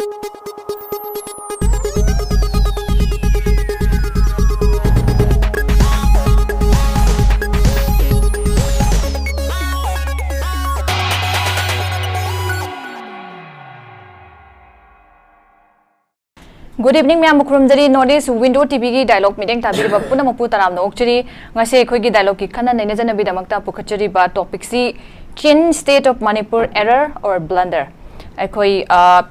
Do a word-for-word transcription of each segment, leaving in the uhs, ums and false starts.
Good evening, ꯃꯌꯥꯝꯕꯨ ꯈꯨꯔꯨꯝꯖꯔꯤ꯫ North East Window ꯇꯤꯚꯤꯒꯤ dialogue ꯃꯤꯠꯌꯦꯡ ꯇꯥꯕꯤꯔꯤꯕ ꯄꯨꯝꯅꯃꯛꯄꯨ ꯇꯔꯥꯝꯅ ꯑꯣꯛꯆꯔꯤ꯫ ꯉꯁꯤ ꯑꯩꯈꯣꯏꯒꯤ dialogueꯀꯤ ꯈꯟꯅ ꯅꯩꯅꯖꯅꯕꯒꯤꯗꯃꯛꯇ ꯄꯨꯈꯠꯆꯔꯤꯕ topicꯁꯤ Chin State of Manipur, error or blunder? ꯑꯩꯈꯣꯏ, ꯑ,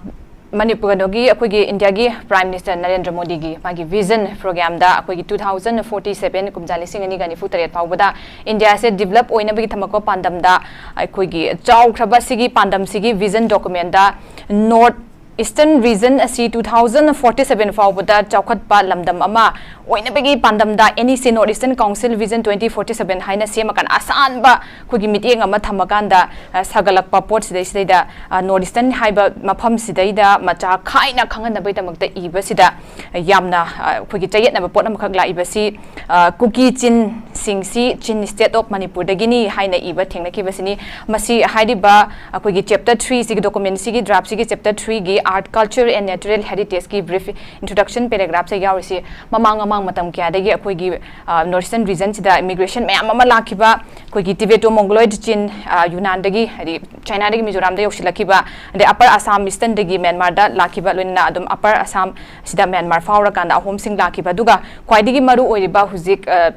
ꯃꯅꯤꯄꯨꯔ, ꯀꯩꯅꯣꯒꯤ, ꯑꯩꯈꯣꯏꯒꯤ ꯏꯟꯗꯤꯌꯥꯒꯤ Prime Minister ꯅꯔꯦꯟꯗ꯭ꯔ ꯃꯣꯗꯤꯒꯤ ꯃꯥꯒꯤ vision programꯗ ꯑꯩꯈꯣꯏꯒꯤ two thousand forty seven, ꯀꯨꯝꯖꯥ ꯂꯤꯁꯤꯡ ꯑꯅꯤꯒ ꯅꯤꯐꯨ ꯇꯔꯦꯠ ꯐꯥꯎꯕꯗ ꯏꯟꯗꯤꯌꯥꯁꯦ develop ꯑꯣꯏꯅꯕꯒꯤ ꯊꯝꯃꯛꯄ ꯄꯥꯟꯗꯝꯗ, ꯑꯩꯈꯣꯏꯒꯤ ꯆꯥꯎꯈ꯭ꯔꯕ ꯁꯤꯒꯤ ꯄꯥꯟꯗꯝꯁꯤꯒꯤ vision documentꯗ North Eastern region ꯑꯁꯤ two thousand forty seven ꯐꯥꯎꯕꯗ ꯆꯥꯎꯈꯠꯄ ꯂꯝꯗꯝ ꯑꯃ ꯑꯣꯏꯅꯕꯒꯤ ꯄꯥꯟꯗꯝꯗ N E C, North Eastern Council Vision twenty forty seven ꯍꯥꯏꯅ ꯁꯦꯝꯃꯀꯥꯟꯗ ꯑꯁꯥꯟꯕ ꯑꯩꯈꯣꯏꯒꯤ ꯃꯤꯠꯌꯦꯡ ꯑꯃ ꯊꯝꯃꯀꯥꯟꯗ, ꯑ, ꯁꯥꯒꯠꯂꯛꯄ ꯄꯣꯠ ꯁꯤꯗꯩꯁꯤꯗꯩꯗ, ꯑ, North Eastern ꯍꯥꯏꯕ ꯃꯐꯝꯁꯤꯗꯩꯗ ꯃꯆꯥ ꯈꯥꯏꯅ ꯈꯪꯍꯟꯅꯕꯒꯤꯗꯃꯛꯇ ꯏꯕꯁꯤꯗ ꯌꯥꯝꯅ, ꯑ, ꯑꯩꯈꯣꯏꯒꯤ ꯆꯌꯦꯠꯅꯕ ꯄꯣꯠ ꯑꯃꯈꯛ ꯂꯥꯛꯏꯕꯁꯤ, ꯑ, ꯀꯨꯀꯤ ꯆꯤꯟꯁꯤꯡꯁꯤ Chin State of ꯃꯅꯤꯄꯨꯔꯗꯒꯤꯅꯤ ꯍꯥꯏꯅ ꯏꯕ ꯊꯦꯡꯅꯈꯤꯕꯁꯤꯅꯤ꯫ ꯃꯁꯤ ꯍꯥꯏꯔꯤꯕ ꯑꯩꯈꯣꯏꯒꯤ chapter three ꯁꯤꯒꯤ documentꯁꯤꯒꯤ draftꯁꯤꯒꯤ chapter threeꯒꯤ Art, Culture and Natural Heritageꯀꯤ brief introduction paragraphꯁꯦ ꯌꯥꯎꯔꯤꯁꯤ ꯃꯃꯥꯡ ꯃꯃꯥꯡ ꯃꯇꯝ ꯀꯌꯥꯗꯒꯤ ꯑꯩꯈꯣꯏꯒꯤ, ꯑ, North Eastern regionꯁꯤꯗ immigration ꯃꯌꯥꯝ ꯑꯃ ꯂꯥꯛꯈꯤꯕ, ꯑꯩꯈꯣꯏꯒꯤ Tibeto-Mongoloid Chin, ꯑ, ꯌꯨꯅꯥꯟꯗꯒꯤ, ꯍꯥꯏꯗꯤ Chinaꯗꯒꯤ ꯃꯤꯖꯣꯔꯥꯝꯗ ꯌꯧꯁꯤꯜꯂꯛꯈꯤꯕ, ꯑꯗꯩ Upper Assam Easternꯗꯒꯤ ꯃ꯭ꯌꯥꯟꯃꯥꯔꯗ ꯂꯥꯛꯈꯤꯕ, ꯂꯣꯏꯅꯅ ꯑꯗꯨꯝ Upper Assam ꯁꯤꯗ ꯃ꯭ꯌꯥꯟꯃꯥꯔ ꯐꯥꯎꯔꯀꯥꯟꯗ ꯑꯍꯣꯝꯁꯤꯡ ꯂꯥꯛꯈꯤꯕ, ꯑꯗꯨꯒ ꯈ꯭ꯋꯥꯏꯗꯒꯤ ꯃꯔꯨ ꯑꯣꯏꯔꯤꯕ ꯍꯧꯖꯤꯛ, ꯑ,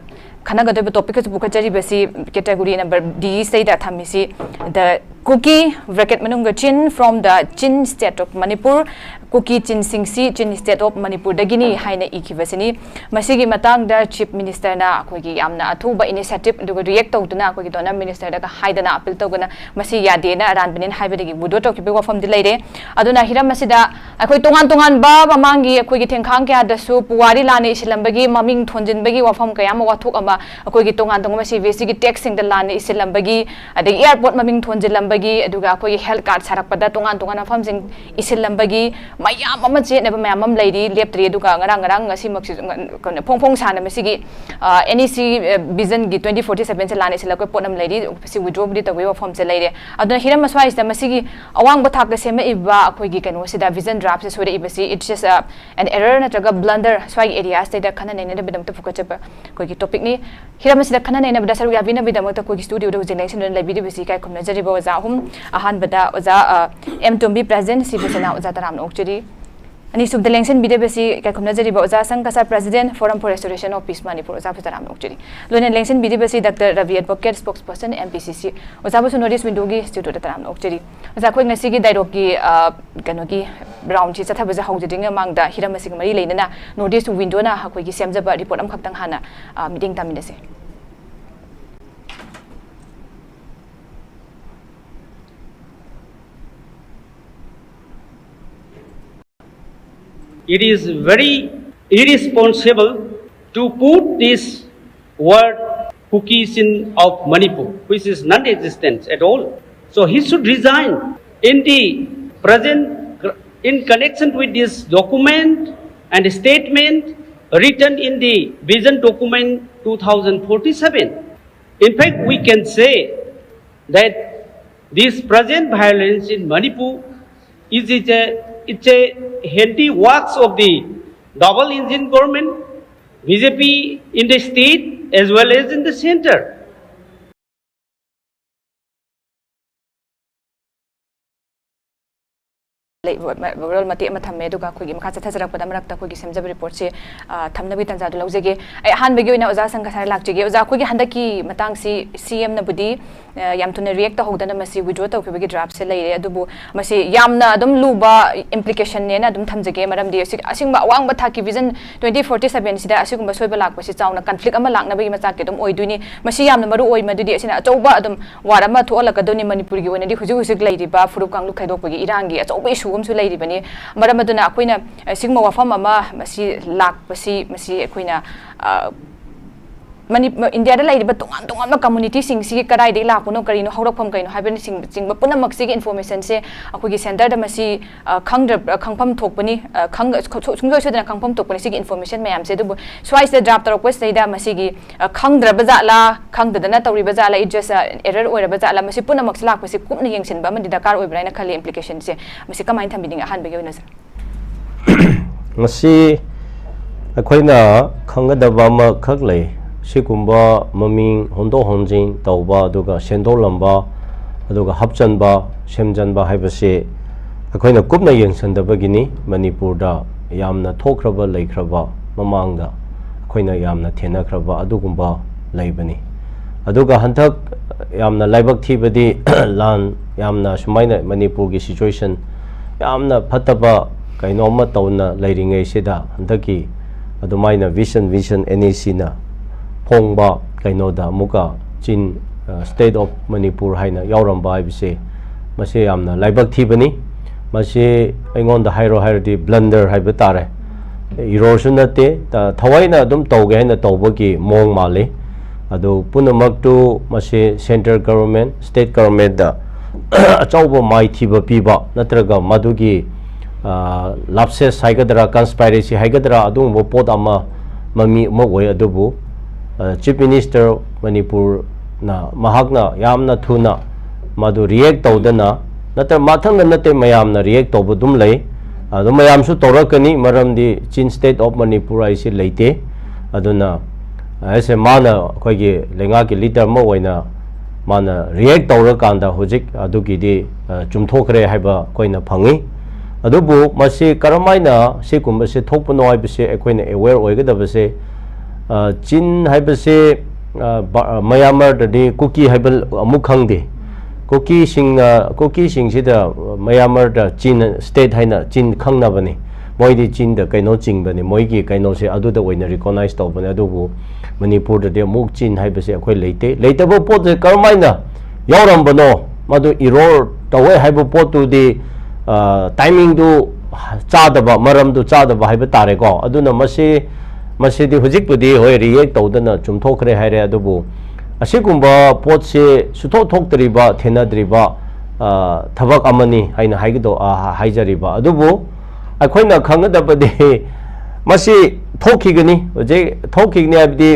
ꯈꯟꯅꯒꯗꯧꯔꯤꯕ topicꯀꯁꯨ ꯄꯨꯈꯠꯆꯔꯤꯕꯁꯤ category number D ꯁꯤꯗꯩꯗ ꯊꯝꯃꯤꯁꯤ, the Kuki, bracket ꯃꯅꯨꯡꯗ Chin, from the Chin State of Manipur, Kuki ꯆꯤꯟꯁꯤꯡꯁꯤ Chin State of ꯃꯅꯤꯄꯨꯔꯗꯒꯤꯅꯤ ꯍꯥꯏꯅ ꯏꯈꯤꯕꯁꯤꯅꯤ꯫ ꯃꯁꯤꯒꯤ ꯃꯇꯥꯡꯗ Chief Ministerꯅ ꯑꯩꯈꯣꯏꯒꯤ ꯌꯥꯝꯅ ꯑꯊꯨꯕ initiative ꯑꯗꯨꯒ react ꯇꯧꯗꯨꯅ ꯑꯩꯈꯣꯏꯒꯤ Donor Ministerꯗꯒ ꯍꯥꯏꯗꯅ appeal ꯇꯧꯗꯨꯅ ꯃꯁꯤ ꯌꯥꯗꯦꯅ ꯑꯔꯥꯟꯕꯅꯦꯅ ꯍꯥꯏꯕꯗꯒꯤ withdraw ꯇꯧꯈꯤꯕꯒꯤ ꯋꯥꯐꯝꯗꯤ ꯂꯩꯔꯦ꯫ ꯑꯗꯨꯅ ꯍꯤꯔꯝ ꯑꯁꯤꯗ ꯑꯩꯈꯣꯏ ꯇꯣꯉꯥꯟ ꯇꯣꯉꯥꯟꯕ ꯃꯃꯥꯡꯒꯤ ꯑꯩꯈꯣꯏꯒꯤ ꯊꯦꯡꯈꯥꯡ ꯀꯌꯥꯗꯁꯨ ꯄꯨꯋꯥꯔꯤ ꯂꯥꯟꯅ ꯏꯁꯤꯜꯂꯝꯕꯒꯤ ꯃꯃꯤꯡ ꯊꯣꯟꯖꯤꯟꯕꯒꯤ ꯋꯥꯐꯝ ꯀꯌꯥ ꯑꯃ, ꯋꯥꯊꯣꯛ ꯑꯃ, ꯑꯩꯈꯣꯏꯒꯤ ꯇꯣꯉꯥꯟ ꯇꯣꯉꯥꯟꯕ CBSEꯒꯤ textꯁꯤꯡꯗ ꯂꯥꯟꯅ ꯏꯁꯤꯜꯂꯝꯕꯒꯤ, ꯑꯗꯒꯤ airport ꯃꯃꯤꯡ ꯊꯣꯟꯖꯤꯜꯂꯝꯕꯒꯤ, ꯑꯗꯨꯒ ꯑꯩꯈꯣꯏꯒꯤ health card ꯁꯥꯔꯛꯄꯗ ꯇꯣꯉꯥꯟ ꯇꯣꯉꯥꯟꯕ ꯃꯐꯝꯁꯤꯡ ꯏꯁꯤꯜꯂꯝꯕꯒꯤ ꯃꯌꯥꯝ ꯑꯃ ꯆꯦꯠꯅꯕ ꯃꯌꯥꯝ ꯑꯃ ꯂꯩꯔꯤ, ꯂꯦꯞꯇ꯭ꯔꯤ꯫ ꯑꯗꯨꯒ ꯉꯔꯥꯡ ꯉꯔꯥꯡ ꯉꯁꯤꯃꯛꯁꯤ ꯉ-, ꯀꯩꯅꯣ, ꯐꯣꯡ ꯐꯣꯡ ꯁꯥꯅ ꯃꯁꯤꯒꯤ, ꯑ, NEC, ꯑ, vision ꯒꯤ twenty forty seven ꯁꯦ ꯂꯥꯟꯅ ꯏꯁꯤꯜꯂꯛꯄ ꯄꯣꯠ ꯑꯃ ꯂꯩꯔꯤ꯫ ꯁꯤ withdraw ꯕꯨꯗꯤ ꯇꯧꯕꯒꯤ ꯋꯥꯐꯝꯁꯦ ꯂꯩꯔꯦ꯫ ꯑꯗꯨꯅ ꯍꯤꯔꯝ ꯑꯁ꯭ꯋꯥꯏꯁꯤꯗ ꯃꯁꯤꯒꯤ ꯑꯋꯥꯡꯕ ꯊꯥꯛꯇ ꯁꯦꯝꯃꯛꯏꯕ ꯑꯩꯈꯣꯏꯒꯤ ꯀꯩꯅꯣꯁꯤꯗ, vision draft say ꯁꯣꯏꯔꯛꯏꯕꯁꯤ, it's just, uh, an error ꯅꯠꯇ꯭ꯔꯒ blunder, ꯁ꯭ꯋꯥꯏꯒꯤ area ꯁꯤꯗꯩꯗ ꯈꯟꯅ ꯅꯩꯅꯅꯕꯒꯤꯗꯃꯛꯇ ꯄꯨꯈꯠꯆꯕ ꯑꯩꯈꯣꯏꯒꯤ topic ꯅꯤ꯫ ꯍꯤꯔꯝ ꯑꯁꯤꯗ ꯈꯟꯅ ꯅꯩꯅꯕꯗ ꯁꯔꯨꯛ ꯌꯥꯕꯤꯅꯕꯒꯤꯗꯃꯛꯇ ꯑꯩꯈꯣꯏꯒꯤ studio ꯗ ꯍꯧꯖꯤꯛ ꯂꯦꯡꯁꯤꯟꯗꯨꯅ ꯂꯩꯕꯤꯔꯤꯕꯁꯤ ꯏꯀꯥꯏ ꯈꯨꯝꯅꯖꯔꯤꯕ ꯑꯣꯖꯥ ꯑꯍꯨꯝ꯫ ꯑꯍꯥꯟꯕꯗ ꯑꯣꯖꯥ, ꯑ, ꯑꯦꯝ ꯇꯣꯝꯕꯤ, president, ꯁꯤꯕꯨ ꯁꯅꯥ ꯑꯣꯖꯥ ꯇꯔꯥꯝꯅ ꯑꯣꯛꯆꯔꯤ꯫ ꯑꯅꯤꯁꯨꯕꯗ ꯂꯦꯡꯁꯤꯟꯕꯤꯔꯤꯕꯁꯤ ꯏꯀꯥꯏ ꯈꯨꯝꯅꯖꯔꯤꯕ ꯑꯣꯖꯥ ꯁꯪꯀꯁꯥ, president, Forum for Restoration of Peace Manipur, ꯑꯣꯖꯥꯕꯨꯁꯨ ꯇꯔꯥꯝꯅ ꯑꯣꯛꯆꯔꯤ꯫ ꯂꯣꯏꯅꯅ ꯂꯦꯡꯁꯤꯟꯕꯤꯔꯤꯕꯁꯤ doctor Rabi, advocate, spokesperson, MPCC, ꯑꯣꯖꯥꯕꯨꯁꯨ North East Window ꯒꯤ studio ꯗ ꯇꯔꯥꯝꯅ ꯑꯣꯛꯆꯔꯤ꯫ ꯑꯣꯖꯥ, ꯑꯩꯈꯣꯏ ꯉꯁꯤꯒꯤ dialogue ꯀꯤ, ꯑ, ꯀꯩꯅꯣꯒꯤ round ꯁꯤ ꯆꯠꯊꯕꯁꯦ ꯍꯧꯗ꯭ꯔꯤꯉꯩ ꯃꯃꯥꯡꯗ ꯍꯤꯔꯝ ꯑꯁꯤꯒ ꯃꯔꯤ ꯂꯩꯅꯅ North East Window ꯅ ꯑꯩꯈꯣꯏꯒꯤ ꯁꯦꯝꯖꯕ report ꯑꯃꯈꯛꯇꯪ ꯍꯥꯟꯅ, ꯑ, ꯃꯤꯠꯌꯦꯡ ꯇꯥꯃꯤꯟꯅꯁꯦ꯫ It is very irresponsible to put this word Kuki Chin of Manipur, which is non-existent at all. So he should resign. In the present, in connection with this document and statement written in the vision document two thousand forty-seven, in fact, we can say that this present violence in Manipur is, is a, it's a handiworks of the double engine government, BJP in the state as well as in the center. ꯂꯩ-, ꯃ-, ꯃ-, ꯃꯔꯣꯜ ꯃꯇꯦꯛ ꯑꯃ ꯊꯝꯃꯦ, ꯑꯗꯨꯒ ꯑꯩꯈꯣꯏꯒꯤ ꯃꯈꯥ ꯆꯠꯊꯖꯔꯛꯄꯗ ꯃꯔꯛꯇ ꯑꯩꯈꯣꯏꯒꯤ ꯁꯦꯝꯖꯕ report ꯁꯦ, ꯑ, ꯊꯝꯅꯕꯒꯤ ꯇꯥꯟꯖꯥꯗꯨ ꯂꯧꯖꯒꯦ꯫ ꯑꯩ ꯑꯍꯥꯟꯕꯒꯤ ꯑꯣꯏꯅ ꯑꯣꯖꯥ ꯁꯪꯒ ꯁꯥꯔ ꯂꯥꯛꯆꯒꯦ꯫ ꯑꯣꯖꯥ, ꯑꯩꯈꯣꯏꯒꯤ ꯍꯟꯗꯛꯀꯤ ꯃꯇꯥꯡꯁꯤ CM ꯅꯕꯨꯗꯤ, ꯑ, ꯌꯥꯝ ꯊꯨꯅ react ꯇꯧꯍꯧꯗꯅ ꯃꯁꯤ withdraw ꯇꯧꯈꯤꯕꯒꯤ draft ꯁꯦ ꯂꯩꯔꯦ, ꯑꯗꯨꯕꯨ ꯃꯁꯤ ꯌꯥꯝꯅ ꯑꯗꯨꯝ ꯂꯨꯕ implication ꯅꯦꯅ ꯑꯗꯨꯝ ꯊꯝꯖꯒꯦ, ꯃꯔꯝꯗꯤ ꯑꯁꯤ-, ꯑꯁꯤꯒꯨꯝꯕ ꯑꯋꯥꯡꯕ ꯊꯥꯛꯀꯤ vision twenty forty seven ꯁꯤꯗ ꯑꯁꯤꯒꯨꯝꯕ ꯁꯣꯏꯕ ꯂꯥꯛꯄꯁꯤ ꯆꯥꯎꯅ conflict ꯑꯃ ꯂꯥꯛꯅꯕꯒꯤ ꯃꯆꯥꯛꯇꯤ ꯑꯗꯨꯝ ꯑꯣꯏꯗꯣꯏꯅꯤ꯫ ꯃꯁꯤ ꯌꯥꯝꯅ ꯃꯔꯨ ꯑꯣꯏ, ꯃꯗꯨꯗꯤ ꯑꯁꯤꯅ ꯑꯆꯧꯕ ꯑꯗꯨꯝ war ꯑꯃ ꯊꯣꯛꯍꯜꯂꯛꯀꯗꯣꯏꯅꯤ꯫ ꯃꯅꯤꯄꯨꯔꯒꯤ ꯑꯣꯏꯅꯗꯤ ꯍꯧꯖꯤꯛ ꯍꯧꯖꯤꯛ ꯂꯩꯔꯤꯕ ꯐꯨꯔꯨꯞ ꯀꯥꯡꯂꯨꯞ ꯈꯥꯏꯗꯣꯛꯄꯒꯤ ꯏꯔꯥꯡꯒꯤ ꯑꯆꯧꯕ issue ꯑꯃꯁꯨ ꯂꯩꯔꯤꯕꯅꯤ꯫ ꯃꯔꯝ ꯑꯗꯨꯅ ꯑꯩꯈꯣꯏꯅ, ꯑ, ꯁꯤꯒꯨꯝꯕ ꯋꯥꯐꯝ ꯑꯃ ꯃꯁꯤ ꯂꯥꯛꯄꯁꯤ, ꯃꯁꯤ ꯑꯩꯈꯣꯏꯅ, ꯑ, ꯃꯅꯤ-, ꯏꯟꯗꯤꯌꯥꯗ ꯂꯩꯔꯤꯕ ꯇꯣꯉꯥꯟ ꯇꯣꯉꯥꯟꯕ ꯀꯝꯃꯨꯅꯤꯇꯤꯁꯤꯡꯁꯤꯒꯤ ꯀꯗꯥꯏꯗꯒꯤ ꯂꯥꯛꯄꯅꯣ, ꯀꯔꯤꯅꯣ, ꯍꯧꯔꯛꯐꯝ ꯀꯩꯅꯣ ꯍꯥꯏꯕꯅꯆꯤꯡꯕ ꯄꯨꯝꯅꯃꯛꯁꯤꯒꯤ ꯏꯟꯐꯣꯔꯃꯦꯁꯟꯁꯦ ꯑꯩꯈꯣꯏꯒꯤ ꯁꯦꯟꯇꯔꯗ ꯃꯁꯤ, ꯑ, ꯈꯪꯗ꯭ꯔ-, ꯑ, ꯈꯪꯐꯝ ꯊꯣꯛꯄꯅꯤ, ꯑ, ꯈꯪ-, ꯁꯨ-, ꯁꯨꯡꯁꯣꯏ ꯁꯣꯏꯗꯅ ꯈꯪꯐꯝ ꯊꯣꯛꯄꯅꯤ ꯁꯤꯒꯤ ꯏꯟꯐꯣꯔꯃꯦꯁꯟ ꯃꯌꯥꯝꯁꯦ꯫ ꯑꯗꯨꯕꯨ ꯁ꯭ꯋꯥꯏꯁꯤꯗ ꯗ꯭ꯔꯥꯐ ꯇꯧꯔꯛꯄꯁꯤꯗꯩꯗ ꯃꯁꯤꯒꯤ, ꯑ, ꯈꯪꯗ꯭ꯔꯕ ꯖꯥꯠꯂꯥ, ꯈꯪꯗꯗꯅ ꯇꯧꯔꯤꯕ ꯖꯥꯠꯂꯥ, it just, ꯑ, error ꯑꯣꯏꯔꯕ ꯖꯥꯠꯂꯥ, ꯃꯁꯤ ꯄꯨꯝꯅꯃꯛꯁꯦ ꯂꯥꯛꯄꯁꯦ ꯀꯨꯞꯅ ꯌꯦꯡꯁꯤꯟꯕ ꯑꯃꯗꯤ ꯗꯔꯀꯥꯔ ꯑꯣꯏꯕ꯭ꯔꯥ ꯍꯥꯏꯅ ꯈꯜꯂꯤ꯫ ꯏꯝꯄ꯭ꯂꯤꯀꯦꯁꯟꯁꯦ ꯃꯁꯤ ꯀꯃꯥꯏꯅ ꯊꯝꯕꯤꯅꯤꯡꯉꯤ ꯑꯍꯥꯟꯕꯒꯤ ꯑꯣꯏꯅ, ꯁꯥꯔ? ꯃꯁꯤ ꯑꯩꯈꯣꯏꯅ ꯈꯪꯒꯗꯕ ꯑꯃꯈꯛ ꯂꯩ꯫ ꯁꯤꯒꯨꯝꯕ ꯃꯃꯤꯡ ꯍꯣꯟꯗꯣꯛ ꯍꯣꯟꯖꯤꯟ ꯇꯧꯕ, ꯑꯗꯨꯒ ꯁꯦꯝꯗꯣꯛꯂꯝꯕ, ꯑꯗꯨꯒ ꯍꯥꯞꯆꯟꯕ, ꯁꯦꯝꯖꯟꯕ ꯍꯥꯏꯕꯁꯤ ꯑꯩꯈꯣꯏꯅ ꯀꯨꯞꯅ ꯌꯦꯡꯁꯤꯟꯗꯕꯒꯤꯅꯤ꯫ ꯃꯅꯤꯄꯨꯔꯗ ꯌꯥꯝꯅ ꯊꯣꯛꯈ꯭ꯔꯕ, ꯂꯩꯈ꯭ꯔꯕ, ꯃꯃꯥꯡꯗ ꯑꯩꯈꯣꯏꯅ ꯌꯥꯝꯅ ꯊꯦꯡꯅꯈ꯭ꯔꯕ ꯑꯗꯨꯒꯨꯝꯕ ꯂꯩꯕꯅꯤ꯫ ꯑꯗꯨꯒ ꯍꯟꯗꯛ ꯌꯥꯝꯅ ꯂꯥꯏꯕꯛ ꯊꯤꯕꯗꯤ, ꯂꯥꯟ ꯌꯥꯝꯅ ꯁꯨꯃꯥꯏꯅ ꯃꯅꯤꯄꯨꯔꯒꯤ ꯁꯤꯆꯨꯋꯦꯁꯟ ꯌꯥꯝꯅ ꯐꯠꯇꯕ ꯀꯩꯅꯣꯝꯃ ꯇꯧꯅ ꯂꯩꯔꯤꯉꯩꯁꯤꯗ, ꯍꯟꯗꯛꯀꯤ ꯑꯗꯨꯃꯥꯏꯅ ꯚꯤꯖꯟ, ꯚꯤꯖꯟ NAC ꯅ ꯐꯣꯡꯕ ꯀꯩꯅꯣꯗ ꯑꯃꯨꯛꯀ ꯆꯤꯟ, ꯑ, State of Manipur ꯍꯥꯏꯅ ꯌꯥꯎꯔꯝꯕ ꯍꯥꯏꯕꯁꯦ, ꯃꯁꯤ ꯌꯥꯝꯅ ꯂꯥꯏꯕꯛ ꯊꯤꯕꯅꯤ꯫ ꯃꯁꯤ ꯑꯩꯉꯣꯟꯗ ꯍꯥꯏꯔꯣ ꯍꯥꯏꯔꯗꯤ ꯕ꯭ꯂꯟꯗꯔ ꯍꯥꯏꯕ ꯇꯥꯔꯦ꯫ ꯏꯔꯣꯔꯁꯨ ꯅꯠꯇꯦ, ꯇ-, ꯊꯋꯥꯏꯅ ꯑꯗꯨꯝ ꯇꯧꯒꯦ ꯍꯥꯏꯅ ꯇꯧꯕꯒꯤ ꯃꯑꯣꯡ ꯃꯥꯜꯂꯤ꯫ ꯑꯗꯨ ꯄꯨꯝꯅꯃꯛꯇꯨ ꯃꯁꯤ central government, state government ꯗ ꯑꯆꯧꯕ ꯃꯥꯏꯊꯤꯕ ꯄꯤꯕ, ꯅꯠꯇ꯭ꯔꯒ ꯃꯗꯨꯒꯤ, ꯑ, ꯂꯥꯞꯁꯦꯁ ꯍꯥꯏꯒꯗ꯭ꯔꯥ, ꯀꯟꯁꯄꯥꯏꯔꯦꯁꯤ ꯍꯥꯏꯒꯗ꯭ꯔꯥ, ꯑꯗꯨꯒꯨꯝꯕ ꯄꯣꯠ ꯑꯃ ꯃꯃꯤ ꯑꯃ ꯑꯣꯏ꯫ ꯑꯗꯨꯕꯨ, ꯑ, Chief Minister ꯃꯅꯤꯄꯨꯔꯅ, ꯃꯍꯥꯛꯅ ꯌꯥꯝꯅ ꯊꯨꯅ ꯃꯗꯨ ꯔꯤꯌꯦꯛ ꯇꯧꯗꯅ, ꯅꯠꯇ꯭ꯔ ꯃꯊꯪꯗ ꯅꯠꯇꯦ, ꯃꯌꯥꯝꯅ ꯔꯤꯌꯦꯛ ꯇꯧꯕ ꯑꯗꯨꯝ ꯂꯩ꯫ ꯑꯗꯨ ꯃꯌꯥꯝꯁꯨ ꯇꯧꯔꯛꯀꯅꯤ, ꯃꯔꯝꯗꯤ ꯆꯤꯟ State of Manipur ꯍꯥꯏꯁꯤ ꯂꯩꯇꯦ꯫ ꯑꯗꯨꯅ, ꯑ, ꯍꯥꯏꯁꯦ ꯃꯥꯅ ꯑꯩꯈꯣꯏꯒꯤ ꯂꯩꯉꯥꯛꯀꯤ ꯂꯤꯗꯔ ꯑꯃ ꯑꯣꯏꯅ ꯃꯥꯅ ꯔꯤꯌꯦꯛ ꯇꯧꯔꯀꯥꯟꯗ ꯍꯧꯖꯤꯛ ꯑꯗꯨꯒꯤꯗꯤ, ꯑ, ꯆꯨꯝꯊꯣꯛꯈ꯭ꯔꯦ ꯍꯥꯏꯕ ꯑꯩꯈꯣꯏꯅ ꯐꯪꯉꯤ꯫ ꯑꯗꯨꯕꯨ ꯃꯁꯤ ꯀꯔꯝꯍꯥꯏꯅ ꯁꯤꯒꯨꯝꯕꯁꯦ ꯊꯣꯛꯄꯅꯣ ꯍꯥꯏꯕꯁꯦ ꯑꯩꯈꯣꯏꯅ ꯑꯦꯋꯦꯌꯔ ꯑꯣꯏꯒꯗꯕꯁꯦ, ꯑ, ꯆꯤꯟ ꯍꯥꯏꯕꯁꯦ, ꯑ, ꯕ-, ꯑ, ꯃꯌꯥꯃꯔꯗꯗꯤ ꯀꯨꯀꯤ ꯍꯥꯏꯕ ꯑꯃꯨꯛ ꯈꯪꯗꯦ꯫ ꯀꯨꯀꯤꯁꯤꯡꯅ, ꯀꯨꯀꯤꯁꯤꯡꯁꯤꯗ ꯃꯌꯥꯃꯔꯗ ꯆꯤꯟ state ꯍꯥꯏꯅ ꯆꯤꯟ ꯈꯪꯅꯕꯅꯤ꯫ ꯃꯣꯏꯗꯤ ꯆꯤꯟꯗ ꯀꯩꯅꯣ ꯆꯤꯡꯕꯅꯤ, ꯃꯣꯏꯒꯤ ꯀꯩꯅꯣꯁꯦ ꯑꯗꯨꯗ ꯑꯣꯏꯅ ꯔꯤꯀꯣꯛꯅꯥꯏꯖ ꯇꯧꯕꯅꯦ꯫ ꯑꯗꯨꯕꯨ ꯃꯅꯤꯄꯨꯔꯗꯗꯤ ꯑꯃꯨꯛ ꯆꯤꯟ ꯍꯥꯏꯕꯁꯦ ꯑꯩꯈꯣꯏ ꯂꯩꯇꯦ꯫ ꯂꯩꯇꯕ ꯄꯣꯠꯁꯦ ꯀꯔꯝꯍꯥꯏꯅ ꯌꯥꯎꯔꯝꯕꯅꯣ, ꯃꯗꯨ ꯏꯔꯣꯔ ꯇꯧꯋꯦ ꯍꯥꯏꯕ ꯄꯣꯠꯇꯨꯗꯤ, ꯑ, ꯇꯥꯏꯃꯤꯡꯗꯨ ꯆꯥꯗꯕ, ꯃꯔꯝꯗꯨ ꯆꯥꯗꯕ ꯍꯥꯏꯕ ꯇꯥꯔꯦꯀꯣ꯫ ꯑꯗꯨꯅ ꯃꯁꯤ ꯃꯁꯤꯗꯤ ꯍꯧꯖꯤꯛꯄꯨꯗꯤ ꯍꯣꯏ ꯔꯤꯌꯦꯛ ꯇꯧꯗꯅ ꯆꯨꯝꯊꯣꯛꯈ꯭ꯔꯦ ꯍꯥꯏꯔꯦ, ꯑꯗꯨꯕꯨ ꯑꯁꯤꯒꯨꯝꯕ ꯄꯣꯠꯁꯤ ꯁꯨꯊꯣꯛ ꯊꯣꯛꯇ꯭ꯔꯤꯕ, ꯊꯦꯡꯅꯗ꯭ꯔꯤꯕ, ꯑ, ꯊꯕꯛ ꯑꯃꯅꯤ ꯍꯥꯏꯅ ꯍꯥꯏꯒꯗꯧ-, ꯑ, ꯍꯥꯏꯖꯔꯤꯕ꯫ ꯑꯗꯨꯕꯨ ꯑꯩꯈꯣꯏꯅ ꯈꯪꯒꯗꯕꯗꯤ ꯃꯁꯤ ꯊꯣꯛꯈꯤꯒꯅꯤ, ꯍꯧꯖꯤꯛ ꯊꯣꯛꯈꯤꯒꯅꯤ ꯍꯥꯏꯕꯗꯤ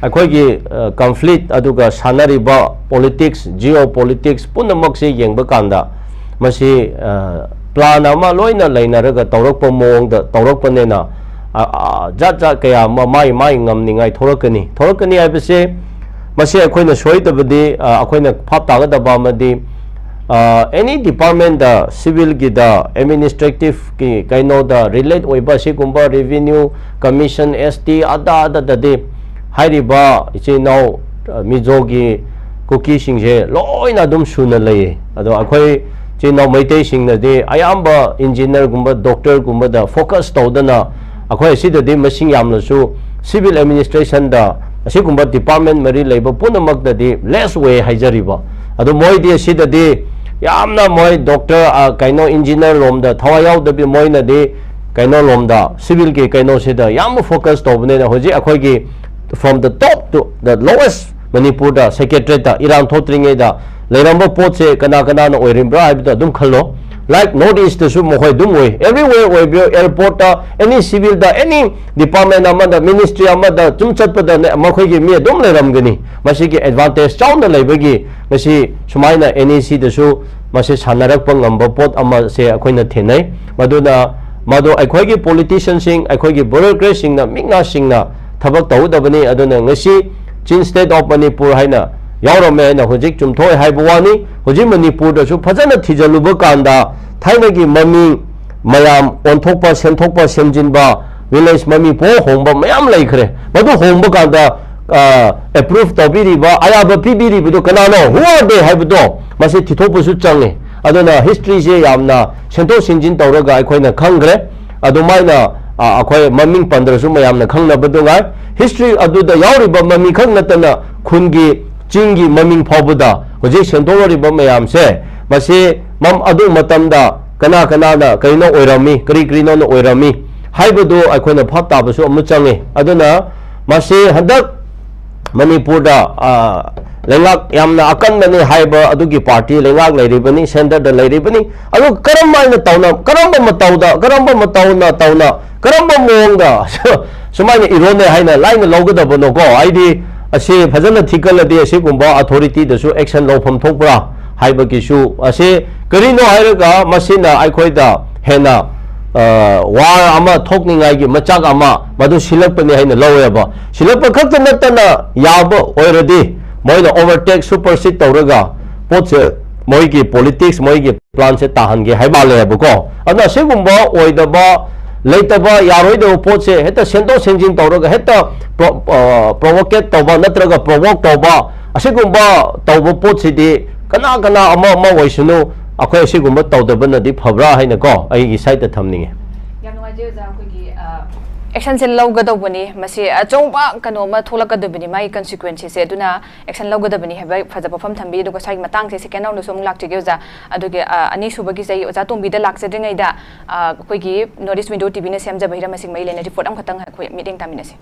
ꯑꯩꯈꯣꯏꯒꯤ, ꯑ, ꯀꯟꯐ꯭ꯂꯤꯛ ꯑꯗꯨꯒ ꯁꯥꯟꯅꯔꯤꯕ ꯄꯣꯂꯤꯇꯤꯛꯁ, ꯖꯤꯑꯣ ꯄꯣꯂꯤꯇꯤꯛꯁ ꯄꯨꯝꯅꯃꯛꯁꯤ ꯌꯦꯡꯕ ꯀꯥꯟꯗ ꯃꯁꯤ, ꯑ, ꯄ꯭ꯂꯥꯟ ꯑꯃ ꯂꯣꯏꯅ ꯂꯩꯅꯔꯒ ꯇꯧꯔꯛꯄ ꯃꯑꯣꯡꯗ ꯇꯧꯔꯛꯄꯅꯤꯅ, ꯑ, ꯑ, ꯖꯥꯠ ꯖꯥꯠ ꯀꯌꯥ ꯑꯃ ꯃꯥꯏ ꯃꯥꯏ ꯉꯝꯅꯤꯡꯉꯥꯏ ꯊꯣꯛꯂꯛꯀꯅꯤ꯫ ꯊꯣꯛꯂꯛꯀꯅꯤ ꯍꯥꯏꯕꯁꯦ ꯃꯁꯤ ꯑꯩꯈꯣꯏꯅ ꯁꯣꯏꯗꯕꯗꯤ, ꯑ, ꯑꯩꯈꯣꯏꯅ ꯚꯥꯞ ꯇꯥꯒꯗꯕ ꯑꯃꯗꯤ, ꯑ, ꯑꯦꯅꯤ ꯗꯤꯄꯥꯔꯠꯃꯦꯟꯗ, ꯁꯤꯚꯤꯜꯒꯤꯗ, ꯑꯦꯗꯃꯤꯅꯤꯁꯇ꯭ꯔꯦꯇꯤꯚꯀꯤ ꯀꯩꯅꯣꯗ ꯔꯤꯂꯦꯠ ꯑꯣꯏꯕ ꯑꯁꯤꯒꯨꯝꯕ ꯔꯦꯚꯤꯅ꯭ꯌꯨ, ꯀꯃꯤꯁꯟ, ꯑꯦꯁ ꯇꯤ, ꯑꯗꯥ ꯑꯗꯥꯗꯗꯤ ꯍꯥꯏꯔꯤꯕ ꯏꯆꯤꯜ ꯏꯅꯥꯎ, ꯑ, ꯃꯤꯖꯣꯒꯤ, ꯀꯨꯀꯤꯁꯤꯡꯁꯦ ꯂꯣꯏꯅ ꯑꯗꯨꯝ ꯁꯨꯅ ꯂꯩꯌꯦ꯫ ꯑꯗꯣ ꯑꯩꯈꯣꯏ ꯏꯆꯤꯜ ꯏꯅꯥꯎ ꯃꯩꯇꯩꯁꯤꯡꯅꯗꯤ ꯑꯌꯥꯝꯕ ꯏꯟꯖꯤꯅꯤꯌꯔꯒꯨꯝꯕ, ꯗꯣꯛꯇꯔꯒꯨꯝꯕꯗ ꯐꯣꯀꯁ ꯇꯧꯗꯅ ꯑꯩꯈꯣꯏ ꯑꯁꯤꯗꯗꯤ ꯃꯁꯤꯡ ꯌꯥꯝꯂꯁꯨ ꯁꯤꯚꯤꯜ ꯑꯦꯗꯃꯤꯅꯤꯁꯇ꯭ꯔꯦꯁꯟꯗ ꯑꯁꯤꯒꯨꯝꯕ ꯗꯤꯄꯥꯔꯠꯃꯦꯟ ꯃꯔꯤ ꯂꯩꯕ ꯄꯨꯝꯅꯃꯛꯇꯗꯤ ꯂꯦꯁ ꯑꯣꯏ ꯍꯥꯏꯖꯔꯤꯕ꯫ ꯑꯗꯣ ꯃꯣꯏꯗꯤ ꯑꯁꯤꯗꯗꯤ ꯌꯥꯝꯅ ꯃꯣꯏ ꯗꯣꯛꯇꯔ, ꯑ, ꯀꯩꯅꯣ, ꯏꯟꯖꯤꯅꯤꯌꯔ ꯂꯣꯝꯗ ꯊꯋꯥꯏ ꯌꯥꯎꯗꯕꯤ, ꯃꯣꯏꯅꯗꯤ ꯀꯩꯅꯣ ꯂꯣꯝꯗ, ꯁꯤꯚꯤꯜꯒꯤ ꯀꯩꯅꯣꯁꯤꯗ ꯌꯥꯝꯅ ꯐꯣꯀꯁ ꯇꯧꯕꯅꯤꯅ ꯍꯧꯖꯤꯛ ꯑꯩꯈꯣꯏꯒꯤ from the top to the lowest ꯃꯅꯤꯄꯨꯔꯗ ꯁꯦꯀ꯭ꯔꯦꯇꯔꯤꯌꯦꯠꯇ ꯏꯔꯥꯡ ꯊꯣꯛꯇ꯭ꯔꯤꯉꯩꯗ ꯂꯩꯔꯝꯕ ꯄꯣꯠꯁꯦ ꯀꯅꯥ ꯀꯅꯥꯅ ꯑꯣꯏꯔꯤꯕ꯭ꯔꯥ ꯍꯥꯏꯕꯗꯣ ꯑꯗꯨꯝ ꯈꯜꯂꯣ꯫ ꯂꯥꯏꯛ ꯅꯣꯔꯠ ꯏꯁꯇꯁꯨ ꯃꯈꯣꯏ ꯑꯗꯨꯝ ꯑꯣꯏ, ꯑꯦꯕ꯭ꯔꯤꯋꯦꯌꯔ ꯑꯣꯏꯕꯤꯌꯣ, ꯑꯦꯌꯔꯄꯣꯔꯠꯇ, ꯑꯦꯅꯤ ꯁꯤꯚꯤꯜꯗ, ꯑꯦꯅꯤ ꯗꯤꯄꯥꯔꯠꯃꯦꯟ ꯑꯃꯗ, ꯃꯤꯅꯤꯁꯇ꯭ꯔꯤ ꯑꯃꯗ ꯁꯨꯝ ꯆꯠꯄꯗ ꯃꯈꯣꯏꯒꯤ ꯃꯤ ꯑꯗꯨꯝ ꯂꯩꯔꯝꯒꯅꯤ꯫ ꯃꯁꯤꯒꯤ ꯑꯦꯗꯚꯥꯟꯇꯦꯖ ꯆꯥꯎꯅ ꯂꯩꯕꯒꯤ ꯉꯁꯤ ꯁꯨꯃꯥꯏꯅ ꯑꯦꯟ ꯏ ꯁꯤꯗꯁꯨ ꯃꯁꯤ ꯁꯥꯟꯅꯔꯛꯄ ꯉꯝꯕ ꯄꯣꯠ ꯑꯃꯁꯦ ꯑꯩꯈꯣꯏꯅ ꯊꯦꯡꯅꯩ꯫ ꯃꯗꯨꯅ ꯃꯗꯨ ꯑꯩꯈꯣꯏꯒꯤ ꯄꯣꯂꯤꯇꯤꯁꯤꯌꯟꯁꯤꯡ, ꯑꯩꯈꯣꯏꯒꯤ ꯕ꯭ꯌꯨꯔꯣꯀ꯭ꯔꯦꯠꯁꯤꯡꯅ ꯃꯤꯛꯅꯥꯁꯤꯡꯅ ꯊꯕꯛ ꯇꯧꯒꯗꯕꯅꯤ꯫ ꯑꯗꯨꯅ ꯉꯁꯤ Chin State of Manipur ꯍꯥꯏꯅ ꯌꯥꯎꯔꯝꯃꯦ ꯍꯥꯏꯅ ꯍꯧꯖꯤꯛ ꯆꯨꯝꯊꯣꯛꯑꯦ ꯍꯥꯏꯕ ꯋꯥꯅꯤ꯫ ꯍꯧꯖꯤꯛ ꯃꯅꯤꯄꯨꯔꯗꯁꯨ ꯐꯖꯅ ꯊꯤꯖꯤꯜꯂꯨꯕ ꯀꯥꯟꯗ ꯊꯥꯏꯅꯒꯤ ꯃꯃꯤꯡ ꯃꯌꯥꯝ ꯑꯣꯟꯊꯣꯛꯄ, ꯁꯦꯝꯗꯣꯛꯄ, ꯁꯦꯝꯖꯤꯟꯕ, ꯚꯤꯂꯦꯖ ꯃꯃꯤꯡ ꯄꯨꯡꯍꯣꯡ ꯍꯣꯡꯕ ꯃꯌꯥꯝ ꯂꯩꯈ꯭ꯔꯦ꯫ ꯃꯗꯨ ꯍꯣꯡꯕ ꯀꯥꯟꯗ, ꯑ, ꯑꯦꯄ꯭ꯔꯨꯚ ꯇꯧꯕꯤꯔꯤꯕ, ꯑꯌꯥꯕ ꯄꯤꯕꯤꯔꯤꯕꯗꯣ ꯀꯅꯥꯅꯣ? Who are they ꯍꯥꯏꯕꯗꯣ ꯃꯁꯤ ꯊꯤꯊꯣꯛꯄꯁꯨ ꯆꯪꯉꯤ꯫ ꯑꯗꯨꯅ ꯍꯤꯁꯇ꯭ꯔꯤꯁꯦ ꯌꯥꯝꯅ ꯁꯦꯝꯗꯣꯛ ꯁꯦꯝꯖꯤꯟ ꯇꯧꯔꯒ ꯑꯩꯈꯣꯏꯅ ꯈꯪꯈ꯭ꯔꯦ꯫ ꯑꯗꯨꯃꯥꯏꯅ, ꯑ, ꯑꯩꯈꯣꯏ ꯃꯃꯤꯡ ꯄꯟꯗ꯭ꯔꯁꯨ ꯃꯌꯥꯝꯅ ꯈꯪꯅꯕ ꯅꯨꯡꯉꯥꯏ꯫ ꯍꯤꯁꯇ꯭ꯔꯤ ꯑꯗꯨꯗ ꯌꯥꯎꯔꯤꯕ ꯃꯃꯤꯡ ꯈꯛ ꯅꯠꯇꯅ ꯈꯨꯟꯒꯤ, ꯆꯤꯡꯒꯤ ꯃꯃꯤꯡ ꯐꯥꯎꯕꯗ ꯍꯧꯖꯤꯛ ꯁꯦꯝꯗꯣꯛꯅꯔꯤꯕ ꯃꯌꯥꯝꯁꯦ, ꯃꯁꯤ ꯃꯝ-, ꯑꯗꯨ ꯃꯇꯝꯗ ꯀꯅꯥ ꯀꯅꯥꯅ ꯀꯔꯤꯅꯣ ꯑꯣꯏꯔꯝꯃꯤ, ꯀꯔꯤ ꯀꯔꯤꯅꯣꯅ ꯑꯣꯏꯔꯝꯃꯤ, ꯍꯥꯏꯕꯗꯨ ꯑꯩꯈꯣꯏꯅ ꯚꯥꯞ ꯇꯥꯕꯁꯨ ꯑꯃ ꯆꯪꯉꯤ꯫ ꯑꯗꯨꯅ ꯃꯁꯤ ꯍꯟꯗꯛ ꯃꯅꯤꯄꯨꯔꯗ, ꯑ, ꯂꯩꯉꯥꯛ ꯌꯥꯝꯅ ꯑꯀꯟꯕꯅꯤ ꯍꯥꯏꯕ ꯑꯗꯨꯒꯤ ꯄꯥꯔꯇꯤ ꯂꯩꯉꯥꯛ ꯂꯩꯔꯤꯕꯅꯤ, ꯁꯦꯟꯇꯔꯗ ꯂꯩꯔꯤꯕꯅꯤ꯫ ꯑꯗꯨ ꯀꯔꯝ ꯍꯥꯏꯅ ꯇꯧꯅ, ꯀꯔꯝꯕ ꯃꯇꯧꯗ, ꯀꯔꯝꯕ ꯃꯇꯧꯅ ꯇꯧꯅ, ꯀꯔꯝꯕ ꯃꯑꯣꯡꯗ ꯁꯨꯃꯥꯏꯅ ꯏꯔꯣꯅꯦ ꯍꯥꯏꯅ ꯂꯥꯏꯅ ꯂꯧꯒꯗꯕꯅꯣꯀꯣ? ꯍꯥꯏꯗꯤ ꯑꯁꯤ ꯐꯖꯅ ꯊꯤꯒꯠꯂꯗꯤ ꯑꯁꯤꯒꯨꯝꯕ ꯑꯣꯊꯣꯔꯤꯇꯤꯗꯁꯨ ꯑꯦꯛꯁꯟ ꯂꯧꯐꯝ ꯊꯣꯛꯄ꯭ꯔꯥ ꯍꯥꯏꯕꯒꯤꯁꯨ, ꯑꯁꯤ ꯀꯔꯤꯅꯣ ꯍꯥꯏꯔꯒ ꯃꯁꯤꯅ ꯑꯩꯈꯣꯏꯗ ꯍꯦꯟꯅ, ꯑ, ꯋꯥꯔ ꯑꯃ ꯊꯣꯛꯅꯤꯡꯉꯥꯏꯒꯤ ꯃꯆꯥꯛ ꯑꯃ ꯃꯗꯨ ꯁꯤꯜꯂꯛꯄꯅꯤ ꯍꯥꯏꯅ ꯂꯧꯋꯦꯕ꯫ ꯁꯤꯜꯂꯛꯄ ꯈꯛꯇ ꯅꯠꯇꯅ ꯌꯥꯕ ꯑꯣꯏꯔꯗꯤ ꯃꯣꯏꯅ ꯑꯣꯚꯔꯇꯦꯛ, ꯁꯨꯄꯔꯁꯤꯠ ꯇꯧꯔꯒ ꯄꯣꯠꯁꯦ ꯃꯣꯏꯒꯤ ꯄꯣꯂꯤꯇꯤꯛꯁ, ꯃꯣꯏꯒꯤ ꯄ꯭ꯂꯥꯟꯁꯦ ꯇꯥꯍꯟꯒꯦ ꯍꯥꯏꯕ ꯃꯥꯜꯂꯦꯕꯀꯣ꯫ ꯑꯗꯨꯅ ꯑꯁꯤꯒꯨꯝꯕ ꯑꯣꯏꯗꯕ, ꯂꯩꯇꯕ, ꯌꯥꯔꯣꯏꯗꯕ ꯄꯣꯠꯁꯦ ꯍꯦꯛꯇ ꯁꯦꯝꯗꯣꯛ ꯁꯦꯝꯖꯤꯟ ꯇꯧꯔꯒ ꯍꯦꯛꯇ ꯄ꯭ꯔꯣ-, ꯑ, ꯄ꯭ꯔꯣꯚꯣꯀꯦꯠ ꯇꯧꯕ ꯅꯠꯇ꯭ꯔꯒ ꯄ꯭ꯔꯣꯚꯣꯛ ꯇꯧꯕ, ꯑꯁꯤꯒꯨꯝꯕ ꯇꯧꯕ ꯄꯣꯠꯁꯤꯗꯤ ꯀꯅꯥ ꯀꯅꯥ ꯑꯃ ꯑꯃ ꯑꯣꯏꯁꯅꯨ, ꯑꯩꯈꯣꯏ ꯑꯁꯤꯒꯨꯝꯕ ꯇꯧꯗꯕꯅꯗꯤ ꯐꯕ꯭ꯔꯥ ꯍꯥꯏꯅꯀꯣ, ꯑꯩꯒꯤ ꯁꯥꯏꯠꯇ ꯊꯝꯅꯤꯡꯉꯦ꯫ ꯌꯥꯝ ꯅꯨꯡꯉꯥꯏꯖꯩ ꯑꯣꯖꯥ꯫ ꯑꯩꯈꯣꯏꯒꯤ, ꯑ, ꯑꯦꯛꯁꯟꯁꯦ ꯂꯧꯒꯗꯧꯕꯅꯤ꯫ ꯃꯁꯤ ꯑꯆꯧꯕ ꯀꯩꯅꯣ ꯑꯃ ꯊꯣꯛꯂꯛꯀꯗꯕꯅꯤ, ꯃꯥꯒꯤ ꯀꯟꯁꯤꯀ꯭ꯋꯦꯟꯁꯦꯁꯁꯦ꯫ ꯑꯗꯨꯅ ꯑꯦꯛꯁꯟ ꯂꯧꯒꯗꯕꯅꯤ ꯍꯥꯏꯕ ꯐꯖꯕ ꯋꯥꯐꯝ ꯊꯝꯕꯤ꯫ ꯑꯗꯨꯒ ꯉꯁꯥꯏꯒꯤ ꯃꯇꯥꯡꯁꯦ ꯁꯦꯀꯦꯟ ꯔꯥꯎꯟꯗꯁꯨ ꯑꯃꯨꯛ ꯂꯥꯛꯆꯒꯦ ꯑꯣꯖꯥ꯫ ꯑꯗꯨꯒꯤ, ꯑ, ꯑꯅꯤꯁꯨꯕꯒꯤꯁꯦ ꯑꯩ ꯑꯣꯖꯥ ꯇꯣꯝꯕꯤꯗ ꯂꯥꯛꯆꯗ꯭ꯔꯤꯉꯩꯗ, ꯑ, ꯑꯩꯈꯣꯏꯒꯤ ꯅꯣꯔꯠ ꯏꯁ ꯋꯤꯟꯗꯣ ꯇꯤꯚꯤꯅ ꯁꯦꯝꯖꯕ ꯍꯤꯔꯝ ꯑꯁꯤꯒ ꯃꯔꯤ ꯂꯩꯅ ꯔꯤꯄꯣꯔꯠ ꯑꯃꯈꯛꯇꯪ ꯑꯩꯈꯣꯏ ꯃꯤꯠꯌꯦꯡ ꯇꯥꯃꯤꯟꯅꯁꯤ꯫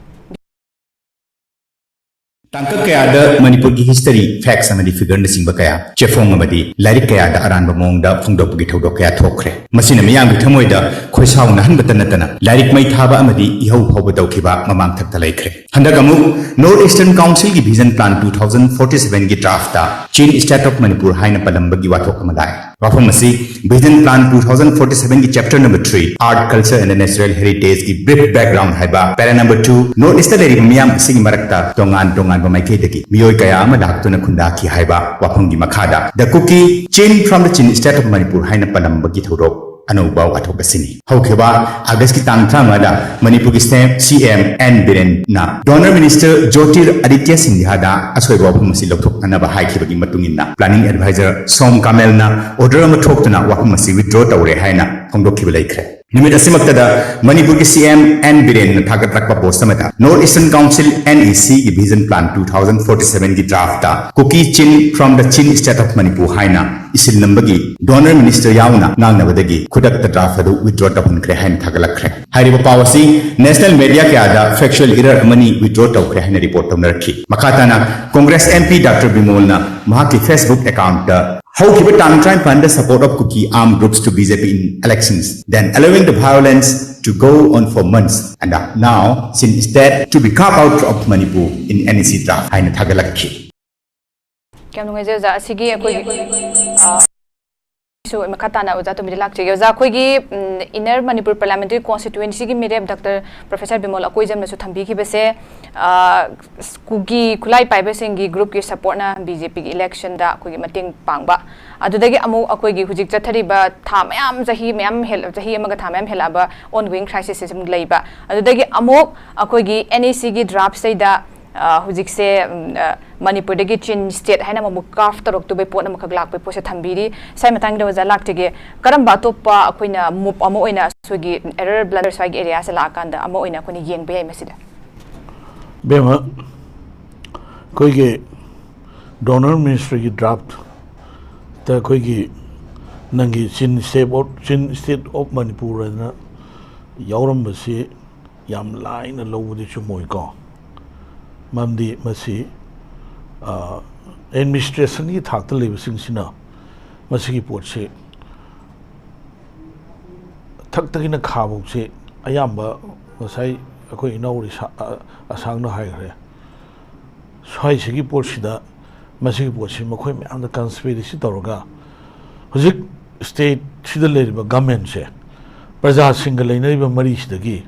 ꯇꯥꯡꯀꯛ ꯀꯌꯥꯗ ꯃꯅꯤꯄꯨꯔꯒꯤ ꯍꯤꯁꯇꯔꯤ, ꯐꯦꯛꯁ ꯑꯃꯗꯤ ꯐꯤꯒꯔꯅꯆꯤꯡꯕ ꯀꯌꯥ ꯆꯦꯐꯣꯡ ꯑꯃꯗꯤ ꯂꯥꯏꯔꯤꯛ ꯀꯌꯥꯗ ꯑꯔꯥꯟꯕ ꯃꯑꯣꯡꯗ ꯐꯣꯡꯗꯣꯛꯄꯒꯤ ꯊꯧꯗꯣꯛ ꯀꯌꯥ ꯊꯣꯛꯈ꯭ꯔꯦ꯫ ꯃꯁꯤꯅ ꯃꯤꯌꯥꯝꯒꯤ ꯊꯃꯣꯏꯗ ꯈꯣꯏꯁꯥꯎꯅꯍꯟꯕꯇ ꯅꯠꯇꯅ ꯂꯥꯏꯔꯤꯛ ꯃꯩ ꯊꯥꯕ ꯑꯃꯗꯤ ꯏꯍꯧ ꯐꯥꯎꯕ ꯇꯧꯈꯤꯕ ꯃꯃꯥꯡ ꯊꯛꯇ ꯂꯩꯈ꯭ꯔꯦ꯫ ꯍꯟꯗꯛ ꯑꯃꯨꯛ ꯅꯣꯔꯠ ꯏꯁꯇꯔꯟ ꯀꯥꯎꯟꯁꯤꯜꯒꯤ vision plan two thousand forty ꯁꯚꯦꯟꯒꯤ ꯗ꯭ꯔꯥꯐꯇ ꯆꯤꯟ ꯁ꯭ꯇꯦꯠ ꯑꯣꯐ ꯃꯅꯤꯄꯨꯔ ꯍꯥꯏꯅ ꯄꯜꯂꯝꯕꯒꯤ ꯋꯥꯊꯣꯛ ꯑꯃ ꯂꯥꯛꯑꯦ꯫ ꯋꯥꯐꯝ ꯑꯁꯤ vision plan two thousand forty ꯁꯚꯦꯟꯒꯤ chapter number three, Art, Culture and the Natural Heritageꯀꯤ ꯕ꯭ꯔꯤꯐ ꯕꯦꯛꯒ꯭ꯔꯥꯎꯟ ꯍꯥꯏꯕ para number two, north east ꯂꯩꯔꯤꯕ ꯃꯤꯌꯥꯝ ꯑꯁꯤꯒꯤ ꯃꯔꯛꯇ ꯇꯣꯉꯥꯟ ꯇꯣꯉꯥꯟꯕ ꯃꯥꯏꯀꯩꯗꯒꯤ ꯃꯤꯑꯣꯏ ꯀꯌꯥ ꯑꯃ ꯂꯥꯛꯇꯨꯅ ꯈꯨꯟꯗꯥꯈꯤ ꯍꯥꯏꯕ ꯋꯥꯐꯝꯒꯤ ꯃꯈꯥꯗ The Kuki Chin from the Chin State of Manipur ꯍꯥꯏꯅ ꯄꯜꯂꯝꯕꯒꯤ ꯊꯧꯗꯣꯛ ꯑꯅꯧꯕ ꯋꯥꯊꯣꯛ ꯑꯁꯤꯅꯤ꯫ ꯍꯧꯈꯤꯕ ꯑꯥꯒꯁꯀꯤ ꯇꯥꯡ ꯇꯔꯥꯃꯉꯥꯗ ꯃꯅꯤꯄꯨꯔꯒꯤ ꯁꯤ M and ꯕꯤꯔꯦꯟꯅ donor minister ꯖꯣꯇꯤꯔ Aditya ꯁꯤꯟꯙ꯭ꯌꯥꯗ ꯑꯁꯣꯏꯕ ꯋꯥꯐꯝ ꯑꯁꯤ ꯂꯧꯊꯣꯛꯅꯅꯕ ꯍꯥꯏꯈꯤꯕꯒꯤ ꯃꯇꯨꯡ ꯏꯟꯅ, ꯄ꯭ꯂꯥꯅꯤꯡ ꯑꯦꯗꯚꯥꯏꯖꯔ ꯁꯣꯝ ꯀꯥꯃꯦꯜꯅ ꯑꯣꯔꯗꯔ ꯑꯃ ꯊꯣꯛꯇꯨꯅ ꯋꯥꯐꯝ ꯑꯁꯤ ꯋꯤꯊꯗ꯭ꯔꯣ ꯇꯧꯔꯦ ꯍꯥꯏꯅ ꯐꯣꯡꯗꯣꯛꯈꯤꯕ ꯂꯩꯈ꯭ꯔꯦ꯫ ꯅꯨꯃꯤꯠ ꯑꯁꯤꯃꯛꯇꯗ ꯃꯅꯤꯄꯨꯔꯒꯤ ꯁꯤ ꯑꯦꯝ ꯑꯦꯟ ꯕꯤꯔꯦꯟꯅ ꯊꯥꯒꯠꯂꯛꯄ ꯄꯣꯁ ꯑꯃꯗ, North Eastern Council, N E C, ꯒꯤ Vision Plan two thousand forty seven ꯒꯤ draft the Kuki Chin from the Chin State of Manipur ꯍꯥꯏꯅ ꯏꯁꯤꯜ ꯅꯝꯕꯒꯤ ꯗꯣꯅꯔ ꯃꯤꯅꯤꯁꯇꯔ ꯌꯥꯎꯅ ꯉꯥꯡꯅꯕꯗꯒꯤ ꯈꯨꯗꯛꯇ draft ꯑꯗꯨ withdraw ꯇꯧꯍꯟꯈ꯭ꯔꯦ ꯍꯥꯏꯅ ꯊꯥꯒꯠꯂꯛꯈ꯭ꯔꯦ꯫ ꯍꯥꯏꯔꯤꯕ ꯄꯥꯎ ꯑꯁꯤ ꯅꯦꯁꯅꯦꯜ ꯃꯦꯗꯤꯌꯥ ꯀꯌꯥꯗ factual error ꯑꯃꯅꯤ, withdraw ꯇꯧꯈ꯭ꯔꯦ ꯍꯥꯏꯅ ꯔꯤꯄꯣꯔꯠ ꯇꯧꯅꯔꯛꯈꯤ꯫ ꯃꯈꯥ ꯇꯥꯅ ꯀꯣꯡꯒ꯭ꯔꯦꯁ ꯑꯦꯝ ꯄꯤ ꯗꯥꯛꯇꯔ ꯕꯤꯃꯣꯜꯅ ꯃꯍꯥꯛꯀꯤ Facebook account ꯇ, "ꯍꯧꯈꯤꯕ ꯇꯥꯡ ꯇꯔꯥꯅꯤꯄꯥꯟꯗ support of Kuki armed groups to B J P in elections, then allowing the violence to go on for months, and now Chin state to be carved out of Manipur in N E C draft" ꯍꯥꯏꯅ ꯊꯥꯒꯠꯂꯛꯈꯤ꯫ ꯌꯥꯝ ꯅꯨꯡꯉꯥꯏꯖꯩ ꯑꯣꯖꯥ꯫ ꯑꯁꯤꯒꯤ ꯑꯩꯈꯣꯏꯒꯤ, ꯑ, ꯁꯨ ꯃꯈꯥ ꯇꯥꯅ ꯑꯣꯖꯥ ꯇꯣꯝꯕꯤꯗ ꯂꯥꯛꯆꯒꯦ꯫ ꯑꯣꯖꯥ, ꯑꯩꯈꯣꯏꯒꯤ, ꯎꯝ, Inner Manipur Parliamentary Constituency ꯒꯤ ꯃꯤꯔꯦꯞ ꯗꯥꯛꯇꯔ ꯄ꯭ꯔꯣꯐꯦꯁꯔ ꯕꯤꯃꯣꯜ ꯑꯀꯣꯏꯖꯝꯅꯁꯨ ꯊꯝꯕꯤꯈꯤꯕꯁꯦ, ꯑ, ꯀꯨꯀꯤ ꯈꯨꯠꯂꯥꯏ ꯄꯥꯏꯕꯁꯤꯡꯒꯤ group ꯀꯤ support ꯅ B J P ꯒꯤ election ꯗ ꯑꯩꯈꯣꯏꯒꯤ ꯃꯇꯦꯡ ꯄꯥꯡꯕ, ꯑꯗꯨꯗꯒꯤ ꯑꯃꯨꯛ ꯑꯩꯈꯣꯏꯒꯤ ꯍꯧꯖꯤꯛ ꯆꯠꯊꯔꯤꯕ ꯊꯥ ꯃꯌꯥꯝ, ꯆꯍꯤ ꯃꯌꯥꯝ ꯍꯦꯜ-, ꯆꯍꯤ ꯑꯃꯒ ꯊꯥ ꯃꯌꯥꯝ ꯍꯦꯜꯂꯛꯑꯕ ongoing crisis ꯁꯤꯁꯨ ꯑꯃꯨꯛ ꯂꯩꯕ, ꯑꯗꯨꯗꯒꯤ ꯑꯃꯨꯛ ꯑꯩꯈꯣꯏꯒꯤ N E C ꯒꯤ draft ꯁꯤꯗ, ꯑ, ꯍꯧꯖꯤꯛꯁꯦ, ꯎꯝ, ꯑ, ꯃꯅꯤꯄꯨꯔꯗꯒꯤ Chin state ꯍꯥꯏꯅ ꯑꯃꯨꯛ carve ꯇꯧꯔꯛꯇꯧꯕꯩ ꯄꯣꯠ ꯑꯃꯈꯛ ꯂꯥꯛꯄꯩ ꯄꯣꯠꯁꯦ ꯊꯝꯕꯤꯔꯤ꯫ ꯁ꯭ꯋꯥꯏ ꯃꯇꯥꯡꯗ ꯑꯣꯖꯥ ꯂꯥꯛꯆꯒꯦ꯫ ꯀꯔꯝꯕ ꯑꯇꯣꯞꯄ ꯑꯩꯈꯣꯏꯅ move ꯑꯃ ꯑꯣꯏꯅ ꯑꯩꯈꯣꯏꯒꯤ error, blunder ꯁ꯭ꯋꯥꯏꯒꯤ area ꯁꯦ ꯂꯥꯛꯑꯀꯥꯟꯗ ꯑꯃ ꯑꯣꯏꯅ ꯑꯩꯈꯣꯏꯅ ꯌꯦꯡꯕ ꯌꯥꯏ ꯃꯁꯤꯗ? ꯕꯦꯝꯃ, ꯑꯩꯈꯣꯏꯒꯤ ꯗꯣꯅꯔ ꯃꯤꯅꯤꯁꯇ꯭ꯔꯤꯒꯤ draft ꯇ ꯑꯩꯈꯣꯏꯒꯤ ꯅꯪꯒꯤ Chin State of, Chin State of Manipur ꯍꯥꯏꯗꯅ ꯌꯥꯎꯔꯝꯕꯁꯤ ꯌꯥꯝ ꯂꯥꯏꯅ ꯂꯧꯕꯗꯤ ꯆꯨꯝꯃꯣꯏꯀꯣ꯫ ꯃꯔꯝꯗꯤ ꯃꯁꯤ, ꯑ, administration ꯒꯤ ꯊꯥꯛꯇ ꯂꯩꯕꯁꯤꯡꯁꯤꯅ ꯃꯁꯤꯒꯤ ꯄꯣꯠꯁꯤ ꯊꯛꯇꯒꯤꯅ ꯈꯥꯐꯧꯁꯤ ꯑꯌꯥꯝꯕ ꯉꯁꯥꯏ ꯑꯩꯈꯣꯏ ꯏꯅꯥꯎ ꯔꯤꯁꯥ-, ꯑ, ꯑꯁꯥꯡꯅ ꯍꯥꯏꯈ꯭ꯔꯦ꯫ ꯁ꯭ꯋꯥꯏꯁꯤꯒꯤ ꯄꯣꯠꯁꯤꯗ, ꯃꯁꯤꯒꯤ ꯄꯣꯠꯁꯤ ꯃꯈꯣꯏ ꯃꯌꯥꯝꯗ conspiracy ꯇꯧꯔꯒ ꯍꯧꯖꯤꯛ state ꯁꯤꯗ ꯂꯩꯔꯤꯕ government ꯁꯦ ꯄ꯭ꯔꯖꯥꯁꯤꯡꯒ ꯂꯩꯅꯔꯤꯕ ꯃꯔꯤꯁꯤꯗꯒꯤ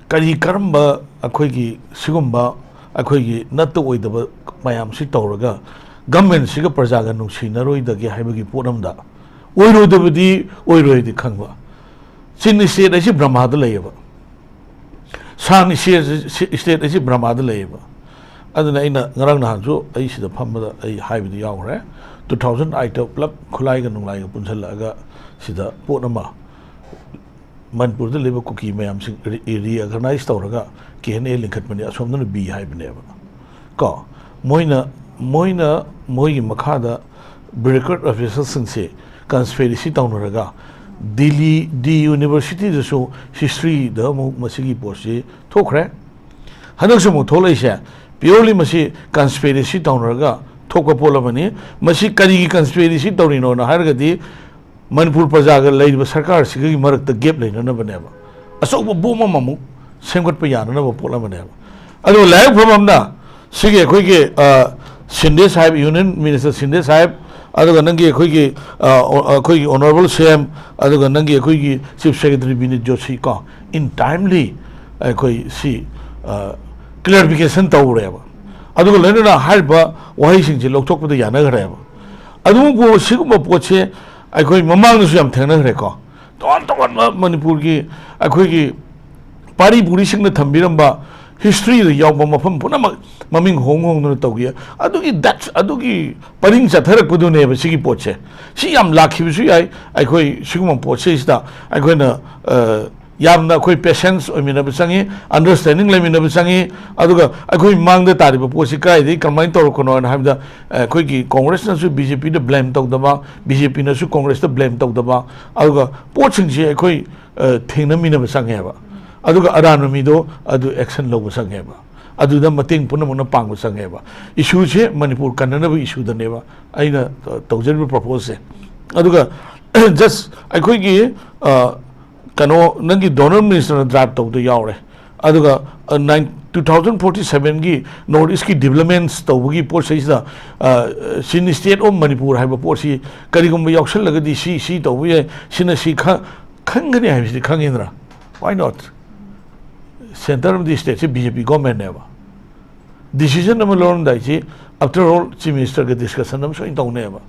ꯀꯔꯤ ꯀꯔꯝꯕ ꯑꯩꯈꯣꯏꯒꯤ ꯁꯤꯒꯨꯝꯕ ꯑꯩꯈꯣꯏꯒꯤ ꯅꯠꯇ ꯑꯣꯏꯗꯕ ꯃꯌꯥꯝꯁꯤ ꯇꯧꯔꯒ government ꯁꯤꯒ ꯄ꯭ꯔꯖꯥꯒ ꯅꯨꯡꯁꯤꯅꯔꯣꯏꯗꯒꯦ ꯍꯥꯏꯕꯒꯤ ꯄꯣꯠ ꯑꯃꯗ, ꯑꯣꯏꯔꯣꯏꯗꯕꯗꯤ ꯑꯣꯏꯔꯣꯏꯗꯤ ꯈꯪꯕ꯫ Chin state ꯍꯥꯏꯁꯤ ꯕ꯭ꯔꯍꯃꯥꯗ ꯂꯩꯌꯦꯕ꯫ Shan state, state ꯍꯥꯏꯁꯤ ꯕ꯭ꯔꯍꯃꯥꯗ ꯂꯩꯌꯦꯕ꯫ ꯑꯗꯨꯅ ꯑꯩꯅ ꯉꯔꯥꯡ ꯅꯍꯥꯟꯁꯨ ꯑꯩ ꯁꯤꯗ ꯐꯝꯕꯗ ꯑꯩ ꯍꯥꯏꯕꯗꯤ ꯌꯥꯎꯈ꯭ꯔꯦ, two thousand eight ꯇ ꯄꯨꯂꯞ ꯈꯨꯠꯂꯥꯏꯒ ꯅꯨꯡꯂꯥꯏꯒ ꯄꯨꯟꯁꯤꯜꯂꯛꯑꯒ ꯁꯤꯗ ꯄꯣꯠ ꯑꯃ ꯃꯅꯤꯄꯨꯔꯗ ꯂꯩꯕ ꯀꯨꯀꯤ ꯃꯌꯥꯝꯁꯤꯡ ꯔꯤ-, ꯔꯤꯑꯣꯔꯒꯅꯥꯏꯖ ꯇꯧꯔꯒ ꯀꯦ ꯑꯦꯟ ꯑꯦ ꯂꯤꯡꯈꯠꯄꯅꯤ, ꯑꯁꯣꯝꯗꯅ ꯕꯤ ꯍꯥꯏꯕꯅꯦꯕ꯫ ꯀꯣ, ꯃꯣꯏꯅ, ꯃꯣꯏꯅ ꯃꯣꯏꯒꯤ ꯃꯈꯥꯗ ꯕ꯭ꯌꯨꯔꯣꯀ꯭ꯔꯦꯠ ꯑꯣꯐꯤꯁꯔꯁꯤꯡꯁꯦ ꯀꯟꯁꯄꯤꯔꯦꯁꯤ ꯇꯧꯅꯔꯒ ꯗꯤꯜꯂꯤ, ꯗꯤ ꯌꯨꯅꯤꯚꯔꯁꯤꯇꯤꯗꯁꯨ ꯍꯤꯁꯇ꯭ꯔꯤꯗ ꯑꯃꯨꯛ ꯃꯁꯤꯒꯤ ꯄꯣꯠꯁꯤ ꯊꯣꯛꯈ꯭ꯔꯦ꯫ ꯍꯟꯗꯛꯁꯨ ꯑꯃꯨꯛ ꯊꯣꯛꯂꯛꯏꯁꯦ ꯄꯤꯌꯣꯔꯂꯤ ꯃꯁꯤ ꯀꯟꯁꯄꯤꯔꯦꯁꯤ ꯇꯧꯅꯔꯒ ꯊꯣꯛꯄ ꯄꯣꯠ ꯑꯃꯅꯤ꯫ ꯃꯁꯤ ꯀꯔꯤꯒꯤ ꯀꯟꯁꯄꯤꯔꯦꯁꯤ ꯇꯧꯔꯤꯅꯣꯅ ꯍꯥꯏꯔꯒꯗꯤ ꯃꯅꯤꯄꯨꯔ ꯄ꯭ꯔꯖꯥꯒ ꯂꯩꯔꯤꯕ ꯁꯔꯀꯥꯔꯁꯤꯒꯒꯤ ꯃꯔꯛꯇ ꯒꯦꯞ ꯂꯩꯅꯅꯕꯅꯦꯕ꯫ ꯑꯆꯧꯕ ꯕꯣꯝ ꯑꯃꯃꯨꯛ ꯁꯦꯝꯒꯠꯄ ꯌꯥꯅꯅꯕ ꯄꯣꯠ ꯑꯃꯅꯦꯕ꯫ ꯑꯗꯨꯒ ꯂꯥꯏꯕꯛ ꯐꯕ ꯑꯃꯅ ꯁꯤꯒꯤ ꯑꯩꯈꯣꯏꯒꯤ, ꯑ, ꯁꯤꯟꯗꯦ ꯁꯥꯍꯦꯕ, ꯌꯨꯅꯤꯌꯟ ꯃꯤꯅꯤꯁꯇꯔ ꯁꯤꯟꯗꯦ ꯁꯥꯍꯦꯕ, ꯑꯗꯨꯒ ꯅꯪꯒꯤ ꯑꯩꯈꯣꯏꯒꯤ, ꯑ, ꯑꯣ-, ꯑꯩꯈꯣꯏꯒꯤ ꯑꯣꯅꯔꯦꯕꯜ ꯁꯤ ꯑꯦꯝ, ꯑꯗꯨꯒ ꯅꯪꯒꯤ ꯑꯩꯈꯣꯏꯒꯤ ꯆꯤꯐ ꯁꯦꯀ꯭ꯔꯦꯇꯔꯤ ꯕꯤꯅꯤꯠ ꯖꯣꯁꯤ ꯀꯣ, in timely ꯑꯩꯈꯣꯏ ꯁꯤ, ꯑ, ꯀ꯭ꯂꯦꯔꯤꯐꯤꯀꯦꯁꯟ ꯇꯧꯔꯦꯕ꯫ ꯑꯗꯨꯒ ꯂꯣꯏꯅꯅ ꯍꯥꯏꯔꯤꯕ ꯋꯥꯍꯩꯁꯤꯡꯁꯦ ꯂꯧꯊꯣꯛꯄꯗ ꯌꯥꯅꯈ꯭ꯔꯦꯕ꯫ ꯑꯗꯨꯕꯨ ꯁꯤꯒꯨꯝꯕ ꯄꯣꯠꯁꯦ ꯑꯩꯈꯣꯏ ꯃꯃꯥꯡꯗꯁꯨ ꯌꯥꯝ ꯊꯦꯡꯅꯈ꯭ꯔꯦꯀꯣ꯫ ꯇꯣꯉꯥꯟ ꯇꯣꯉꯥꯟꯕ ꯃꯅꯤꯄꯨꯔꯒꯤ ꯑꯩꯈꯣꯏꯒꯤ ꯄꯥꯔꯤ ꯄꯨꯔꯤꯁꯤꯡꯅ ꯊꯝꯕꯤꯔꯝꯕ ꯍꯤꯁꯇ꯭ꯔꯤꯗ ꯌꯥꯎꯕ ꯃꯐꯝ ꯄꯨꯝꯅꯃꯛ ꯃꯃꯤꯡ ꯍꯣꯡ ꯍꯣꯡꯗꯨꯅ ꯇꯧꯈꯤ꯫ ꯑꯗꯨꯒꯤ, that's, ꯑꯗꯨꯒꯤ ꯄꯔꯤꯡ ꯆꯠꯊꯔꯛꯄꯗꯨꯅꯦꯕ ꯁꯤꯒꯤ ꯄꯣꯠꯁꯦ꯫ ꯁꯤ ꯌꯥꯝ ꯂꯥꯛꯈꯤꯕꯁꯨ ꯌꯥꯏ꯫ ꯑꯩꯈꯣꯏ ꯁꯤꯒꯨꯝꯕ ꯄꯣꯠꯁꯤꯗꯩꯁꯤꯗ ꯑꯩꯈꯣꯏꯅ, ꯑ, ꯌꯥꯝꯅ ꯑꯩꯈꯣꯏ ꯄꯦꯁꯦꯟꯁ ꯑꯣꯏꯃꯤꯟꯅꯕ ꯆꯪꯉꯤ, ꯑꯟꯗꯔꯁ꯭ꯇꯦꯟꯗꯤꯡ ꯂꯩꯃꯤꯟꯅꯕ ꯆꯪꯉꯤ꯫ ꯑꯗꯨꯒ ꯑꯩꯈꯣꯏ ꯃꯥꯡꯗ ꯇꯥꯔꯤꯕ ꯄꯣꯠꯁꯤ ꯀꯗꯥꯏꯗꯒꯤ ꯀꯔꯝꯍꯥꯏꯅ ꯇꯧꯔꯛꯄꯅꯣ ꯍꯥꯏꯅ ꯍꯥꯏꯕꯗ, ꯑꯩꯈꯣꯏꯒꯤ ꯀꯣꯡꯒ꯭ꯔꯦꯁꯅꯁꯨ ꯕꯤ ꯖꯦ ꯄꯤꯗ ꯕ꯭ꯂꯦꯝ ꯇꯧꯗꯕ, ꯕꯤ ꯖꯦ ꯄꯤꯅꯁꯨ ꯀꯣꯡꯒ꯭ꯔꯦꯁꯇ ꯕ꯭ꯂꯦꯝ ꯇꯧꯗꯕ, ꯑꯗꯨꯒ ꯄꯣꯠꯁꯤꯡꯁꯤ ꯑꯩꯈꯣꯏ, ꯑ, ꯊꯦꯡꯅꯃꯤꯟꯅꯕ ꯆꯪꯉꯦꯕ꯫ ꯑꯗꯨꯒ ꯑꯔꯥꯟꯕ ꯃꯤꯗꯣ ꯑꯗꯨ ꯑꯦꯛꯁꯟ ꯂꯧꯕ ꯆꯪꯉꯦꯕ꯫ ꯑꯗꯨꯗ ꯃꯇꯦꯡ ꯄꯨꯝꯅꯃꯛꯅ ꯄꯥꯡꯕ ꯆꯪꯉꯦꯕ꯫ ꯏꯁꯨꯁꯦ ꯃꯅꯤꯄꯨꯔ ꯀꯟꯅꯅꯕ ꯏꯁꯨꯗꯅꯦꯕ ꯑꯩꯅ, ꯑ, ꯇꯧꯖꯔꯤꯕ ꯄ꯭ꯔꯄꯣꯖꯁꯦ꯫ ꯑꯗꯨꯒ ꯖꯁ ꯑꯩꯈꯣꯏꯒꯤ, ꯑ, ꯀꯩꯅꯣ, ꯅꯪꯒꯤ ꯗꯣꯅꯔ ꯃꯤꯅꯤꯁꯇꯔꯅ ꯗ꯭ꯔꯥꯏꯚ ꯇꯧꯕꯗ ꯌꯥꯎꯔꯦ꯫ ꯑꯗꯨꯒ, ꯑ, ꯅꯥꯏꯟ-, ꯇꯨ ꯊꯥꯎꯖꯟ ꯐꯣꯔꯇꯤ ꯁꯚꯦꯟꯒꯤ ꯅꯣꯔꯠ ꯏꯁꯀꯤ ꯗꯤꯕ꯭ꯂꯞꯃꯦꯟꯁ ꯇꯧꯕꯒꯤ ꯄꯣꯠꯁꯤꯗꯩꯁꯤꯗ, ꯑ, ꯁꯤꯟ ꯁ꯭ꯇꯦꯠ ꯑꯣꯐ ꯃꯅꯤꯄꯨꯔ ꯍꯥꯏꯕ ꯄꯣꯠꯁꯤ ꯀꯔꯤꯒꯨꯝꯕ ꯌꯥꯎꯁꯜꯂꯒꯗꯤ ꯁꯤ, ꯁꯤ ꯇꯧꯕ ꯌꯥꯏ, ꯁꯤꯅ ꯁꯤ ꯈ-, ꯈꯪꯒꯅꯤ ꯍꯥꯏꯕꯁꯤꯗꯤ ꯈꯪꯉꯤꯗꯅ꯫ Why not? ꯁꯦꯟꯇꯔ ꯑꯃꯗꯤ ꯁ꯭ꯇꯦꯠꯁꯤ ꯕꯤ ꯖꯦ ꯄꯤ ꯒꯣꯔꯃꯦꯟꯅꯦꯕ꯫ ꯗꯤꯁꯤꯖꯟ ꯑꯃ ꯂꯧꯔꯝꯗꯥꯏꯁꯤ, after all, ꯆꯤꯐ ꯃꯤꯅꯤꯁꯇꯔꯒ ꯗꯤꯁꯀꯁꯟ ꯑꯃ ꯁꯣꯏꯅ ꯇꯧꯅꯦꯕ,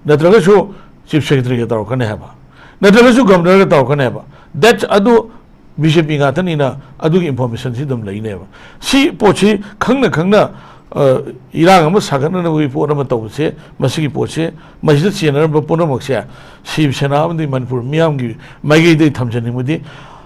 ꯅꯠꯇ꯭ꯔꯒꯁꯨ ꯆꯤꯐ ꯁꯦꯀ꯭ꯔꯦꯇꯔꯤꯒ ꯇꯧꯔꯛꯀꯅꯤ ꯍꯥꯏꯕ, ꯅꯠꯇ꯭ꯔꯒꯁꯨ ꯒꯚꯔꯅꯔꯒ ꯇꯧꯔꯛꯀꯅꯤ ꯍꯥꯏꯕ꯫ That's, ꯑꯗꯨ ꯕꯤ ꯖꯦ ꯄꯤ ꯉꯥꯛꯇꯅꯤꯅ ꯑꯗꯨꯒꯤ ꯏꯟꯐꯣꯔꯃꯦꯁꯟꯁꯤ ꯑꯗꯨꯝ ꯂꯩꯅꯦꯕ꯫ ꯁꯤ ꯄꯣꯠꯁꯤ ꯈꯪꯅ ꯈꯪꯅ, ꯑ, ꯏꯔꯥꯡ ꯑꯃ ꯁꯥꯒꯠꯅꯅꯕꯒꯤ ꯄꯣꯠ ꯑꯃ ꯇꯧꯕꯁꯦ, ꯃꯁꯤꯒꯤ ꯄꯣꯠꯁꯦ, ꯃꯁꯤꯗ ꯆꯦꯟꯅꯔꯝꯕ ꯄꯨꯝꯅꯃꯛꯁꯦ ꯁꯤꯕ ꯁꯦꯅꯥ ꯑꯃꯗꯤ ꯃꯅꯤꯄꯨꯔ ꯃꯤꯌꯥꯝꯒꯤ ꯃꯥꯏꯀꯩꯗꯒꯤ ꯊꯝꯖꯅꯤꯡꯕꯗꯤ,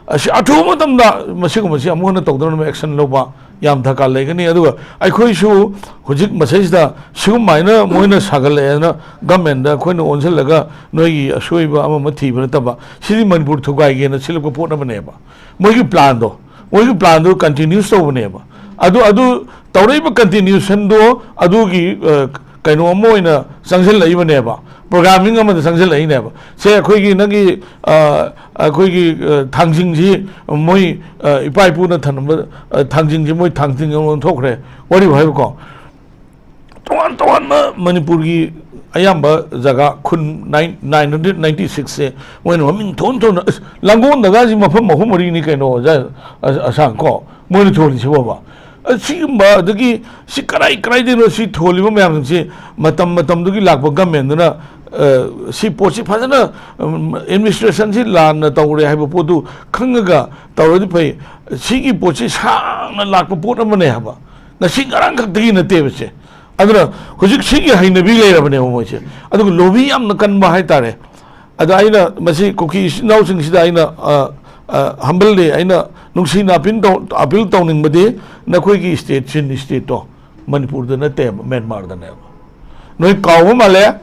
ꯑꯁꯤ ꯑꯊꯨꯕ ꯃꯇꯝꯗ ꯃꯁꯤꯒꯨꯝꯕꯁꯤ ꯑꯃꯨꯛ ꯍꯟꯅ ꯇꯧꯗꯅꯕ action ꯂꯧꯕ ꯌꯥꯝ ꯗꯔꯀꯥꯔ ꯂꯩꯒꯅꯤ꯫ ꯑꯗꯨꯒ ꯑꯩꯈꯣꯏꯁꯨ ꯍꯧꯖꯤꯛ ꯃꯁꯤꯗꯩꯁꯤꯗ ꯁꯤꯒꯨꯝꯃꯥꯏꯅ ꯃꯣꯏꯅ ꯁꯥꯒꯠꯂꯛꯑꯦꯅ government ꯗ ꯑꯩꯈꯣꯏꯅ ꯑꯣꯟꯁꯤꯜꯂꯒ ꯅꯣꯏꯒꯤ ꯑꯁꯣꯏꯕ ꯑꯃ ꯑꯃ ꯊꯤꯕ ꯅꯠꯇꯕ, ꯁꯤꯗꯤ ꯃꯅꯤꯄꯨꯔ ꯊꯨꯒꯥꯏꯒꯦꯅ ꯁꯤꯜꯂꯛꯄ ꯄꯣꯠ ꯑꯃꯅꯦꯕ꯫ ꯃꯣꯏꯒꯤ plan ꯗꯣ, ꯃꯣꯏꯒꯤ plan ꯗꯣ continuous ꯇꯧꯕꯅꯦꯕ꯫ ꯑꯗꯨ, ꯑꯗꯨ ꯇꯧꯔꯛꯏꯕ continuation ꯗꯣ ꯑꯗꯨꯒꯤ, ꯑ, ꯀꯩꯅꯣ ꯑꯃ ꯑꯣꯏꯅ ꯆꯪꯁꯤꯜꯂꯛꯏꯕꯅꯦꯕ, programming ꯑꯃꯗ ꯆꯪꯁꯤꯜꯂꯛꯏꯅꯦꯕ꯫ ꯁꯦ, ꯑꯩꯈꯣꯏꯒꯤ ꯅꯪꯒꯤ, ꯑ, ꯑꯩꯈꯣꯏꯒꯤ, ꯑ, ꯊꯥꯡꯖꯤꯡꯁꯤ ꯃꯣꯏ, ꯑ, ꯏꯄꯥ ꯏꯄꯨꯅ ꯊꯝꯂꯝꯕ, ꯑ, ꯊꯥꯡꯖꯤꯡꯁꯤ ꯃꯣꯏ ꯊꯥꯡꯖꯤꯡ ꯑꯃ ꯑꯣꯟꯊꯣꯛꯈ꯭ꯔꯦ, ꯋꯥꯔꯤꯕꯨ ꯍꯥꯏꯕꯀꯣ꯫ ꯇꯣꯉꯥꯟ ꯇꯣꯉꯥꯟꯕ ꯃꯅꯤꯄꯨꯔꯒꯤ ꯑꯌꯥꯝꯕ ꯖꯒꯥ ꯈꯨꯟ nine, nine hundred ninety six ꯁꯦ ꯃꯣꯏꯅ ꯃꯃꯤꯡ ꯊꯣꯟ ꯊꯣꯟꯅ, ꯑꯁ, ꯂꯥꯡꯒꯣꯜꯗꯒꯁꯤ ꯃꯐꯝ ꯑꯍꯨꯝ ꯃꯔꯤꯅꯤ ꯀꯩꯅꯣ, ꯑꯣꯖꯥ, ꯑꯁ-, ꯑꯁꯥꯡ ꯀꯣ, ꯃꯣꯏꯅ ꯊꯣꯜꯂꯤꯁꯤꯕꯣꯕ꯫ ꯑꯁ, ꯁꯤꯒꯨꯝꯕ, ꯑꯗꯒꯤ ꯁꯤ ꯀꯔꯥꯏ ꯀꯔꯥꯏꯗꯩꯅꯣ ꯁꯤ ꯊꯣꯜꯂꯤꯕ ꯃꯌꯥꯝꯁꯤꯡꯁꯤ ꯃꯇꯝ ꯃꯇꯝꯗꯨꯒꯤ ꯂꯥꯛꯄ government ꯗꯨꯅ, ꯑ, ꯁꯤ ꯄꯣꯠꯁꯤ ꯐꯖꯅ, ꯎꯝ, administration ꯁꯤ ꯂꯥꯟꯅ ꯇꯧꯔꯦ ꯍꯥꯏꯕ ꯄꯣꯠꯇꯨ ꯈꯪꯉꯒ ꯇꯧꯔꯗꯤ ꯐꯩ꯫ ꯁꯤꯒꯤ ꯄꯣꯠꯁꯤ ꯁꯥꯡꯅ ꯂꯥꯛꯄ ꯄꯣꯠ ꯑꯃꯅꯦ ꯍꯥꯏꯕ꯫ ꯉꯁꯤ ꯉꯔꯥꯡ ꯈꯛꯇꯒꯤ ꯅꯠꯇꯦꯕ ꯁꯦ꯫ ꯑꯗꯨꯅ ꯍꯧꯖꯤꯛ ꯁꯤꯒꯤ ꯍꯩꯅꯕꯤ ꯂꯩꯔꯕꯅꯦꯕ ꯃꯣꯏꯁꯦ꯫ ꯑꯗꯨꯒ lobby ꯌꯥꯝꯅ ꯀꯟꯕ ꯍꯥꯏꯇꯥꯔꯦ꯫ ꯑꯗ ꯑꯩꯅ ꯃꯁꯤ ꯀꯨꯀꯤ ꯏꯆꯤꯟ ꯏꯅꯥꯎꯁꯤꯡꯁꯤꯗ ꯑꯩꯅ, ꯑ, ꯑ, humbly ꯑꯩꯅ ꯅꯨꯡꯁꯤꯅ appeal ꯇꯧ-, appeal ꯇꯧꯅꯤꯡꯕꯗꯤ, ꯅꯈꯣꯏꯒꯤ state, Chin state ꯇꯣ ꯃꯅꯤꯄꯨꯔꯗ ꯅꯠꯇꯦꯕ, ꯃ꯭ꯌꯥꯟꯃꯥꯔꯗꯅꯦꯕ꯫ ꯅꯣꯏ ꯀꯥꯎꯕ ꯃꯥꯜꯂꯦ,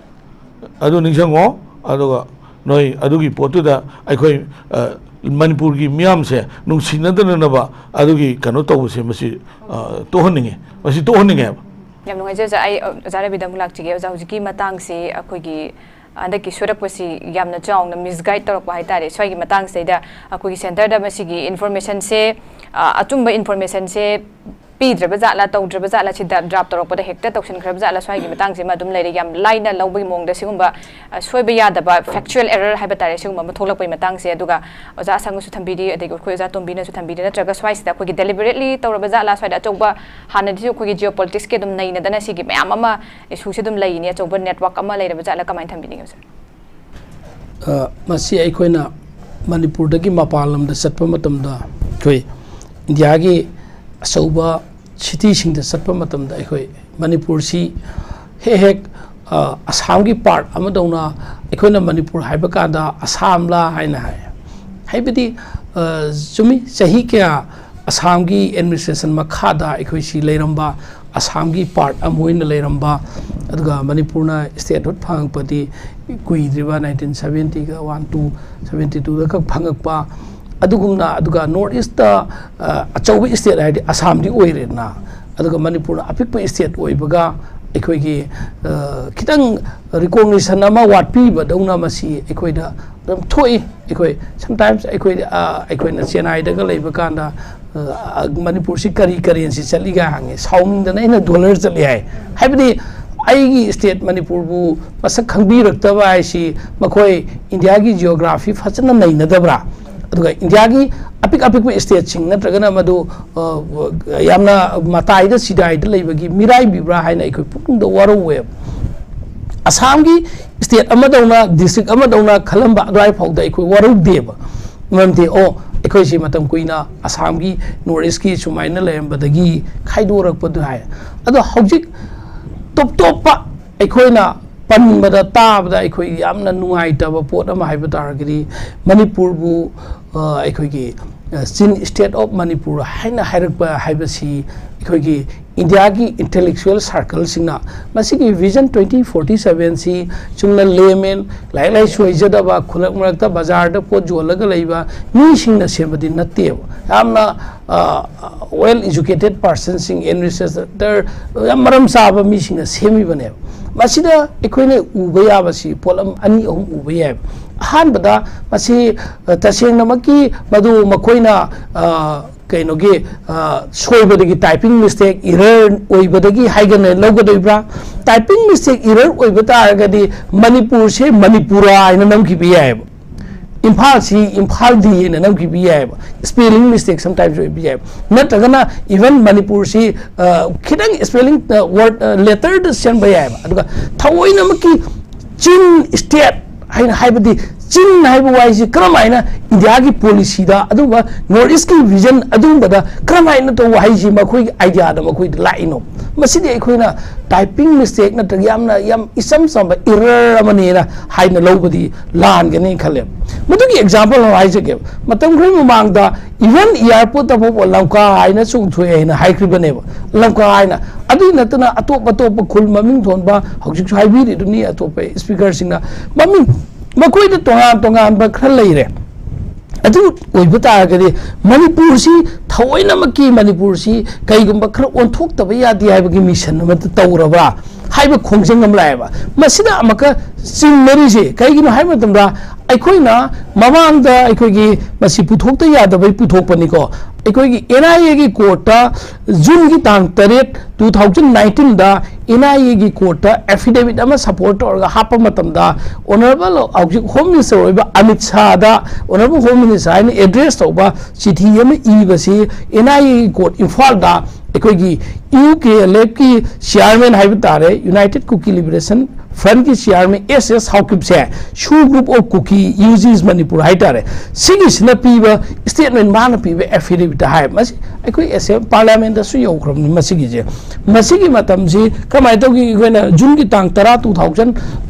ꯑꯗꯨ ꯅꯤꯡꯁꯤꯡꯉꯣ꯫ ꯑꯗꯨꯒ ꯅꯣꯏ ꯑꯗꯨꯒꯤ ꯄꯣꯠꯇꯨꯗ ꯑꯩꯈꯣꯏ, ꯑ, ꯃꯅꯤꯄꯨꯔꯒꯤ ꯃꯤꯌꯥꯝꯁꯦ ꯅꯨꯡꯁꯤꯅꯗꯅꯅꯕ ꯑꯗꯨꯒꯤ ꯀꯩꯅꯣ ꯇꯧꯕꯁꯦ, ꯃꯁꯤ, ꯑ, ꯇꯣꯛꯍꯟꯅꯤꯡꯉꯤ, ꯃꯁꯤ ꯇꯣꯛꯍꯟꯅꯤꯡꯉꯦꯕ꯫ ꯌꯥꯝ ꯅꯨꯡꯉꯥꯏꯖꯩ ꯑꯣꯖꯥ꯫ ꯑꯩ, ꯑ, ꯑꯣꯖꯥ ꯔꯕꯤꯗ ꯑꯃꯨꯛ ꯂꯥꯛꯆꯒꯦ꯫ ꯑꯣꯖꯥ, ꯍꯧꯖꯤꯛꯀꯤ ꯃꯇꯥꯡꯁꯤ ꯑꯩꯈꯣꯏꯒꯤ ꯍꯟꯗꯛꯀꯤ ꯁꯣꯏꯔꯛꯄꯁꯤ ꯌꯥꯝꯅ ꯆꯥꯎꯅ misguide ꯇꯧꯔꯛꯄ ꯍꯥꯏꯇꯥꯔꯦ꯫ ꯁ꯭ꯋꯥꯏꯒꯤ ꯃꯇꯥꯡꯁꯤꯗꯩꯗ ꯑꯩꯈꯣꯏꯒꯤ centre ꯗ ꯃꯁꯤꯒꯤ information ꯁꯦ, ꯑ, ꯑꯆꯨꯝꯕ information ꯁꯦ ꯄꯤꯗ꯭ꯔꯕ ꯖꯥꯠꯂꯥ, ꯇꯧꯗ꯭ꯔꯕ ꯖꯥꯠꯂꯥ, ꯁꯤꯗ drop ꯇꯧꯔꯛꯄꯗ ꯍꯦꯛꯇ ꯇꯧꯁꯤꯟꯈ꯭ꯔꯕ ꯖꯥꯠꯂꯥ, ꯁ꯭ꯋꯥꯏꯒꯤ ꯃꯇꯥꯡꯁꯤꯃ ꯑꯗꯨꯝ ꯂꯩꯔꯦ꯫ ꯌꯥꯝ ꯂꯥꯏꯅ ꯂꯧꯕꯒꯤ ꯃꯑꯣꯡꯗ ꯁꯤꯒꯨꯝꯕ, ꯑ, ꯁꯣꯏꯕ ꯌꯥꯗꯕ factual error ꯍꯥꯏꯕ ꯇꯥꯔꯦ, ꯁꯤꯒꯨꯝꯕ ꯑꯃ ꯊꯣꯛꯂꯛꯄꯒꯤ ꯃꯇꯥꯡꯁꯦ꯫ ꯑꯗꯨꯒ ꯑꯣꯖꯥ ꯑꯁꯪꯅꯁꯨ ꯊꯝꯕꯤꯔꯤ, ꯑꯗꯒꯤ ꯑꯩꯈꯣꯏ ꯑꯣꯖꯥ ꯇꯣꯝꯕꯤꯅꯁꯨ ꯊꯝꯕꯤꯔꯤ, ꯅꯠꯇ꯭ꯔꯒ ꯁ꯭ꯋꯥꯏꯁꯤꯗ ꯑꯩꯈꯣꯏꯒꯤ deliberately ꯇꯧꯔꯕ ꯖꯥꯠꯂꯥ, ꯁ꯭ꯋꯥꯏꯗ ꯑꯆꯧꯕ ꯍꯥꯟꯅꯗꯤꯁꯨ ꯑꯩꯈꯣꯏꯒꯤ geopolitics ꯀꯤ ꯑꯗꯨꯝ ꯅꯩꯅꯗꯅ ꯁꯤꯒꯤ ꯃꯌꯥꯝ ꯑꯃ issue ꯁꯦ ꯑꯗꯨꯝ ꯂꯩꯔꯤꯅꯤ, ꯑꯆꯧꯕ network ꯑꯃ ꯂꯩꯔꯕ ꯖꯥꯠꯂꯥ, ꯀꯃꯥꯏꯅ ꯊꯝꯕꯤꯅꯤꯡꯉꯤ ꯑꯣꯖꯥ? ꯑ, ꯃꯁꯤ ꯑꯩꯈꯣꯏꯅ ꯃꯅꯤꯄꯨꯔꯗꯒꯤ ꯃꯄꯥꯟ ꯂꯝꯗ ꯆꯠꯄ ꯃꯇꯝꯗ ꯑꯩꯈꯣꯏ ꯏꯟꯗꯤꯌꯥꯒꯤ ꯑꯆꯧꯕ ꯁꯤꯇꯤꯁꯤꯡꯗ ꯆꯠꯄ ꯃꯇꯝꯗ ꯑꯩꯈꯣꯏ ꯃꯅꯤꯄꯨꯔꯁꯤ ꯍꯦꯛ ꯍꯦꯛ ꯑ, ꯑꯁꯥꯝꯒꯤ ꯄꯥꯔꯠ ꯑꯃꯗꯧꯅ ꯑꯩꯈꯣꯏꯅ ꯃꯅꯤꯄꯨꯔ ꯍꯥꯏꯕ ꯀꯥꯟꯗ ꯑꯁꯥꯝꯂꯥ ꯍꯥꯏꯅ ꯍꯥꯏ꯫ ꯍꯥꯏꯕꯗꯤ ꯑ, ꯆꯨꯝꯃꯤ, ꯆꯍꯤ ꯀꯌꯥ ꯑꯁꯥꯝꯒꯤ ꯑꯦꯗꯃꯤꯅꯤꯁꯇ꯭ꯔꯦꯁꯟ ꯃꯈꯥꯗ ꯑꯩꯈꯣꯏꯁꯤ ꯂꯩꯔꯝꯕ, ꯑꯁꯥꯝꯒꯤ ꯄꯥꯔꯠ ꯑꯃ ꯑꯣꯏꯅ ꯂꯩꯔꯝꯕ, ꯑꯗꯨꯒ ꯃꯅꯤꯄꯨꯔꯅ ꯏꯁꯇꯦꯠꯍꯨꯠ ꯐꯪꯉꯛꯄꯗꯤ ꯀꯨꯏꯗ꯭ꯔꯤꯕ, ꯅꯥꯏꯟꯇꯤꯟ ꯁꯕꯦꯟꯇꯤꯒ ꯋꯥꯟ ꯇꯨ ꯁꯕꯦꯟꯇꯤ ꯇꯨꯗ ꯈꯛ ꯐꯪꯉꯛꯄ꯫ ꯑꯗꯨꯒꯨꯝꯅ, ꯑꯗꯨꯒ ꯅꯣꯔꯠ ꯏꯁꯇ ꯑ, ꯑꯆꯧꯕ ꯏꯁꯇꯦꯠ ꯍꯥꯏꯔꯗꯤ ꯑꯁꯥꯝꯗꯤ ꯑꯣꯏꯔꯦꯗꯅ, ꯑꯗꯨꯒ ꯃꯅꯤꯄꯨꯔꯅ ꯑꯄꯤꯛꯄ ꯏꯁꯇꯦꯠ ꯑꯣꯏꯕꯒ ꯑꯩꯈꯣꯏꯒꯤ ꯑ, ꯈꯤꯇꯪ ꯔꯤꯀꯣꯛꯅꯤꯁꯟ ꯑꯃ ꯋꯥꯠꯄꯤꯕꯗꯧꯅ ꯃꯁꯤ ꯑꯩꯈꯣꯏꯗ ꯑꯗꯨꯝ ꯊꯣꯛꯏ꯫ ꯑꯩꯈꯣꯏ ꯁꯝꯇꯥꯏꯝꯁ ꯑꯩꯈꯣꯏ ꯑ, ꯑꯩꯈꯣꯏꯅ ꯆꯦꯟꯅꯥꯏꯗꯒ ꯂꯩꯕ ꯀꯥꯟꯗ ꯑ, ꯃꯅꯤꯄꯨꯔꯁꯤ ꯀꯔꯤ ꯀꯔꯦꯟꯁꯤ ꯆꯠꯂꯤꯒ ꯍꯪꯉꯦ, ꯁꯥꯎꯅꯤꯡꯗꯅ ꯑꯩꯅ ꯗꯣꯂꯔ ꯆꯠꯂꯤ ꯍꯥꯏ꯫ ꯍꯥꯏꯕꯗꯤ ꯑꯩꯒꯤ ꯏꯁꯇꯦꯠ ꯃꯅꯤꯄꯨꯔꯕꯨ ꯃꯁꯛ ꯈꯪꯕꯤꯔꯛꯇꯕ ꯍꯥꯏꯁꯤ ꯃꯈꯣꯏ ꯏꯟꯗꯤꯌꯥꯒꯤ ꯖꯤꯑꯣꯒ꯭ꯔꯥꯐꯤ ꯐꯖꯅ ꯅꯩꯅꯗꯕ꯭ꯔꯥ? ꯑꯗꯨꯒ ꯏꯟꯗꯤꯌꯥꯒꯤ ꯑꯄꯤꯛ ꯑꯄꯤꯛꯄ ꯏꯁꯇꯦꯠꯁꯤꯡ ꯅꯠꯇ꯭ꯔꯒꯅ ꯃꯗꯨ ꯑ, ꯌꯥꯝꯅ ꯃꯇꯥꯏꯗ ꯁꯤꯗꯥꯏꯗ ꯂꯩꯕꯒꯤ ꯃꯤꯔꯥꯏꯕꯤꯕ꯭ꯔꯥ ꯍꯥꯏꯅ ꯑꯩꯈꯣꯏ ꯄꯨꯛꯅꯤꯡꯗ ꯋꯥꯔꯧꯋꯦꯕ꯫ ꯑꯁꯥꯝꯒꯤ ꯏꯁꯇꯦꯠ ꯑꯃꯗꯧꯅ, ꯗꯤꯁꯇ꯭ꯔꯤꯛ ꯑꯃꯗꯧꯅ ꯈꯜꯂꯝꯕ ꯑꯗꯨꯋꯥꯏ ꯐꯥꯎꯗ ꯑꯩꯈꯣꯏ ꯋꯥꯔꯧꯗꯦꯕ꯫ ꯃꯔꯝꯗꯤ ꯑꯣ, ꯑꯩꯈꯣꯏꯁꯤ ꯃꯇꯝ ꯀꯨꯏꯅ ꯑꯁꯥꯝꯒꯤ ꯅꯣꯔꯠ ꯏꯁꯀꯤ ꯁꯨꯃꯥꯏꯅ ꯂꯩꯔꯝꯕꯗꯒꯤ ꯈꯥꯏꯗꯣꯔꯛꯄꯗꯨ ꯍꯥꯏ꯫ ꯑꯗꯣ ꯍꯧꯖꯤꯛ ꯇꯣꯞ ꯇꯣꯞꯄ ꯑꯩꯈꯣꯏꯅ ꯄꯟꯕꯗ, ꯇꯥꯕꯗ ꯑꯩꯈꯣꯏ ꯌꯥꯝꯅ ꯅꯨꯡꯉꯥꯏꯇꯕ ꯄꯣꯠ ꯑꯃ ꯍꯥꯏꯕ ꯇꯥꯔꯒꯗꯤ, ꯃꯅꯤꯄꯨꯔꯕꯨ ꯑ, ꯑꯩꯈꯣꯏꯒꯤ ꯑ, ꯆꯤꯟ ꯏꯁꯇꯦꯠ ꯑꯣꯐ ꯃꯅꯤꯄꯨꯔ ꯍꯥꯏꯅ ꯍꯥꯏꯔꯛꯄ ꯍꯥꯏꯕꯁꯤ ꯑꯩꯈꯣꯏꯒꯤ ꯏꯟꯗꯤꯌꯥꯒꯤ ꯏꯟꯇꯦꯂꯦꯛꯆꯨꯋꯦꯜ ꯁꯥꯔꯀꯜꯁꯤꯡꯅ ꯃꯁꯤꯒꯤ ꯚꯤꯖꯟ ꯇ꯭ꯋꯦꯟꯇꯤ ꯐꯣꯔꯇꯤ ꯁꯕꯦꯟꯁꯤ ꯆꯨꯝꯅ ꯂꯦꯃꯦꯟ, ꯂꯥꯏꯔꯤꯛ ꯂꯥꯏꯁꯨ ꯍꯩꯖꯗꯕ, ꯈꯨꯂꯛ ꯃꯔꯛꯇ ꯕꯖꯥꯔꯗ ꯄꯣꯠ ꯌꯣꯜꯂꯒ ꯂꯩꯕ ꯃꯤꯁꯤꯡꯅ ꯁꯦꯝꯕꯗꯤ ꯅꯠꯇꯦꯕ꯫ ꯌꯥꯝꯅ ꯋꯦꯜ ꯏꯖꯨꯀꯦꯇꯦꯠ ꯄꯥꯔꯁꯟꯁꯤꯡ, ꯑꯦꯗꯃꯤꯅꯤꯁꯇ꯭ꯔꯦꯇꯔ, ꯌꯥꯝ ꯃꯔꯝ ꯆꯥꯕ ꯃꯤꯁꯤꯡꯅ ꯁꯦꯝꯃꯤꯕꯅꯦꯕ꯫ ꯃꯁꯤꯗ ꯑꯩꯈꯣꯏꯅ ꯎꯕ ꯌꯥꯕꯁꯤ ꯄꯣꯠꯂꯝ ꯑꯅꯤ ꯑꯍꯨꯝ ꯎꯕ ꯌꯥꯏꯕ꯫ ꯑꯍꯥꯟꯕꯗ ꯃꯁꯤ ꯑ, ꯇꯁꯦꯡꯅꯃꯛꯀꯤ ꯃꯗꯨ ꯃꯈꯣꯏꯅ ꯑ, ꯀꯩꯅꯣꯒꯤ ꯑ, ꯁꯣꯏꯕꯗꯒꯤ, ꯇꯥꯏꯄꯤꯡ ꯃꯤꯁꯇꯦꯛ, ꯏꯔꯔ ꯑꯣꯏꯕꯗꯒꯤ ꯍꯥꯏꯒꯅ ꯂꯧꯒꯗꯣꯏꯕ꯭ꯔꯥ? ꯇꯥꯏꯄꯤꯡ ꯃꯤꯁꯇꯦꯛ, ꯏꯔꯔ ꯑꯣꯏꯕ ꯇꯥꯔꯒꯗꯤ ꯃꯅꯤꯄꯨꯔꯁꯦ ꯃꯅꯤꯄꯨꯔꯥ ꯍꯥꯏꯅ ꯅꯝꯈꯤꯕ ꯌꯥꯏꯑꯕ꯫ ꯏꯝꯐꯥꯜꯁꯤ ꯏꯝꯐꯥꯜ ꯗꯤ ꯍꯥꯏꯅ ꯅꯝꯈꯤꯕ ꯌꯥꯏꯑꯕ꯫ ꯁ꯭ꯄꯦꯂꯤꯡ ꯃꯤꯁꯇꯦꯛ ꯁꯝꯇꯥꯏꯝꯁ ꯑꯣꯏꯕ ꯌꯥꯏꯑꯕ꯫ ꯅꯠꯇ꯭ꯔꯒꯅ ꯏꯚꯟ ꯃꯅꯤꯄꯨꯔꯁꯤ ꯑ, ꯈꯤꯇꯪ ꯁ꯭ꯄꯦꯂꯤꯡ, ꯑ, ꯋꯥꯔꯗ, ꯑ, ꯂꯦꯇꯔꯗ ꯁꯦꯝꯕ ꯌꯥꯏꯑꯕ꯫ ꯑꯗꯨꯒ ꯊꯑꯣꯏꯅꯃꯛꯀꯤ ꯆꯤꯟ ꯏꯁꯇꯦꯠ ꯍꯥꯏꯅ ꯍꯥꯏꯕꯗꯤ ꯆꯤꯟ ꯍꯥꯏꯕ ꯋꯥꯍꯩꯁꯤ ꯀꯔꯝ ꯍꯥꯏꯅ ꯏꯟꯗꯤꯌꯥꯒꯤ ꯄꯣꯂꯤꯁꯤꯗ, ꯑꯗꯨꯒꯨꯝꯕ ꯅꯣꯔꯠ ꯏꯁꯀꯤ ꯚꯤꯖꯟ ꯑꯗꯨꯒꯨꯝꯕꯗ ꯀꯔꯝ ꯍꯥꯏꯅ ꯇꯧꯕ ꯍꯥꯏꯁꯤ ꯃꯈꯣꯏꯒꯤ ꯑꯥꯏꯗꯤꯌꯥꯗ ꯃꯈꯣꯏꯗ ꯂꯥꯛꯏꯅꯣ? ꯃꯁꯤꯗꯤ ꯑꯩꯈꯣꯏꯅ ꯇꯥꯏꯄꯤꯡ ꯃꯤꯁꯇꯦꯛ ꯅꯠꯇ꯭ꯔꯒ ꯌꯥꯝꯅ, ꯌꯥꯝ ꯏꯆꯝ ꯆꯝꯕ ꯏꯔꯔ ꯑꯃꯅꯦꯅ ꯍꯥꯏꯅ ꯂꯧꯕꯗꯤ ꯂꯥꯟꯒꯅꯤ ꯈꯜꯂꯦ꯫ ꯃꯗꯨꯒꯤ ꯑꯦꯛꯖꯥꯝꯄꯜ ꯑꯃ ꯍꯥꯏꯖꯒꯦ꯫ ꯃꯇꯝ ꯈꯔꯒꯤ ꯃꯃꯥꯡꯗ ꯏꯚꯟ ꯏꯌꯥꯔꯄꯣꯔꯠꯇ ꯐꯥꯎꯕ ꯂꯝꯀꯥ ꯍꯥꯏꯅ ꯆꯣꯡꯊꯣꯛꯑꯦ ꯍꯥꯏꯅ ꯍꯥꯏꯈ꯭ꯔꯤꯕꯅꯦꯕ꯫ ꯂꯝꯀꯥ ꯍꯥꯏꯅ꯫ ꯑꯗꯨꯒꯤ ꯅꯠꯇꯅ ꯑꯇꯣꯞ ꯑꯇꯣꯞꯄ ꯈꯨꯜ ꯃꯃꯤꯡ ꯊꯣꯟꯕ, ꯍꯧꯖꯤꯛꯁꯨ ꯍꯥꯏꯕꯤꯔꯤꯗꯨꯅꯤ ꯑꯇꯣꯞꯄ ꯏꯁꯄꯤꯀꯔꯁꯤꯡꯅ, ꯃꯃꯤꯡ, ꯃꯈꯣꯏꯗ ꯇꯣꯉꯥꯟ ꯇꯣꯉꯥꯟꯕ ꯈꯔ ꯂꯩꯔꯦ꯫ ꯑꯗꯨ ꯑꯣꯏꯕ ꯇꯥꯔꯒꯗꯤ ꯃꯅꯤꯄꯨꯔꯁꯤ, ꯊꯑꯣꯏꯅꯃꯛꯀꯤ ꯃꯅꯤꯄꯨꯔꯁꯤ ꯀꯩꯒꯨꯝꯕ ꯈꯔ ꯑꯣꯟꯊꯣꯛꯇꯕ ꯌꯥꯗꯦ ꯍꯥꯏꯕꯒꯤ ꯃꯤꯁꯟ ꯑꯃ ꯇꯧꯔꯕ꯭ꯔꯥ ꯍꯥꯏꯕ ꯈꯣꯡꯖꯪ ꯑꯃ ꯂꯥꯛꯑꯦꯕ꯫ ꯃꯁꯤꯗ ꯑꯃꯨꯛꯀ ꯆꯤꯡꯅꯔꯤꯁꯦ ꯀꯩꯒꯤꯅꯣ ꯍꯥꯏꯕ ꯃꯇꯝꯗ, ꯑꯩꯈꯣꯏꯅ ꯃꯃꯥꯡꯗ ꯑꯩꯈꯣꯏꯒꯤ ꯃꯁꯤ ꯄꯨꯊꯣꯛꯇ ꯌꯥꯗꯕꯩ ꯄꯨꯊꯣꯛꯄꯅꯤꯀꯣ꯫ ꯑꯩꯈꯣꯏꯒꯤ ꯑꯦꯟ ꯑꯥꯏ ꯑꯦꯒꯤ ꯀꯣꯔꯠꯇ ꯖꯨꯟꯒꯤ ꯇꯥꯡ ꯇꯔꯦꯠ, ꯇꯨ ꯊꯥꯎꯖꯟ ꯅꯥꯏꯟꯇꯤꯟꯗ ꯑꯦꯟ ꯑꯥꯏ ꯑꯦꯒꯤ ꯀꯣꯔꯠꯇ ꯑꯦꯐꯤꯗꯦꯕꯤꯠ ꯑꯃ ꯁꯄꯣꯔꯠ ꯇꯧꯔꯒ ꯍꯥꯞꯄ ꯃꯇꯝꯗ, ꯑꯣꯅꯔꯦꯕꯜ ꯍꯧꯖꯤꯛ ꯍꯣꯝ ꯃꯤꯅꯤꯁꯇꯔ ꯑꯣꯏꯕ ꯑꯃꯤꯠ ꯁꯥꯍꯗ ꯑꯣꯅꯔꯦꯕꯜ ꯍꯣꯝ ꯃꯤꯅꯤꯁꯇꯔ ꯍꯥꯏꯅ ꯑꯦꯗ꯭ꯔꯦꯁ ꯇꯧꯕ ꯆꯤꯊꯤ ꯑꯃ ꯏꯕꯁꯤ ꯑꯦꯟ ꯑꯥꯏ ꯑꯦꯒꯤ ꯀꯣꯔꯠ ꯏꯝꯐꯥꯜꯗ ꯑꯩꯈꯣꯏꯒꯤ ꯌꯨ ꯀꯦ ꯑꯦꯜ ꯑꯦꯐꯀꯤ ꯆꯤꯌꯥꯔꯃꯦꯟ ꯍꯥꯏꯕ ꯇꯥꯔꯦ, ꯌꯨꯅꯥꯏꯇꯦꯠ ꯀꯨꯀꯤ ꯂꯤꯕꯔꯦꯁꯟ ꯐ꯭ꯔꯟꯠꯀꯤ ꯆꯤꯌꯥꯔꯃꯦꯟ ꯑꯦꯁ ꯑꯦꯁ ꯍꯥꯎꯀꯤꯞꯁꯦ, ꯁꯨ ꯒ꯭ꯔꯨꯞ ꯑꯣꯐ ꯀꯨꯀꯤ ꯌꯨ ꯖꯤꯁ ꯃꯅꯤꯄꯨꯔ ꯍꯥꯏꯇꯥꯔꯦ, ꯁꯤꯒꯤꯁꯤꯅ ꯄꯤꯕ ꯁ꯭ꯇꯦꯠꯃꯦꯟ, ꯃꯥꯅ ꯄꯤꯕ ꯑꯦꯐꯤꯗꯦꯕꯤꯠꯇ ꯍꯥꯏ꯫ ꯃꯁꯤ ꯑꯩꯈꯣꯏ ꯑꯦꯁꯦꯝ-, ꯄꯥꯔꯂꯤꯌꯥꯃꯦꯟꯗꯁꯨ ꯌꯧꯈ꯭ꯔꯕꯅꯤ ꯃꯁꯤꯒꯤꯁꯦ꯫ ꯃꯁꯤꯒꯤ ꯃꯇꯝꯁꯤ ꯀꯃꯥꯏꯅ ꯇꯧꯒꯦ? ꯑꯩꯈꯣꯏꯅ ꯖꯨꯟꯒꯤ ꯇꯥꯡ ꯇꯔꯥ, ꯇꯨ ꯊꯥꯎꯖꯟ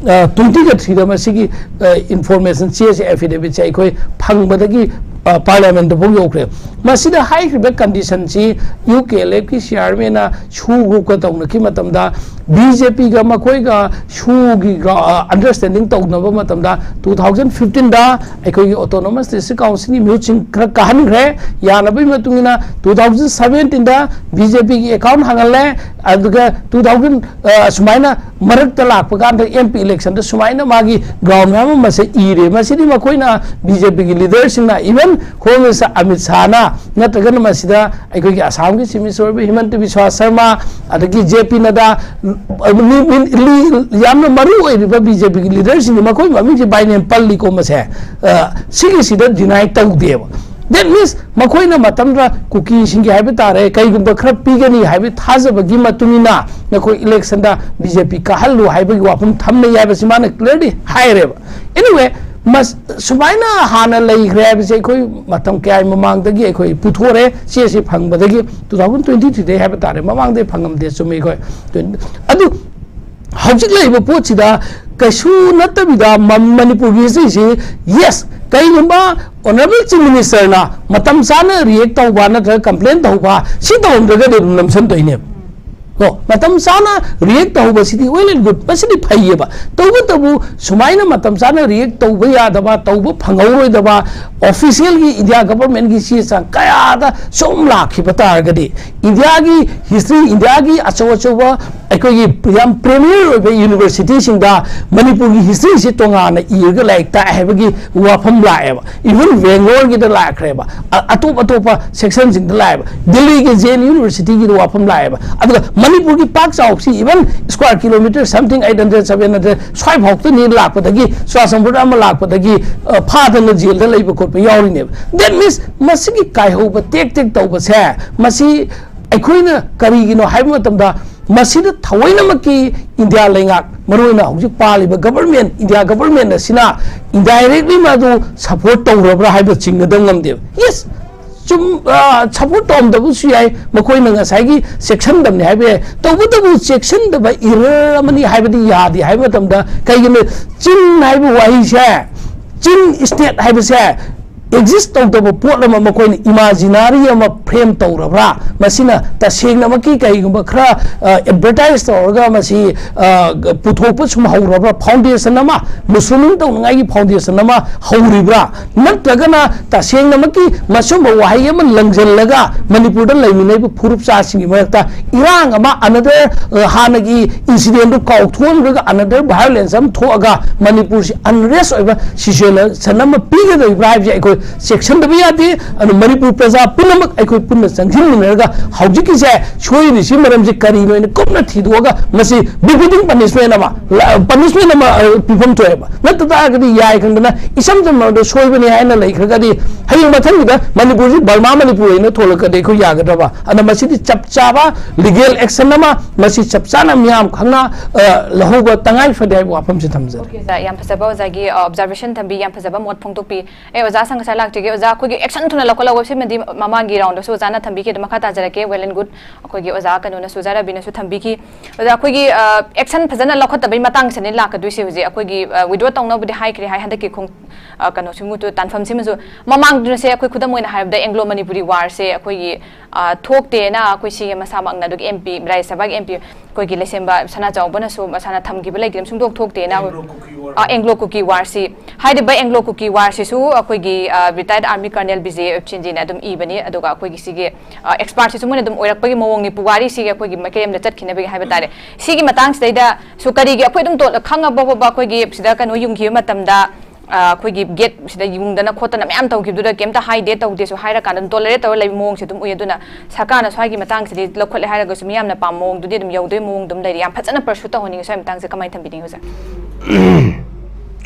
ꯇ꯭ꯋꯦꯟꯇꯤꯒ ꯊ꯭ꯔꯤꯗ ꯃꯁꯤꯒꯤ, ꯑ, ꯏꯟꯐꯣꯔꯃꯦꯁꯟ ꯆꯦꯁꯦ, ꯑꯦꯐꯤꯗꯦꯕꯤꯠꯁꯦ ꯑꯩꯈꯣꯏ ꯐꯪꯕꯗꯒꯤ, ꯑ, ꯄꯥꯔꯂꯤꯌꯥꯃꯦꯟꯗꯐꯥꯎ ꯌꯧꯈ꯭ꯔꯦ꯫ ꯃꯁꯤꯗ ꯍꯥꯏꯈ꯭ꯔꯤꯕ ꯀꯟꯗꯤꯁꯟꯁꯤ ꯌꯨ ꯀꯦ ꯑꯦꯜ ꯑꯦꯐꯀꯤ ꯆꯤꯌꯥꯔꯃꯦꯟꯅ ꯁꯨ ꯒ꯭ꯔꯨꯞꯀ ꯇꯧꯅꯈꯤ ꯃꯇꯝꯗ, ꯕꯤ ꯖꯦ ꯄꯤꯒ ꯃꯈꯣꯏꯒ ꯁꯨꯒꯤ ꯒ꯭ꯔꯥ-, ꯑ, ꯑꯟꯗꯔꯁ꯭ꯇꯦꯟꯗꯤꯡ ꯇꯧꯅꯕ ꯃꯇꯝꯗ, ꯇꯨ ꯊꯥꯎꯖꯟ ꯐꯤꯐꯇꯤꯟꯗ ꯑꯩꯈꯣꯏꯒꯤ ꯑꯣꯇꯣꯅꯣꯃꯁ ꯗꯤꯁꯇ꯭ꯔꯤꯛ ꯀꯥꯎꯟꯁꯤꯜꯒꯤ ꯃꯤꯍꯨꯠꯁꯤꯡ ꯈꯔ ꯀꯥꯍꯟꯈ꯭ꯔꯦ, ꯌꯥꯅꯕꯒꯤ ꯃꯇꯨꯡ ꯏꯟꯅ ꯇꯨ ꯊꯥꯎꯖꯟ ꯁꯕꯦꯟꯇꯤꯟꯗ ꯕꯤ ꯖꯦ ꯄꯤꯒꯤ ꯑꯦꯀꯥꯎꯟ ꯍꯥꯡꯍꯜꯂꯦ, ꯑꯗꯨꯒ ꯇꯨ ꯊꯥꯎꯖꯟ, ꯑ, ꯁꯨꯃꯥꯏꯅ ꯃꯔꯛꯇ ꯂꯥꯛꯄ ꯀꯥꯟꯗ ꯑꯦꯝ ꯄꯤ ꯏꯂꯦꯛꯁꯟꯗ ꯁꯨꯃꯥꯏꯅ ꯃꯥꯒꯤ ꯒ꯭ꯔꯥꯎꯟ ꯃꯌꯥꯝ ꯑꯃꯁꯦ ꯏꯔꯦ꯫ ꯃꯁꯤꯗꯤ ꯃꯈꯣꯏꯅ, ꯕꯤ ꯖꯦ ꯄꯤꯒꯤ ꯂꯤꯗꯔꯁꯤꯡꯅ, ꯏꯚꯟ ꯍꯣꯝ ꯃꯤꯅꯤꯁꯇꯔ ꯑꯃꯤꯠ ꯁꯥꯍꯅ, ꯅꯠꯇ꯭ꯔꯒꯅ ꯃꯁꯤꯗ ꯑꯩꯈꯣꯏꯒꯤ ꯑꯁꯥꯝꯒꯤ ꯆꯤꯐ ꯃꯤꯅꯤꯁꯇꯔ ꯑꯣꯏꯕ ꯍꯤꯃꯟꯇ ꯕꯤꯁ꯭ꯋꯥ ꯁꯔꯃ, ꯑꯗꯒꯤ ꯖꯦ ꯄꯤ ꯅꯗꯥ, ꯃꯤ-, ꯃꯤ-, ꯂꯤ-, ꯌꯥꯝꯅ ꯃꯔꯨ ꯑꯣꯏꯔꯤꯕ ꯕꯤ ꯖꯦ ꯄꯤꯒꯤ ꯂꯤꯗꯔꯁꯤꯡꯗꯤ, ꯃꯈꯣꯏ ꯃꯃꯤꯡꯁꯦ by name ꯄꯜꯂꯤꯀꯣ ꯃꯁꯦ, ꯑ, ꯁꯤꯒꯤꯁꯤꯗ ꯗꯤꯅꯥꯏ ꯇꯧꯗꯦꯕ꯫ That means ꯃꯈꯣꯏꯅ ꯃꯇꯝꯗ ꯀꯨꯀꯤꯁꯤꯡꯒꯤ ꯍꯥꯏꯕ ꯇꯥꯔꯦ, ꯀꯩꯒꯨꯝꯕ ꯈꯔ ꯄꯤꯒꯅꯤ ꯍꯥꯏꯕ ꯊꯥꯖꯕꯒꯤ ꯃꯇꯨꯡ ꯏꯟꯅ ꯅꯈꯣꯏ election ꯗ B J P ꯀꯥꯍꯜꯂꯨ ꯍꯥꯏꯕꯒꯤ ꯋꯥꯐꯝ ꯊꯝꯅꯩ ꯍꯥꯏꯕꯁꯤ ꯃꯥꯅ clearly ꯍꯥꯏꯔꯦꯕ꯫ Anyway, ꯃꯁ-, ꯁꯨꯃꯥꯏꯅ ꯍꯥꯟꯅ ꯂꯩꯈ꯭ꯔꯦ ꯍꯥꯏꯕꯁꯦ ꯑꯩꯈꯣꯏ ꯃꯇꯝ ꯀꯌꯥꯒꯤ ꯃꯃꯥꯡꯗꯒꯤ ꯑꯩꯈꯣꯏ ꯄꯨꯊꯣꯛꯑꯦ꯫ ꯆꯦꯁꯤ ꯐꯪꯕꯗꯒꯤ two thousand twenty three ꯗꯒꯤ ꯍꯥꯏꯕ ꯇꯥꯔꯦ, ꯃꯃꯥꯡꯗꯒꯤ ꯐꯪꯉꯝꯗꯦ, ꯆꯨꯝꯃꯤ ꯑꯩꯈꯣꯏ꯫ ꯑꯗꯨ ꯍꯧꯖꯤꯛ ꯂꯩꯔꯤꯕ ꯄꯣꯠꯁꯤꯗ ꯀꯩꯁꯨ ꯅꯠꯇꯕꯤꯗ ꯃ-, ꯃꯅꯤꯄꯨꯔꯒꯤ history ꯁꯤ, yes, ꯀꯩꯒꯨꯝꯕ Honourable Chief Minister ꯅ ꯃꯇꯝ ꯆꯥꯅ react ꯇꯧꯕ ꯅꯠꯇ꯭ꯔꯒ complain ꯇꯧꯕ, ꯁꯤ ꯇꯧꯔꯝꯗ꯭ꯔꯒꯗꯤ ꯑꯗꯨꯝ ꯅꯝꯁꯟꯗꯣꯏꯅꯦꯕ꯫ ꯀꯣ, ꯃꯇꯝ ꯆꯥꯅ react ꯇꯧꯍꯧꯕꯁꯤꯗꯤ well and good, ꯃꯁꯤꯗꯤ ꯐꯩꯌꯦꯕ꯫ ꯇꯧꯕꯇꯕꯨ ꯁꯨꯃꯥꯏꯅ ꯃꯇꯝ ꯆꯥꯅ react ꯇꯧꯕ ꯌꯥꯗꯕ, ꯇꯧꯕ ꯐꯪꯍꯧꯔꯣꯏꯗꯕ, official ꯒꯤ India government ꯀꯤ ꯆꯦ ꯆꯥꯡ ꯀꯌꯥꯗ ꯁꯨꯝ ꯂꯥꯛꯈꯤꯕ ꯇꯥꯔꯒꯗꯤ, India ꯒꯤ history, India ꯒꯤ ꯑꯆꯧ ꯑꯆꯧꯕ ꯑꯩꯈꯣꯏꯒꯤ ꯌꯥꯝ premier ꯑꯣꯏꯕ university ꯁꯤꯡꯗ ꯃꯅꯤꯄꯨꯔꯒꯤ history ꯁꯤ ꯇꯣꯉꯥꯟꯅ ꯏꯔꯒ ꯂꯥꯏꯔꯤꯛ ꯇꯥꯛꯑꯦ ꯍꯥꯏꯕꯒꯤ ꯋꯥꯐꯝ ꯂꯥꯛꯑꯦꯕ꯫ Even Bangalore ꯒꯤꯗ ꯂꯥꯛꯈ꯭ꯔꯦꯕ, ꯑ-, ꯑꯇꯣꯞ ꯑꯇꯣꯞꯄ section ꯁꯤꯡꯗ ꯂꯥꯛꯑꯦꯕ, ꯗꯦꯜꯂꯤꯒꯤ Jain University ꯒꯤꯗ ꯋꯥꯐꯝ ꯂꯥꯛꯑꯦꯕ꯫ ꯑꯗꯨꯒ ꯃꯅꯤꯄꯨꯔꯒꯤ ꯄꯥꯛ ꯆꯥꯎꯕꯁꯤ even square kilometre something eight hundred, seven hundred ꯁ꯭ꯋꯥꯏ ꯐꯥꯎꯇꯅꯤ ꯂꯥꯛꯄꯗꯒꯤ, ꯆꯨꯔꯥꯆꯥꯟꯄꯨꯔꯗ ꯑꯃ ꯂꯥꯛꯄꯗꯒꯤ, ꯑ, ꯐꯥꯗꯅ jail ꯗ ꯂꯩꯕ ꯈꯣꯠꯄ ꯌꯥꯎꯔꯤꯅꯦꯕ꯫ That means ꯃꯁꯤꯒꯤ ꯀꯥꯏꯍꯧꯕ ꯇꯦꯛ ꯇꯦꯛ ꯇꯧꯕꯁꯦ, ꯃꯁꯤ ꯑꯩꯈꯣꯏꯅ ꯀꯔꯤꯒꯤꯅꯣ ꯍꯥꯏꯕ ꯃꯇꯝꯗ, ꯃꯁꯤꯗ ꯊꯑꯣꯏꯅꯃꯛꯀꯤ India ꯂꯩꯉꯥꯛ, ꯃꯔꯨꯑꯣꯏꯅ ꯍꯧꯖꯤꯛ ꯄꯥꯜꯂꯤꯕ government, India government ꯑꯁꯤꯅ indirectly ꯃꯗꯨ support ꯇꯧꯔꯕ꯭ꯔꯥ ꯍꯥꯏꯕ ꯆꯤꯡꯅꯗꯕ ꯉꯝꯗꯦꯕ꯫ Yes, ꯆꯨꯝ, ꯑ, support ꯇꯧꯔꯝꯗꯕꯁꯨ ꯌꯥꯏ, ꯃꯈꯣꯏꯅ ꯉꯁꯥꯏꯒꯤ ꯆꯦꯛꯁꯤꯟꯗꯕꯅꯤ ꯍꯥꯏꯕ ꯌꯥꯏ꯫ ꯇꯧꯕꯇꯕꯨ ꯆꯦꯛꯁꯤꯟꯗꯕ error ꯑꯃꯅꯤ ꯍꯥꯏꯕꯗꯤ ꯌꯥꯗꯦ ꯍꯥꯏꯕ ꯃꯇꯝꯗ, ꯀꯩꯒꯤꯅꯣ ꯆꯤꯡ ꯍꯥꯏꯕ ꯋꯥꯍꯩꯁꯦ, ꯆꯤꯡ state ꯍꯥꯏꯕꯁꯦ exist ꯇꯧꯗꯕ ꯄꯣꯠ ꯑꯃ ꯃꯈꯣꯏꯅ imaginary ꯑꯃ frame ꯇꯧꯔꯕ꯭ꯔꯥ? ꯃꯁꯤꯅ ꯇꯁꯦꯡꯅꯃꯛꯀꯤ ꯀꯔꯤꯒꯨꯝꯕ ꯈꯔ, ꯑ, advertise ꯇꯧꯔꯒ ꯃꯁꯤ, ꯑ, ꯄꯨꯊꯣꯛꯄ ꯁꯨꯝ ꯍꯧꯔꯕ꯭ꯔꯥ? Foundation ꯑꯃ, ꯃꯨꯁꯣꯂꯤꯟ ꯇꯧꯅꯉꯥꯏꯒꯤ foundation ꯑꯃ ꯍꯧꯔꯤꯕ꯭ꯔꯥ? ꯅꯠꯇ꯭ꯔꯒꯅ ꯇꯁꯦꯡꯅꯃꯛꯀꯤ ꯃꯁꯨꯝꯕ ꯋꯥꯍꯩ ꯑꯃ ꯂꯪꯁꯤꯜꯂꯒ ꯃꯅꯤꯄꯨꯔꯗ ꯂꯩꯃꯤꯟꯅꯔꯤꯕ ꯐꯨꯔꯨꯞ ꯆꯥꯁꯤꯡꯒꯤ ꯃꯔꯛꯇ ꯏꯔꯥꯡ ꯑꯃ, another, ꯑ, ꯍꯥꯟꯅꯒꯤ incident ꯗꯨ ꯀꯥꯎꯊꯣꯛꯍꯟꯈ꯭ꯔꯒ another violence ꯑꯃ ꯊꯣꯛꯑꯒ ꯃꯅꯤꯄꯨꯔꯁꯤ unrest ꯑꯣꯏꯕ situation ꯑꯃ ꯄꯤꯒꯗꯧꯔꯤꯕ꯭ꯔꯥ ꯍꯥꯏꯕꯁꯦ ꯑꯩꯈꯣꯏ ꯆꯦꯛꯁꯤꯟꯗꯕ ꯌꯥꯗꯦ꯫ ꯑꯗꯨ ꯃꯅꯤꯄꯨꯔ ꯄ꯭ꯔꯖꯥ ꯄꯨꯝꯅꯃꯛ ꯑꯩꯈꯣꯏ ꯄꯨꯟꯅ ꯆꯪꯁꯤꯟꯃꯤꯟꯅꯔꯒ ꯍꯧꯖꯤꯛꯀꯤꯁꯦ ꯁꯣꯏꯔꯤꯁꯤ ꯃꯔꯝꯁꯤ ꯀꯔꯤꯅꯣ ꯍꯥꯏꯅ ꯀꯨꯞꯅ ꯊꯤꯗꯣꯛꯑꯒ ꯃꯁꯤ befitting punishment ꯑꯃ, ꯂ-, punishment ꯑꯃ, ꯑ, ꯄꯤꯐꯝ ꯊꯣꯛꯑꯦꯕ꯫ ꯅꯠꯇ ꯇꯥꯔꯒꯗꯤ ꯌꯥꯏ ꯈꯪꯗꯅ ꯏꯆꯝ ꯆꯝꯅ ꯑꯗꯣ ꯁꯣꯏꯕꯅꯤ ꯍꯥꯏꯅ ꯂꯩꯈ꯭ꯔꯒꯗꯤ ꯍꯌꯦꯡ ꯃꯊꯪꯒꯤꯗ ꯃꯅꯤꯄꯨꯔꯁꯤ ꯕꯔꯃꯥ ꯃꯅꯤꯄꯨꯔ ꯍꯥꯏꯅ ꯊꯣꯛꯂꯛꯀꯗꯤ ꯑꯩꯈꯣꯏ ꯌꯥꯒꯗ꯭ꯔꯕ? ꯑꯗ ꯃꯁꯤꯗꯤ ꯆꯞ ꯆꯥꯕ legal action ꯑꯃ ꯃꯁꯤ ꯆꯞ ꯆꯥꯅ ꯃꯤꯌꯥꯝ ꯈꯪꯅ, ꯑ, ꯂꯧꯍꯧꯕ ꯇꯉꯥꯏ ꯐꯗꯦ ꯍꯥꯏꯕ ꯋꯥꯐꯝꯁꯤ ꯊꯝꯖꯔꯤ꯫ ꯑꯣꯀꯦ, ꯁꯥꯔ, ꯌꯥꯝ ꯐꯖꯕ ꯑꯣꯖꯥꯒꯤ, ꯑ, observation ꯊꯝꯕꯤ, ꯌꯥꯝ ꯐꯖꯕ ꯃꯣꯠ ꯐꯣꯡꯗꯣꯛꯄꯤ꯫ ꯑꯦ, ꯑꯣꯖꯥ ꯁꯪ ꯉꯁꯥꯏ ꯂꯥꯛꯆꯒꯦ꯫ ꯑꯣꯖꯥ, ꯑꯩꯈꯣꯏꯒꯤ action ꯊꯨꯅ ꯂꯧꯈꯠꯂꯧꯕ ꯁꯤꯃꯗꯤ ꯃꯃꯥꯡꯒꯤ round ꯗꯁꯨ ꯑꯣꯖꯥꯅ ꯊꯝꯕꯤꯈꯤ, ꯑꯗꯨ ꯃꯈꯥ ꯇꯥꯖꯔꯛꯀꯦ꯫ Well and good꯫ ꯑꯩꯈꯣꯏꯒꯤ ꯑꯣꯖꯥ ꯀꯩꯅꯣꯅꯁꯨ, ꯑꯣꯖꯥ ꯔꯕꯤꯅꯁꯨ ꯊꯝꯕꯤꯈꯤ꯫ ꯑꯣꯖꯥ, ꯑꯩꯈꯣꯏꯒꯤ, ꯑ, action ꯐꯖꯅ ꯂꯧꯈꯠꯇꯕꯒꯤ ꯃꯇꯥꯡꯁꯤꯅꯤ ꯂꯥꯛꯀꯗꯣꯏꯁꯦ ꯍꯧꯖꯤꯛ꯫ ꯑꯩꯈꯣꯏꯒꯤ, ꯑ, withdraw ꯇꯧꯅꯕꯗꯤ ꯍꯥꯏꯈ꯭ꯔꯦ ꯍꯥꯏ ꯍꯟꯗꯛꯀꯤ ꯈꯣꯡ-, ꯑ, ꯀꯩꯅꯣꯁꯤꯃꯨꯠꯇꯨ, ꯇꯥꯟꯐꯝꯁꯤꯃꯁꯨ꯫ ꯃꯃꯥꯡꯗꯨꯅꯁꯦ ꯑꯩꯈꯣꯏ ꯈꯨꯗꯝ ꯑꯣꯏꯅ ꯍꯥꯏꯔꯕꯗ Anglo Manipuri war ꯁꯦ ꯑꯩꯈꯣꯏꯒꯤ, ꯑ, ꯊꯣꯛꯇꯦꯅ ꯑꯩꯈꯣꯏ ꯁꯤ ꯑꯦꯝ ꯃꯁꯥꯃꯛꯅ, ꯑꯗꯨꯒ ꯑꯦꯝ ꯄꯤ, ꯔꯥꯖ꯭ꯌ ꯁꯚꯥꯒꯤ ꯑꯦꯝ ꯄꯤ ꯑꯩꯈꯣꯏꯒꯤ ꯂꯩꯁꯦꯝꯕ ꯁꯅꯥ ꯆꯥꯎꯕꯅꯁꯨ ꯃꯁꯥꯅ ꯊꯝꯈꯤꯕ ꯂꯩꯇꯦ, ꯁꯨꯡꯊꯣꯛ ꯊꯣꯛꯇꯦꯅ꯫ Anglo Kuki War꯫ ꯑ, Anglo Kuki War ꯁꯤ, ꯍꯥꯏꯔꯤꯕ Anglo Kuki War ꯁꯤꯁꯨ ꯑꯩꯈꯣꯏꯒꯤ, ꯑ, retired army colonel ꯕꯤꯖꯦ ꯆꯤꯟꯖꯤꯅ ꯑꯗꯨꯝ ꯏꯕꯅꯤ, ꯑꯗꯨꯒ ꯑꯩꯈꯣꯏꯒꯤ ꯁꯤꯒꯤ, ꯑ, expert ꯁꯤꯁꯨ ꯃꯣꯏꯅ ꯑꯗꯨꯝ ꯑꯣꯏꯔꯛꯄꯒꯤ ꯃꯑꯣꯡꯅꯤ, ꯄꯨꯋꯥꯔꯤꯁꯤꯒꯤ ꯑꯩꯈꯣꯏꯒꯤ ꯃꯥꯏꯀꯩ ꯑꯃꯗ ꯆꯠꯈꯤꯅꯕꯒꯤ ꯍꯥꯏꯕ ꯇꯥꯔꯦ꯫ ꯁꯤꯒꯤ ꯃꯇꯥꯡꯁꯤꯗꯩꯗꯁꯨ ꯀꯔꯤꯒꯤ ꯑꯩꯈꯣꯏ ꯑꯗꯨꯝ ꯇꯣ-, ꯈꯪꯉꯕ ꯐꯥꯎꯕ ꯑꯩꯈꯣꯏꯒꯤ ꯁꯤꯗ ꯀꯩꯅꯣ ꯌꯨꯡꯈꯤꯕ ꯃꯇꯝꯗ, ꯑ, ꯑꯩꯈꯣꯏꯒꯤ gate ꯁꯤꯗ ꯌꯨꯡꯗꯅ ꯈꯣꯠꯇꯅ ꯃꯌꯥꯝ ꯇꯧꯈꯤꯕꯗꯨꯗ ꯀꯩꯝꯇ ꯍꯥꯏꯗꯦ, ꯇꯧꯗꯦꯁꯨ ꯍꯥꯏꯔꯀꯥꯟꯗ ꯑꯗꯨꯝ tolerate ꯇꯧꯔ ꯂꯩꯕ ꯃꯑꯣꯡꯁꯦ ꯑꯗꯨꯝ ꯎꯏ꯫ ꯑꯗꯨꯅ ꯁꯔꯀꯥꯔꯅ ꯁ꯭ꯋꯥꯏꯒꯤ ꯃꯇꯥꯡꯁꯤꯗꯤ ꯂꯧꯈꯠꯂꯦ ꯍꯥꯏꯔꯒꯁꯨ ꯃꯤꯌꯥꯝꯅ ꯄꯥꯝꯕ ꯃꯑꯣꯡꯗꯨꯗꯤ ꯑꯗꯨꯝ ꯌꯧꯗꯣꯏ ꯃꯑꯣꯡ ꯑꯗꯨꯝ ꯂꯩꯔꯤ꯫ ꯌꯥꯝ ꯐꯖꯅ pursue ꯇꯧꯍꯟꯅꯤꯡꯉꯤ ꯁ꯭ꯋꯥꯏ ꯃꯇꯥꯡꯁꯦ꯫ ꯀꯃꯥꯏꯅ ꯊꯝꯕꯤꯅꯤꯡꯉꯤ, ꯑꯣꯖꯥ?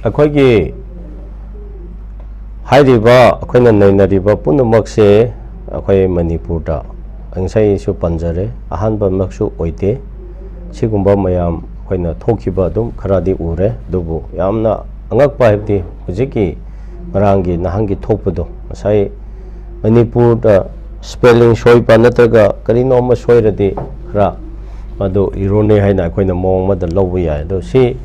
ꯑꯩꯈꯣꯏꯒꯤ ꯍꯥꯏꯔꯤꯕ, ꯑꯩꯈꯣꯏꯅ ꯅꯩꯅꯔꯤꯕ ꯄꯨꯝꯅꯃꯛꯁꯦ ꯑꯩꯈꯣꯏ ꯃꯅꯤꯄꯨꯔꯗ ꯉꯁꯥꯏꯁꯨ ꯄꯟꯖꯔꯦ, ꯑꯍꯥꯟꯕꯃꯛꯁꯨ ꯑꯣꯏꯗꯦ꯫ ꯁꯤꯒꯨꯝꯕ ꯃꯌꯥꯝ ꯑꯩꯈꯣꯏꯅ ꯊꯣꯛꯈꯤꯕ ꯑꯗꯨꯝ ꯈꯔꯗꯤ ꯎꯔꯦ, ꯑꯗꯨꯕꯨ ꯌꯥꯝꯅ ꯑꯉꯛꯄ ꯍꯥꯏꯕꯗꯤ ꯍꯧꯖꯤꯛꯀꯤ ꯉꯔꯥꯡꯒꯤ ꯅꯍꯥꯟꯒꯤ ꯊꯣꯛꯄꯗꯣ, ꯉꯁꯥꯏ ꯃꯅꯤꯄꯨꯔꯗ spelling ꯁꯣꯏꯕ ꯅꯠꯇ꯭ꯔꯒ ꯀꯔꯤꯅꯣ ꯑꯃ ꯁꯣꯏꯔꯗꯤ ꯈꯔ ꯃꯗꯨ ꯏꯔꯣꯅꯤ ꯍꯥꯏꯅ ꯑꯩꯈꯣꯏꯅ ꯃꯑꯣꯡ ꯑꯃꯗ ꯂꯧꯕ ꯌꯥꯏ꯫ ꯑꯗꯣ ꯁꯤ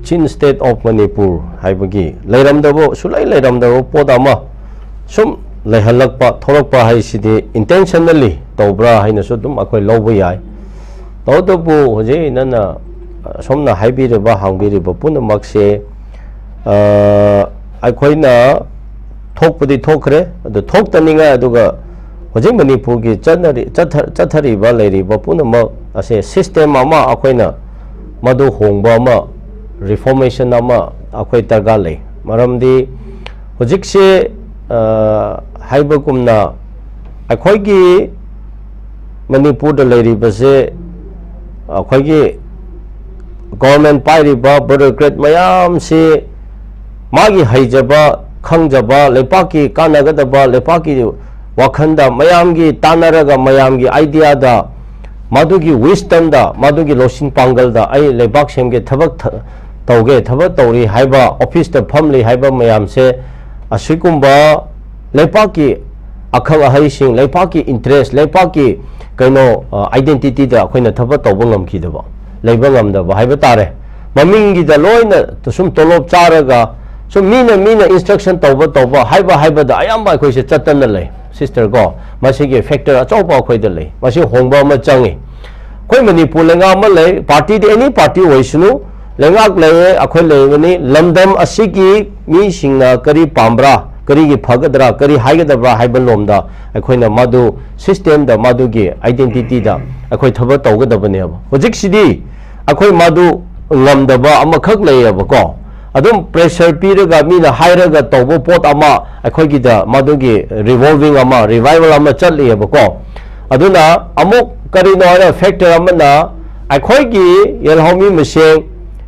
Chin State of Manipur ꯍꯥꯏꯕꯒꯤ ꯂꯩꯔꯝꯗꯕ, ꯁꯨꯡꯂꯩ ꯂꯩꯔꯝꯗꯕ ꯄꯣꯠ ꯑꯃ ꯁꯨꯝ ꯂꯩꯍꯜꯂꯛꯄ, ꯊꯣꯛꯂꯛꯄ ꯍꯥꯏꯁꯤꯗꯤ intentionally ꯇꯧꯕ꯭ꯔꯥ ꯍꯥꯏꯅꯁꯨ ꯑꯗꯨꯝ ꯑꯩꯈꯣꯏ ꯂꯧꯕ ꯌꯥꯏ꯫ ꯇꯧꯕꯇꯕꯨ ꯍꯧꯖꯤꯛ ꯅꯪꯅ ꯑꯁꯣꯝꯅ ꯍꯥꯏꯕꯤꯔꯤꯕ, ꯍꯪꯕꯤꯔꯤꯕ ꯄꯨꯝꯅꯃꯛꯁꯦ, ꯑ, ꯑꯩꯈꯣꯏꯅ ꯊꯣꯛꯄꯗꯤ ꯊꯣꯛꯈ꯭ꯔꯦ, ꯑꯗꯨ ꯊꯣꯛꯇꯅꯤꯡꯉꯥꯏ, ꯑꯗꯨꯒ ꯍꯧꯖꯤꯛ ꯃꯅꯤꯄꯨꯔꯒꯤ ꯆꯠꯅꯔꯤ-, ꯆꯠꯊ-, ꯆꯠꯊꯔꯤꯕ, ꯂꯩꯔꯤꯕ ꯄꯨꯝꯅꯃꯛ ꯑꯁꯦ system ꯑꯃ ꯑꯩꯈꯣꯏꯅ ꯃꯗꯨ ꯍꯣꯡꯕ ꯑꯃ, reformation ꯑꯃ ꯑꯩꯈꯣꯏ ꯗꯔꯀꯥꯔ ꯂꯩ꯫ ꯃꯔꯝꯗꯤ ꯍꯧꯖꯤꯛꯁꯦ, ꯑ, ꯍꯥꯏꯕꯒꯨꯝꯅ, ꯑꯩꯈꯣꯏꯒꯤ ꯃꯅꯤꯄꯨꯔꯗ ꯂꯩꯔꯤꯕꯁꯦ, ꯑꯩꯈꯣꯏꯒꯤ government ꯄꯥꯏꯔꯤꯕ bureaucrat ꯃꯌꯥꯝꯁꯤ ꯃꯥꯒꯤ ꯍꯩꯖꯕ, ꯈꯪꯖꯕ, ꯂꯩꯄꯥꯛꯀꯤ ꯀꯥꯟꯅꯒꯗꯕ, ꯂꯩꯄꯥꯛꯀꯤ ꯋꯥꯈꯜꯗ ꯃꯌꯥꯝꯒꯤ ꯇꯥꯟꯅꯔꯒ, ꯃꯌꯥꯝꯒꯤ ideaꯗ, ꯃꯗꯨꯒꯤ wisdomꯗ, ꯃꯗꯨꯒꯤ ꯂꯧꯁꯤꯡ ꯄꯥꯡꯒꯜꯗ ꯑꯩ ꯂꯩꯕꯥꯛ ꯁꯦꯝꯒꯦ, ꯊꯕꯛ ꯊ-, ꯇꯧꯒꯦ, ꯊꯕꯛ ꯇꯧꯔꯤ ꯍꯥꯏꯕ, officeꯇ ꯐꯝꯂꯤ ꯍꯥꯏꯕ ꯃꯌꯥꯝꯁꯦ, ꯑꯁꯤꯒꯨꯝꯕ ꯂꯩꯄꯥꯛꯀꯤ ꯑꯈꯪ ꯑꯍꯩꯁꯤꯡ, ꯂꯩꯄꯥꯛꯀꯤ interest, ꯂꯩꯄꯥꯛꯀꯤ ꯀꯩꯅꯣ, ꯑ, identityꯗ ꯑꯩꯈꯣꯏꯅ ꯊꯕꯛ ꯇꯧꯕ ꯉꯝꯈꯤꯗꯕ, ꯂꯩꯕ ꯉꯝꯗꯕ ꯍꯥꯏꯕ ꯇꯥꯔꯦ꯫ ꯃꯃꯤꯡꯒꯤꯗ ꯂꯣꯏꯅ ꯁꯨꯝ ꯇꯣꯂꯣꯞ ꯆꯥꯔꯒ, ꯁꯨꯝ ꯃꯤꯅ, ꯃꯤꯅ instruction ꯇꯧꯕ, ꯇꯧꯕ, ꯍꯥꯏꯕ, ꯍꯥꯏꯕꯗ ꯑꯌꯥꯝꯕ ꯑꯩꯈꯣꯏꯁꯦ ꯆꯠꯇꯅ ꯂꯩ, sister ꯀꯣ꯫ ꯃꯁꯤꯒꯤ factor ꯑꯆꯧꯕ ꯑꯩꯈꯣꯏꯗ ꯂꯩ꯫ ꯃꯁꯤ ꯍꯣꯡꯕ ꯑꯃ ꯆꯪꯉꯤ꯫ ꯑꯩꯈꯣꯏ ꯃꯅꯤꯄꯨꯔ ꯂꯩꯉꯥꯛ ꯑꯃ ꯂꯩ, partyꯗꯤ any party ꯑꯣꯏꯁꯅꯨ, ꯂꯩꯉꯥꯛ ꯂꯩꯌꯦ, ꯑꯩꯈꯣꯏ ꯂꯩꯕꯅꯤ꯫ ꯂꯝꯗꯝ ꯑꯁꯤꯒꯤ ꯃꯤꯁꯤꯡꯅ ꯀꯔꯤ ꯄꯥꯝꯕ꯭ꯔꯥ, ꯀꯔꯤꯒꯤ ꯐꯒꯗ꯭ꯔꯥ, ꯀꯔꯤ ꯍꯥꯏꯒꯗꯕ꯭ꯔꯥ ꯍꯥꯏꯕ ꯂꯣꯝꯗ ꯑꯩꯈꯣꯏꯅ ꯃꯗꯨ systemꯗ, ꯃꯗꯨꯒꯤ identityꯗ ꯑꯩꯈꯣꯏ ꯊꯕꯛ ꯇꯧꯒꯗꯕꯅꯦꯕ꯫ ꯍꯧꯖꯤꯛꯁꯤꯗꯤ ꯑꯩꯈꯣꯏ ꯃꯗꯨ ꯉꯝꯗꯕ ꯑꯃꯈꯛ ꯂꯩꯌꯦꯕꯀꯣ꯫ ꯑꯗꯨꯝ pressure ꯄꯤꯔꯒ, ꯃꯤꯅ ꯍꯥꯏꯔꯒ ꯇꯧꯕ ꯄꯣꯠ ꯑꯃ, ꯑꯩꯈꯣꯏꯒꯤꯗ ꯃꯗꯨꯒꯤ revolving ꯑꯃ, revival ꯑꯃ ꯆꯠꯂꯤꯑꯕꯀꯣ꯫ ꯑꯗꯨꯅ ꯑꯃꯨꯛ ꯀꯔꯤꯅꯣ ꯍꯥꯏꯔ, factor ꯑꯃꯅ ꯑꯩꯈꯣꯏꯒꯤ ꯌꯦꯜꯍꯧꯃꯤ ꯃꯁꯦꯟ,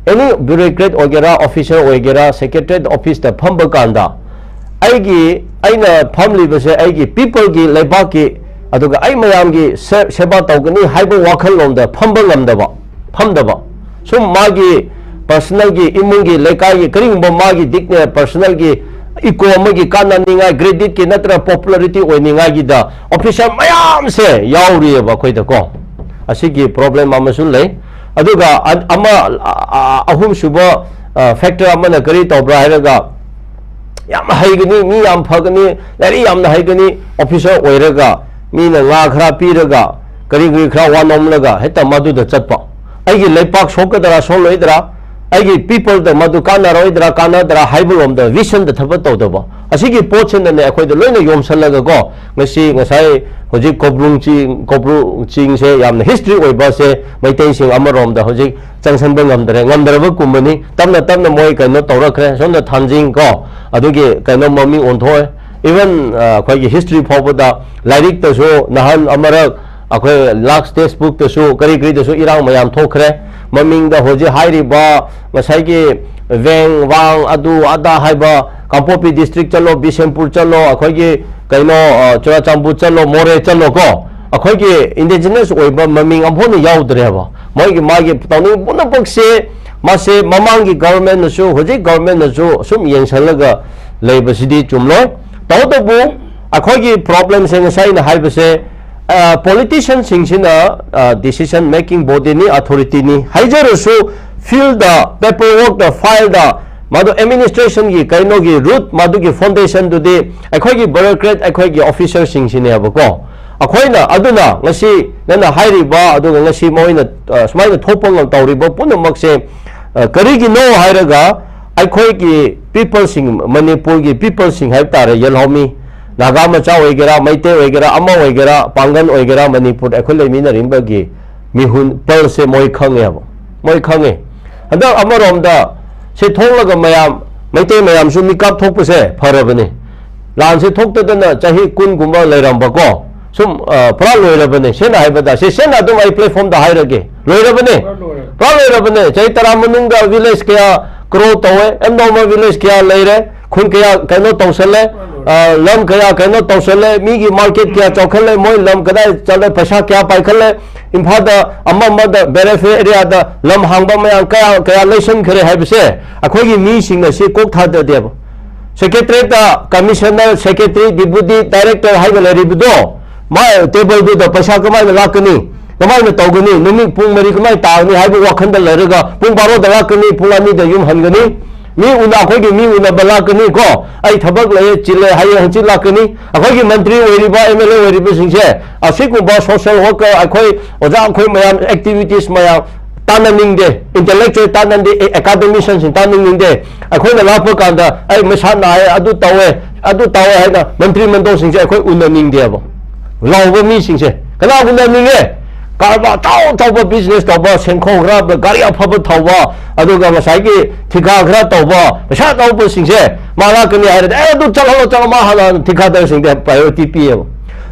any bureaucrat ꯑꯣꯏꯒꯦꯔꯥ, officer ꯑꯣꯏꯒꯦꯔꯥ, secretariat officeꯇ ꯐꯝꯕ ꯀꯥꯟꯗ, ꯑꯩꯒꯤ, ꯑꯩꯅ ꯐꯝꯂꯤꯕꯁꯦ ꯑꯩꯒꯤ peopleꯒꯤ, ꯂꯩꯕꯥꯛꯀꯤ, ꯑꯗꯨꯒ ꯑꯩ ꯃꯌꯥꯝꯒꯤ ꯁꯦ-, ꯁꯦꯕꯥ ꯇꯧꯒꯅꯤ ꯍꯥꯏꯕ ꯋꯥꯈꯜꯂꯣꯝꯗ ꯐꯝꯕ ꯉꯝꯗꯕ, ꯐꯝꯗꯕ꯫ ꯁꯨꯝ ꯃꯥꯒꯤ personalꯒꯤ, ꯏꯃꯨꯡꯒꯤ, ꯂꯩꯀꯥꯏꯒꯤ, ꯀꯔꯤꯒꯨꯝꯕ ꯃꯥꯒꯤ ꯗꯤꯛꯅꯦ personalꯒꯤ ego ꯑꯃꯒꯤ ꯀꯥꯟꯅꯅꯤꯡꯉꯥꯏ, creditꯀꯤ ꯅꯠꯇ꯭ꯔꯒ popularity ꯑꯣꯏꯅꯤꯡꯉꯥꯏꯒꯤꯗ officer ꯃꯌꯥꯝꯁꯦ ꯌꯥꯎꯔꯤꯑꯕ ꯑꯩꯈꯣꯏꯗꯀꯣ꯫ ꯑꯁꯤꯒꯤ problem ꯑꯃꯁꯨ ꯂꯩ꯫ ꯑꯗꯨꯒ ꯑ-, ꯑꯃ, ꯑ-, ꯑ-, ꯑꯍꯨꯝꯁꯨꯕ, ꯑ, factor ꯑꯃꯅ ꯀꯔꯤ ꯇꯧꯕ꯭ꯔꯥ ꯍꯥꯏꯔꯒ, ꯌꯥꯝ ꯍꯩꯒꯅꯤ, ꯃꯤ ꯌꯥꯝ ꯐꯒꯅꯤ, ꯂꯥꯏꯔꯤꯛ ꯌꯥꯝꯅ ꯍꯩꯒꯅꯤ, officer ꯑꯣꯏꯔꯒ ꯃꯤꯅ ꯉꯥ ꯈꯔ ꯄꯤꯔꯒ, ꯀꯔꯤ ꯀꯔꯤ ꯈꯔ ꯋꯥꯅꯣꯝꯂꯒ ꯍꯦꯛꯇ ꯃꯗꯨꯗ ꯆꯠꯄ꯫ ꯑꯩꯒꯤ ꯂꯩꯄꯥꯛ ꯁꯣꯛꯀꯗ꯭ꯔꯥ ꯁꯣꯛꯂꯣꯏꯗ꯭ꯔꯥ, ꯑꯩꯒꯤ ꯄꯤꯄꯜꯗ ꯃꯗꯨ ꯀꯥꯟꯅꯔꯣꯏꯗ꯭ꯔꯥ ꯀꯥꯟꯅꯗ꯭ꯔꯥ ꯍꯥꯏꯕ ꯂꯣꯝꯗ ꯚꯤꯖꯟꯗ ꯊꯕꯛ ꯇꯧꯗꯕ, ꯑꯁꯤꯒꯤ ꯄꯣꯠꯁꯤꯅꯅꯦ ꯑꯩꯈꯣꯏꯗ ꯂꯣꯏꯅ ꯌꯣꯝꯁꯜꯂꯒꯀꯣ, ꯉꯁꯤ ꯉꯁꯥꯏ ꯍꯧꯖꯤꯛ ꯀꯧꯕ꯭ꯔꯨ ꯆꯤꯡ, ꯀꯧꯕ꯭ꯔꯨ ꯆꯤꯡꯁꯦ ꯌꯥꯝꯅ ꯍꯤꯁꯇ꯭ꯔꯤ ꯑꯣꯏꯕꯁꯦ ꯃꯩꯇꯩꯁꯤꯡ ꯑꯃꯔꯣꯝꯗ ꯍꯧꯖꯤꯛ ꯆꯪꯁꯤꯟꯕ ꯉꯝꯗ꯭ꯔꯦ, ꯉꯝꯗ꯭ꯔꯕ ꯀꯨꯝꯕꯅꯤ꯫ ꯇꯞꯅ ꯇꯞꯅ ꯃꯣꯏ ꯀꯩꯅꯣ ꯇꯧꯔꯛꯈ꯭ꯔꯦ꯫ ꯁꯣꯝꯗ ꯊꯥꯡꯖꯤꯡ ꯀꯣ, ꯑꯗꯨꯒꯤ ꯀꯩꯅꯣ ꯃꯃꯤꯡ ꯑꯣꯟꯊꯣꯛꯑꯦ꯫ ꯏꯚꯟ ꯑꯩꯈꯣꯏꯒꯤ ꯍꯤꯁꯇ꯭ꯔꯤ ꯐꯥꯎꯕꯗ, ꯂꯥꯏꯔꯤꯛꯇꯁꯨ ꯅꯍꯥꯟ ꯑꯃꯔꯛ ꯑꯩꯈꯣꯏ ꯂꯥꯛꯁ ꯇꯦꯛꯁ ꯕꯨꯛꯇꯁꯨ ꯀꯔꯤ ꯀꯔꯤꯗꯁꯨ ꯏꯔꯥꯡ ꯃꯌꯥꯝ ꯊꯣꯛꯈ꯭ꯔꯦ꯫ ꯃꯃꯤꯡꯗ ꯍꯧꯖꯤꯛ ꯍꯥꯏꯔꯤꯕ ꯉꯁꯥꯏꯒꯤ ꯋꯦꯡ ꯋꯥꯡ ꯑꯗꯨ ꯑꯗꯥ ꯍꯥꯏꯕ, ꯀꯥꯡꯄꯣꯛꯄꯤ ꯗꯤꯁꯇ꯭ꯔꯤꯛ ꯆꯠꯂꯣ, ꯕꯤꯁꯦꯝꯄꯨꯔ ꯆꯠꯂꯣ, ꯑꯩꯈꯣꯏꯒꯤ ꯀꯩꯅꯣ, ꯑ, ꯆꯨꯔꯥꯆꯥꯟꯄꯨꯔ ꯆꯠꯂꯣ, ꯃꯣꯔꯦ ꯆꯠꯂꯣ ꯀꯣ, ꯑꯩꯈꯣꯏꯒꯤ ꯏꯟꯗꯤꯖꯤꯅꯁ ꯑꯣꯏꯕ ꯃꯃꯤꯡ ꯑꯃꯐꯥꯎꯅ ꯌꯥꯎꯗ꯭ꯔꯦꯕ꯫ ꯃꯣꯏꯒꯤ ꯃꯥꯒꯤ ꯇꯧꯅꯤꯡ ꯄꯨꯝꯅꯃꯛꯁꯦ, ꯃꯥꯁꯦ ꯃꯃꯥꯡꯒꯤ ꯒꯚꯔꯟꯃꯦꯟꯠꯅꯁꯨ ꯍꯧꯖꯤꯛ ꯒꯚꯔꯟꯃꯦꯟꯠꯅꯁꯨ ꯁꯨꯝ ꯌꯦꯡꯁꯜꯂꯒ ꯂꯩꯕꯁꯤꯗꯤ ꯆꯨꯝꯂꯣꯏ꯫ ꯇꯧꯕꯇꯕꯨ ꯑꯩꯈꯣꯏꯒꯤ ꯄ꯭ꯔꯣꯕ꯭ꯂꯦꯝꯁꯦ ꯉꯁꯥꯏ ꯑꯩꯅ ꯍꯥꯏꯕꯁꯦ, ꯄꯣꯂꯤꯇꯤꯁꯤꯌꯟꯁꯤꯡꯁꯤꯅ ꯗꯤꯁꯤꯖꯟ ꯃꯦꯀꯤꯡ ꯕꯣꯗꯤꯅꯤ, ꯑꯣꯊꯣꯔꯤꯇꯤꯅꯤ ꯍꯥꯏꯖꯔꯁꯨ, ꯐꯤꯜꯗ, ꯄꯦꯄꯔ ꯋꯥꯔꯛꯇ, ꯐꯥꯏꯜꯗ, ꯃꯗꯨ ꯑꯦꯗꯃꯤꯅꯤꯁꯇ꯭ꯔꯦꯁꯟꯒꯤ ꯀꯩꯅꯣꯒꯤ ꯔꯨꯠ, ꯃꯗꯨꯒꯤ ꯐꯥꯎꯟꯗꯦꯁꯟꯗꯨꯗꯤ ꯑꯩꯈꯣꯏꯒꯤ ꯕ꯭ꯌꯨꯔꯣꯀ꯭ꯔꯦꯠ, ꯑꯩꯈꯣꯏꯒꯤ ꯑꯣꯐꯤꯁꯔꯁꯤꯡꯁꯤꯅꯦꯕꯀꯣ꯫ ꯑꯩꯈꯣꯏꯅ ꯑꯗꯨꯅ ꯉꯁꯤ ꯅꯪꯅ ꯍꯥꯏꯔꯤꯕ, ꯑꯗꯨꯒ ꯉꯁꯤ ꯃꯣꯏꯅ, ꯑ, ꯁꯨꯃꯥꯏꯅ ꯊꯣꯛꯄ ꯉꯝ-, ꯇꯧꯔꯤꯕ ꯄꯨꯝꯅꯃꯛꯁꯦ, ꯑ, ꯀꯔꯤꯒꯤꯅꯣ ꯍꯥꯏꯔꯒ, ꯑꯩꯈꯣꯏꯒꯤ ꯄꯤꯄꯜꯁꯤꯡ, ꯃꯅꯤꯄꯨꯔꯒꯤ ꯄꯤꯄꯜꯁꯤꯡ ꯍꯥꯏꯕ ꯇꯥꯔꯦ, ꯌꯦꯜꯍꯧꯃꯤ, ꯅꯥꯒꯥ ꯃꯆꯥ ꯑꯣꯏꯒꯦꯔꯥ, ꯃꯩꯇꯩ ꯑꯣꯏꯒꯦꯔꯥ, ꯑꯃ ꯑꯣꯏꯒꯦꯔꯥ, ꯄꯥꯡꯒꯜ ꯑꯣꯏꯒꯦꯔꯥ, ꯃꯅꯤꯄꯨꯔꯗ ꯑꯩꯈꯣꯏ ꯂꯩꯃꯤꯟꯅꯔꯤꯕꯒꯤ ꯃꯤꯍꯨꯟ ꯄꯜꯁꯦ ꯃꯣꯏ ꯈꯪꯉꯦꯕ, ꯃꯣꯏ ꯈꯪꯉꯦ꯫ ꯍꯟꯗꯛ ꯑꯃꯔꯣꯝꯗ ꯁꯤ ꯊꯣꯛꯂꯒ ꯃꯌꯥꯝ, ꯃꯩꯇꯩ ꯃꯌꯥꯝꯁꯨ ꯃꯤꯀꯥꯞ ꯊꯣꯛꯄꯁꯦ ꯐꯔꯕꯅꯤ꯫ ꯂꯥꯟꯁꯦ ꯊꯣꯛꯇꯗꯅ ꯆꯍꯤ ꯀꯨꯟꯒꯨꯝꯕ ꯂꯩꯔꯝꯕꯀꯣ, ꯁꯨꯝ, ꯑ, ꯄꯨꯔꯥ ꯂꯣꯏꯔꯕꯅꯦ꯫ ꯁꯦꯡꯅ ꯍꯥꯏꯕꯗ, ꯁꯤ ꯁꯦꯡꯅ ꯑꯗꯨꯝ ꯑꯩ ꯄ꯭ꯂꯦꯠꯐꯣꯝꯗ ꯍꯥꯏꯔꯒꯦ, ꯂꯣꯏꯔꯕꯅꯦ꯫ ꯄꯨꯔꯥ ꯂꯣꯏꯔꯦ꯫ ꯄꯨꯔꯥ ꯂꯣꯏꯔꯕꯅꯦ꯫ ꯆꯍꯤ ꯇꯔꯥ ꯃꯅꯨꯡꯗ ꯚꯤꯂꯦꯖ ꯀꯌꯥ ꯒ꯭ꯔꯣ ꯇꯧꯋꯦ, ꯑꯦꯝ ꯅꯣꯔꯃꯜ ꯚꯤꯂꯦꯖ ꯀꯌꯥ ꯂꯩꯔꯦ, ꯈꯨꯟ ꯀꯌꯥ ꯀꯩꯅꯣ ꯇꯧꯁꯜꯂꯦ, ꯄꯨꯔꯥ ꯂꯣꯏꯔꯦ꯫ ꯑ, ꯂꯝ ꯀꯌꯥ ꯀꯩꯅꯣ ꯇꯧꯁꯜꯂꯦ, ꯃꯤꯒꯤ ꯃꯥꯔꯀꯦꯠ ꯀꯌꯥ ꯆꯥꯎꯈꯠꯂꯦ, ꯃꯣꯏ ꯂꯝ ꯀꯗꯥꯏ ꯆꯠꯂꯦ, ꯄꯩꯁꯥ ꯀꯌꯥ ꯄꯥꯏꯈꯠꯂꯦ, ꯏꯝꯐꯥꯜꯗ ꯑꯃ ꯑꯃꯗ ꯕꯦꯔꯦꯐꯦ ꯑꯦꯔꯤꯌꯥꯗ ꯂꯝ ꯍꯥꯡꯕ ꯃꯌꯥꯝ ꯀꯌꯥ ꯀꯌꯥ ꯂꯩꯁꯟꯈ꯭ꯔꯦ ꯍꯥꯏꯕꯁꯦ ꯑꯩꯈꯣꯏꯒꯤ ꯃꯤꯁꯤꯡꯅ ꯁꯤ ꯀꯣꯛ ꯊꯥꯗꯗꯦꯕ꯫ ꯁꯦꯀ꯭ꯔꯦꯇꯔꯤꯌꯦꯠꯇ ꯀꯃꯤꯁꯅꯔ, ꯁꯦꯀ꯭ꯔꯦꯇꯔꯤ, ꯗꯤꯄꯨꯇꯤ ꯗꯥꯏꯔꯦꯛꯇꯔ ꯍꯥꯏꯕ ꯂꯩꯔꯤꯕꯗꯣ, ꯃꯥ ꯇꯦꯕꯜꯗꯨꯗ ꯄꯩꯁꯥ ꯀꯃꯥꯏꯅ ꯂꯥꯛꯀꯅꯤ, ꯀꯃꯥꯏꯅ ꯇꯧꯒꯅꯤ, ꯅꯨꯃꯤꯠ ꯄꯨꯡ ꯃꯔꯤ ꯀꯃꯥꯏꯅ ꯇꯥꯒꯅꯤ ꯍꯥꯏꯕ ꯋꯥꯈꯜꯗ ꯂꯩꯔꯒ ꯄꯨꯡ ꯕꯥꯔꯣꯗ ꯂꯥꯛꯀꯅꯤ, ꯄꯨꯡ ꯑꯅꯤꯗ ꯌꯨꯝ ꯍꯟꯒꯅꯤ꯫ ꯃꯤ ꯎꯅ-, ꯑꯩꯈꯣꯏꯒꯤ ꯃꯤ ꯎꯅꯕ ꯂꯥꯛꯀꯅꯤ ꯀꯣ, ꯑꯩ ꯊꯕꯛ ꯂꯩꯌꯦ, ꯆꯤꯜꯂꯦ, ꯍꯌꯦꯡ ꯍꯪꯆꯤꯠ ꯂꯥꯛꯀꯅꯤ꯫ ꯑꯩꯈꯣꯏꯒꯤ ꯃꯟꯇ꯭ꯔꯤ ꯑꯣꯏꯔꯤꯕ, ꯑꯦꯝ ꯑꯦꯜ ꯑꯦ ꯑꯣꯏꯔꯤꯕꯁꯤꯡꯁꯦ, ꯑꯁꯤꯒꯨꯝꯕ ꯁꯣꯁꯦꯜ ꯋꯥꯔꯀꯔ, ꯑꯩꯈꯣꯏ ꯑꯣꯖꯥ, ꯑꯩꯈꯣꯏ ꯃꯌꯥꯝ, ꯑꯦꯛꯇꯤꯚꯤꯇꯤꯁ ꯃꯌꯥꯝ, ꯇꯥꯟꯅꯅꯤꯡꯗꯦ, ꯏꯟꯇꯦꯂꯦꯛꯆꯨꯋꯦꯜ ꯇꯥꯟꯅꯗꯦ, ꯑꯦꯀꯥꯗꯦꯃꯤꯁꯤꯌꯟꯁꯤꯡ ꯇꯥꯟꯅꯅꯤꯡꯗꯦ꯫ ꯑꯩꯈꯣꯏꯅ ꯂꯥꯛꯄ ꯀꯥꯟꯗ ꯑꯩ ꯃꯁꯥ ꯅꯥꯏꯌꯦ, ꯑꯗꯨ ꯇꯧꯋꯦ, ꯑꯗꯨ ꯇꯧꯋꯦ ꯍꯥꯏꯅ ꯃꯟꯇ꯭ꯔꯤ ꯃꯟꯗꯣꯜꯁꯤꯡꯁꯦ ꯑꯩꯈꯣꯏ ꯎꯅꯅꯤꯡꯗꯦꯕ꯫ ꯂꯥꯎꯕ ꯃꯤꯁꯤꯡꯁꯦ ꯀꯅꯥ ꯎꯅꯅꯤꯡꯉꯦ? ꯀꯔꯕꯥꯔ ꯑꯆꯧ ꯑꯆꯧꯕ ꯕꯤꯖꯤꯅꯦꯁ ꯇꯧꯕ, ꯁꯦꯟꯈꯣꯡ ꯈꯔ, ꯒꯥꯔꯤ ꯑꯐꯕ ꯊꯧꯕ, ꯑꯗꯨꯒ ꯉꯁꯥꯏꯒꯤ ꯊꯤꯀꯥ ꯈꯔ ꯇꯧꯕ, ꯄꯩꯁꯥ ꯇꯧꯕꯁꯤꯡꯁꯦ ꯃꯥ ꯂꯥꯛꯀꯅꯤ ꯍꯥꯏꯔꯗꯤ, "ꯑꯦ, ꯑꯗꯨ ꯆꯠꯍꯜꯂꯣ, ꯆꯠꯍꯜꯂꯣ", ꯃꯥ ꯍꯥꯟꯅ ꯊꯤꯀꯥꯗꯔꯁꯤꯡꯗ ꯄ꯭ꯔꯥꯏꯌꯣꯔꯤꯇꯤ ꯄꯤꯌꯦꯕ꯫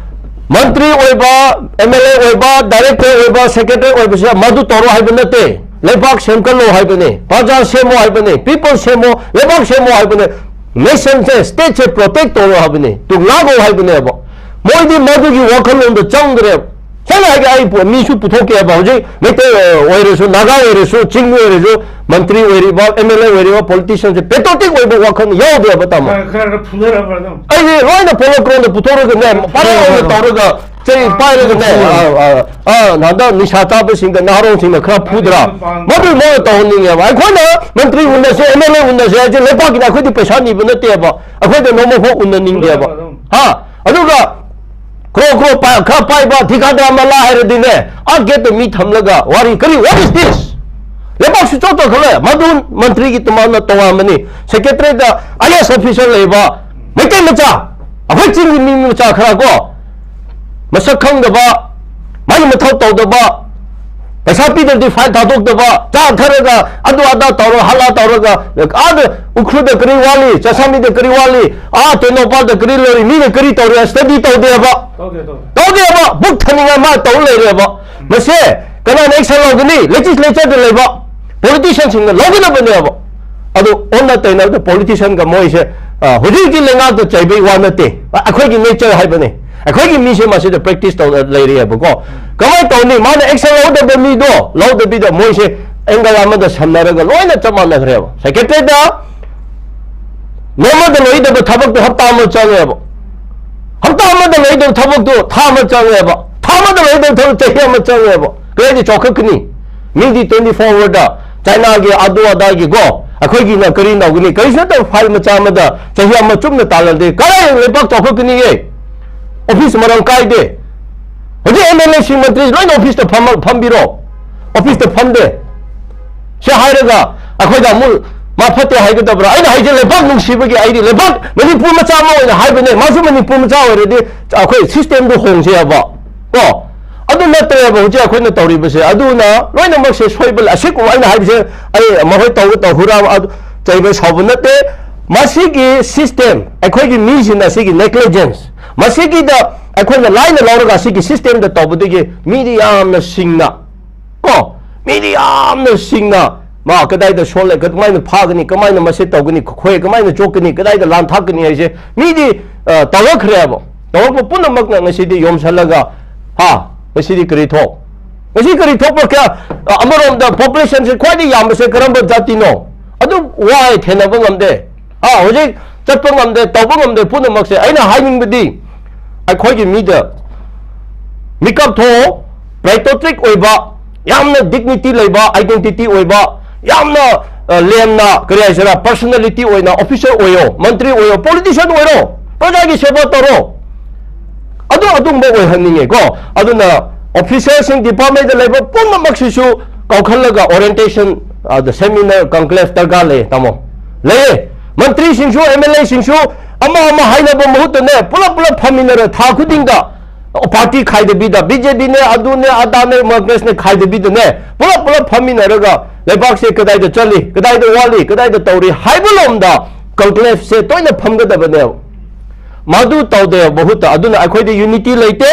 ꯃꯟꯇ꯭ꯔꯤ ꯑꯣꯏꯕ, ꯑꯦꯝ ꯑꯦꯜ ꯑꯦ ꯑꯣꯏꯕ, ꯗꯥꯏꯔꯦꯛꯇꯔ ꯑꯣꯏꯕ, ꯁꯦꯀ꯭ꯔꯦꯇꯔꯤ ꯑꯣꯏꯕꯁꯦ ꯃꯗꯨ ꯇꯧꯔꯣ ꯍꯥꯏꯕ ꯅꯠꯇꯦ꯫ ꯂꯩꯕꯥꯛ ꯁꯦꯝꯒꯠꯂꯣ ꯍꯥꯏꯕꯅꯦ, ꯄ꯭ꯔꯖꯥ ꯁꯦꯝꯃꯣ ꯍꯥꯏꯕꯅꯦ, ꯄꯤꯄꯜ ꯁꯦꯝꯃꯣ, ꯂꯩꯕꯥꯛ ꯁꯦꯝꯃꯣ ꯍꯥꯏꯕꯅꯦ, ꯅꯦꯁꯟꯁꯦ, ꯁ꯭ꯇꯦꯠꯁꯦ ꯄ꯭ꯔꯣꯇꯦꯛ ꯇꯧꯔꯣ ꯍꯥꯏꯕꯅꯦ, ꯇꯨ ꯉꯥꯛꯑꯣ ꯍꯥꯏꯕꯅꯦꯕ꯫ ꯃꯣꯏꯗꯤ ꯃꯗꯨꯒꯤ ꯋꯥꯈꯜꯂꯣꯟꯗ ꯆꯪꯗ꯭ꯔꯦꯕ꯫ ꯁꯦꯡꯅ ꯍꯥꯏꯒꯦ, ꯑꯩ ꯄꯣ-, ꯃꯤꯁꯨ ꯄꯨꯊꯣꯛꯀꯦꯕ꯫ ꯍꯧꯖꯤꯛ ꯃꯩꯇꯩ ꯑꯣꯏꯔꯁꯨ, ꯅꯥꯒꯥ ꯑꯣꯏꯔꯁꯨ, ꯆꯤꯡꯃꯤ ꯑꯣꯏꯔꯁꯨ, ꯃꯟꯇ꯭ꯔꯤ ꯑꯣꯏꯔꯤꯕ, ꯑꯦꯝ ꯑꯦꯜ ꯑꯦ ꯑꯣꯏꯔꯤꯕ, ꯄꯣꯂꯤꯇꯤꯁꯤꯌꯟꯁꯦ ꯄꯦꯇ꯭ꯔꯣꯇꯤꯛ ꯑꯣꯏꯕ ꯋꯥꯈꯜ ꯌꯥꯎꯗꯦꯕ, ꯇꯥꯃꯣ꯫ ꯈꯔ, ꯈꯔ ꯈꯔ ꯐꯨꯅꯔꯕ꯭ꯔꯥ ꯑꯗꯨꯝ? ꯑꯩꯗꯤ ꯂꯣꯏꯅ ꯄꯣꯂꯣ ꯒ꯭ꯔꯥꯎꯟꯗ ꯄꯨꯊꯣꯛꯔꯒꯅꯦ, ꯄꯥꯔꯦꯡ ꯑꯣꯏꯅ ꯇꯧꯔꯒ, ꯆꯩ ꯄꯥꯏꯔꯒꯅꯦ, ꯑꯥ, ꯑꯥ, ꯑꯥ, ꯍꯟꯗꯛ ꯅꯤꯁꯥ ꯆꯥꯕꯁꯤꯡꯗ, ꯅꯍꯥꯔꯣꯜꯁꯤꯡꯅ ꯈꯔ ꯐꯨꯗ꯭ꯔꯥ? ꯃꯗꯨ ꯃꯣꯏꯅ ꯇꯧꯍꯟꯅꯤꯡꯉꯦꯕ꯫ ꯑꯩꯈꯣꯏꯅ ꯃꯟꯇ꯭ꯔꯤ ꯎꯟꯅꯁꯦ, ꯑꯦꯝ ꯑꯦꯜ ꯑꯦ ꯎꯟꯅꯁꯦ ꯍꯥꯏꯁꯦ ꯂꯩꯕꯥꯛꯀꯤꯗꯤ ꯑꯩꯈꯣꯏꯗꯤ ꯄꯩꯁꯥ ꯅꯤꯕ ꯅꯠꯇꯦꯕ꯫ ꯑꯩꯈꯣꯏꯗ ꯅꯣꯡꯃ ꯐꯥꯎ ꯎꯟꯅꯅꯤꯡꯗꯦꯕ꯫ ꯍꯥ? ꯑꯗꯨꯒ ꯀ꯭ꯔꯣ ꯀ꯭ꯔꯣ ꯄꯥꯏ-, ꯈꯔ ꯄꯥꯏꯕ ꯊꯤꯀꯥꯗꯥꯔ ꯃꯂꯥ ꯍꯥꯏꯔꯗꯤꯅꯦ, ꯑꯥ ꯒꯦꯠꯇ ꯃꯤ ꯊꯝꯂꯒ ꯋꯥꯔꯤ ꯀꯔꯤ, what is this? ꯂꯩꯕꯥꯛꯁꯨ ꯆꯥꯎꯊꯣꯛꯈ꯭ꯔꯦ꯫ ꯃꯗꯨ ꯃꯟꯇ꯭ꯔꯤꯒꯤ ꯇꯣꯉꯥꯟꯅ ꯇꯣꯉꯥꯟꯕꯅꯤ꯫ ꯁꯦꯀ꯭ꯔꯦꯇꯔꯤꯗ ꯑꯥꯏ ꯑꯦꯁ ꯑꯣꯐꯤꯁꯔ ꯂꯩꯕ ꯃꯩꯇꯩ ꯃꯆꯥ, ꯑꯩꯈꯣꯏ ꯆꯤꯡꯒꯤ ꯃꯤ ꯃꯆꯥ ꯈꯔ ꯀꯣ, ꯃꯁꯛ ꯈꯪꯗꯕ, ꯃꯥꯒꯤ ꯃꯊꯧ ꯇꯧꯗꯕ, ꯄꯩꯁꯥ ꯄꯤꯗ꯭ꯔꯗꯤ ꯐꯥꯏꯜ ꯊꯥꯗꯣꯛꯇꯕ, ꯆꯥ ꯊꯛꯔꯒ ꯑꯗꯨ ꯑꯗꯥ ꯇꯧꯔꯒ, ꯍꯜꯂꯥ ꯇꯧꯔꯒ, ꯑꯥꯗ ꯎꯈ꯭ꯔꯨꯜꯗ ꯀꯔꯤ ꯋꯥꯠꯂꯤ, ꯆꯥꯁꯥꯃꯤꯗ ꯀꯔꯤ ꯋꯥꯠꯂꯤ, ꯑꯥ ꯇꯦꯡꯅꯧꯄꯜꯗ ꯀꯔꯤ ꯂꯩꯔꯤ, ꯃꯤꯅ ꯀꯔꯤ ꯇꯧꯔꯤ, ꯁ꯭ꯇꯗꯤ ꯇꯧꯗꯦꯕ꯫ ꯇꯧꯗꯦ, ꯇꯧꯗꯦ꯫ ꯇꯧꯗꯦꯕ, ꯕꯨꯛ ꯊꯟꯅꯤꯡꯉꯥꯏ ꯃꯥ ꯇꯧ ꯂꯩꯔꯦꯕ꯫ ꯃꯁꯦ ꯀꯅꯥꯅ ꯑꯦꯛꯁꯟ ꯂꯧꯒꯅꯤ? ꯂꯦꯖꯤꯁꯂꯦꯆꯔꯗ ꯂꯩꯕ ꯄꯣꯂꯤꯇꯤꯁꯤꯌꯟꯁꯤꯡꯅ ꯂꯧꯒꯗꯕꯅꯦꯕ꯫ ꯑꯗꯨ ꯑꯣꯟꯅ ꯇꯩꯅꯕꯗ ꯄꯣꯂꯤꯇꯤꯁꯤꯌꯟꯒ ꯃꯣꯏꯁꯦ, ꯑ, ꯍꯧꯖꯤꯛ ꯍꯧꯖꯤꯛ ꯂꯩꯉꯥꯛꯇ ꯆꯩꯕꯩ ꯋꯥ ꯅꯠꯇꯦ꯫ ꯑ-, ꯑꯩꯈꯣꯏꯒꯤ ꯅꯦꯆꯔ ꯍꯥꯏꯕꯅꯦ꯫ ꯑꯩꯈꯣꯏꯒꯤ ꯃꯤꯁꯦ ꯃꯁꯤꯗ ꯄ꯭ꯔꯦꯛꯇꯤꯁ ꯇꯧꯔ ꯂꯩꯔꯦꯕꯀꯣ꯫ ꯀꯃꯥꯏꯅ ꯇꯧꯅꯤ? ꯃꯥꯅ ꯑꯦꯛꯁꯟ ꯂꯧꯗꯕ ꯃꯤꯗꯣ ꯂꯧꯗꯕꯤꯗ ꯃꯣꯏꯁꯦ ꯑꯦꯡꯒꯜ ꯑꯃꯗ ꯁꯝꯅꯔꯒ ꯂꯣꯏꯅ ꯆꯞ ꯃꯥꯟꯅꯈ꯭ꯔꯦꯕ꯫ ꯁꯦꯀ꯭ꯔꯦꯇꯔꯤꯗ ꯅꯣꯡꯃꯗ ꯂꯣꯏꯗꯕ ꯊꯕꯛꯇꯣ ꯍꯞꯇꯥ ꯑꯃ ꯆꯪꯉꯦꯕ꯫ ꯍꯞꯇꯥ ꯑꯃꯗ ꯂꯣꯏꯗꯕ ꯊꯕꯛꯇꯣ ꯊꯥ ꯑꯃ ꯆꯪꯉꯦꯕ꯫ ꯊꯥ ꯑꯃꯗ ꯂꯣꯏꯗꯕ ꯊꯕꯛ ꯆꯍꯤ ꯑꯃ ꯆꯪꯉꯦꯕ꯫ ꯀꯗꯥꯏꯗ ꯆꯥꯎꯈꯠꯀꯅꯤ? ꯃꯤꯗꯤ twenty four hour ꯗ ꯆꯥꯏꯅꯥꯒꯤ ꯑꯗꯨ ꯑꯗꯥꯒꯤꯀꯣ, ꯑꯩꯈꯣꯏꯒꯤꯅ ꯀꯔꯤ ꯇꯧꯒꯅꯤ? ꯀꯔꯤꯁꯨ ꯅꯠꯇꯕ ꯐꯥꯏꯜ ꯃꯆꯥ ꯑꯃꯗ ꯆꯍꯤ ꯑꯃ ꯆꯨꯞꯅ ꯇꯥꯜꯂꯗꯤ ꯀꯗꯥꯏ ꯂꯩꯕꯥꯛ ꯆꯥꯎꯈꯠꯀꯅꯤꯌꯦ? ꯑꯣꯐꯤꯁ ꯃꯔꯥꯡ ꯀꯥꯏꯗꯦ꯫ ꯍꯧꯖꯤꯛ ꯑꯦꯝ ꯑꯦꯜ ꯑꯦꯁꯤꯡ, ꯃꯟꯇ꯭ꯔꯤ ꯂꯣꯏꯅ ꯑꯣꯐꯤꯁꯇ ꯐꯝ-, ꯐꯝꯕꯤꯔꯣ꯫ ꯑꯣꯐꯤꯁꯇ ꯐꯝꯗꯦ꯫ ꯁꯤ ꯍꯥꯏꯔꯒ ꯑꯩꯈꯣꯏꯗ ꯑꯃꯨꯛ ꯃꯥ ꯐꯠꯇꯦ ꯍꯥꯏꯒꯗꯕ꯭ꯔꯥ? ꯑꯩꯅ ꯍꯥꯏꯁꯦ ꯂꯩꯕꯥꯛ ꯅꯨꯡꯁꯤꯕꯒꯤ, ꯑꯩꯗꯤ ꯂꯩꯕꯥꯛ ꯃꯅꯤꯄꯨꯔ ꯃꯆꯥ ꯑꯃ ꯑꯣꯏꯅ ꯍꯥꯏꯕꯅꯦ꯫ ꯃꯥꯁꯨ ꯃꯅꯤꯄꯨꯔ ꯃꯆꯥ ꯑꯣꯏꯔꯗꯤ ꯑꯩꯈꯣꯏ ꯁꯤꯁꯇꯦꯝꯗꯨ ꯍꯣꯡꯁꯦ ꯍꯥꯏꯕ, ꯀꯣ? ꯑꯗꯨ ꯅꯠꯇ꯭ꯔꯦꯕ ꯍꯧꯖꯤꯛ ꯑꯩꯈꯣꯏꯅ ꯇꯧꯔꯤꯕꯁꯦ꯫ ꯑꯗꯨꯅ ꯂꯣꯏꯅꯃꯛꯁꯦ ꯁꯣꯏꯕ, ꯑꯁꯤꯒꯨꯝꯕ ꯑꯩꯅ ꯍꯥꯏꯕꯁꯦ ꯑꯩ ꯃꯈꯣꯏ ꯇꯧꯕ ꯇꯧꯍꯨꯔꯥ ꯑꯗꯨ ꯆꯩꯕ ꯁꯥꯎꯕ ꯅꯠꯇꯦ꯫ ꯃꯁꯤꯒꯤ ꯁꯤꯁꯇꯦꯝ, ꯑꯩꯈꯣꯏꯒꯤ ꯃꯤꯁꯤꯡꯅ ꯁꯤꯒꯤ ꯅꯦꯒ꯭ꯂꯤꯖꯦꯟꯁ, ꯃꯁꯤꯒꯤꯗ ꯑꯩꯈꯣꯏꯅ ꯂꯥꯏꯅ ꯂꯧꯔꯒ ꯁꯤꯒꯤ ꯁꯤꯁꯇꯦꯝꯗ ꯇꯧꯕꯗꯒꯤ ꯃꯤꯗꯤ ꯌꯥꯝꯅ ꯁꯤꯡꯅ, ꯀꯣ, ꯃꯤꯗꯤ ꯌꯥꯝꯅ ꯁꯤꯡꯅ, ꯃꯥ ꯀꯗꯥꯏꯗ ꯁꯣꯜꯂꯦ, ꯀꯃꯥꯏꯅ ꯐꯥꯒꯅꯤ, ꯀꯃꯥꯏꯅ ꯃꯁꯤ ꯇꯧꯒꯅꯤ, ꯈꯣꯏ ꯀꯃꯥꯏꯅ ꯆꯣꯛꯀꯅꯤ, ꯀꯗꯥꯏꯗ ꯂꯥꯟ ꯊꯥꯛꯀꯅꯤ ꯍꯥꯏꯁꯦ ꯃꯤꯗꯤ, ꯑ, ꯇꯧꯔꯛꯈ꯭ꯔꯦꯕ꯫ ꯇꯧꯔꯛꯄ ꯄꯨꯝꯅꯃꯛꯅ ꯉꯁꯤꯗꯤ ꯌꯣꯝꯁꯜꯂꯒ, ꯍꯥ, ꯉꯁꯤꯗꯤ ꯀꯔꯤ ꯊꯣꯛ? ꯉꯁꯤ ꯀꯔꯤ ꯊꯣꯛꯄ? ꯀꯌꯥ, ꯑ, ꯑꯃꯔꯣꯝꯗ ꯄꯣꯄꯨꯂꯦꯁꯟꯁꯦ ꯈ꯭ꯋꯥꯏꯗꯒꯤ ꯌꯥꯝꯕꯁꯦ ꯀꯔꯝꯕ ꯖꯥꯇꯤꯅꯣ? ꯑꯗꯨ ꯋꯥꯏ, ꯊꯦꯡꯅꯕ ꯉꯝꯗꯦ꯫ ꯑꯥ, ꯍꯧꯖꯤꯛ ꯆꯠꯄ ꯉꯝꯗꯦ, ꯇꯧꯕ ꯉꯝꯗꯦ꯫ ꯄꯨꯝꯅꯃꯛꯁꯦ ꯑꯩꯅ ꯍꯥꯏꯅꯤꯡꯕꯗꯤ, ꯑꯩꯈꯣꯏꯒꯤ ꯃꯤꯗ ꯃꯤꯀꯞ ꯊꯣꯛꯑꯣ, ꯄꯦꯇ꯭ꯔꯣꯇꯤꯛ ꯑꯣꯏꯕ, ꯌꯥꯝꯅ ꯗꯤꯒꯅꯤꯇꯤ ꯂꯩꯕ, ꯑꯥꯏꯗꯦꯟꯇꯤꯇꯤ ꯑꯣꯏꯕ, ꯌꯥꯝꯅ, ꯑ, ꯂꯦꯝꯅ, ꯀꯔꯤ ꯍꯥꯏꯁꯤꯔꯥ, ꯄꯔꯁꯣꯅꯦꯂꯤꯇꯤ ꯑꯣꯏꯅ ꯑꯣꯐꯤꯁꯔ ꯑꯣꯏꯌꯣ, ꯃꯟꯇ꯭ꯔꯤ ꯑꯣꯏꯌꯣ, ꯄꯣꯂꯤꯇꯤꯁꯤꯌꯥꯟ ꯑꯣꯏꯔꯣ, ꯄ꯭ꯔꯖꯥꯒꯤ ꯁꯦꯕꯥ ꯇꯧꯔꯣ꯫ ꯑꯗꯨ ꯑꯗꯨꯒꯨꯝꯕ ꯑꯣꯏꯍꯟꯅꯤꯡꯉꯦꯀꯣ꯫ ꯑꯗꯨꯅ ꯑꯣꯐꯤꯁꯔꯁꯤꯡ, ꯗꯤꯄꯥꯔꯠꯃꯦꯟꯗ ꯂꯩꯕ ꯄꯨꯝꯅꯃꯛꯁꯤꯁꯨ ꯀꯧꯈꯠꯂꯒ ꯑꯣꯔꯤꯌꯦꯟꯇꯦꯁꯟ, ꯑꯗ ꯁꯦꯃꯤꯅꯥꯔ, ꯀꯟꯀ꯭ꯂꯦꯚ ꯗꯔꯀꯥꯔ ꯂꯩ, ꯇꯥꯃꯣ꯫ ꯂꯩꯌꯦ꯫ ꯃꯟꯇ꯭ꯔꯤꯁꯤꯡꯁꯨ, ꯑꯦꯝ ꯑꯦꯜ ꯑꯦꯁꯤꯡꯁꯨ ꯑꯃ ꯑꯃ ꯍꯥꯏꯅꯕ ꯃꯍꯨꯠꯇꯅꯦ, ꯄꯨꯂꯞ ꯄꯨꯂꯞ ꯐꯝꯃꯤꯟꯅꯔ ꯊꯥ ꯈꯨꯗꯤꯡꯗ ꯄꯥꯔꯇꯤ ꯈꯥꯏꯗꯕꯤꯗ, ꯕꯤ ꯖꯦ ꯄꯤꯅꯦ, ꯑꯗꯨꯅꯦ, ꯑꯗꯥꯅꯦ, ꯀꯪꯒ꯭ꯔꯦꯁꯅꯦ ꯈꯥꯏꯗꯕꯤꯗꯅꯦ, ꯄꯨꯂꯞ ꯄꯨꯂꯞ ꯐꯝꯃꯤꯟꯅꯔꯒ ꯂꯩꯕꯥꯛꯁꯦ ꯀꯗꯥꯏꯗ ꯆꯠꯂꯤ, ꯀꯗꯥꯏꯗ ꯋꯥꯠꯂꯤ, ꯀꯗꯥꯏꯗ ꯇꯧꯔꯤ ꯍꯥꯏꯕ ꯂꯣꯝꯗ ꯀꯟꯀ꯭ꯂꯦꯚꯁꯦ ꯇꯣꯏꯅ ꯐꯝꯒꯗꯕꯅꯦꯕ꯫ ꯃꯗꯨ ꯇꯧꯗꯦ ꯃꯍꯨꯠꯇ, ꯑꯗꯨꯅ ꯑꯩꯈꯣꯏꯗ ꯌꯨꯅꯤꯇꯤ ꯂꯩꯇꯦ꯫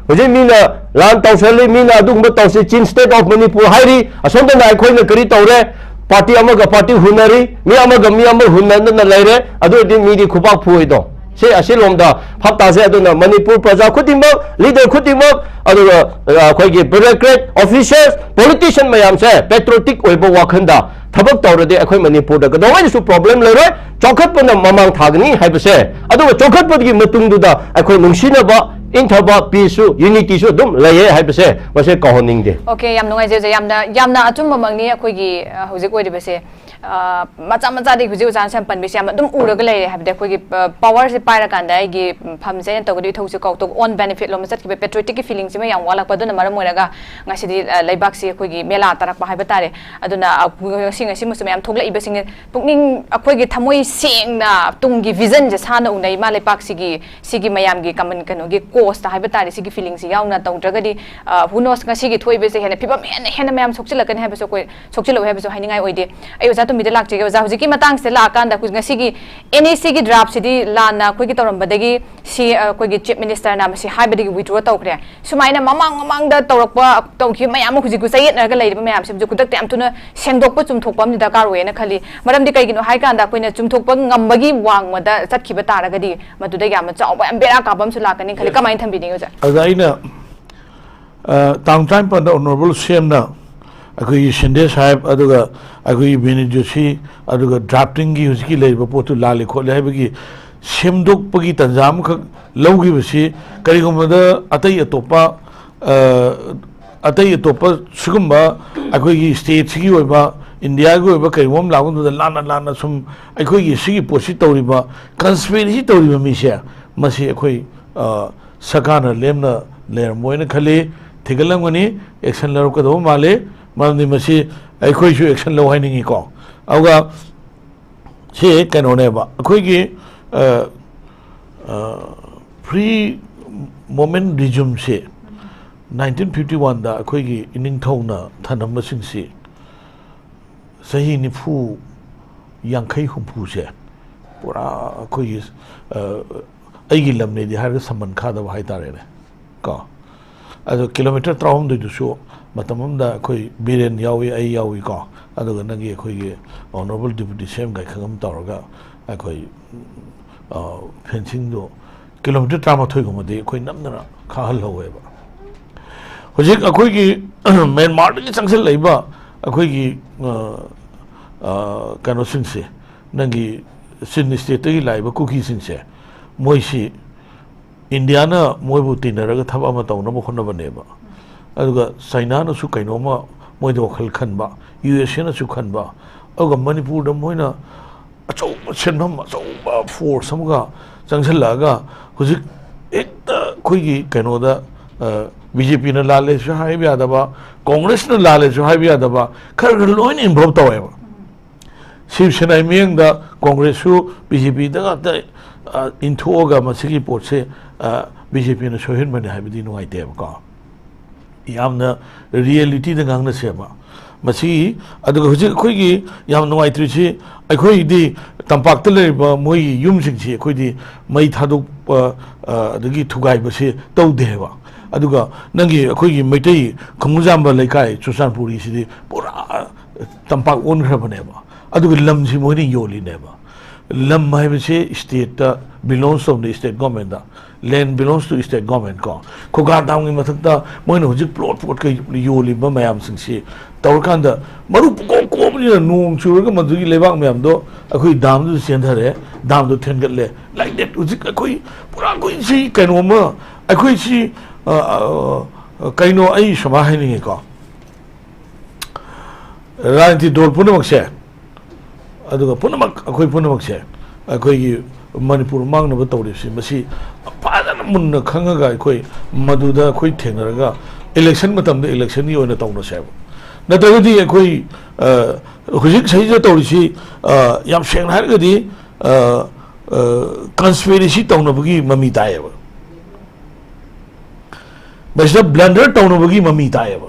ꯍꯧꯖꯤꯛ ꯃꯤꯅ ꯂꯥꯟ ꯇꯧꯁꯜꯂꯤ, ꯃꯤꯅ ꯑꯗꯨꯒꯨꯝꯕ ꯇꯧꯁꯤ, ꯆꯤꯟ ꯁ꯭ꯇꯦꯠ ꯑꯣꯐ ꯃꯅꯤꯄꯨꯔ ꯍꯥꯏꯔꯤ, ꯑꯁꯣꯝꯗꯅ ꯑꯩꯈꯣꯏꯅ ꯀꯔꯤ ꯇꯧꯔꯦ? ꯄꯥꯔꯇꯤ ꯑꯃꯒ ꯄꯥꯔꯇꯤ ꯍꯨꯟꯅꯔꯤ, ꯃꯤ ꯑꯃꯒ ꯃꯤ ꯑꯃ ꯍꯨꯟꯅꯗꯅ ꯂꯩꯔꯦ꯫ ꯑꯗꯨ ꯑꯣꯏꯔꯗꯤ ꯃꯤꯗꯤ ꯈꯨꯄꯥꯛ ꯐꯨꯔꯣꯏꯗꯣ꯫ ꯁꯤ ꯑꯁꯤꯂꯣꯝꯗ ꯐꯛ ꯇꯥꯁꯦ꯫ ꯑꯗꯨꯅ ꯃꯅꯤꯄꯨꯔ ꯄ꯭ꯔꯖꯥ ꯈꯨꯗꯤꯡꯃꯛ, ꯂꯤꯗꯔ ꯈꯨꯗꯤꯡꯃꯛ, ꯑꯗꯨꯒ, ꯑ, ꯑꯩꯈꯣꯏꯒꯤ ꯕ꯭ꯌꯨꯔꯣꯀ꯭ꯔꯦꯠ, ꯑꯣꯐꯤꯁꯔꯁ, ꯄꯣꯂꯤꯇꯤꯁꯤꯌꯟ ꯃꯌꯥꯝꯁꯦ ꯄꯦꯇ꯭ꯔꯣꯇꯤꯛ ꯑꯣꯏꯕ ꯋꯥꯈꯜꯗ ꯊꯕꯛ ꯇꯧꯔꯗꯤ ꯑꯩꯈꯣꯏ ꯃꯅꯤꯄꯨꯔꯗ ꯀꯩꯗꯧꯉꯩꯗꯁꯨ ꯄ꯭ꯔꯣꯕ꯭ꯂꯦꯝ ꯂꯩꯔꯣꯏ꯫ ꯆꯥꯎꯈꯠꯄꯅ ꯃꯃꯥꯡ ꯊꯥꯒꯅꯤ ꯍꯥꯏꯕꯁꯦ, ꯑꯗꯨꯒ ꯆꯥꯎꯈꯠꯄꯒꯤ ꯃꯇꯨꯡꯗꯨꯗ ꯑꯩꯈꯣꯏ ꯅꯨꯡꯁꯤꯅꯕ, ꯏꯪꯊꯕ, ꯄꯤꯁꯁꯨ, ꯌꯨꯅꯤꯇꯤꯁꯨ ꯑꯗꯨꯝ ꯂꯩꯌꯦ ꯍꯥꯏꯕꯁꯦ ꯃꯁꯦ ꯀꯥꯎꯍꯟꯅꯤꯡꯗꯦ꯫ ꯑꯣꯀꯦ, ꯌꯥꯝ ꯅꯨꯡꯉꯥꯏꯖꯩ ꯑꯣꯖꯥ꯫ ꯌꯥꯝꯅ, ꯌꯥꯝꯅ ꯑꯆꯨꯝꯕꯃꯛꯅꯤ ꯑꯩꯈꯣꯏꯒꯤ, ꯑ, ꯍꯧꯖꯤꯛ ꯑꯣꯏꯔꯤꯕꯁꯦ꯫ ꯑ, ꯃꯆꯥ ꯃꯆꯥꯗꯒꯤ ꯍꯧꯖꯤꯛ ꯑꯣꯖꯥꯅ ꯁꯨꯝ ꯄꯟꯕꯤꯁꯦ ꯌꯥꯝ ꯑꯗꯨꯝ ꯎꯔꯒ ꯂꯩꯔꯦ꯫ ꯍꯥꯏꯕꯗꯤ ꯑꯩꯈꯣꯏꯒꯤ, ꯑ, powerꯁꯦ ꯄꯥꯏꯔꯀꯥꯟꯗ ꯑꯩꯒꯤ, ꯎꯝ, ꯐꯝꯁꯦ ꯑꯩꯅ ꯇꯧꯒꯗꯕ ꯏꯊꯧꯁꯦ ꯀꯥꯎꯊꯣꯛ, own benefit ꯂꯣꯝꯗ ꯆꯠꯈꯤꯕ patrioticꯀꯤ feelingꯁꯤꯃ ꯌꯥꯝ ꯋꯥꯠꯂꯛꯄ꯫ ꯑꯗꯨꯅ ꯃꯔꯝ ꯑꯣꯏꯔꯒ ꯉꯁꯤꯗꯤ, ꯑ, ꯂꯩꯕꯥꯛꯁꯤ ꯑꯩꯈꯣꯏꯒꯤ ꯃꯦꯂꯥ ꯇꯥꯔꯛꯄ ꯍꯥꯏꯕ ꯇꯥꯔꯦ꯫ ꯑꯗꯨꯅ, ꯑ, ꯉꯁꯤ, ꯉꯁꯤꯃꯁꯨ ꯃꯌꯥꯝ ꯊꯣꯛꯂꯛꯏꯕꯁꯤꯡ ꯄꯨꯛꯅꯤꯡ, ꯑꯩꯈꯣꯏꯒꯤ ꯊꯃꯣꯏ ꯁꯦꯡꯅ ꯇꯨꯡꯒꯤ visionꯁꯦ ꯁꯥꯟꯅ ꯎꯅ ꯏꯃꯥ ꯂꯩꯄꯥꯛꯁꯤꯒꯤ, ꯁꯤꯒꯤ ꯃꯌꯥꯝꯒꯤ common ꯀꯩꯅꯣꯒꯤ causeꯇ ꯍꯥꯏꯕ ꯇꯥꯔꯦ, ꯁꯤꯒꯤ feelingꯁꯤ ꯌꯥꯎꯅ ꯇꯧꯗ꯭ꯔꯒꯗꯤ, ꯑ, who knows, ꯉꯁꯤꯒꯤ ꯊꯣꯛꯏꯕꯁꯦ ꯍꯦꯟꯅ ꯐꯤꯕꯝ ꯍꯦꯟꯅ, ꯍꯦꯟꯅ ꯃꯌꯥꯝ ꯁꯣꯛꯆꯤꯜꯂꯛꯀꯅꯤ ꯍꯥꯏꯕꯁꯨ ꯑꯩꯈꯣꯏ ꯁꯣꯛꯆꯤꯜꯂꯛꯑꯣꯏ ꯍꯥꯏꯕꯁꯨ ꯍꯥꯏꯅꯤꯡꯉꯥꯏ ꯑꯣꯏꯗꯦ꯫ ꯑꯩ ꯑꯣꯖꯥ ꯇꯣꯝꯕꯤꯗ ꯂꯥꯛꯆꯒꯦ꯫ ꯑꯣꯖꯥ, ꯍꯧꯖꯤꯛꯀꯤ ꯃꯇꯥꯡꯁꯤꯗ ꯂꯥꯛꯑꯀꯥꯟꯗ ꯑꯩꯈꯣꯏ ꯉꯁꯤꯒꯤ NECꯒꯤ draftꯁꯤꯗꯤ ꯂꯥꯟꯅ ꯑꯩꯈꯣꯏꯒꯤ ꯇꯧꯔꯝꯕꯗꯒꯤ ꯁꯤ, ꯑ, ꯑꯩꯈꯣꯏꯒꯤ Chief Ministerꯅ ꯃꯁꯤ ꯍꯥꯏꯕꯗꯒꯤ withdraw ꯇꯧꯈ꯭ꯔꯦ꯫ ꯁꯨꯃꯥꯏꯅ ꯃꯃꯥꯡ ꯃꯃꯥꯡꯗ ꯇꯧꯔꯛꯄ, ꯇꯧꯈꯤꯕ ꯃꯌꯥꯝ ꯑꯃ ꯍꯧꯖꯤꯛ ꯆꯌꯦꯠꯅꯔꯒ ꯂꯩꯔꯤꯕ ꯃꯌꯥꯝꯁꯤꯡꯁꯨ ꯈꯨꯗꯛꯇ ꯌꯥꯝ ꯊꯨꯅ ꯁꯦꯡꯗꯣꯛꯄ ꯆꯨꯝꯊꯣꯛꯄ ꯑꯃꯗꯤ ꯗꯔꯀꯥꯔ ꯑꯣꯏꯌꯦꯅ ꯈꯜꯂꯤ꯫ ꯃꯔꯝꯗꯤ ꯀꯩꯒꯤꯅꯣ ꯍꯥꯏꯀꯥꯟꯗ ꯑꯩꯈꯣꯏꯅ ꯆꯨꯝꯊꯣꯛꯄ ꯉꯝꯕꯒꯤ ꯋꯥꯡꯃꯗ ꯆꯠꯈꯤꯕ ꯇꯥꯔꯒꯗꯤ ꯃꯗꯨꯗ ꯌꯥꯝꯅ ꯆꯥꯎꯕ, ꯌꯥꯝ ꯕꯦꯔꯥ ꯀꯥꯕ ꯑꯃꯁꯨ ꯂꯥꯛꯀꯅꯤ ꯈꯜꯂꯤ꯫ ꯀꯃꯥꯏꯅ ꯊꯝꯕꯤꯅꯤꯡꯉꯤ ꯑꯣꯖꯥ? ꯑꯗ ꯑꯩꯅ, ꯑ, ꯇꯥꯡ ꯇꯔꯥꯅꯤꯄꯥꯟꯗ Honourable CMꯅ ꯑꯩꯈꯣꯏꯒꯤ ꯁꯤꯟꯗꯦ ꯁꯥꯍꯦꯕ ꯑꯗꯨꯒ ꯑꯩꯈꯣꯏꯒꯤ ꯕꯤꯅꯤ ꯖꯣꯁꯤ ꯑꯗꯨꯒ draftingꯒꯤ ꯍꯧꯖꯤꯛꯀꯤ ꯂꯩꯔꯤꯕ ꯄꯣꯠꯇꯨ ꯂꯥꯜꯂꯦ ꯈꯣꯠꯂꯦ ꯍꯥꯏꯕꯒꯤ ꯁꯦꯝꯗꯣꯛꯄꯒꯤ ꯇꯥꯟꯖꯥ ꯑꯃꯈꯛ ꯂꯧꯈꯤꯕꯁꯤ ꯀꯔꯤꯒꯨꯝꯕꯗ ꯑꯇꯩ ꯑꯇꯣꯞꯄ, ꯑ, ꯑꯇꯩ ꯑꯇꯣꯞꯄ ꯁꯤꯒꯨꯝꯕ ꯑꯩꯈꯣꯏꯒꯤ stateꯁꯤꯒꯤ ꯑꯣꯏꯕ, ꯏꯟꯗꯤꯌꯥꯒꯤ ꯑꯣꯏꯕ ꯀꯔꯤꯒꯨꯝꯕ ꯑꯃ ꯂꯥꯛꯄ ꯃꯇꯝꯗ ꯂꯥꯟꯅ ꯂꯥꯟꯅ ꯁꯨꯝ ꯑꯩꯈꯣꯏꯒꯤ ꯁꯤꯒꯤ ꯄꯣꯠꯁꯤ ꯇꯧꯔꯤꯕ, conspiracy ꯇꯧꯔꯤꯕ ꯃꯤꯁꯦ, ꯃꯁꯤ ꯑꯩꯈꯣꯏ, ꯑ, ꯁꯔꯀꯥꯔꯅ ꯂꯦꯝꯅ ꯂꯩꯔꯝꯃꯣꯏꯅ ꯈꯜꯂꯤ꯫ ꯊꯤꯒꯠꯂꯝꯒꯅꯤ, action ꯂꯧꯔꯛꯀꯗꯧꯕ ꯃꯥꯜꯂꯤ꯫ ꯃꯔꯝꯗꯤ ꯃꯁꯤ ꯑꯩꯈꯣꯏꯁꯨ action ꯂꯧ ꯍꯥꯏꯅꯤꯡꯉꯤꯀꯣ꯫ ꯑꯗꯨꯒ ꯁꯤ ꯀꯩꯅꯣꯅꯦꯕ, ꯑꯩꯈꯣꯏꯒꯤ, ꯑ, ꯑ, free movement regimeꯁꯦ nineteen fifty oneꯗ ꯑꯩꯈꯣꯏꯒꯤ ꯏꯅꯤꯡꯊꯧꯅ ꯊꯅꯝꯕꯁꯤꯡꯁꯤ ꯆꯍꯤ ꯅꯤꯐꯨ, ꯌꯥꯡꯈꯩ, ꯍꯨꯝꯐꯨꯁꯦ ꯄꯨꯔꯥ ꯑꯩꯈꯣꯏꯒꯤ, ꯑ, ꯑꯩꯒꯤ ꯂꯝꯅꯦꯗꯤ ꯍꯥꯏꯔꯒ ꯁꯃꯟ ꯈꯥꯗꯕ ꯍꯥꯏꯇꯥꯔꯦꯅꯦ ꯀꯣ꯫ ꯑꯗꯣ ꯀꯤꯂꯣꯃꯤꯇꯔ ꯇꯔꯥꯍꯨꯝꯗꯣꯏꯗꯨꯁꯨ ꯃꯇꯝ ꯑꯃꯗ ꯑꯩꯈꯣꯏ ꯕꯤꯔꯦꯟ ꯌꯥꯎꯏ, ꯑꯩ ꯌꯥꯎꯏ ꯀꯣ, ꯑꯗꯨꯒ ꯅꯪꯒꯤ ꯑꯩꯈꯣꯏꯒꯤ Honourable Deputy CM ꯒꯥꯏꯈꯪꯉꯝ ꯇꯧꯔꯒ ꯑꯩꯈꯣꯏ, ꯑ, fencingꯗꯣ ꯀꯤꯂꯣꯃꯤꯇꯔ ꯇꯔꯥꯃꯥꯊꯣꯏꯒꯨꯝꯕꯗꯤ ꯑꯩꯈꯣꯏ ꯅꯝꯗꯅ ꯈꯥꯍꯜꯍꯧꯋꯦꯕ꯫ ꯍꯧꯖꯤꯛ ꯑꯩꯈꯣꯏꯒꯤ ꯃ꯭ꯌꯥꯟꯃꯥꯔꯗꯒꯤ ꯆꯪꯁꯤꯜꯂꯛꯏꯕ ꯑꯩꯈꯣꯏꯒꯤ, ꯑ, ꯑ, ꯀꯩꯅꯣꯁꯤꯡꯁꯦ, ꯅꯪꯒꯤ ꯆꯤꯟ stateꯇꯒꯤ ꯂꯥꯛꯏꯕ ꯀꯨꯀꯤꯁꯤꯡꯁꯦ, ꯃꯣꯏꯁꯤ ꯏꯟꯗꯤꯌꯥꯅ ꯃꯣꯏꯕꯨ ꯇꯤꯟꯅꯔꯒ ꯊꯕꯛ ꯑꯃ ꯇꯧꯅꯕ ꯍꯣꯠꯅꯕꯅꯦꯕ꯫ ꯑꯗꯨꯒ ꯆꯥꯏꯅꯥꯅꯁꯨ ꯀꯩꯅꯣꯝꯃ ꯃꯣꯏꯗ ꯋꯥꯈꯜ ꯈꯟꯕ, USAꯅꯁꯨ ꯈꯟꯕ, ꯑꯗꯨꯒ ꯃꯅꯤꯄꯨꯔꯗ ꯃꯣꯏꯅ ꯑꯆꯧꯕ ꯁꯦꯟꯐꯝ, ꯑꯆꯧꯕ ꯐꯣꯔꯁ ꯑꯃꯒ ꯆꯪꯁꯤꯜꯂꯛꯑꯒ, ꯍꯧꯖꯤꯛ ꯍꯦꯛꯇ ꯑꯩꯈꯣꯏꯒꯤ ꯀꯩꯅꯣꯗ, ꯕꯤ ꯖꯦ ꯄꯤꯅ ꯂꯥꯜꯂꯦꯁꯨ ꯍꯥꯏꯕ ꯌꯥꯗꯕ, ꯀꯣꯡꯒ꯭ꯔꯦꯁꯅ ꯂꯥꯜꯂꯦꯁꯨ ꯍꯥꯏꯕ ꯌꯥꯗꯕ, ꯈꯔ ꯈꯔ ꯂꯣꯏꯅ ꯏꯟꯚꯣꯜꯕ ꯇꯧꯋꯦꯕ꯫ ꯁꯤꯕ ꯁꯦꯅꯥꯒꯤ ꯃꯤꯠꯌꯦꯡꯗ ꯀꯣꯡꯒ꯭ꯔꯦꯁꯁꯨ ꯕꯤ ꯖꯦ ꯄꯤꯗ ꯉꯥꯛꯇ, ꯑ, ꯏꯟꯊꯣꯛꯑꯒ ꯃꯁꯤꯒꯤ ꯄꯣꯠꯁꯦ, ꯑ, ꯕꯤ ꯖꯦ ꯄꯤꯅ ꯁꯣꯏꯍꯟꯕꯅꯦ ꯍꯥꯏꯕꯗꯤ ꯅꯨꯡꯉꯥꯏꯇꯦꯕꯀꯣ꯫ ꯌꯥꯝꯅ ꯔꯤꯌꯦꯂꯤꯇꯤꯗ ꯉꯥꯡꯅꯁꯦꯕ꯫ ꯃꯁꯤ, ꯑꯗꯨꯒ ꯍꯧꯖꯤꯛ ꯑꯩꯈꯣꯏꯒꯤ ꯌꯥꯝ ꯅꯨꯡꯉꯥꯏꯇ꯭ꯔꯤꯁꯤ, ꯑꯩꯈꯣꯏꯗꯤ ꯇꯝꯄꯥꯛꯇ ꯂꯩꯔꯤꯕ ꯃꯣꯏꯒꯤ ꯌꯨꯝꯁꯤꯡꯁꯤ ꯑꯩꯈꯣꯏꯗꯤ ꯃꯩ ꯊꯥꯗꯣꯛꯄ, ꯑ, ꯑꯗꯒꯤ ꯊꯨꯒꯥꯏꯕꯁꯤ ꯇꯧꯗꯦꯕ꯫ ꯑꯗꯨꯒ ꯅꯪꯒꯤ, ꯑꯩꯈꯣꯏꯒꯤ ꯃꯩꯇꯩ ꯈꯨꯡꯒꯨꯖꯥꯝꯕ ꯂꯩꯀꯥꯏ ꯆꯨꯔꯆꯥꯟꯄꯨꯔꯒꯤꯁꯤꯗꯤ ꯄꯨꯔꯥ ꯇꯝꯄꯥꯛ ꯑꯣꯟꯈ꯭ꯔꯕꯅꯦꯕ꯫ ꯑꯗꯨꯒ ꯂꯝꯁꯤ ꯃꯣꯏꯅ ꯌꯣꯜꯂꯤꯅꯦꯕ꯫ ꯂꯝ ꯍꯥꯏꯕꯁꯦ ꯁ꯭ꯇꯦꯠꯇ ꯕꯤꯂꯣꯡꯁ ꯇꯧꯅ, state ꯒꯣꯔꯃꯦꯟꯗ꯫ Land belongs to state government ꯀꯣ꯫ ꯈꯨꯒꯥ ꯗꯥꯝꯒꯤ ꯃꯊꯛꯇ ꯃꯣꯏꯅ ꯍꯧꯖꯤꯛ ꯄ꯭ꯂꯣꯠ ꯄ꯭ꯂꯣꯠꯀ ꯌꯣꯜꯂꯤꯕ ꯃꯌꯥꯝꯁꯤꯡꯁꯤ ꯇꯧꯔꯀꯥꯟꯗ, ꯃꯔꯨ ꯄꯨꯀꯣꯛ ꯀꯣꯛꯑꯕꯅꯤꯅ ꯅꯣꯡ ꯆꯨꯔꯒ ꯃꯗꯨꯒꯤ ꯂꯩꯕꯥꯛ ꯃꯌꯥꯝꯗꯣ ꯑꯩꯈꯣꯏ ꯗꯥꯝꯗꯨꯗ ꯆꯦꯟꯊꯔꯦ, ꯗꯥꯝꯗꯣ ꯊꯦꯟꯒꯠꯂꯦ꯫ Like that, ꯍꯧꯖꯤꯛ ꯑꯩꯈꯣꯏ ꯄꯨꯔꯥ, ꯑꯩꯈꯣꯏ ꯁꯤ ꯀꯩꯅꯣꯝꯃ, ꯑꯩꯈꯣꯏ ꯁꯤ, ꯑ, ꯑ, ꯑ, ꯀꯩꯅꯣ, ꯑꯩ ꯁꯨꯃꯥꯏꯅ ꯍꯥꯏꯅꯤꯡꯉꯤꯀꯣ꯫ ꯔꯥꯖꯅꯤꯇꯤ ꯗꯣꯜ ꯄꯨꯝꯅꯃꯛꯁꯦ, ꯑꯗꯨꯒ ꯄꯨꯝꯅꯃꯛ, ꯑꯩꯈꯣꯏ ꯄꯨꯝꯅꯃꯛꯁꯦ, ꯑꯩꯈꯣꯏꯒꯤ ꯃꯅꯤꯄꯨꯔ ꯃꯥꯡꯅꯕ ꯇꯧꯔꯤꯕꯁꯤ, ꯃꯁꯤ ꯐꯖꯅ ꯃꯨꯟꯅ ꯈꯪꯉꯒ ꯑꯩꯈꯣꯏ ꯃꯗꯨꯗ ꯑꯩꯈꯣꯏ ꯊꯦꯡꯅꯔꯒ ꯏꯂꯦꯛꯁꯟ ꯃꯇꯝꯗ ꯏꯂꯦꯛꯁꯟꯒꯤ ꯑꯣꯏꯅ ꯇꯧꯅꯁꯦꯕ꯫ ꯅꯠꯇ꯭ꯔꯒꯗꯤ ꯑꯩꯈꯣꯏ, ꯑ, ꯍꯧꯖꯤꯛ ꯁꯤꯗ ꯇꯧꯔꯤꯁꯤ, ꯑ, ꯌꯥꯝ ꯁꯦꯡꯅ ꯍꯥꯏꯔꯒꯗꯤ, ꯑ, ꯑ, ꯀꯟꯁꯄꯤꯔꯦꯁꯤ ꯇꯧꯅꯕꯒꯤ ꯃꯃꯤ ꯇꯥꯏꯌꯦꯕ꯫ ꯃꯁꯤꯗ ꯕ꯭ꯂꯟꯗꯔ ꯇꯧꯅꯕꯒꯤ ꯃꯃꯤ ꯇꯥꯏꯌꯦꯕ꯫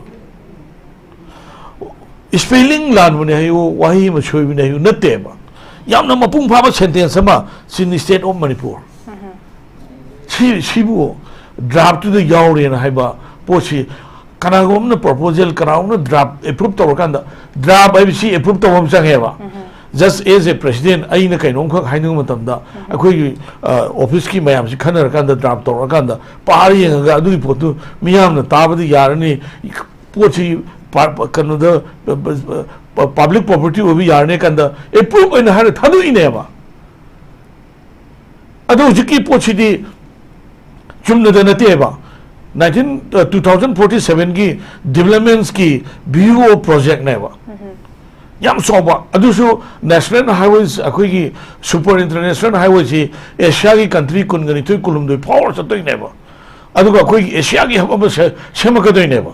ꯁ꯭ꯄꯦꯂꯤꯡ ꯂꯥꯟꯕꯅꯦ ꯍꯥꯏꯌꯨ, ꯋꯥꯍꯩ ꯑꯃ ꯁꯣꯏꯕꯅꯦ ꯍꯥꯏꯌꯨ, ꯅꯠꯇꯦꯕ꯫ ꯌꯥꯝꯅ ꯃꯄꯨꯡ ꯐꯥꯕ ꯁꯦꯟꯇꯦꯟꯁ ꯑꯃ, "ꯁꯤꯟ ꯁ꯭ꯇꯦꯠ ꯑꯣꯐ ꯃꯅꯤꯄꯨꯔ"꯫ ꯁꯤ, ꯁꯤꯕꯨ ꯗ꯭ꯔꯥꯐꯇꯨꯗ ꯌꯥꯎꯔꯦꯅ ꯍꯥꯏꯕ ꯄꯣꯠꯁꯤ, ꯀꯅꯥꯒꯨꯝꯕ ꯑꯃꯅ ꯄ꯭ꯔꯣꯄꯣꯖꯦꯜ, ꯀꯅꯥꯒꯨꯝꯕ ꯑꯃꯅ ꯗ꯭ꯔꯥꯐ ꯑꯦꯄ꯭ꯔꯨꯞ ꯇꯧꯔꯀꯥꯟꯗ, ꯗ꯭ꯔꯥꯐ ꯍꯥꯏꯕꯁꯤ ꯑꯦꯄ꯭ꯔꯨꯞ ꯇꯧꯕ ꯑꯃ ꯆꯪꯉꯦꯕ꯫ Just as a president, ꯑꯩꯅ ꯀꯩꯅꯣꯝꯈꯛ ꯍꯥꯏꯅꯤꯡꯕ ꯃꯇꯝꯗ, ꯑꯩꯈꯣꯏꯒꯤ, ꯑ, ꯑꯣꯐꯤꯁꯀꯤ ꯃꯌꯥꯝꯁꯤ ꯈꯟꯅꯔꯀꯥꯟꯗ, ꯗ꯭ꯔꯥꯐ ꯇꯧꯔꯀꯥꯟꯗ, ꯄꯥꯔ ꯌꯦꯡꯉꯒ ꯑꯗꯨꯒꯤ ꯄꯣꯠꯇꯨ ꯃꯤꯌꯥꯝꯅ ꯇꯥꯕꯗ ꯌꯥꯔꯅꯤ, ꯄꯣꯠꯁꯤ ꯄꯥ-, ꯄꯥ-, ꯀꯩꯅꯣꯗ, ꯄ-, ꯄ-, ꯄ-, ꯄꯕ꯭ꯂꯤꯛ ꯄ꯭ꯔꯣꯄꯔꯇꯤ ꯑꯣꯏꯕ ꯌꯥꯔꯅꯤ ꯀꯥꯟꯗ ꯑꯦꯄ꯭ꯔꯨꯞ ꯑꯣꯏꯅ ꯍꯥꯏꯔ ꯊꯥꯗꯣꯛꯏꯅꯦꯕ꯫ ꯑꯗꯣ ꯍꯧꯖꯤꯛꯀꯤ ꯄꯣꯠꯁꯤꯗꯤ ꯆꯨꯝꯅꯗ ꯅꯠꯇꯦꯕ꯫ Nineteen, ꯑ, two thousand forty sevenꯒꯤ developmentsꯀꯤ view of projectꯅꯦꯕ꯫ ꯌꯥꯝ ꯆꯥꯎꯕ, ꯑꯗꯨꯁꯨ national highways, ꯑꯩꯈꯣꯏꯒꯤ super international highwayꯁꯤ ꯑꯦꯁꯤꯌꯥꯒꯤ country ꯀꯨꯟꯒ ꯅꯤꯊꯣꯏ, ꯀꯨꯟꯍꯨꯝꯗꯣꯏ ꯐꯥꯎꯔ ꯆꯠꯇꯣꯏꯅꯦꯕ꯫ ꯑꯗꯨꯒ ꯑꯩꯈꯣꯏꯒꯤ ꯑꯦꯁꯤꯌꯥꯒꯤ hub ꯑꯃ ꯁꯦ-, ꯁꯦꯝꯃꯛꯀꯗꯣꯏꯅꯦꯕ꯫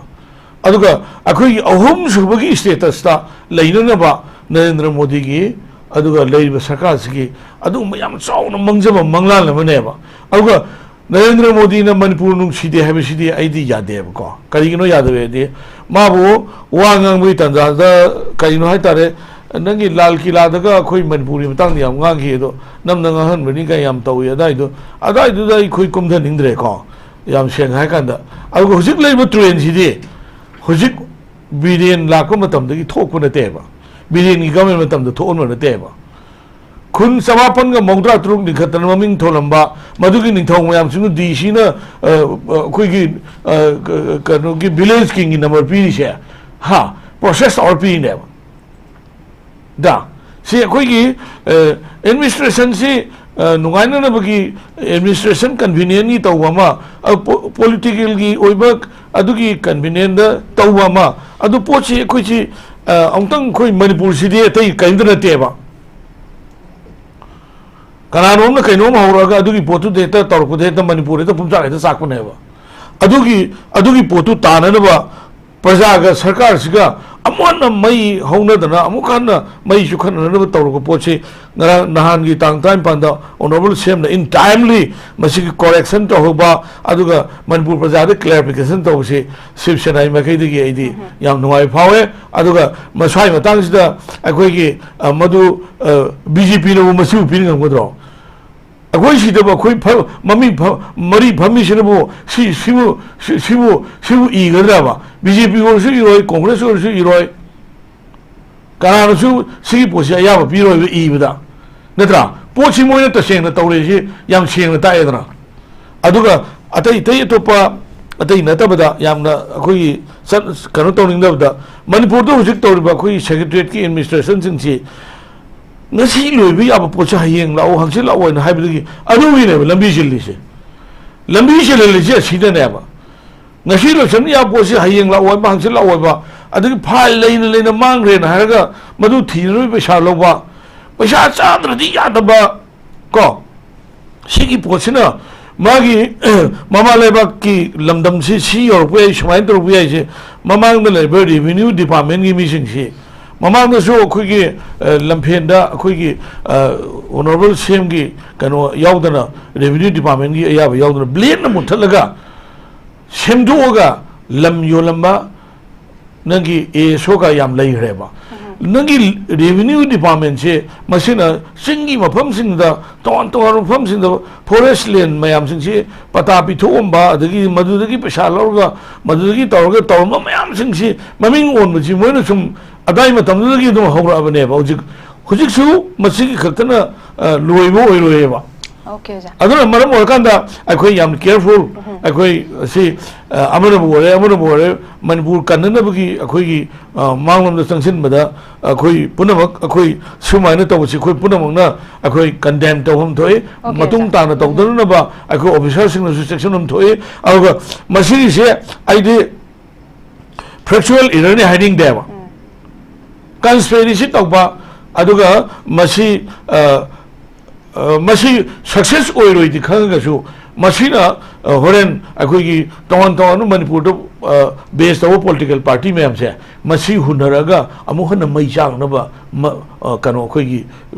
ꯑꯗꯨꯒ ꯑꯩꯈꯣꯏꯒꯤ ꯑꯍꯨꯝꯁꯨꯕꯒꯤ statusꯇ ꯂꯩꯅꯅꯕ ꯅꯔꯦꯟꯗ꯭ꯔ ꯃꯣꯗꯤꯒꯤ, ꯑꯗꯨꯒ ꯂꯩꯔꯤꯕ ꯁꯔꯀꯥꯔꯁꯤꯒꯤ ꯑꯗꯨꯒꯨꯝꯕ ꯌꯥꯝ ꯆꯥꯎꯅ ꯃꯪꯖꯕ ꯃꯪꯂꯥꯟ ꯑꯃꯅꯦꯕ꯫ ꯑꯗꯨꯒ ꯅꯔꯦꯟꯗ꯭ꯔ ꯃꯣꯗꯤꯅ ꯃꯅꯤꯄꯨꯔ ꯅꯨꯡꯁꯤꯗꯦ ꯍꯥꯏꯕꯁꯤꯗꯤ ꯑꯩꯗꯤ ꯌꯥꯗꯦꯕꯀꯣ꯫ ꯀꯔꯤꯒꯤꯅꯣ ꯌꯥꯗꯕ ꯍꯥꯏꯗꯤ, ꯃꯥꯕꯨ ꯋꯥ ꯉꯥꯡꯕꯒꯤ ꯇꯥꯟꯖꯥꯗ, ꯀꯔꯤꯅꯣ ꯍꯥꯏꯇꯥꯔꯦ, ꯅꯪꯒꯤ ꯂꯥꯜ ꯀꯤꯂꯥꯗꯒ ꯑꯩꯈꯣꯏ ꯃꯅꯤꯄꯨꯔꯒꯤ ꯃꯇꯥꯡꯗ ꯌꯥꯝ ꯉꯥꯡꯈꯤ, ꯑꯗꯣ ꯅꯝꯅ ꯉꯥꯡꯍꯟꯕꯅꯤ ꯀꯥꯏ ꯌꯥꯝ ꯇꯧꯏ꯫ ꯑꯗꯥꯏꯗꯣ, ꯑꯗꯥꯏꯗꯨꯗ ꯑꯩꯈꯣꯏ ꯀꯨꯝꯊꯅꯤꯡꯗ꯭ꯔꯦꯀꯣ, ꯌꯥꯝ ꯁꯦꯡꯅ ꯍꯥꯏ ꯀꯥꯟꯗ꯫ ꯑꯗꯨꯒ ꯍꯧꯖꯤꯛ ꯂꯩꯔꯤꯕ trendꯁꯤꯗꯤ ꯍꯧꯖꯤꯛ ꯕꯤꯔꯦꯟ ꯂꯥꯛꯄ ꯃꯇꯝꯗꯒꯤ ꯊꯣꯛꯄ ꯅꯠꯇꯦꯕ, ꯕꯤꯔꯦꯟꯒꯤ government ꯃꯇꯝꯗ ꯊꯣꯛꯍꯟꯕ ꯅꯠꯇꯦꯕ꯫ ꯈꯨꯟ ꯆꯃꯥꯄꯟꯒ ꯃꯧꯗ꯭ꯔꯥ ꯇꯔꯨꯛ ꯂꯤꯡꯈꯠꯇꯅ ꯃꯃꯤꯡ ꯊꯣꯜꯂꯝꯕ ꯃꯗꯨꯒꯤ ꯅꯤꯡꯊꯧ ꯃꯌꯥꯝꯁꯤꯡꯗꯨ ꯗꯤ ꯁꯤꯅ, ꯑ, ꯑ, ꯑꯩꯈꯣꯏꯒꯤ, ꯑ, ꯀ-, ꯀꯩꯅꯣꯒꯤ village kingꯒꯤ number ꯄꯤꯔꯤꯁꯦ, ꯍꯥ, process hour ꯄꯤꯔꯤꯅꯦꯕ꯫ ꯗ, ꯁꯤ ꯑꯩꯈꯣꯏꯒꯤ, ꯑ, administrationꯁꯤ, ꯑ, ꯅꯨꯡꯉꯥꯏꯅꯅꯕꯒꯤ administration convenientꯒꯤ ꯇꯧꯕ ꯑꯃ, ꯑ, ꯄꯣ-, politicalꯒꯤ ꯑꯣꯏꯕ ꯑꯗꯨꯒꯤ convenientꯇ ꯇꯧꯕ ꯑꯃ, ꯑꯗꯨ ꯄꯣꯠꯁꯤ ꯑꯩꯈꯣꯏꯁꯤ, ꯑ, ꯑꯃꯨꯛꯇꯪ ꯑꯩꯈꯣꯏ ꯃꯅꯤꯄꯨꯔꯁꯤꯗꯤ ꯑꯇꯩ ꯀꯔꯤꯝꯇ ꯅꯠꯇꯦꯕ꯫ ꯀꯅꯥꯅꯣꯝꯅ ꯀꯩꯅꯣꯝ ꯍꯧꯔꯛꯑꯒ ꯑꯗꯨꯒꯤ ꯄꯣꯠꯇꯨꯗ ꯍꯦꯛꯇ ꯇꯧꯔꯛꯄꯗ ꯍꯦꯛꯇ ꯃꯅꯤꯄꯨꯔ ꯍꯦꯛꯇ ꯄꯨꯝꯆꯥꯛ ꯍꯦꯛꯇ ꯆꯥꯛꯄꯅꯦꯕ꯫ ꯑꯗꯨꯒꯤ, ꯑꯗꯨꯒꯤ ꯄꯣꯠꯇꯨ ꯇꯥꯅꯅꯕ ꯄ꯭ꯔꯖꯥꯒ ꯁꯔꯀꯥꯔꯁꯤꯒ ꯑꯃꯨꯛ ꯍꯟꯅ ꯃꯩ ꯍꯧꯅꯗꯅ ꯑꯃꯨꯛ ꯍꯟꯅ ꯃꯩ ꯆꯨꯈꯠꯅꯅꯕ ꯇꯧꯔꯛꯄ ꯄꯣꯠꯁꯤ ꯉꯔꯥꯡ ꯅꯍꯥꯟꯒꯤ ꯇꯥꯡ ꯇꯔꯥꯅꯤꯄꯥꯟꯗ Honourable CMꯅ in timely ꯃꯁꯤꯒꯤ correction ꯇꯧꯍꯧꯕ, ꯑꯗꯨꯒ ꯃꯅꯤꯄꯨꯔ ꯄ꯭ꯔꯖꯥꯗ clarification ꯇꯧꯕꯁꯤ ꯁꯤꯕ ꯁꯦꯅꯥꯒꯤ ꯃꯥꯏꯀꯩꯗꯒꯤ ꯑꯩꯗꯤ ꯌꯥꯝ ꯅꯨꯡꯉꯥꯏꯕ ꯐꯥꯎꯋꯦ꯫ ꯑꯗꯨꯒ ꯃꯁ꯭ꯋꯥꯏ ꯃꯇꯥꯡꯁꯤꯗ ꯑꯩꯈꯣꯏꯒꯤ, ꯑ, ꯃꯗꯨ, ꯑ, BJPꯅꯕꯨ ꯃꯁꯤꯕꯨ ꯄꯤ ꯉꯝꯒꯗ꯭ꯔꯣ? ꯑꯩꯈꯣꯏ ꯁꯤꯗꯕꯨ ꯑꯩꯈꯣꯏ ꯐ-, ꯃꯃꯤꯡ ꯐ-, ꯃꯔꯤ ꯐꯝꯃꯤꯁꯤꯅꯕꯨ ꯁꯤ-, ꯁꯤꯕꯨ, ꯁꯤ-, ꯁꯤꯕꯨ, ꯁꯤꯕꯨ ꯏꯒꯗ꯭ꯔꯕ? BJP ꯑꯣꯏꯔꯁꯨ ꯏꯔꯣꯏ, Congress ꯑꯣꯏꯔꯁꯨ ꯏꯔꯣꯏ, ꯀꯅꯥꯅꯁꯨ ꯁꯤꯒꯤ ꯄꯣꯠꯁꯤ ꯑꯌꯥꯕ ꯄꯤꯔꯣꯏꯕ ꯏꯕꯗ, ꯅꯠꯇ꯭ꯔꯥ? ꯄꯣꯠꯁꯤ ꯃꯣꯏꯅ ꯇꯁꯦꯡꯅ ꯇꯧꯔꯤꯁꯤ ꯌꯥꯝ ꯁꯦꯡꯅ ꯇꯥꯛꯑꯦꯗꯅ꯫ ꯑꯗꯨꯒ ꯑꯇꯩ ꯑꯇꯩ ꯑꯇꯣꯞꯄ, ꯑꯇꯩ ꯅꯠꯇꯕꯗ ꯌꯥꯝꯅ ꯑꯩꯈꯣꯏꯒꯤ ꯆꯠ-, ꯀꯩꯅꯣ ꯇꯧꯅꯤꯡꯗꯕꯗ, ꯃꯅꯤꯄꯨꯔꯗ ꯍꯧꯖꯤꯛ ꯇꯧꯔꯤꯕ ꯑꯩꯈꯣꯏꯒꯤ secretariatꯀꯤ administrationꯁꯤꯡꯁꯤ ꯉꯁꯤ ꯂꯣꯏꯕ ꯌꯥꯕ ꯄꯣꯠꯁꯦ ꯍꯌꯦꯡ ꯂꯥꯛꯑꯣ, ꯍꯪꯆꯤꯠ ꯂꯥꯛꯑꯣ ꯍꯥꯏꯅ ꯍꯥꯏꯕꯗꯒꯤ ꯑꯗꯨꯒꯤꯅꯦꯕ ꯂꯝꯕꯤ ꯆꯤꯜꯂꯤꯁꯦ꯫ ꯂꯝꯕꯤ ꯆꯤꯜꯍꯜꯂꯤꯁꯦ ꯑꯁꯤꯗꯅꯦꯕ꯫ ꯉꯁꯤ ꯂꯣꯏꯁꯟꯕ ꯌꯥꯕ ꯄꯣꯠꯁꯦ ꯍꯌꯦꯡ ꯂꯥꯛꯑꯣ ꯍꯥꯏꯕ, ꯍꯪꯆꯤꯠ ꯂꯥꯛꯑꯣ ꯍꯥꯏꯕ, ꯑꯗꯒꯤ ꯐꯥꯏꯜ ꯂꯩꯅ ꯂꯩꯅ ꯃꯥꯡꯈ꯭ꯔꯦꯅ ꯍꯥꯏꯔꯒ ꯃꯗꯨ ꯊꯤꯅꯕꯒꯤ ꯄꯩꯁꯥ ꯂꯧꯕ, ꯄꯩꯁꯥ ꯆꯥꯗ꯭ꯔꯗꯤ ꯌꯥꯗꯕ ꯀꯣ꯫ ꯁꯤꯒꯤ ꯄꯣꯠꯁꯤꯅ ꯃꯥꯒꯤ ꯃꯃꯥ ꯂꯩꯕꯥꯛꯀꯤ ꯂꯝꯗꯝꯁꯤ ꯁꯤ ꯌꯧꯔꯛꯄ ꯌꯥꯏ, ꯁꯨꯃꯥꯏꯅ ꯇꯧꯔꯛꯄ ꯌꯥꯏꯁꯦ ꯃꯃꯥꯡꯗ ꯂꯩꯔꯤꯕ ꯔꯦꯚꯤꯅ꯭ꯌꯨ ꯗꯤꯄꯥꯔꯠꯃꯦꯟꯒꯤ ꯃꯤꯁꯤꯡꯁꯤ, ꯃꯃꯥꯡꯗꯁꯨ ꯑꯩꯈꯣꯏꯒꯤ, ꯑ, ꯂꯝꯐꯦꯟꯗ ꯑꯩꯈꯣꯏꯒꯤ, ꯑ, ꯑꯣꯅꯔꯦꯕꯜ ꯁꯤ ꯑꯦꯝꯒꯤ ꯀꯩꯅꯣ ꯌꯥꯎꯗꯅ, ꯔꯦꯚꯤꯅ꯭ꯌꯨ ꯗꯤꯄꯥꯔꯠꯃꯦꯟꯒꯤ ꯑꯌꯥꯕ ꯌꯥꯎꯗꯅ ꯕ꯭ꯂꯦꯟꯅ ꯃꯨꯠꯊꯠꯂꯒ ꯁꯦꯝꯗꯣꯛꯑꯒ ꯂꯝ ꯌꯣꯜꯂꯝꯕ ꯅꯪꯒꯤ ꯑꯦ ꯑꯦꯁ ꯑꯣꯒ ꯌꯥꯝ ꯂꯩꯈ꯭ꯔꯦꯕ꯫ ꯅꯪꯒꯤ ꯔꯦꯚꯤꯅ꯭ꯌꯨ ꯗꯤꯄꯥꯔꯠꯃꯦꯟꯁꯦ ꯃꯁꯤꯅ ꯆꯤꯡꯒꯤ ꯃꯐꯝꯁꯤꯡꯗ, ꯇꯣꯉꯥꯟ ꯇꯣꯉꯥꯟꯕ ꯃꯐꯝꯁꯤꯡꯗ ꯐꯣꯔꯦꯁ ꯂꯦꯟ ꯃꯌꯥꯝꯁꯤꯡꯁꯤ ꯄꯇꯥ ꯄꯤꯊꯣꯛꯑꯝꯕ, ꯑꯗꯒꯤ ꯃꯗꯨꯗꯒꯤ ꯄꯩꯁꯥ ꯂꯧꯔꯒ ꯃꯗꯨꯗꯒꯤ ꯇꯧꯔꯒ ꯇꯧꯔꯝꯕ ꯃꯌꯥꯝꯁꯤꯡꯁꯤ ꯃꯃꯤꯡ ꯑꯣꯟꯕꯁꯤ ꯃꯣꯏꯅ ꯁꯨꯝ ꯑꯗꯥꯏ ꯃꯇꯝꯗꯨꯗꯒꯤ ꯑꯗꯨꯝ ꯍꯧꯔꯛꯑꯕꯅꯦꯕ꯫ ꯍꯧꯖꯤꯛ, ꯍꯧꯖꯤꯛꯁꯨ ꯃꯁꯤꯒꯤ ꯈꯛꯇꯅ, ꯑ, ꯂꯣꯏꯕ ꯑꯣꯏꯔꯣꯏꯌꯦꯕ꯫ ꯑꯣꯀꯦ ꯑꯣꯖꯥ꯫ ꯑꯗꯨꯅ ꯃꯔꯝ ꯑꯣꯏꯔꯀꯥꯟꯗ ꯑꯩꯈꯣꯏ ꯌꯥꯝ ꯀꯦꯌꯔꯐꯨꯜ, ꯑꯩꯈꯣꯏ ꯁꯤ, ꯑ, ꯑꯃꯅꯕꯨ ꯑꯣꯏꯔꯦ, ꯑꯃꯅꯕꯨ ꯑꯣꯏꯔꯦ, ꯃꯅꯤꯄꯨꯔ ꯀꯟꯅꯅꯕꯒꯤ ꯑꯩꯈꯣꯏꯒꯤ, ꯑ, ꯃꯥꯡꯂꯣꯝꯗ ꯆꯪꯁꯤꯟꯕꯗ ꯑꯩꯈꯣꯏ ꯄꯨꯝꯅꯃꯛ, ꯑꯩꯈꯣꯏ ꯁꯨꯃꯥꯏꯅ ꯇꯧꯕꯁꯤ ꯑꯩꯈꯣꯏ ꯄꯨꯝꯅꯃꯛꯅ ꯑꯩꯈꯣꯏ ꯀꯟꯗꯦꯝ ꯇꯧꯐꯝ ꯊꯣꯛꯏ꯫ ꯑꯣꯀꯦ, ꯃꯇꯨꯡ ꯑꯣꯖꯥ꯫ ꯇꯥꯅ ꯇꯧꯗꯅꯕ ꯑꯩꯈꯣꯏ ꯑꯣꯐꯤꯁꯥꯔꯁꯤꯡꯅꯁꯨ ꯆꯦꯛꯁꯤꯟꯐꯝ ꯊꯣꯛꯏ꯫ ꯑꯗꯨꯒ ꯃꯁꯤꯒꯤꯁꯦ ꯑꯩꯗꯤ ꯐꯦꯛꯆꯨꯋꯦꯜ ꯏꯔꯔꯅꯤ ꯍꯥꯏꯅꯤꯡꯗꯦꯕ꯫ ꯀꯟꯁꯄꯤꯔꯦꯁꯤ ꯇꯧꯕ, ꯑꯗꯨꯒ ꯃꯁꯤ, ꯑ, ꯑ, ꯃꯁꯤ ꯁꯛꯁꯦꯁ ꯑꯣꯏꯔꯣꯏꯗꯤ ꯈꯪꯉꯒꯁꯨ, ꯃꯁꯤꯅ, ꯑ, ꯍꯣꯔꯦꯟ ꯑꯩꯈꯣꯏꯒꯤ ꯇꯣꯉꯥꯟ ꯇꯣꯉꯥꯟꯕ ꯃꯅꯤꯄꯨꯔꯗ, ꯑ, ꯕꯦꯁ ꯇꯧꯕ ꯄꯣꯂꯤꯇꯤꯀꯦꯜ ꯄꯥꯔꯇꯤ ꯃꯌꯥꯝꯁꯦ ꯃꯁꯤ ꯍꯨꯟꯅꯔꯒ ꯑꯃꯨꯛ ꯍꯟꯅ ꯃꯩ ꯆꯥꯛꯅꯕ ꯃ-, ꯑ, ꯀꯩꯅꯣ, ꯑꯩꯈꯣꯏꯒꯤ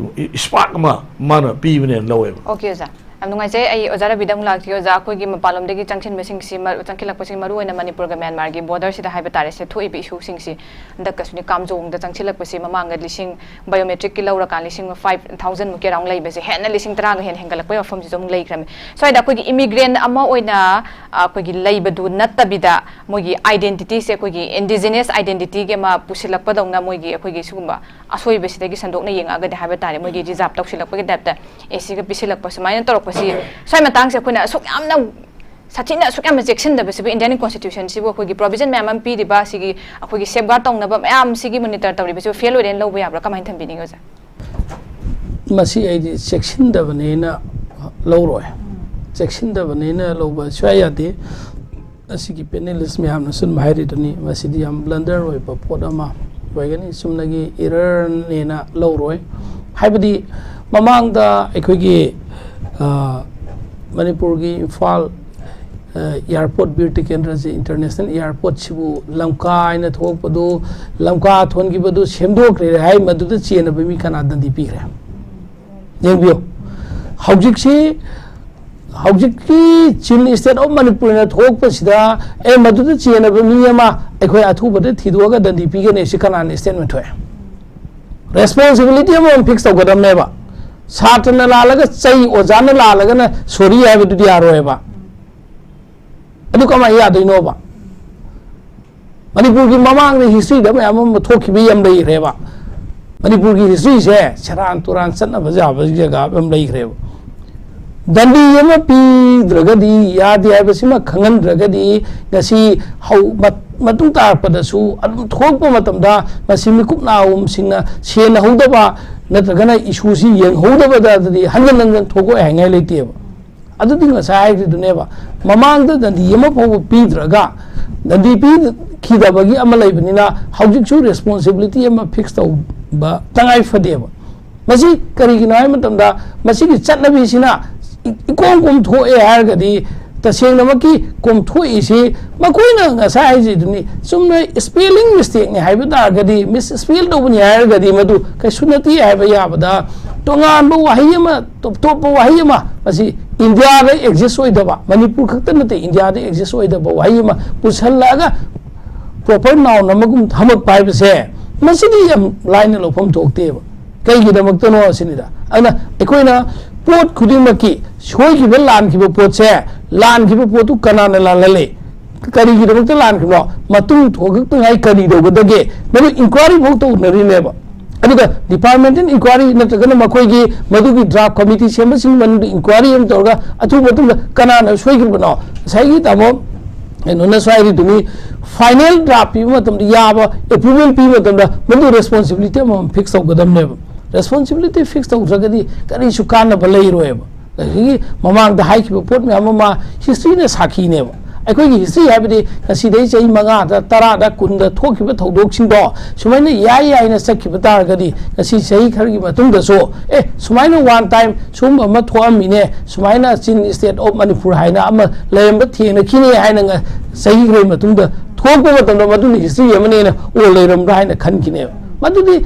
ꯏꯁꯄꯥꯔꯛ ꯑꯃ ꯃꯥꯅ ꯄꯤꯕꯅꯦꯅ ꯂꯧꯋꯦꯕ꯫ ꯑꯣꯀꯦ ꯑꯣꯖꯥ, ꯌꯥꯝ ꯅꯨꯡꯉꯥꯏꯖꯩ꯫ ꯑꯩ ꯑꯣꯖꯥ ꯔꯕꯤꯗ ꯑꯃꯨꯛ ꯂꯥꯛꯆꯒꯦ꯫ ꯑꯣꯖꯥ, ꯑꯩꯈꯣꯏꯒꯤ ꯃꯄꯥꯟꯂꯣꯝꯗꯒꯤ ꯆꯪꯁꯤꯟꯕꯁꯤꯡꯁꯤ, ꯃ-, ꯆꯪꯁꯤꯜꯂꯛꯄꯁꯤ, ꯃꯔꯨꯑꯣꯏꯅ ꯃꯅꯤꯄꯨꯔꯒ ꯃ꯭ꯌꯥꯟꯃꯥꯔꯒꯤ ꯕꯣꯔꯗꯔꯁꯤꯗ ꯍꯥꯏꯕ ꯇꯥꯔꯦ, ꯁꯦ, ꯊꯣꯛꯏꯕ ꯏꯁꯨꯁꯤꯡꯁꯤ, ꯍꯟꯗꯛꯀꯁꯨꯅꯤ ꯀꯥꯝꯖꯣꯡꯗ ꯆꯪꯁꯤꯜꯂꯛꯄꯁꯤ, ꯃꯃꯥꯡꯗ ꯂꯤꯁꯤꯡ, ꯕꯥꯏꯑꯣꯃꯦꯇ꯭ꯔꯤꯛꯀꯤ ꯂꯧꯔꯀꯥꯟ ꯂꯤꯁꯤꯡ ꯐꯥꯏꯚ ꯊꯥꯎꯖꯟꯃꯨꯛꯀꯤ ꯑꯔꯥꯎꯟ ꯂꯩꯕꯁꯦ, ꯍꯦꯟꯅ ꯂꯤꯁꯤꯡ ꯇꯔꯥꯒ ꯍꯦꯟꯅ ꯍꯦꯟꯒꯠꯂꯛꯄꯒꯤ ꯋꯥꯐꯝꯁꯤꯁꯨ ꯑꯃꯨꯛ ꯂꯩꯈ꯭ꯔꯕꯅꯤ꯫ ꯁ꯭ꯋꯥꯏꯗ ꯑꯩꯈꯣꯏꯒꯤ ꯏꯃꯤꯒ꯭ꯔꯦꯟ ꯑꯃ ꯑꯣꯏꯅ, ꯑ, ꯑꯩꯈꯣꯏꯒꯤ ꯂꯩꯕꯗꯨ ꯅꯠꯇꯕꯤꯗ, ꯃꯣꯏꯒꯤ ꯑꯥꯏꯗꯦꯟꯇꯤꯇꯤꯁꯦ, ꯑꯩꯈꯣꯏꯒꯤ ꯏꯟꯗꯤꯖꯤꯅꯁ ꯑꯥꯏꯗꯦꯟꯇꯤꯇꯤꯒꯤ ꯑꯃ ꯄꯨꯁꯤꯜꯂꯛꯄꯗꯧꯅ, ꯃꯣꯏꯒꯤ, ꯑꯩꯈꯣꯏꯒꯤ ꯁꯤꯒꯨꯝꯕ ꯑꯁꯣꯏꯕꯁꯤꯗꯒꯤ ꯁꯟꯗꯣꯛꯅ ꯌꯦꯡꯉꯛꯑꯒꯗꯤ ꯍꯥꯏꯕ ꯇꯥꯔꯦ, ꯃꯣꯏꯒꯤ ꯔꯤꯖꯥꯔꯕ ꯇꯧꯁꯤꯜꯂꯛꯄꯒꯤ ꯇꯥꯏꯞꯇ ꯑꯦ ꯁꯤꯒ ꯄꯤꯁꯤꯜꯂꯛꯄ ꯁꯨꯃꯥꯏꯅ ꯇꯧꯔꯛꯄꯁꯤ, ꯁ꯭ꯋꯥꯏ ꯃꯇꯥꯡꯁꯦ ꯑꯩꯈꯣꯏꯅ ꯑꯁꯨꯛ ꯌꯥꯝꯅ ꯁꯥꯊꯤꯅ, ꯑꯁꯨꯛ ꯌꯥꯝꯅ ꯆꯦꯛꯁꯤꯟꯗꯕꯁꯤꯕꯨ, ꯏꯟꯗꯤꯌꯥꯟ ꯀꯣꯟꯁꯇꯤꯇ꯭ꯌꯨꯁꯟꯁꯤꯕꯨ, ꯑꯩꯈꯣꯏꯒꯤ ꯄ꯭ꯔꯣꯚꯤꯖꯟ ꯃꯌꯥꯝ ꯑꯃ ꯄꯤꯔꯤꯕ, ꯁꯤꯒꯤ ꯑꯩꯈꯣꯏꯒꯤ ꯁꯦꯐꯒꯥꯔꯗ ꯇꯧꯅꯕ ꯃꯌꯥꯝꯁꯤꯒꯤ ꯃꯣꯅꯤꯇꯔ ꯇꯧꯔꯤꯕꯁꯤꯕꯨ ꯐꯦꯜ ꯑꯣꯏꯔꯦꯅ ꯂꯧꯕ ꯌꯥꯕ꯭ꯔꯥ? ꯀꯃꯥꯏꯅ ꯊꯝꯕꯤꯅꯤꯡꯉꯤ, ꯑꯣꯖꯥ? ꯃꯁꯤ ꯑꯩꯗꯤ ꯆꯦꯛꯁꯤꯟꯗꯕꯅꯦꯅ ꯂꯧꯔꯣꯏ꯫ ꯆꯦꯛꯁꯤꯟꯗꯕꯅꯦꯅ ꯂꯧꯕ ꯁꯨꯡꯌꯥ ꯌꯥꯗꯦ꯫ ꯑꯁꯤꯒꯤ ꯄꯦꯅꯦꯂꯤꯁ ꯃꯌꯥꯝꯅ ꯑꯆꯨꯝꯕ ꯍꯥꯏꯔꯤꯗꯨꯅꯤ꯫ ꯃꯁꯤꯗꯤ ꯌꯥꯝ ꯕ꯭ꯂꯟꯗꯔ ꯑꯣꯏꯕ ꯄꯣꯠ ꯑꯃ ꯑꯣꯏꯒꯅꯤ, ꯆꯨꯝꯅꯒꯤ ꯏꯔꯔꯅꯦꯅ ꯂꯧꯔꯣꯏ꯫ ꯍꯥꯏꯕꯗꯤ ꯃꯃꯥꯡꯗ ꯑꯩꯈꯣꯏꯒꯤ, ꯑ, ꯃꯅꯤꯄꯨꯔꯒꯤ ꯏꯝꯐꯥꯜ, ꯑ, ꯑꯦꯌꯥꯔꯄꯣꯔꯠ, ꯕꯤꯔ ꯇꯤꯀꯦꯟꯗ꯭ꯔꯖꯤꯠ ꯏꯟꯇꯔꯅꯦꯁꯅꯦꯜ ꯑꯦꯌꯥꯔꯄꯣꯔꯠꯁꯤꯕꯨ ꯂꯝꯀꯥ ꯍꯥꯏꯅ ꯊꯣꯛꯄꯗꯨ, ꯂꯝꯀꯥ ꯊꯣꯟꯈꯤꯕꯗꯨ ꯁꯦꯝꯗꯣꯛꯈ꯭ꯔꯦ ꯍꯥꯏ, ꯃꯗꯨꯗ ꯆꯦꯟꯅꯕ ꯃꯤ ꯀꯅꯥ ꯗꯟꯗꯤ ꯄꯤꯈ꯭ꯔꯦ? ꯌꯦꯡꯕꯤꯌꯨ, ꯍꯧꯖꯤꯛꯁꯤ, ꯍꯧꯖꯤꯛꯀꯤ ꯆꯤꯐ ꯏꯁꯇꯦꯠ ꯑꯣꯐ ꯃꯅꯤꯄꯨꯔꯅ ꯊꯣꯛꯄꯁꯤꯗ, ꯑꯦ, ꯃꯗꯨꯗ ꯆꯦꯟꯅꯕ ꯃꯤ ꯑꯃ ꯑꯩꯈꯣꯏ ꯑꯊꯨꯕꯗ ꯊꯤꯗꯣꯛꯑꯒ ꯗꯟꯗꯤ ꯄꯤꯒꯅꯤ, ꯁꯤ ꯀꯅꯥꯅ ꯏꯁꯇꯦꯠꯃꯦꯟ ꯊꯣꯛꯑꯦ? ꯔꯦꯁꯄꯣꯟꯁꯤꯕꯤꯂꯤꯇꯤ ꯑꯃꯃꯝ ꯐꯤꯛꯁ ꯇꯧꯒꯗꯕꯅꯦꯕ꯫ ꯁꯥꯇ꯭ꯔꯅ ꯂꯥꯜꯂꯒ ꯆꯩ, ꯑꯣꯖꯥꯅ ꯂꯥꯜꯂꯒꯅ ꯁꯣꯔꯤ ꯍꯥꯏꯕꯗꯨꯗꯤ ꯌꯥꯔꯣꯏꯕ꯫ ꯑꯗꯨ ꯀꯃꯥꯏꯅ ꯌꯥꯗꯣꯏꯅꯣꯕ? ꯃꯅꯤꯄꯨꯔꯒꯤ ꯃꯃꯥꯡꯗ ꯍꯤꯁꯇ꯭ꯔꯤꯗ ꯃꯌꯥꯝ ꯑꯃ ꯊꯣꯛꯈꯤꯕ ꯌꯥꯝ ꯂꯩꯈ꯭ꯔꯦꯕ꯫ ꯃꯅꯤꯄꯨꯔꯒꯤ ꯍꯤꯁꯇ꯭ꯔꯤꯁꯦ ꯁꯦꯔꯥꯟ ꯇꯨꯔꯥꯟ ꯆꯠꯅꯕ ꯌꯥꯕ ꯖꯒꯥ ꯌꯥꯝ ꯂꯩꯈ꯭ꯔꯦꯕ꯫ ꯗꯟꯗꯤ ꯑꯃ ꯄꯤꯗ꯭ꯔꯒꯗꯤ ꯌꯥꯗꯦ ꯍꯥꯏꯕꯁꯤꯃ ꯈꯪꯍꯟꯗ꯭ꯔꯒꯗꯤ ꯉꯁꯤ ꯍꯧ-, ꯃꯠ-, ꯃꯇꯨꯡ ꯇꯥꯔꯛꯄꯗꯁꯨ ꯑꯗꯨꯝ ꯊꯣꯛꯂꯛꯄ ꯃꯇꯝꯗ ꯉꯁꯤ ꯃꯤꯀꯨꯞ ꯅꯥꯍꯨꯝꯁꯤꯡꯅ ꯁꯦꯟꯅꯍꯧꯗꯕ ꯅꯠꯇ꯭ꯔꯒꯅ ꯏꯁꯨꯁꯤ ꯌꯦꯡꯍꯧꯗꯕꯗꯗꯤ ꯍꯟꯖꯟ ꯍꯟꯖꯟ ꯊꯣꯛꯂꯛꯑꯣꯏ ꯍꯥꯏꯉꯥꯏ ꯂꯩꯇꯦꯕ꯫ ꯑꯗꯨꯗꯤ ꯉꯁꯥꯏ ꯍꯥꯏꯈ꯭ꯔꯤꯗꯨꯅꯦꯕ, ꯃꯃꯥꯡꯗ ꯗꯟꯗꯤ ꯑꯃ ꯐꯥꯎꯕ ꯄꯤꯗ꯭ꯔꯒ, ꯗꯟꯗꯤ ꯄꯤꯈꯤꯗꯕꯒꯤ ꯑꯃ ꯂꯩꯕꯅꯤꯅ ꯍꯧꯖꯤꯛꯁꯨ ꯔꯦꯁꯄꯣꯟꯁꯤꯕꯤꯂꯤꯇꯤ ꯑꯃ ꯐꯤꯛꯁ ꯇꯧꯕ ꯇꯉꯥꯏ ꯐꯗꯦꯕ꯫ ꯃꯁꯤ ꯀꯔꯤꯒꯤꯅꯣ ꯍꯥꯏꯕ ꯃꯇꯝꯗ, ꯃꯁꯤꯒꯤ ꯆꯠꯅꯕꯤꯁꯤꯅ ꯏ-, ꯏꯀꯣꯝ ꯀꯣꯝ ꯊꯣꯛꯑꯦ ꯍꯥꯏꯔꯒꯗꯤ, ꯇꯁꯦꯡꯅꯃꯛꯀꯤ ꯀꯣꯝꯊꯣꯛꯏꯁꯤ ꯃꯈꯣꯏꯅ ꯉꯁꯥꯏ ꯍꯥꯏꯖꯩꯗꯨꯅꯤ, ꯆꯨꯝꯅ ꯁ꯭ꯄꯦꯂꯤꯡ ꯃꯤꯁꯇꯦꯛꯅꯤ ꯍꯥꯏꯕ ꯇꯥꯔꯒꯗꯤ, ꯃꯤꯁ ꯁ꯭ꯄꯦꯜ ꯇꯧꯕꯅꯤ ꯍꯥꯏꯔꯒꯗꯤ ꯃꯗꯨ ꯀꯩꯁꯨ ꯅꯠꯇꯦ ꯍꯥꯏꯕ ꯌꯥꯕꯗ, ꯇꯣꯉꯥꯟꯕ ꯋꯥꯍꯩ ꯑꯃ, ꯇꯣꯞ ꯇꯣꯞꯄ ꯋꯥꯍꯩ ꯑꯃ, ꯃꯁꯤ ꯏꯟꯗꯤꯌꯥꯗ ꯑꯦꯛꯖꯤꯁ ꯑꯣꯏꯗꯕ, ꯃꯅꯤꯄꯨꯔ ꯈꯛꯇ ꯅꯠꯇꯦ, ꯏꯟꯗꯤꯌꯥꯗ ꯑꯦꯛꯖꯤꯁ ꯑꯣꯏꯗꯕ ꯋꯥꯍꯩ ꯑꯃ ꯄꯨꯁꯜꯂꯛꯑꯒ ꯄ꯭ꯔꯣꯄꯔ ꯅꯥꯎꯟ ꯑꯃꯒꯨꯝ ꯊꯝꯃꯛꯄ ꯍꯥꯏꯕꯁꯦ, ꯃꯁꯤꯗꯤ ꯌꯥꯝ ꯂꯥꯏꯅ ꯂꯧꯐꯝ ꯊꯣꯛꯇꯦꯕ꯫ ꯀꯩꯒꯤꯗꯃꯛꯇꯅꯣ ꯑꯁꯤꯅꯤꯗ꯫ ꯑꯗꯨꯅ ꯑꯩꯈꯣꯏꯅ ꯄꯣꯠ ꯈꯨꯗꯤꯡꯃꯛꯀꯤ ꯁꯣꯏꯈꯤꯕ, ꯂꯥꯟꯈꯤꯕ ꯄꯣꯠꯁꯦ, ꯂꯥꯟꯈꯤꯕ ꯄꯣꯠꯇꯨ ꯀꯅꯥꯅ ꯂꯥꯜꯍꯜꯂꯤ? ꯀꯔꯤꯒꯤꯗꯃꯛꯇ ꯂꯥꯟꯈꯤꯕꯅꯣ? ꯃꯇꯨꯡ ꯊꯣꯛꯂꯛꯇꯉꯥꯏ ꯀꯔꯤ ꯇꯧꯒꯗꯒꯦ? ꯃꯗꯨ ꯏꯟꯀ꯭ꯋꯥꯔꯤ ꯐꯥꯎ ꯇꯧꯅꯔꯤꯅꯦꯕ꯫ ꯑꯗꯨꯒ ꯗꯤꯄꯥꯔꯠꯃꯦꯟꯇꯦꯜ ꯏꯟꯀ꯭ꯋꯥꯔꯤ ꯅꯠꯇ꯭ꯔꯒꯅ ꯃꯈꯣꯏꯒꯤ ꯃꯗꯨꯒꯤ ꯗ꯭ꯔꯥꯐ ꯀꯃꯤꯇꯤ ꯁꯦꯝꯕꯁꯤꯡꯒꯤ ꯃꯅꯨꯡꯗ ꯏꯟꯀ꯭ꯋꯥꯔꯤ ꯑꯃ ꯇꯧꯔꯒ ꯑꯊꯨꯕ ꯃꯇꯝꯗ ꯀꯅꯥꯅ ꯁꯣꯏꯈꯤꯕꯅꯣ? ꯉꯁꯥꯏꯒꯤ ꯇꯥꯃꯣ ꯀꯩꯅꯣꯅꯁꯨ ꯍꯥꯏꯔꯤꯗꯨꯅꯤ, ꯐꯥꯏꯅꯦꯜ ꯗ꯭ꯔꯥꯐ ꯄꯤꯕ ꯃꯇꯝꯗ, ꯌꯥꯕ ꯑꯦꯄ꯭ꯔꯨꯚꯦꯜ ꯄꯤꯕ ꯃꯇꯝꯗ ꯃꯗꯨ ꯔꯦꯁꯄꯣꯟꯁꯤꯕꯤꯂꯤꯇꯤ ꯑꯃꯃꯝ ꯐꯤꯛꯁ ꯇꯧꯒꯗꯕꯅꯦꯕ꯫ ꯔꯦꯁꯄꯣꯟꯁꯤꯕꯤꯂꯤꯇꯤ ꯐꯤꯛꯁ ꯇꯧꯗ꯭ꯔꯒꯗꯤ ꯀꯔꯤꯁꯨ ꯀꯥꯟꯅꯕ ꯂꯩꯔꯣꯏꯕ꯫ ꯑꯗꯒꯤ ꯃꯃꯥꯡꯗ ꯍꯥꯏꯈꯤꯕ ꯄꯣꯠ ꯃꯌꯥꯝ ꯑꯃ ꯍꯤꯁꯇ꯭ꯔꯤꯅ ꯁꯥꯈꯤꯅꯦꯕ꯫ ꯑꯩꯈꯣꯏꯒꯤ ꯍꯤꯁꯇ꯭ꯔꯤ ꯍꯥꯏꯕꯗꯤ ꯉꯁꯤꯗꯩ ꯆꯍꯤ ꯃꯉꯥꯗ, ꯇꯔꯥꯗ, ꯀꯨꯟꯗ ꯊꯣꯛꯈꯤꯕ ꯊꯧꯗꯣꯛꯁꯤꯡꯗꯣ ꯁꯨꯃꯥꯏꯅ ꯌꯥꯏ ꯌꯥꯏꯅ ꯆꯠꯈꯤꯕ ꯇꯥꯔꯒꯗꯤ, ꯉꯁꯤ ꯆꯍꯤ ꯈꯔꯒꯤ ꯃꯇꯨꯡꯗꯁꯨ, ꯑꯦ, ꯁꯨꯃꯥꯏꯅ ꯋꯥꯟ ꯇꯥꯏꯝ ꯁꯨꯝꯕ ꯑꯃ ꯊꯣꯛꯑꯝꯃꯤꯅꯦ, ꯁꯨꯃꯥꯏꯅ ꯆꯤꯟ ꯁ꯭ꯇꯦꯠ ꯑꯣꯐ ꯃꯅꯤꯄꯨꯔ ꯍꯥꯏꯅ ꯑꯃ ꯂꯩꯔꯝꯕ ꯊꯦꯡꯅꯈꯤꯅꯦ ꯍꯥꯏꯅ ꯉ-, ꯆꯍꯤ ꯈꯔꯒꯤ ꯃꯇꯨꯡꯗ ꯊꯣꯛꯄ ꯃꯇꯝꯗ ꯃꯗꯨꯅ ꯍꯤꯁꯇ꯭ꯔꯤ ꯑꯃꯅꯦꯅ ꯑꯣꯜ ꯂꯩꯔꯝꯕ꯭ꯔꯥ ꯍꯥꯏꯅ ꯈꯟꯈꯤꯅꯦꯕ꯫ ꯃꯗꯨꯗꯤ,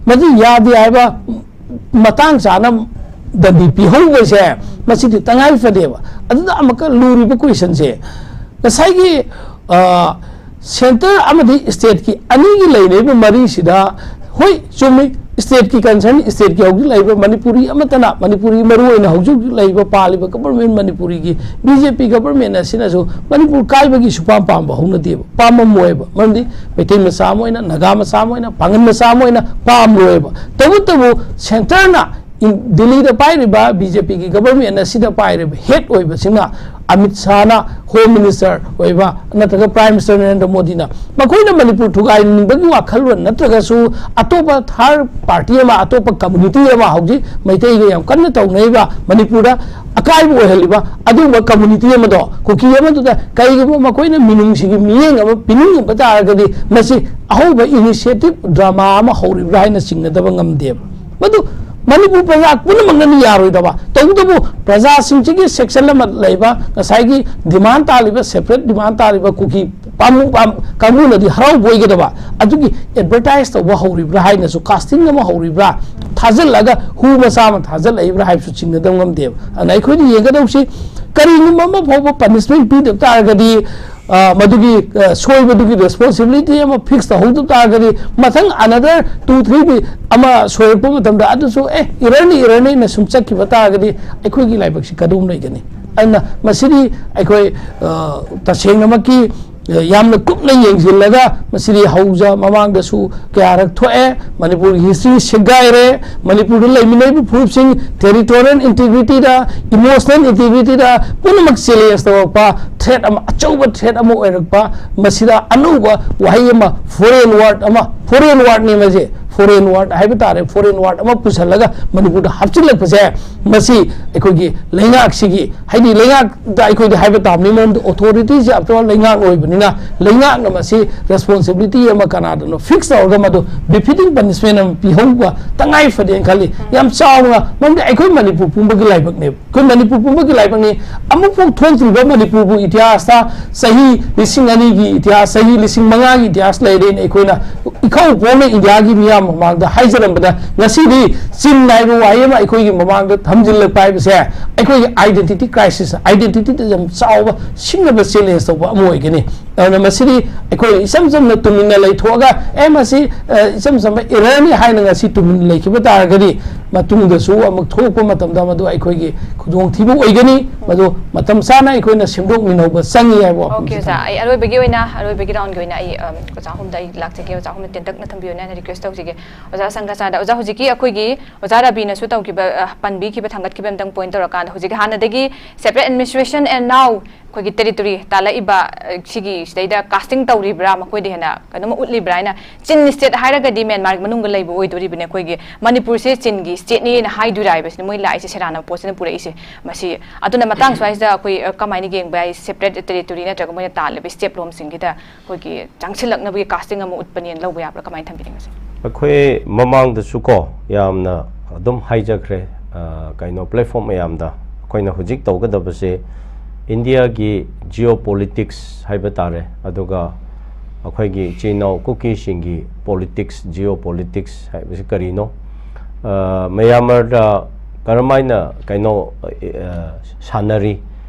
ꯃꯗꯨ ꯌꯥꯗꯦ ꯍꯥꯏꯕ ꯃꯇꯥꯡ ꯆꯥꯅ ꯗꯟꯗꯤ ꯄꯤꯍꯧꯕꯁꯦ, ꯃꯁꯤꯗꯤ ꯇꯉꯥꯏ ꯐꯗꯦꯕ꯫ ꯑꯗꯨꯗ ꯑꯃꯨꯛꯀ ꯂꯨꯔꯤꯕ ꯀꯣꯏꯁꯟꯁꯦ, ꯉꯁꯥꯏꯒꯤ, ꯑ, ꯁꯦꯟꯇꯔ ꯑꯃꯗꯤ ꯁ꯭ꯇꯦꯠꯀꯤ ꯑꯅꯤꯒꯤ ꯂꯩꯅꯔꯤꯕ ꯃꯔꯤꯁꯤꯗ, ꯍꯣꯏ, ꯆꯨꯝꯃꯤ, ꯁ꯭ꯇꯦꯠꯀꯤ ꯀꯟꯁꯔꯟ, ꯁ꯭ꯇꯦꯠꯀꯤ ꯍꯧꯖꯤꯛ ꯂꯩꯔꯤꯕ ꯃꯅꯤꯄꯨꯔꯤ ꯑꯃꯠꯇꯅ, ꯃꯅꯤꯄꯨꯔꯤ ꯃꯔꯨ ꯑꯣꯏꯅ ꯍꯧꯖꯤꯛ ꯍꯧꯖꯤꯛ ꯂꯩꯔꯤꯕ ꯄꯥꯜꯂꯤꯕ ꯒꯕꯔꯃꯦꯟ, ꯃꯅꯤꯄꯨꯔꯤꯒꯤ ꯕꯤ ꯖꯦ ꯄꯤ ꯒꯕꯔꯃꯦꯟ ꯑꯁꯤꯅꯁꯨ ꯃꯅꯤꯄꯨꯔ ꯀꯥꯏꯕꯒꯤ ꯁꯨꯄꯥꯝ ꯄꯥꯝꯕ ꯍꯧꯅꯗꯦꯕ, ꯄꯥꯝꯃꯝꯃꯣꯏꯕ꯫ ꯃꯔꯝꯗꯤ ꯃꯩꯇꯩ ꯃꯆꯥ ꯑꯃ ꯑꯣꯏꯅ, ꯅꯥꯒꯥ ꯃꯆꯥ ꯑꯃ ꯑꯣꯏꯅ, ꯄꯥꯡꯒꯜ ꯃꯆꯥ ꯑꯃ ꯑꯣꯏꯅ ꯄꯥꯝꯂꯣꯏꯕ꯫ ꯇꯧꯕꯇꯕꯨ ꯁꯦꯟꯇꯔꯅ ꯏꯟ-, ꯗꯤꯜꯂꯤꯗ ꯄꯥꯏꯔꯤꯕ ꯕꯤ ꯖꯦ ꯄꯤꯒꯤ ꯒꯕꯔꯃꯦꯟ ꯑꯁꯤꯗ ꯄꯥꯏꯔꯤꯕ ꯍꯦꯗ ꯑꯣꯏꯕꯁꯤꯡꯅ, ꯑꯃꯤꯠ ꯁꯥꯍꯅ ꯍꯣꯝ ꯃꯤꯅꯤꯁꯇꯔ ꯑꯣꯏꯕ, ꯅꯠꯇ꯭ꯔꯒ ꯄ꯭ꯔꯥꯏꯝ ꯃꯤꯅꯤꯁꯇꯔ ꯅꯔꯦꯟꯗ꯭ꯔ ꯃꯣꯗꯤꯅ, ꯃꯈꯣꯏꯅ ꯃꯅꯤꯄꯨꯔ ꯊꯨꯒꯥꯏꯅꯤꯡꯕꯒꯤ ꯋꯥꯈꯜꯂꯣꯟ ꯅꯠꯇ꯭ꯔꯒꯁꯨ ꯑꯇꯣꯞꯄ ꯊꯥꯔꯗ ꯄꯥꯔꯇꯤ ꯑꯃ, ꯑꯇꯣꯞꯄ ꯀꯝꯃꯨꯅꯤꯇꯤ ꯑꯃ, ꯍꯧꯖꯤꯛ ꯃꯩꯇꯩꯒ ꯌꯥꯝ ꯀꯟꯅ ꯇꯧꯅꯔꯤꯕ, ꯃꯅꯤꯄꯨꯔꯗ ꯑꯀꯥꯏꯕ ꯑꯣꯏꯍꯜꯂꯤꯕ ꯑꯗꯨꯒꯨꯝꯕ ꯀꯝꯃꯨꯅꯤꯇꯤ ꯑꯃꯗꯣ, ꯀꯨꯀꯤ ꯑꯃꯗꯨꯗ ꯀꯔꯤꯒꯨꯝꯕ ꯃꯈꯣꯏꯅ ꯃꯤꯅꯨꯡꯁꯤꯒꯤ ꯃꯤꯠꯌꯦꯡ ꯑꯃ ꯄꯤꯅꯤꯡꯉꯝꯕ ꯇꯥꯔꯒꯗꯤ, ꯃꯁꯤ ꯑꯍꯧꯕ ꯏꯅꯤꯁꯤꯌꯦꯇꯤꯚ ꯗ꯭ꯔꯃꯥ ꯑꯃ ꯍꯧꯔꯤꯕ꯭ꯔꯥ ꯍꯥꯏꯅ ꯆꯤꯡꯅꯗꯕ ꯉꯝꯗꯦꯕ꯫ ꯃꯗꯨ ꯃꯅꯤꯄꯨꯔ ꯄ꯭ꯔꯖꯥ ꯄꯨꯝꯅꯃꯛꯅꯗꯤ ꯌꯥꯔꯣꯏꯗꯕ꯫ ꯇꯧꯕꯇꯕꯨ ꯄ꯭ꯔꯖꯥꯁꯤꯡꯁꯤꯒꯤ ꯁꯦꯛꯁꯟ ꯑꯃ ꯂꯩꯕ, ꯉꯁꯥꯏꯒꯤ ꯗꯤꯃꯥꯟ ꯇꯥꯔꯤꯕ, ꯁꯦꯄꯔꯦꯠ ꯗꯤꯃꯥꯟ ꯇꯥꯔꯤꯕ ꯀꯨꯀꯤ ꯄꯥꯝ-, ꯄꯥꯝ-, ꯀꯥꯡꯕꯨꯅꯗꯤ ꯍꯔꯥꯎꯕ ꯑꯣꯏꯒꯗꯕ꯫ ꯑꯗꯨꯒꯤ ꯑꯦꯗꯚꯔꯇꯥꯏꯁ ꯇꯧꯕ ꯍꯧꯔꯤꯕ꯭ꯔꯥ ꯍꯥꯏꯅꯁꯨ, ꯀꯥꯁꯇꯤꯡ ꯑꯃ ꯍꯧꯔꯤꯕ꯭ꯔꯥ, ꯊꯥꯖꯤꯜꯂꯒ ꯍꯨ ꯃꯆꯥ ꯑꯃ ꯊꯥꯖꯤꯜꯂꯛꯏꯕ꯭ꯔꯥ ꯍꯥꯏꯕꯁꯨ ꯆꯤꯡꯅꯗꯕ ꯉꯝꯗꯦꯕ꯫ ꯑꯗꯨꯅ ꯑꯩꯈꯣꯏꯅ ꯌꯦꯡꯒꯗꯧꯕꯁꯤ, ꯀꯔꯤꯒꯨꯝꯕ ꯑꯃ ꯐꯥꯎꯕ ꯄꯅꯤꯁꯃꯦꯟ ꯄꯤꯗꯕ ꯇꯥꯔꯒꯗꯤ, ꯑ, ꯃꯗꯨꯒꯤ, ꯑ, ꯁꯣꯏꯕꯗꯨꯒꯤ ꯔꯦꯁꯄꯣꯟꯁꯤꯕꯤꯂꯤꯇꯤ ꯑꯃ ꯐꯤꯛꯁ ꯇꯧꯍꯧꯗꯕ ꯇꯥꯔꯒꯗꯤ, ꯃꯊꯪ ꯑꯅꯗꯔ ꯇꯨ ꯊ꯭ꯔꯤꯗꯤ ꯑꯃ ꯁꯣꯏꯔꯛꯄ ꯃꯇꯝꯗ ꯑꯗꯨꯁꯨ, ꯑꯦ, ꯏꯔꯔꯅꯤ, ꯏꯔꯔꯅꯤꯅ ꯁꯨꯝ ꯆꯠꯈꯤꯕ ꯇꯥꯔꯒꯗꯤ, ꯑꯩꯈꯣꯏꯒꯤ ꯂꯥꯏꯕꯛꯁꯤ ꯀꯗꯣꯝ ꯂꯩꯒꯅꯤ? ꯑꯗꯨꯅ ꯃꯁꯤꯗꯤ ꯑꯩꯈꯣꯏ, ꯑ, ꯇꯁꯦꯡꯅꯃꯛꯀꯤ, ꯑ, ꯌꯥꯝꯅ ꯀꯨꯞꯅ ꯌꯦꯡꯁꯤꯜꯂꯒ, ꯃꯁꯤꯗꯤ ꯍꯧꯖ ꯃꯃꯥꯡꯗꯁꯨ ꯀꯌꯥꯔꯛ ꯊꯣꯛꯑꯦ꯫ ꯃꯅꯤꯄꯨꯔꯒꯤ ꯍꯤꯁꯇ꯭ꯔꯤ ꯁꯦꯒꯥꯏꯔꯦ꯫ ꯃꯅꯤꯄꯨꯔꯗ ꯂꯩꯃꯤꯟꯅꯔꯤꯕ ꯐꯨꯔꯨꯞꯁꯤꯡ, ꯇꯦꯔꯤꯇꯣꯔꯤꯌꯦꯜ ꯏꯟꯇꯤꯒ꯭ꯔꯤꯇꯤꯗ, ꯏꯃꯣꯁꯅꯦꯜ ꯏꯟꯇꯤꯒ꯭ꯔꯤꯇꯤꯗ ꯄꯨꯝꯅꯃꯛ ꯆꯦꯂꯦꯟꯖ ꯇꯧꯔꯛꯄ, ꯊ꯭ꯔꯦꯠ ꯑꯃ, ꯑꯆꯧꯕ ꯊ꯭ꯔꯦꯠ ꯑꯃ ꯑꯣꯏꯔꯛꯄ, ꯃꯁꯤꯗ ꯑꯅꯧꯕ ꯋꯥꯍꯩ ꯑꯃ, ꯐꯣꯔꯦꯟ ꯋꯥꯔꯗ ꯑꯃ, ꯐꯣꯔꯦꯟ ꯋꯥꯔꯗꯅꯤ ꯃꯁꯤ, foreign word ꯍꯥꯏꯕ ꯇꯥꯔꯦ, foreign word ꯑꯃ ꯄꯨꯁꯜꯂꯒ ꯃꯅꯤꯄꯨꯔꯗ ꯍꯥꯞꯆꯤꯜꯂꯛꯄꯁꯦ, ꯃꯁꯤ ꯑꯩꯈꯣꯏꯒꯤ ꯂꯩꯉꯥꯛꯁꯤꯒꯤ, ꯍꯥꯏꯗꯤ ꯂꯩꯉꯥꯛꯇ ꯑꯩꯈꯣꯏꯗꯤ ꯍꯥꯏꯕ ꯇꯥꯕꯅꯤ, ꯃꯔꯝꯗꯤ authority ꯁꯦ after all ꯂꯩꯉꯥꯛꯅ ꯑꯣꯏꯕꯅꯤꯅ, ꯂꯩꯉꯥꯛꯅ ꯃꯁꯤ responsibility ꯑꯃ ꯀꯅꯥꯗꯅꯣ fix ꯇꯧꯔꯒ ꯃꯗꯨ befitting punishment ꯑꯃ ꯄꯤꯍꯧꯕ ꯇꯉꯥꯏ ꯐꯗꯦꯅ ꯈꯜꯂꯤ꯫ ꯌꯥꯝ ꯆꯥꯎꯅ, ꯃꯔꯝꯗꯤ ꯑꯩꯈꯣꯏ ꯃꯅꯤꯄꯨꯔ ꯄꯨꯝꯕꯒꯤ ꯂꯥꯏꯕꯛꯅꯦꯕ꯫ ꯑꯩꯈꯣꯏ ꯃꯅꯤꯄꯨꯔ ꯄꯨꯝꯕꯒꯤ ꯂꯥꯏꯕꯛꯅꯤ꯫ ꯑꯃꯨꯛꯐꯥꯎ ꯊꯣꯛꯇ꯭ꯔꯤꯕ ꯃꯅꯤꯄꯨꯔꯕꯨ ꯏꯇꯤꯍꯥꯁꯇ ꯆꯍꯤ ꯂꯤꯁꯤꯡ ꯑꯅꯤꯒꯤ ꯏꯇꯤꯍꯥꯁ, ꯆꯍꯤ ꯂꯤꯁꯤꯡ ꯃꯉꯥꯒꯤ ꯏꯇꯤꯍꯥꯁ ꯂꯩꯔꯦꯅ ꯑꯩꯈꯣꯏꯅ ꯏꯈꯧ ꯄꯣꯛꯅ ꯏꯟꯗꯤꯌꯥꯒꯤ ꯃꯤꯌꯥꯝ ꯃꯃꯥꯡꯗ ꯍꯥꯏꯖꯔꯝꯕꯗ, ꯉꯁꯤꯗꯤ ꯆꯤꯟ ꯍꯥꯏꯕ ꯋꯥꯍꯩ ꯑꯃ ꯑꯩꯈꯣꯏꯒꯤ ꯃꯃꯥꯡꯗ ꯊꯝꯖꯤꯜꯂꯛꯄ ꯍꯥꯏꯕꯁꯦ ꯑꯩꯈꯣꯏꯒꯤ identity crisis, identity ꯗ ꯌꯥꯝ ꯆꯥꯎꯕ ꯁꯤꯡꯅꯕ challenge ꯇꯧꯕ ꯑꯃ ꯑꯣꯏꯒꯅꯤ꯫ ꯑꯗꯨꯅ ꯃꯁꯤꯗꯤ ꯑꯩꯈꯣꯏ ꯏꯆꯝ ꯆꯝꯅ ꯇꯨꯃꯤꯟꯅ ꯂꯩꯊꯣꯛꯑꯒ, "ꯑꯦ, ꯃꯁꯤ, ꯑ, ꯏꯆꯝ ꯆꯝꯕ error ꯅꯤ" ꯍꯥꯏꯅ ꯉꯁꯤ ꯇꯨꯃꯤꯟꯅ ꯂꯩꯈꯤꯕ ꯇꯥꯔꯒꯗꯤ, ꯃꯇꯨꯡꯗꯁꯨ ꯑꯃꯨꯛ ꯊꯣꯛꯂꯛꯄ ꯃꯇꯝꯗ ꯃꯗꯨ ꯑꯩꯈꯣꯏꯒꯤ ꯈꯨꯗꯣꯡꯊꯤꯕ ꯑꯣꯏꯒꯅꯤ꯫ ꯃꯗꯨ ꯃꯇꯝ ꯆꯥꯅ ꯑꯩꯈꯣꯏꯅ ꯁꯦꯝꯗꯣꯛꯃꯤꯟꯅꯍꯧꯕ ꯆꯪꯉꯤ ꯍꯥꯏꯕ ꯋꯥꯐꯝꯁꯤ ꯑꯣꯀꯦ, ꯑꯣꯖꯥ꯫ ꯊꯝꯖꯒꯦ꯫ ꯑꯩ ꯑꯔꯣꯏꯕꯒꯤ ꯑꯣꯏꯅ, ꯑꯔꯣꯏꯕꯒꯤ round ꯒꯤ ꯑꯣꯏꯅ ꯑꯩ, ꯑꯝ, ꯑꯣꯖꯥ ꯑꯍꯨꯝꯗ ꯑꯩ ꯂꯥꯛꯆꯒꯦ꯫ ꯑꯣꯖꯥ ꯑꯍꯨꯝꯅ ꯇꯦꯟꯇꯛꯅ ꯊꯝꯕꯤꯌꯨꯅꯦ ꯍꯥꯏꯅ request ꯇꯧꯖꯒꯦ꯫ ꯑꯣꯖꯥ ꯁꯪꯒꯆꯥꯗ, ꯑꯣꯖꯥ, ꯍꯧꯖꯤꯛꯀꯤ ꯑꯩꯈꯣꯏꯒꯤ ꯑꯣꯖꯥ ꯔꯕꯤꯅꯁꯨ ꯇꯧꯈꯤꯕ, ꯑ, ꯄꯟꯕꯤꯈꯤꯕ, ꯊꯥꯡꯒꯠꯈꯤꯕ ꯑꯝꯇꯪ point ꯇꯧꯔꯀꯥꯟꯗ, ꯍꯧꯖꯤꯛꯀꯤ ꯍꯥꯟꯅꯗꯒꯤ separate administration and now ꯑꯩꯈꯣꯏꯒꯤ territory ꯇꯥꯜꯂꯛꯏꯕ, ꯑ, ꯁꯤꯒꯤ ꯁꯤꯗꯩꯗ casting ꯇꯧꯔꯤꯕ꯭ꯔꯥ, ꯃꯈꯣꯏꯗ ꯍꯦꯟꯅ ꯀꯩꯅꯣꯝꯃ ꯎꯠꯂꯤꯕ꯭ꯔꯥ ꯍꯥꯏꯅ, ꯆꯤꯟ state ꯍꯥꯏꯔꯒꯗꯤ ꯃ꯭ꯌꯥꯟꯃꯥꯔꯒꯤ ꯃꯅꯨꯡꯗ ꯂꯩꯕ ꯑꯣꯏꯗꯣꯔꯤꯕꯅꯦ꯫ ꯑꯩꯈꯣꯏꯒꯤ ꯃꯅꯤꯄꯨꯔꯁꯦ ꯆꯤꯟꯒꯤ state ꯅꯤ ꯍꯥꯏꯅ ꯍꯥꯏꯗꯣꯏꯔꯥ ꯍꯥꯏꯕꯁꯤꯅ ꯃꯣꯏ ꯂꯥꯛꯏꯁꯦ, ꯁꯦꯔꯥꯟꯅꯕ ꯄꯣꯠꯁꯤꯅ ꯄꯨꯔꯛꯏꯁꯦ꯫ ꯃꯁꯤ ꯑꯗꯨꯅ ꯃꯇꯥꯡ ꯁ꯭ꯋꯥꯏꯁꯤꯗ ꯑꯩꯈꯣꯏ, ꯑ, ꯀꯃꯥꯏꯅ ꯌꯦꯡꯕ ꯌꯥꯏ? Separate territory ꯅꯠꯇ꯭ꯔꯒ ꯃꯣꯏꯅ ꯇꯥꯜꯂꯤꯕ state ꯂꯣꯝꯁꯤꯡꯁꯤꯗ ꯑꯩꯈꯣꯏꯒꯤ ꯆꯪꯁꯤꯜꯂꯛꯅꯕꯒꯤ casting ꯑꯃ ꯎꯠꯄꯅꯦꯅ ꯂꯧꯕ ꯌꯥꯕ꯭ꯔꯥ? ꯀꯃꯥꯏꯅ ꯊꯝꯕꯤꯅꯤꯡꯉꯤ ꯁꯤ? ꯑꯩꯈꯣꯏ ꯃꯃꯥꯡꯗꯁꯨ ꯀꯣ ꯌꯥꯝꯅ ꯑꯗꯨꯝ ꯍꯥꯏꯖꯈ꯭ꯔꯦ, ꯑ, ꯀꯩꯅꯣ, platform ꯃꯌꯥꯝꯗ ꯑꯩꯈꯣꯏꯅ ꯍꯧꯖꯤꯛ ꯇꯧꯒꯗꯕꯁꯦ ꯏꯟꯗꯤꯌꯥꯒꯤ geopolitics ꯍꯥꯏꯕ ꯇꯥꯔꯦ, ꯑꯗꯨꯒ ꯑꯩꯈꯣꯏꯒꯤ ꯏꯆꯤꯟ ꯏꯅꯥꯎ ꯀꯨꯀꯤꯁꯤꯡꯒꯤ politics, geopolitics ꯍꯥꯏꯕꯁꯤ ꯀꯔꯤꯅꯣ, ꯑ, ꯃ꯭ꯌꯥꯟꯃꯥꯔꯗ ꯀꯔꯝꯍꯥꯏꯅ ꯀꯩꯅꯣ, ꯑ, ꯁꯥꯟꯅꯔꯤ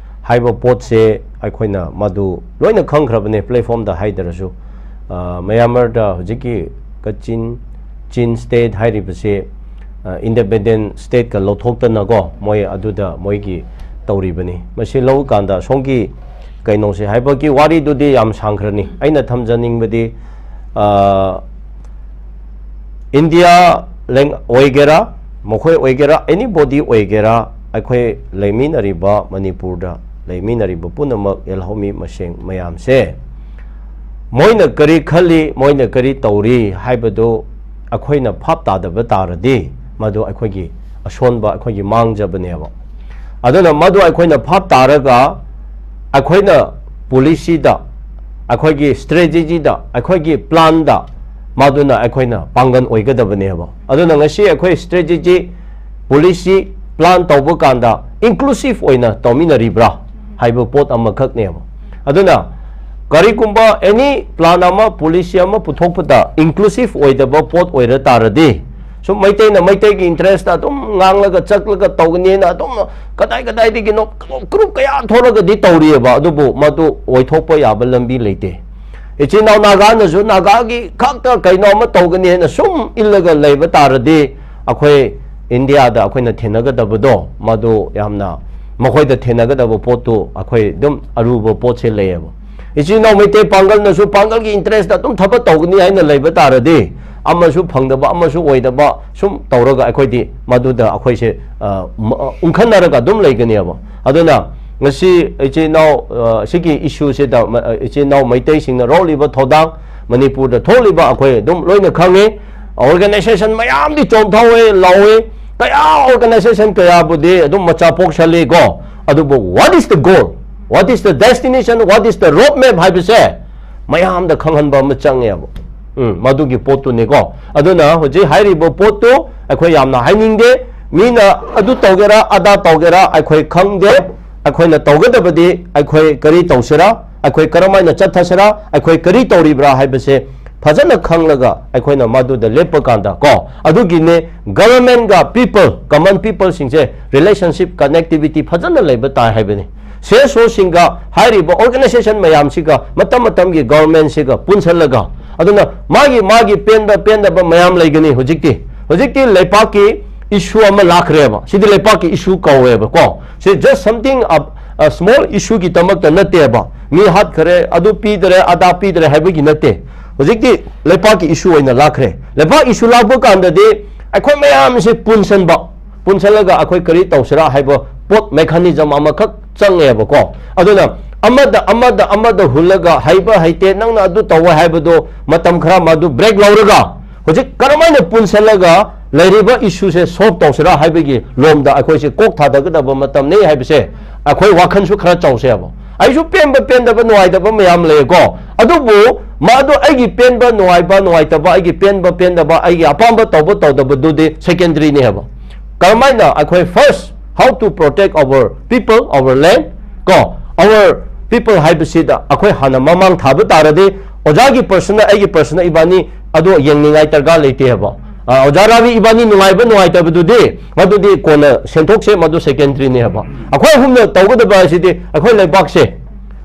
ꯍꯥꯏꯕ ꯄꯣꯠꯁꯦ ꯑꯩꯈꯣꯏꯅ ꯃꯗꯨ ꯂꯣꯏꯅ ꯈꯪꯈ꯭ꯔꯕꯅꯦ, platform ꯗ ꯍꯥꯏꯗ꯭ꯔꯁꯨ꯫ ꯑ, ꯃ꯭ꯌꯥꯟꯃꯥꯔꯗ ꯍꯧꯖꯤꯛꯀꯤ ꯀꯆꯤꯟ, ꯆꯤꯟ state ꯍꯥꯏꯔꯤꯕꯁꯦ, ꯑ, independent state ꯀ ꯂꯧꯊꯣꯛꯇꯅꯀꯣ, ꯃꯣꯏ ꯑꯗꯨꯗ ꯃꯣꯏꯒꯤ ꯇꯧꯔꯤꯕꯅꯤ꯫ ꯃꯁꯤ ꯂꯧꯀꯥꯟꯗ ꯁꯣꯝꯒꯤ ꯀꯩꯅꯣꯁꯦ ꯍꯥꯏꯕꯒꯤ ꯋꯥꯔꯤꯗꯨꯗꯤ ꯌꯥꯝ ꯁꯥꯡꯈ꯭ꯔꯅꯤ꯫ ꯑꯩꯅ ꯊꯝꯖꯅꯤꯡꯕꯗꯤ, ꯑ, ꯏꯟꯗꯤꯌꯥ ꯂꯩ-, ꯑꯣꯏꯒꯦꯔꯥ, ꯃꯈꯣꯏ ꯑꯣꯏꯒꯦꯔꯥ, anybody ꯑꯣꯏꯒꯦꯔꯥ, ꯑꯩꯈꯣꯏ ꯂꯩꯃꯤꯟꯅꯔꯤꯕ, ꯃꯅꯤꯄꯨꯔꯗ ꯂꯩꯃꯤꯟꯅꯔꯤꯕ ꯄꯨꯝꯅꯃꯛ ꯌꯦꯜꯍꯧꯃꯤ ꯃꯁꯦꯟ ꯃꯌꯥꯝꯁꯦ, ꯃꯣꯏꯅ ꯀꯔꯤ ꯈꯜꯂꯤ, ꯃꯣꯏꯅ ꯀꯔꯤ ꯇꯧꯔꯤ ꯍꯥꯏꯕꯗꯨ ꯑꯩꯈꯣꯏꯅ ꯚꯥꯞ ꯇꯥꯗꯕ ꯇꯥꯔꯗꯤ, ꯃꯗꯨ ꯑꯩꯈꯣꯏꯒꯤ ꯑꯁꯣꯟꯕ, ꯑꯩꯈꯣꯏꯒꯤ ꯃꯥꯡꯖꯕꯅꯦꯕ꯫ ꯑꯗꯨꯅ ꯃꯗꯨ ꯑꯩꯈꯣꯏꯅ ꯚꯥꯞ ꯇꯥꯔꯒ, ꯑꯩꯈꯣꯏꯅ policyꯗ, ꯑꯩꯈꯣꯏꯒꯤ strategyꯗ, ꯑꯩꯈꯣꯏꯒꯤ planꯗ, ꯃꯗꯨꯅ ꯑꯩꯈꯣꯏꯅ ꯄꯥꯡꯒꯜ ꯑꯣꯏꯒꯗꯕꯅꯦꯕ꯫ ꯑꯗꯨꯅ ꯉꯁꯤ ꯑꯩꯈꯣꯏ strategy, policy plan ꯇꯧꯕ ꯀꯥꯟꯗ inclusive ꯑꯣꯏꯅ ꯇꯧꯃꯤꯟꯅꯔꯤꯕ꯭ꯔꯥ ꯍꯥꯏꯕ ꯄꯣꯠ ꯑꯃꯈꯛꯅꯦꯕ꯫ ꯑꯗꯨꯅ ꯀꯔꯤꯒꯨꯝꯕ any plan ꯑꯃ, policy ꯑꯃ ꯄꯨꯊꯣꯛꯄꯗ inclusive ꯑꯣꯏꯗꯕ ꯄꯣꯠ ꯑꯣꯏꯔ ꯇꯥꯔꯗꯤ, ꯁꯨꯝ ꯃꯩꯇꯩꯅ ꯃꯩꯇꯩꯒꯤ interestꯇ ꯑꯗꯨꯝ ꯉꯥꯡꯂꯒ ꯆꯠꯂꯒ ꯇꯧꯒꯅꯤꯅ ꯑꯗꯨꯝ ꯀꯗꯥꯏ ꯀꯗꯥꯏꯗꯒꯤꯅꯣ group ꯀꯌꯥ ꯊꯣꯛꯂꯒꯗꯤ ꯇꯧꯔꯤꯑꯕ, ꯑꯗꯨꯕꯨ ꯃꯗꯨ ꯑꯣꯏꯊꯣꯛꯄ ꯌꯥꯕ ꯂꯝꯕꯤ ꯂꯩꯇꯦ꯫ ꯏꯆꯤꯟ ꯏꯅꯥꯎ ꯅꯥꯒꯥꯅꯁꯨ ꯅꯥꯒꯥꯒꯤ ꯈꯛꯇ ꯀꯩꯅꯣ ꯑꯃ ꯇꯧꯒꯅꯤ ꯍꯥꯏꯅ ꯁꯨꯝ ꯏꯜꯂꯒ ꯂꯩꯕ ꯇꯥꯔꯗꯤ, ꯑꯩꯈꯣꯏ ꯏꯟꯗꯤꯌꯥꯗ ꯑꯩꯈꯣꯏꯅ ꯊꯦꯡꯅꯒꯗꯕꯗꯣ ꯃꯗꯨ ꯌꯥꯝꯅ, ꯃꯈꯣꯏꯗ ꯊꯦꯡꯅꯒꯗꯕ ꯄꯣꯠꯇꯨ ꯑꯩꯈꯣꯏ ꯑꯗꯨꯝ ꯑꯔꯨꯕ ꯄꯣꯠꯁꯦ ꯂꯩꯌꯦꯕ꯫ ꯏꯆꯤꯟ ꯏꯅꯥꯎ ꯃꯩꯇꯩ ꯄꯥꯡꯒꯜꯅꯁꯨ ꯄꯥꯡꯒꯜꯒꯤ interestꯇ ꯑꯗꯨꯝ ꯊꯕꯛ ꯇꯧꯒꯅꯤ ꯍꯥꯏꯅ ꯂꯩꯕ ꯇꯥꯔꯗꯤ, ꯑꯃꯁꯨ ꯐꯪꯗꯕ, ꯑꯃꯁꯨ ꯑꯣꯏꯗꯕ ꯁꯨꯝ ꯇꯧꯔꯒ ꯑꯩꯈꯣꯏꯗꯤ ꯃꯗꯨꯗ ꯑꯩꯈꯣꯏꯁꯦ, ꯑ, ꯃ-, ꯑ, ꯎꯪꯈꯠꯅꯔꯒ ꯑꯗꯨꯝ ꯂꯩꯒꯅꯦꯕ꯫ ꯑꯗꯨꯅ ꯉꯁꯤ ꯏꯆꯤꯟ ꯏꯅꯥꯎ, ꯑ, ꯁꯤꯒꯤ issueꯁꯤꯗ ꯃ-, ꯑ, ꯏꯆꯤꯟ ꯏꯅꯥꯎ ꯃꯩꯇꯩꯁꯤꯡꯅ ꯂꯧꯔꯤꯕ ꯊꯧꯗꯥꯡ, ꯃꯅꯤꯄꯨꯔꯗ ꯊꯣꯛꯂꯤꯕ ꯑꯩꯈꯣꯏ ꯑꯗꯨꯝ ꯂꯣꯏꯅ ꯈꯪꯉꯤ꯫ Organisation ꯃꯌꯥꯝꯗꯤ ꯆꯣꯡꯊꯣꯛꯑꯦ, ꯂꯥꯎꯏ, ꯀꯌꯥ organisation ꯀꯌꯥꯕꯨꯗꯤ ꯑꯗꯨꯝ ꯃꯆꯥ ꯄꯣꯛꯁꯜꯂꯤꯀꯣ꯫ ꯑꯗꯨꯕꯨ what is the goal? What is the destination? What is the road map ꯍꯥꯏꯕꯁꯦ ꯃꯌꯥꯝꯗ ꯈꯪꯍꯟꯕ ꯑꯃ ꯆꯪꯉꯦꯕ꯫ ꯎꯝ, ꯃꯗꯨꯒꯤ ꯄꯣꯠꯇꯨꯅꯤꯀꯣ꯫ ꯑꯗꯨꯅ ꯍꯧꯖꯤꯛ ꯍꯥꯏꯔꯤꯕ ꯄꯣꯠꯇꯨ ꯑꯩꯈꯣꯏ ꯌꯥꯝꯅ ꯍꯥꯏꯅꯤꯡꯗꯦ꯫ ꯃꯤꯅ ꯑꯗꯨ ꯇꯧꯒꯦꯔꯥ, ꯑꯗꯥ ꯇꯧꯒꯦꯔꯥ, ꯑꯩꯈꯣꯏ ꯈꯪꯗꯦ꯫ ꯑꯩꯈꯣꯏꯅ ꯇꯧꯒꯗꯕꯗꯤ ꯑꯩꯈꯣꯏ ꯀꯔꯤ ꯇꯧꯁꯤꯔꯥ, ꯑꯩꯈꯣꯏ ꯀꯔꯝꯍꯥꯏꯅ ꯆꯠꯊꯁꯤꯔꯥ, ꯑꯩꯈꯣꯏ ꯀꯔꯤ ꯇꯧꯔꯤꯕ꯭ꯔꯥ ꯍꯥꯏꯕꯁꯦ ꯐꯖꯅ ꯈꯪꯂꯒ ꯑꯩꯈꯣꯏꯅ ꯃꯗꯨꯗ ꯂꯦꯞꯄ ꯀꯥꯟꯗ ꯀꯣ, ꯑꯗꯨꯒꯤꯅꯦ governmentꯒ people, common peopleꯁꯤꯡꯁꯦ relationship, connectivity ꯐꯖꯅ ꯂꯩꯕ ꯇꯥꯏ ꯍꯥꯏꯕꯅꯤ꯫ CSOꯁꯤꯡꯒ ꯍꯥꯏꯔꯤꯕ organisation ꯃꯌꯥꯝꯁꯤꯒ ꯃꯇꯝ ꯃꯇꯝꯒꯤ governmentꯁꯤꯒ ꯄꯨꯟꯁꯤꯜꯂꯒ, ꯑꯗꯨꯅ ꯃꯥꯒꯤ ꯃꯥꯒꯤ ꯄꯦꯟꯕ ꯄꯦꯟꯗꯕ ꯃꯌꯥꯝ ꯂꯩꯒꯅꯤ꯫ ꯍꯧꯖꯤꯛꯇꯤ, ꯍꯧꯖꯤꯛꯇꯤ ꯂꯩꯄꯥꯛꯀꯤ issue ꯑꯃ ꯂꯥꯛꯈ꯭ꯔꯦꯕ꯫ ꯁꯤꯗꯤ ꯂꯩꯄꯥꯛꯀꯤ issue ꯀꯧꯋꯦꯕꯀꯣ꯫ ꯁꯤ just something, a, a small issueꯒꯤꯗꯃꯛꯇ ꯅꯠꯇꯦꯕ꯫ ꯃꯤ ꯍꯥꯠꯈꯔꯦ, ꯑꯗꯨ ꯄꯤꯗꯔꯦ, ꯑꯗꯥ ꯄꯤꯗꯔꯦ ꯍꯥꯏꯕꯒꯤ ꯅꯠꯇꯦ꯫ ꯍꯧꯖꯤꯛꯇꯤ ꯂꯩꯄꯥꯛꯀꯤ issue ꯑꯣꯏꯅ ꯂꯥꯛꯈ꯭ꯔꯦ꯫ ꯂꯩꯄꯥꯛ issue ꯂꯥꯛꯄ ꯀꯥꯟꯗꯗꯤ ꯑꯩꯈꯣꯏ ꯃꯌꯥꯝꯁꯦ ꯄꯨꯟꯁꯤꯟꯕ, ꯄꯨꯟꯁꯤꯜꯂꯒ ꯑꯩꯈꯣꯏ ꯀꯔꯤ ꯇꯧꯁꯤꯔꯥ ꯍꯥꯏꯕ ꯄꯣꯠ mechanism ꯑꯃꯈꯛ ꯆꯪꯉꯦꯕꯀꯣ꯫ ꯑꯗꯨꯅ ꯑꯃꯗ, ꯑꯃꯗ, ꯑꯃꯗ ꯍꯨꯜꯂꯒ ꯍꯩꯕ ꯍꯩꯇꯦ, ꯅꯪꯅ ꯑꯗꯨ ꯇꯧꯋꯦ ꯍꯥꯏꯕꯗꯣ ꯃꯇꯝ ꯈꯔ ꯃꯗꯨ break ꯂꯧꯔꯒ ꯍꯧꯖꯤꯛ ꯀꯔꯝꯍꯥꯏꯅ ꯄꯨꯟꯁꯤꯜꯂꯒ ꯂꯩꯔꯤꯕ ꯏꯁꯨꯁꯦ ꯁꯣꯜꯕ ꯇꯧꯁꯤꯔꯥ ꯍꯥꯏꯕꯒꯤ ꯂꯣꯝꯗ ꯑꯩꯈꯣꯏꯁꯦ ꯀꯣꯛ ꯊꯥꯗꯒꯗꯕ ꯃꯇꯝꯅꯤ ꯍꯥꯏꯕꯁꯦ ꯑꯩꯈꯣꯏ ꯋꯥꯈꯜꯁꯨ ꯈꯔ ꯆꯥꯎꯁꯦꯕ꯫ ꯑꯩꯁꯨ ꯄꯦꯟꯕ ꯄꯦꯟꯗꯕ ꯅꯨꯡꯉꯥꯏꯇꯕ ꯃꯌꯥꯝ ꯂꯩꯌꯦꯀꯣ, ꯑꯗꯨꯕꯨ ꯃꯥꯗꯣ ꯑꯩꯒꯤ ꯄꯦꯟꯕ ꯅꯨꯡꯉꯥꯏꯕ ꯅꯨꯡꯉꯥꯏꯇꯕ, ꯑꯩꯒꯤ ꯄꯦꯟꯕ ꯄꯦꯟꯗꯕ, ꯑꯩꯒꯤ ꯑꯄꯥꯝꯕ ꯇꯧꯕ ꯇꯧꯗꯕꯗꯨꯗꯤ ꯁꯦꯀꯦꯟꯗꯔꯤꯅꯦ ꯍꯥꯏꯕ꯫ ꯀꯔꯝꯍꯥꯏꯅ ꯑꯩꯈꯣꯏ first how to protect our people, our land, ꯀꯣ, our people ꯍꯥꯏꯕꯁꯤꯗ ꯑꯩꯈꯣꯏ ꯍꯥꯟꯅ ꯃꯃꯥꯡ ꯊꯥꯕ ꯇꯥꯔꯗꯤ, ꯑꯣꯖꯥꯒꯤ ꯄꯔꯁꯟꯅ ꯑꯩꯒꯤ ꯄꯔꯁꯟꯅ ꯏꯕꯥꯅꯤ ꯑꯗꯣ ꯌꯦꯡꯅꯤꯡꯉꯥꯏ ꯗꯔꯀꯥꯔ ꯂꯩꯇꯦ ꯍꯥꯏꯕ꯫ ꯑ, ꯑꯣꯖꯥ ꯔꯥꯕꯤ ꯏꯕꯥꯅꯤ ꯅꯨꯡꯉꯥꯏꯕ ꯅꯨꯡꯉꯥꯏꯇꯕꯗꯨꯗꯤ ꯃꯗꯨꯗꯤ ꯀꯣꯟꯅ ꯁꯦꯟꯊꯣꯛꯁꯦ, ꯃꯗꯨ ꯁꯦꯀꯦꯟꯗꯔꯤꯅꯦ ꯍꯥꯏꯕ꯫ ꯑꯩꯈꯣꯏ ꯑꯍꯨꯝꯅ ꯇꯧꯒꯗꯕ ꯑꯁꯤꯗꯤ ꯑꯩꯈꯣꯏ ꯂꯩꯕꯥꯛꯁꯦ,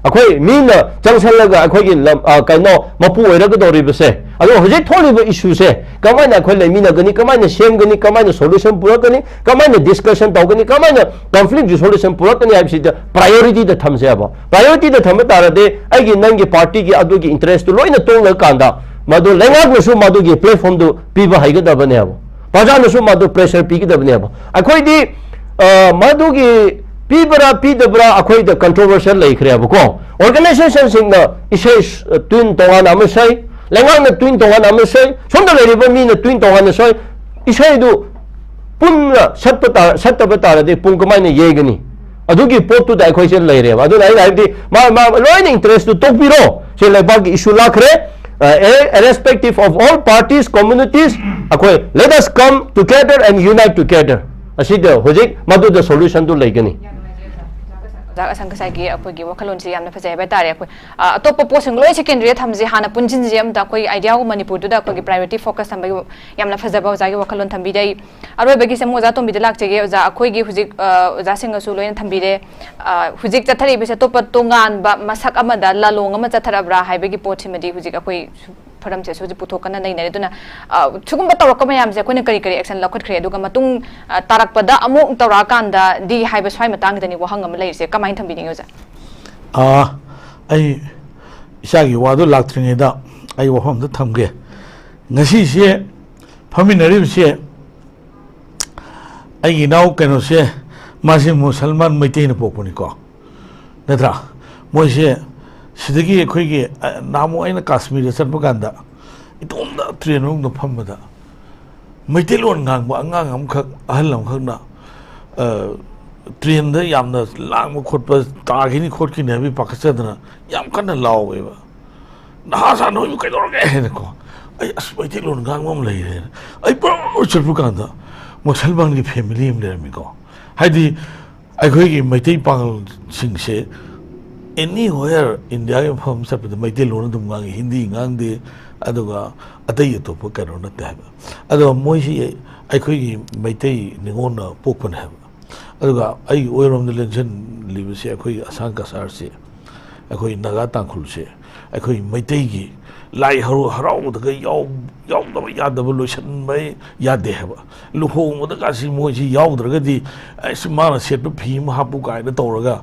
ꯑꯩꯈꯣꯏ ꯃꯤꯅ ꯆꯪꯁꯜꯂꯒ ꯑꯩꯈꯣꯏꯒꯤ ꯂꯝ, ꯑ, ꯀꯩꯅꯣ ꯃꯄꯨ ꯑꯣꯏꯔꯒꯗꯧꯔꯤꯕꯁꯦ, ꯑꯗꯣ ꯍꯧꯖꯤꯛ ꯊꯣꯛꯂꯤꯕ ꯏꯁꯨꯁꯦ ꯀꯃꯥꯏꯅ ꯑꯩꯈꯣꯏ ꯂꯩꯃꯤꯟꯅꯒꯅꯤ, ꯀꯃꯥꯏꯅ ꯁꯦꯝꯒꯅꯤ, ꯀꯃꯥꯏꯅ ꯁꯣꯂꯨꯁꯟ ꯄꯨꯔꯛꯀꯅꯤ, ꯀꯃꯥꯏꯅ ꯗꯤꯁꯀꯁꯟ ꯇꯧꯒꯅꯤ, ꯀꯃꯥꯏꯅ ꯀꯟꯐ꯭ꯂꯤꯛ ꯔꯤꯁꯣꯂꯨꯁꯟ ꯄꯨꯔꯛꯀꯅꯤ ꯍꯥꯏꯕꯁꯤꯗ ꯄ꯭ꯔꯥꯏꯌꯣꯔꯤꯇꯤꯗ ꯊꯝꯁꯦꯕ꯫ ꯄ꯭ꯔꯥꯏꯌꯣꯔꯤꯇꯤꯗ ꯊꯝꯕ ꯇꯥꯔꯗꯤ ꯑꯩꯒꯤ ꯅꯪꯒꯤ ꯄꯥꯔꯇꯤꯒꯤ ꯑꯗꯨꯒꯤ ꯏꯟꯇꯔꯦꯁꯇꯨ ꯂꯣꯏꯅ ꯇꯣꯛꯂꯀꯥꯟꯗ ꯃꯗꯨ ꯂꯩꯉꯥꯛꯅꯁꯨ ꯃꯗꯨꯒꯤ ꯄ꯭ꯂꯦꯠꯐꯣꯝꯗꯨ ꯄꯤꯕ ꯍꯩꯒꯗꯕꯅꯦꯕ, ꯄ꯭ꯔꯖꯥꯅꯁꯨ ꯃꯗꯨ ꯄ꯭ꯔꯦꯁꯔ ꯄꯤꯒꯗꯕꯅꯦꯕ꯫ ꯑꯩꯈꯣꯏꯗꯤ, ꯑ, ꯃꯗꯨꯒꯤ ꯄꯤꯕ꯭ꯔꯥ ꯄꯤꯗꯕ꯭ꯔꯥ ꯑꯩꯈꯣꯏꯗ ꯀꯟꯇ꯭ꯔꯣꯚꯔꯁꯤꯌꯦꯜ ꯂꯩꯈ꯭ꯔꯦꯕꯀꯣ꯫ ꯑꯣꯔꯒꯅꯥꯏꯖꯦꯁꯟꯁꯤꯡꯅ ꯏꯁꯩ ꯁ-, ꯇ꯭ꯌꯨꯟ ꯇꯣꯉꯥꯟꯅ ꯑꯃ ꯁꯛꯏ, ꯂꯩꯉꯥꯛꯅ ꯇ꯭ꯌꯨꯟ ꯇꯣꯉꯥꯟꯅ ꯑꯃ ꯁꯛꯏ, ꯁꯣꯝꯗ ꯂꯩꯔꯤꯕ ꯃꯤꯅ ꯇ꯭ꯌꯨꯟ ꯇꯣꯉꯥꯟꯅ ꯁꯛꯏ꯫ ꯏꯁꯩꯗꯨ ꯄꯨꯟꯅ ꯁꯠꯄ ꯇꯥ-, ꯁꯠꯇꯕ ꯇꯥꯔꯗꯤ ꯄꯨꯡ ꯀꯃꯥꯏꯅ ꯌꯩꯒꯅꯤ? ꯑꯗꯨꯒꯤ ꯄꯣꯠꯇꯨꯗ ꯑꯩꯈꯣꯏꯁꯦ ꯂꯩꯔꯦꯕ꯫ ꯑꯗꯨꯅ ꯑꯩꯅ ꯍꯥꯏꯕꯗꯤ ꯃꯥ, ꯃꯥ ꯂꯣꯏꯅ ꯏꯟꯇꯔꯦꯁꯇꯨ ꯇꯣꯛꯄꯤꯔꯣ꯫ ꯁꯤ ꯂꯩꯕꯥꯛꯀꯤ ꯏꯁꯨ ꯂꯥꯛꯈ꯭ꯔꯦ꯫ Uh, irrespective of all parties, communities, ꯑꯩꯈꯣꯏ let us come together and unite together꯫ ꯑꯁꯤꯗ ꯍꯧꯖꯤꯛ ꯃꯗꯨꯗ ꯁꯣꯂꯨꯁꯟꯗꯨ ꯂꯩꯒꯅꯤ꯫ ꯑꯣꯖꯥ ꯑꯁꯪ ꯉꯁꯥꯏꯒꯤ ꯑꯩꯈꯣꯏꯒꯤ ꯋꯥꯈꯜꯂꯣꯟꯁꯤ ꯌꯥꯝꯅ ꯐꯖꯩ ꯍꯥꯏꯕ ꯇꯥꯔꯦ꯫ ꯑꯩꯈꯣꯏ, ꯑ, ꯑꯇꯣꯞꯄ ꯄꯣꯠꯁꯤꯡ ꯂꯣꯏ ꯁꯦꯀꯦꯟꯗꯔꯤꯗ ꯊꯝꯁꯤ, ꯍꯥꯟꯅ ꯄꯨꯟꯁꯤꯟꯁꯤ, ꯑꯝꯇ ꯑꯩꯈꯣꯏꯒꯤ ꯑꯥꯏꯗꯤꯌꯥꯒꯨꯝꯕ ꯃꯅꯤꯄꯨꯔꯗꯨꯗ ꯑꯩꯈꯣꯏꯒꯤ ꯄ꯭ꯔꯥꯏꯌꯣꯔꯤꯇꯤ ꯐꯣꯀꯁ ꯊꯝꯕꯒꯤ ꯌꯥꯝꯅ ꯐꯖꯕ ꯑꯣꯖꯥꯒꯤ ꯋꯥꯈꯜꯂꯣꯟ ꯊꯝꯕꯤꯔꯦ꯫ ꯑꯩ ꯑꯔꯣꯏꯕꯒꯤꯁꯦ ꯑꯃꯨꯛ ꯑꯣꯖꯥ ꯇꯣꯝꯕꯤꯗ ꯂꯥꯛꯆꯒꯦ꯫ ꯑꯣꯖꯥ, ꯑꯩꯈꯣꯏꯒꯤ ꯍꯧꯖꯤꯛ, ꯑ, ꯑꯣꯖꯥꯁꯤꯡꯅꯁꯨ ꯂꯣꯏꯅ ꯊꯝꯕꯤꯔꯦ꯫ ꯑ, ꯍꯧꯖꯤꯛ ꯆꯠꯊꯔꯤꯕꯁꯦ ꯑꯇꯣꯞꯄ ꯇꯣꯉꯥꯟꯕ ꯃꯁꯛ ꯑꯃꯗ ꯂꯥꯂꯣꯡ ꯑꯃ ꯆꯠꯊꯔꯕ꯭ꯔꯥ ꯍꯥꯏꯕꯒꯤ ꯄꯣꯠꯁꯤꯃꯗꯤ ꯍꯧꯖꯤꯛ ꯑꯩꯈꯣꯏ ꯐꯣꯔꯝꯁꯦ ꯍꯧꯖꯤꯛ ꯄꯨꯊꯣꯛꯀꯟꯅ ꯅꯩꯅꯔꯦ꯫ ꯑꯗꯨꯅ, ꯑ, ꯁꯤꯒꯨꯝꯕ ꯇꯧꯔꯛꯄ ꯃꯌꯥꯝꯁꯦ ꯑꯩꯈꯣꯏꯅ ꯀꯔꯤ ꯀꯔꯤ ꯑꯦꯛꯁꯟ ꯂꯧꯈꯠꯈ꯭ꯔꯦ? ꯑꯗꯨꯒ ꯃꯇꯨꯡ, ꯑ, ꯇꯥꯔꯛꯄꯗ ꯑꯃꯨꯛ ꯇꯧꯔꯛꯑꯀꯥꯟꯗꯗꯤ ꯍꯥꯏꯕ ꯁ꯭ꯋꯥꯏ ꯃꯇꯥꯡꯁꯤꯗꯅꯤ ꯋꯥꯍꯪ ꯑꯃ ꯂꯩꯔꯤꯁꯦ꯫ ꯀꯃꯥꯏꯅ ꯊꯝꯕꯤꯅꯤꯡꯉꯤ ꯑꯣꯖꯥ? ꯑꯥ, ꯑꯩ ꯏꯆꯥꯒꯤ ꯋꯥꯗꯨ ꯂꯥꯛꯇ꯭ꯔꯤꯉꯩꯗ ꯑꯩ ꯋꯥꯐꯝꯗ ꯊꯝꯒꯦ꯫ ꯉꯁꯤꯁꯦ ꯐꯝꯃꯤꯟꯅꯔꯤꯕꯁꯦ ꯑꯩꯒꯤ ꯏꯅꯥꯎ ꯀꯩꯅꯣꯁꯦ, ꯃꯥꯁꯦ ꯃꯨꯁꯜꯃꯥꯟ ꯃꯩꯇꯩꯅ ꯄꯣꯛꯄꯅꯤꯀꯣ, ꯅꯠꯇ꯭ꯔꯥ? ꯃꯣꯏꯁꯦ ꯁꯤꯗꯒꯤ ꯑꯩꯈꯣꯏꯒꯤ, ꯑ, ꯅꯍꯥꯟꯃꯨꯛ ꯑꯩꯅ ꯀꯥꯁꯃꯤꯔꯗ ꯆꯠꯄ ꯀꯥꯟꯗ ꯏꯇꯣꯝꯇ ꯇ꯭ꯔꯦꯟ ꯃꯅꯨꯡꯗ ꯐꯝꯕꯗ ꯃꯩꯇꯩꯂꯣꯟ ꯉꯥꯡꯕ ꯑꯉꯥꯡ ꯑꯃꯈꯛ, ꯑꯍꯜ ꯑꯃꯈꯛꯅ, ꯑ, "ꯇ꯭ꯔꯦꯟꯗ ꯌꯥꯝꯅ ꯂꯥꯡꯕ ꯈꯣꯠꯄ ꯇꯥꯈꯤꯅꯤ ꯈꯣꯠꯈꯤꯅꯤ" ꯍꯥꯏꯕꯒꯤ ꯄꯥꯈꯠꯆꯗꯅ ꯌꯥꯝ ꯀꯟꯅ ꯂꯥꯎꯋꯦꯕ꯫ "ꯅꯍꯥ ꯁꯥ ꯅꯣꯏꯕꯨ ꯀꯩꯗꯧꯔꯒꯦ?" ꯍꯥꯏꯅꯀꯣ꯫ ꯑꯩ, "ꯑꯁ, ꯃꯩꯇꯩꯂꯣꯟ ꯉꯥꯡꯕ ꯑꯃ ꯂꯩꯔꯦꯅ" ꯑꯩ ꯄꯨꯔꯥ ꯆꯠꯄ ꯀꯥꯟꯗ ꯃꯨꯁꯜꯃꯥꯟꯒꯤ ꯐꯦꯃꯤꯂꯤ ꯑꯃ ꯂꯩꯔꯝꯃꯤꯀꯣ꯫ ꯍꯥꯏꯗꯤ, ꯑꯩꯈꯣꯏꯒꯤ ꯃꯩꯇꯩ ꯄꯥꯉꯜꯁꯤꯡꯁꯦ anywhere ꯏꯟꯗꯤꯌꯥꯒꯤ ꯃꯐꯝ ꯑꯃ ꯆꯠꯄꯗ ꯃꯩꯇꯩꯂꯣꯟ ꯑꯗꯨꯝ ꯉꯥꯡꯉꯤ, ꯍꯤꯟꯗꯤ ꯉꯥꯡꯗꯦ, ꯑꯗꯨꯒ ꯑꯇꯩ ꯑꯇꯣꯞꯄ ꯀꯩꯅꯣ ꯅꯠꯇꯦ ꯍꯥꯏꯕ꯫ ꯑꯗꯣ ꯃꯣꯏꯁꯤ ꯑꯩꯈꯣꯏꯒꯤ ꯃꯩꯇꯩ ꯅꯤꯉꯣꯜꯅ ꯄꯣꯛꯄꯅꯦ ꯍꯥꯏꯕ꯫ ꯑꯗꯨꯒ ꯑꯩꯒꯤ ꯑꯣꯏꯔꯣꯝꯗ ꯂꯦꯡꯁꯤꯜꯂꯤꯕꯁꯤ ꯑꯩꯈꯣꯏꯒꯤ ꯑꯁꯥꯡ ꯀꯁꯥꯔꯁꯤ, ꯑꯩꯈꯣꯏ ꯅꯥꯒꯥ ꯇꯥꯡꯈꯨꯜꯁꯦ, ꯑꯩꯈꯣꯏ ꯃꯩꯇꯩꯒꯤ ꯂꯥꯏ ꯍꯔꯥꯎ-, ꯍꯔꯥꯎꯕꯗꯒ ꯌꯥꯎ-, ꯌꯥꯎꯗꯕ ꯌꯥꯗꯕ, ꯂꯣꯏꯁꯤꯟꯕ ꯌꯥꯗꯦ ꯍꯥꯏꯕ꯫ ꯂꯨꯍꯣꯡꯕꯗꯒꯁꯤ ꯃꯣꯏꯁꯤ ꯌꯥꯎꯗ꯭ꯔꯒꯗꯤ, "ꯑꯩꯁ, ꯃꯥꯅ ꯁꯦꯠꯄ ꯐꯤ ꯑꯃ ꯍꯥꯞꯄꯨ" ꯀꯥꯏꯅ ꯇꯧꯔꯒ,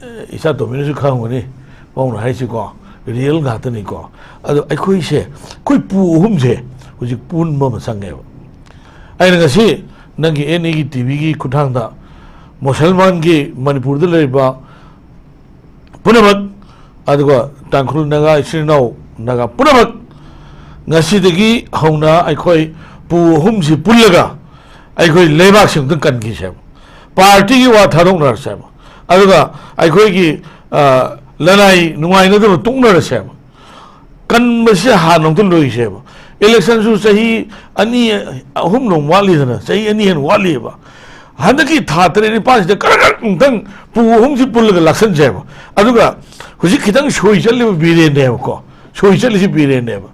ꯑꯦ, ꯏꯆꯥ ꯇꯣꯝꯕꯤꯅꯁꯨ ꯈꯪꯉꯝꯒꯅꯤ, ꯄꯥꯎꯅ ꯍꯥꯏꯁꯤꯀꯣ, ꯔꯤꯌꯦꯜ ꯉꯥꯛꯇꯅꯤꯀꯣ꯫ ꯑꯗꯣ ꯑꯩꯈꯣꯏꯁꯦ, ꯑꯩꯈꯣꯏ ꯄꯨ ꯑꯍꯨꯝꯁꯦ ꯍꯧꯖꯤꯛ ꯄꯨꯟꯕ ꯑꯃ ꯆꯪꯉꯦꯕ꯫ ꯑꯩꯅ ꯉꯁꯤ ꯅꯪꯒꯤ ꯑꯦꯟ ꯏꯒꯤ ꯇꯤ ꯚꯤꯒꯤ ꯈꯨꯠꯊꯥꯡꯗ ꯃꯨꯁꯜꯃꯥꯟꯒꯤ ꯃꯅꯤꯄꯨꯔꯗ ꯂꯩꯔꯤꯕ ꯄꯨꯝꯅꯃꯛ, ꯑꯗꯨꯒ ꯇꯥꯡꯈꯨꯜ ꯅꯥꯒꯥ ꯏꯆꯤꯟ ꯏꯅꯥꯎ ꯅꯥꯒꯥ ꯄꯨꯝꯅꯃꯛ, ꯉꯁꯤꯗꯒꯤ ꯍꯧꯅ ꯑꯩꯈꯣꯏ ꯄꯨ ꯑꯍꯨꯝꯁꯤ ꯄꯨꯜꯂꯒ ꯑꯩꯈꯣꯏ ꯂꯩꯕꯥꯛꯁꯤ ꯑꯃꯨꯛꯇꯪ ꯀꯟꯈꯤꯁꯦꯕ꯫ ꯄꯥꯔꯇꯤꯒꯤ ꯋꯥ ꯊꯥꯗꯣꯛꯅꯔꯁꯦꯕ꯫ ꯑꯗꯨꯒ ꯑꯩꯈꯣꯏꯒꯤ, ꯑ, ꯂꯅꯥꯏ ꯅꯨꯡꯉꯥꯏꯅꯗꯕ ꯇꯣꯛꯅꯔꯁꯦꯕ꯫ ꯀꯟꯕꯁꯦ ꯍꯥꯟꯅ ꯑꯃꯨꯛꯇ ꯂꯣꯏꯁꯦꯕ꯫ ꯏꯂꯦꯛꯁꯟꯁꯨ ꯆꯍꯤ ꯑꯅꯤ, ꯑꯍꯨꯝ ꯂꯣꯝ ꯋꯥꯠꯂꯤꯗꯅ, ꯆꯍꯤ ꯑꯅꯤ ꯍꯦꯟꯅ ꯋꯥꯠꯂꯤꯑꯕ꯫ ꯍꯟꯗꯛꯀꯤ ꯊꯥ ꯇꯔꯦꯠ ꯅꯤꯄꯥꯜꯁꯤꯗ ꯈꯔ ꯈꯔ ꯑꯃꯨꯛꯇꯪ ꯄꯨ ꯑꯍꯨꯝꯁꯤ ꯄꯨꯜꯂꯒ ꯂꯥꯛꯁꯟꯁꯦꯕ꯫ ꯑꯗꯨꯒ ꯍꯧꯖꯤꯛ ꯈꯤꯇꯪ ꯁꯣꯏ ꯆꯠꯂꯤꯕ ꯕꯤꯔꯦꯟꯅꯦꯕꯀꯣ, ꯁꯣꯏ ꯆꯠꯂꯤꯁꯤ ꯕꯤꯔꯦꯟꯅꯦꯕ꯫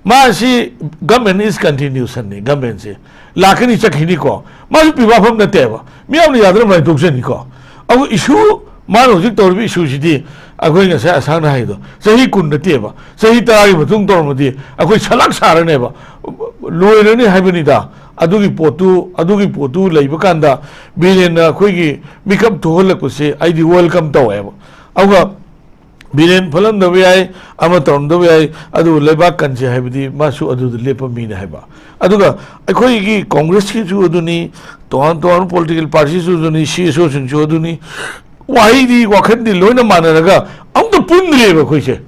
ꯃꯥꯁꯤ government is continuationꯅꯤ, governmentꯁꯤ ꯂꯥꯛꯀꯅꯤ ꯆꯠꯈꯤꯅꯤꯀꯣ, ꯃꯥꯁꯨ ꯄꯤꯕꯥꯐꯝ ꯅꯠꯇꯦꯕ꯫ ꯃꯤꯌꯥꯝꯅ ꯌꯥꯗꯅꯕ ꯍꯥꯏꯗꯣꯛꯆꯅꯤꯀꯣ꯫ ꯑꯗꯨ issue, ꯃꯥꯅ ꯍꯧꯖꯤꯛ ꯇꯧꯔꯤꯕ issueꯁꯤꯗꯤ ꯑꯩꯈꯣꯏ ꯉꯁꯥꯏ ꯑꯁꯥꯡꯅ ꯍꯥꯏꯗꯣ ꯆꯍꯤ ꯀꯨꯟ ꯅꯠꯇꯦꯕ, ꯆꯍꯤ ꯇꯔꯥꯒꯤ ꯃꯇꯨꯡ ꯇꯧꯔꯝꯃꯗꯤ ꯑꯩꯈꯣꯏ ꯁꯂꯥꯛ ꯁꯥꯔꯅꯦꯕ, ꯂꯣꯏꯔꯅꯤ ꯍꯥꯏꯕꯅꯤꯗ꯫ ꯑꯗꯨꯒꯤ ꯄꯣꯠꯇꯨ, ꯑꯗꯨꯒꯤ ꯄꯣꯠꯇꯨ ꯂꯩꯕ ꯀꯥꯟꯗ ꯕꯤꯔꯦꯟꯅ ꯑꯩꯈꯣꯏꯒꯤ ꯃꯤꯀꯞ ꯊꯣꯛꯍꯜꯂꯛꯄꯁꯦ ꯑꯩꯗꯤ welcome ꯇꯧꯋꯦꯕ꯫ ꯑꯗꯨꯒ ꯕꯤꯔꯦꯟ ꯐꯠꯂꯝꯗꯕ ꯌꯥꯏ, ꯑꯃ ꯇꯧꯔꯝꯗꯕ ꯌꯥꯏ, ꯑꯗꯨꯕꯨ ꯂꯩꯕꯥꯛ ꯀꯟꯁꯦ ꯍꯥꯏꯕꯗꯤ ꯃꯥꯁꯨ ꯑꯗꯨꯗ ꯂꯦꯞꯄ ꯃꯤꯅꯦ ꯍꯥꯏꯕ꯫ ꯑꯗꯨꯒ ꯑꯩꯈꯣꯏꯒꯤ ꯀꯣꯡꯒ꯭ꯔꯦꯁꯀꯤꯁꯨ ꯑꯗꯨꯅꯤ, ꯇꯣꯉꯥꯟ ꯇꯣꯉꯥꯟꯕ political partyꯁꯨ ꯑꯗꯨꯅꯤ, ꯁꯤ ꯑꯦꯁ ꯑꯣꯁꯤꯡꯁꯨ ꯑꯗꯨꯅꯤ, ꯋꯥꯍꯩꯗꯤ, ꯋꯥꯈꯜꯗꯤ ꯂꯣꯏꯅ ꯃꯥꯟꯅꯔꯒ ꯑꯃꯨꯛꯇ ꯄꯨꯟꯗ꯭ꯔꯦꯕ ꯑꯩꯈꯣꯏꯁꯦ꯫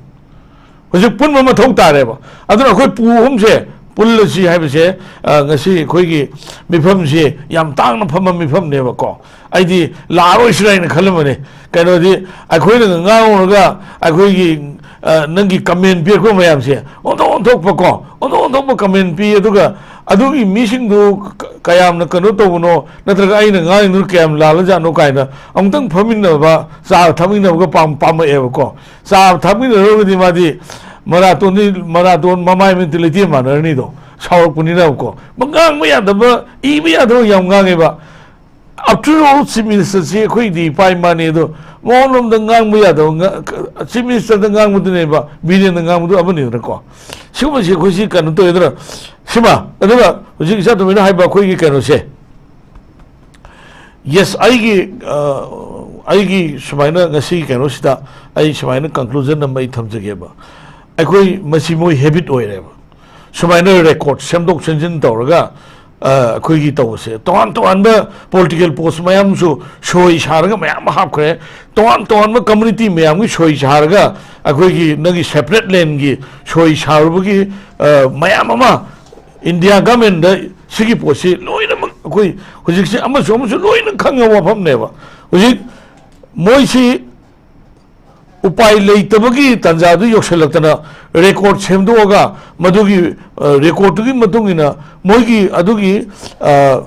ꯍꯧꯖꯤꯛ ꯄꯨꯟꯕ ꯃꯊꯧ ꯇꯥꯔꯦꯕ꯫ ꯑꯗꯨꯅ ꯑꯩꯈꯣꯏ ꯄꯨ ꯑꯍꯨꯝꯁꯦ ꯄꯨꯜꯂꯁꯤ ꯍꯥꯏꯕꯁꯦ, ꯑ, ꯉꯁꯤ ꯑꯩꯈꯣꯏꯒꯤ ꯃꯤꯐꯝꯁꯤ ꯌꯥꯝ ꯇꯥꯡꯅ ꯐꯝꯕ ꯃꯤꯐꯝꯅꯦꯕꯀꯣ꯫ ꯑꯩꯗꯤ ꯂꯥꯛꯑꯔꯣꯏꯁꯤꯔꯥ ꯍꯥꯏꯅ ꯈꯜꯂꯝꯕꯅꯤ꯫ ꯀꯩꯅꯣꯗꯤ, ꯑꯩꯈꯣꯏꯅ ꯉꯥꯡꯉꯨꯔꯒ ꯑꯩꯈꯣꯏꯒꯤ, ꯑ, ꯅꯪꯒꯤ ꯀꯃꯦꯟ ꯄꯤꯔꯛꯄ ꯃꯌꯥꯝꯁꯦ ꯑꯣꯟꯊꯣꯛ ꯑꯣꯟꯊꯣꯛꯄꯀꯣ, ꯑꯣꯟꯊꯣꯛ ꯑꯣꯟꯊꯣꯛꯄ ꯀꯃꯦꯟ ꯄꯤ꯫ ꯑꯗꯨꯒ ꯑꯗꯨꯒꯤ ꯃꯤꯁꯤꯡꯗꯨ ꯀ-, ꯀꯌꯥꯝꯅ ꯀꯩꯅꯣ ꯇꯧꯕꯅꯣ, ꯅꯠꯇ꯭ꯔꯒ ꯑꯩꯅ ꯉꯥꯡꯉꯤꯗꯨꯅ ꯀꯌꯥꯝ ꯂꯥꯜꯂꯖꯥꯠꯅꯣ ꯀꯥꯏꯅ ꯑꯃꯨꯛꯇꯪ ꯐꯝꯃꯤꯟꯅꯕ, ꯆꯥ ꯊꯛꯃꯤꯟꯅꯕꯒ ꯄꯥꯝ-, ꯄꯥꯝꯃꯛꯑꯦꯕꯀꯣ꯫ ꯆꯥ ꯊꯛꯃꯤꯟꯅꯔꯨꯔꯒꯗꯤ ꯃꯥꯗꯤ ꯃꯔꯥꯇꯣꯟꯗꯤ, ꯃꯔꯥꯇꯣꯟ ꯃꯃꯥꯏ ꯃꯃꯤꯠꯇꯤ ꯂꯩꯇꯦ ꯃꯥꯟꯅꯔꯅꯤꯗꯣ, ꯁꯥꯎꯔꯛꯄꯅꯤꯅꯀꯣ꯫ ꯃ-, ꯉꯥꯡꯕ ꯌꯥꯗꯕ, ꯏꯕ ꯌꯥꯗꯕ ꯌꯥꯝ ꯉꯥꯡꯉꯦꯕ꯫ After all, Chief Minister ꯁꯤ ꯑꯩꯈꯣꯏꯗꯤ ꯏꯄꯥ ꯏꯃꯥꯅꯤ, ꯑꯗꯣ ꯃꯉꯣꯟꯂꯣꯝꯗ ꯉꯥꯡꯕ ꯌꯥꯗꯕ ꯉ-, Chief Minister ꯗ ꯉꯥꯡꯕꯗꯨꯅꯦꯕ, ꯕꯤꯔꯦꯟꯗ ꯉꯥꯡꯕꯗꯨ ꯑꯃꯅꯤꯗꯅꯀꯣ꯫ ꯁꯤꯒꯨꯝꯕꯁꯤ ꯑꯩꯈꯣꯏꯁꯤ ꯀꯩꯅꯣ ꯇꯧꯋꯦꯗꯅ, ꯁꯤꯃ꯫ ꯑꯗꯨꯒ ꯍꯧꯖꯤꯛ ꯏꯆꯥ ꯇꯣꯝꯕꯤꯅ ꯍꯥꯏꯕ ꯑꯩꯈꯣꯏꯒꯤ ꯀꯩꯅꯣꯁꯦ, ꯌꯦꯁ, ꯑꯩꯒꯤ, ꯑ, ꯑꯩꯒꯤ ꯁꯨꯃꯥꯏꯅ ꯉꯁꯤꯒꯤ ꯀꯩꯅꯣꯁꯤꯗ ꯑꯩ ꯁꯨꯃꯥꯏꯅ conclusion ꯑꯃ ꯑꯩ ꯊꯝꯖꯒꯦꯕ꯫ ꯑꯩꯈꯣꯏ ꯃꯁꯤ ꯃꯣꯏ habit ꯑꯣꯏꯔꯦꯕ꯫ ꯁꯨꯃꯥꯏꯅ record ꯁꯦꯝꯗꯣꯛ ꯁꯦꯝꯖꯤꯟ ꯇꯧꯔꯒ, ꯑ, ꯑꯩꯈꯣꯏꯒꯤ ꯇꯧꯕꯁꯦ, ꯇꯣꯉꯥꯟ ꯇꯣꯉꯥꯟꯕ political post ꯃꯌꯥꯝꯁꯨ ꯁꯣꯏ ꯁꯥꯔꯒ ꯃꯌꯥꯝ ꯑꯃ ꯍꯥꯞꯈ꯭ꯔꯦ꯫ ꯇꯣꯉꯥꯟ ꯇꯣꯉꯥꯟꯕ community ꯃꯌꯥꯝꯒꯤ ꯁꯣꯏ ꯁꯥꯔꯒ, ꯑꯩꯈꯣꯏꯒꯤ ꯅꯪꯒꯤ separate land ꯒꯤ ꯁꯣꯏ ꯁꯥꯔꯨꯕꯒꯤ, ꯑ, ꯃꯌꯥꯝ ꯑꯃ India government ꯗ ꯁꯤꯒꯤ ꯄꯣꯠꯁꯤ ꯂꯣꯏꯅꯃꯛ ꯑꯩꯈꯣꯏ ꯍꯧꯖꯤꯛꯁꯤ ꯑꯃꯁꯨ ꯑꯃꯁꯨ ꯂꯣꯏꯅ ꯈꯪꯉꯕ ꯋꯥꯐꯝꯅꯦꯕ꯫ ꯍꯧꯖꯤꯛ ꯃꯣꯏꯁꯤ ꯎꯄꯥꯏ ꯂꯩꯇꯕꯒꯤ ꯇꯥꯟꯖꯥꯗꯨ ꯌꯧꯁꯤꯜꯂꯛꯇꯅ record ꯁꯦꯝꯗꯣꯛꯑꯒ ꯃꯗꯨꯒꯤ, ꯑ, record ꯇꯨꯒꯤ ꯃꯇꯨꯡ ꯏꯟꯅ ꯃꯣꯏꯒꯤ ꯑꯗꯨꯒꯤ, ꯑ,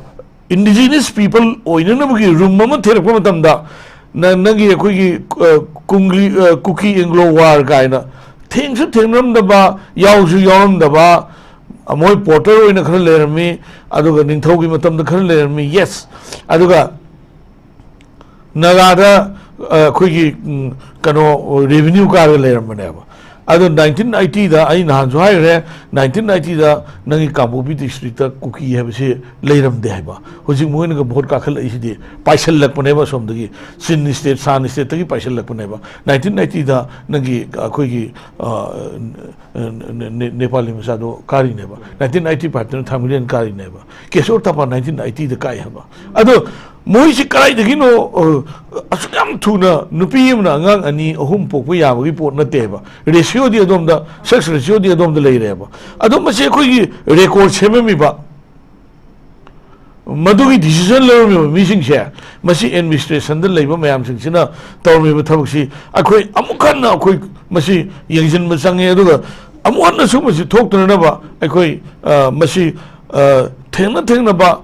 indigenous people ꯑꯣꯏꯅꯅꯕꯒꯤ room ꯑꯃ ꯊꯤꯔꯛꯄ ꯃꯇꯝꯗ ꯅ-, ꯅꯪꯒꯤ ꯑꯩꯈꯣꯏꯒꯤ, ꯑ, ꯀꯨꯡꯒ꯭ꯔꯤ-, ꯑ, ꯀꯨꯀꯤ ꯑꯦꯡꯒ꯭ꯂꯣ ꯋꯥꯔ ꯀꯥꯏꯅ ꯊꯦꯡꯁꯨ ꯊꯦꯡꯅꯔꯝꯗꯕ, ꯌꯥꯎꯁꯨ ꯌꯥꯎꯔꯝꯗꯕ, ꯃꯣꯏ ꯄꯣꯔꯇꯔ ꯑꯣꯏꯅ ꯈꯔ ꯂꯩꯔꯝꯃꯤ, ꯑꯗꯨꯒ ꯅꯤꯡꯊꯧꯒꯤ ꯃꯇꯝꯗ ꯈꯔ ꯂꯩꯔꯝꯃꯤ, ꯌꯦꯁ꯫ ꯑꯗꯨꯒ ꯅꯥꯒꯥꯗ, ꯑ, ꯑꯩꯈꯣꯏꯒꯤ, ꯎꯝ, ꯀꯩꯅꯣ, revenue ꯀꯥꯔꯒ ꯂꯩꯔꯝꯕꯅꯦꯕ꯫ ꯑꯗꯣ nineteen eighty ꯗ, ꯑꯩ ꯅꯍꯥꯟꯁꯨ ꯍꯥꯏꯈ꯭ꯔꯦ, nineteen eighty ꯗ ꯅꯪꯒꯤ ꯀꯥꯡꯄꯣꯛꯄꯤ district ꯇ ꯀꯨꯀꯤ ꯍꯥꯏꯕꯁꯤ ꯂꯩꯔꯝꯗꯦ ꯍꯥꯏꯕ꯫ ꯍꯧꯖꯤꯛ ꯃꯣꯏꯅꯒ vote ꯀꯥꯈꯠꯂꯛꯏꯁꯤꯗꯤ ꯄꯥꯏꯁꯤꯜꯂꯛꯄꯅꯦꯕ ꯑꯁꯣꯝꯗꯒꯤ, ꯆꯤꯟ state, ꯁꯥꯟ state ꯇꯒꯤ ꯄꯥꯏꯁꯤꯜꯂꯛꯄꯅꯦꯕ꯫ Nineteen eighty ꯗ ꯅꯪꯒꯤ, ꯑꯩꯈꯣꯏꯒꯤ, ꯑ, ꯅꯦ-, ꯅꯦ-, ꯅꯦꯄꯥꯂꯤ ꯃꯆꯥꯗꯣ ꯀꯥꯔꯤꯅꯦꯕ꯫ Nineteen eighty five ꯇꯅ ꯊꯥꯡꯃꯩꯕꯟ ꯀꯥꯔꯤꯅꯦꯕ꯫ ꯀꯦꯁꯣꯔ ꯇꯄꯥ nineteen eighty ꯗ ꯀꯥꯏ ꯍꯥꯏꯕ꯫ ꯑꯗꯣ ꯃꯣꯏꯁꯤ ꯀꯗꯥꯏꯗꯒꯤꯅꯣ? ꯑ, ꯑꯁꯨꯛ ꯌꯥꯝ ꯊꯨꯅ ꯅꯨꯄꯤ ꯑꯃꯅ ꯑꯉꯥꯡ ꯑꯅꯤ ꯑꯍꯨꯝ ꯄꯣꯛꯄ ꯌꯥꯕꯒꯤ ꯄꯣꯠ ꯅꯠꯇꯦꯕ꯫ ꯔꯦꯁꯤꯌꯣꯗꯤ ꯑꯗꯣꯝꯗ, ꯁꯦꯛꯁ ꯔꯦꯁꯤꯌꯣꯗꯤ ꯑꯗꯣꯝꯗ ꯂꯩꯔꯦꯕ꯫ ꯑꯗꯣ ꯃꯁꯤ ꯑꯩꯈꯣꯏꯒꯤ ꯔꯦꯀꯣꯔꯗ ꯁꯦꯝꯃꯝꯃꯤꯕ, ꯃꯗꯨꯒꯤ ꯗꯤꯁꯤꯖꯟ ꯂꯧꯔꯝꯃꯤꯕ ꯃꯤꯁꯤꯡꯁꯦ, ꯃꯁꯤ ꯑꯦꯗꯃꯤꯅꯤꯁꯇ꯭ꯔꯦꯁꯟꯗ ꯂꯩꯕ ꯃꯌꯥꯝꯁꯤꯡꯁꯤꯅ ꯇꯧꯔꯝꯃꯤꯕ ꯊꯕꯛꯁꯤ ꯑꯩꯈꯣꯏ ꯑꯃꯨꯛ ꯍꯟꯅ ꯑꯩꯈꯣꯏ ꯃꯁꯤ ꯌꯦꯡꯁꯤꯟꯕ ꯆꯪꯉꯤ꯫ ꯑꯗꯨꯒ ꯑꯃꯨꯛ ꯍꯟꯅ ꯁꯨꯝꯕꯁꯤ ꯊꯣꯛꯇꯅꯅꯕ ꯑꯩꯈꯣꯏ, ꯑ, ꯃꯁꯤ, ꯑ, ꯊꯦꯡꯅ ꯊꯦꯡꯅꯕ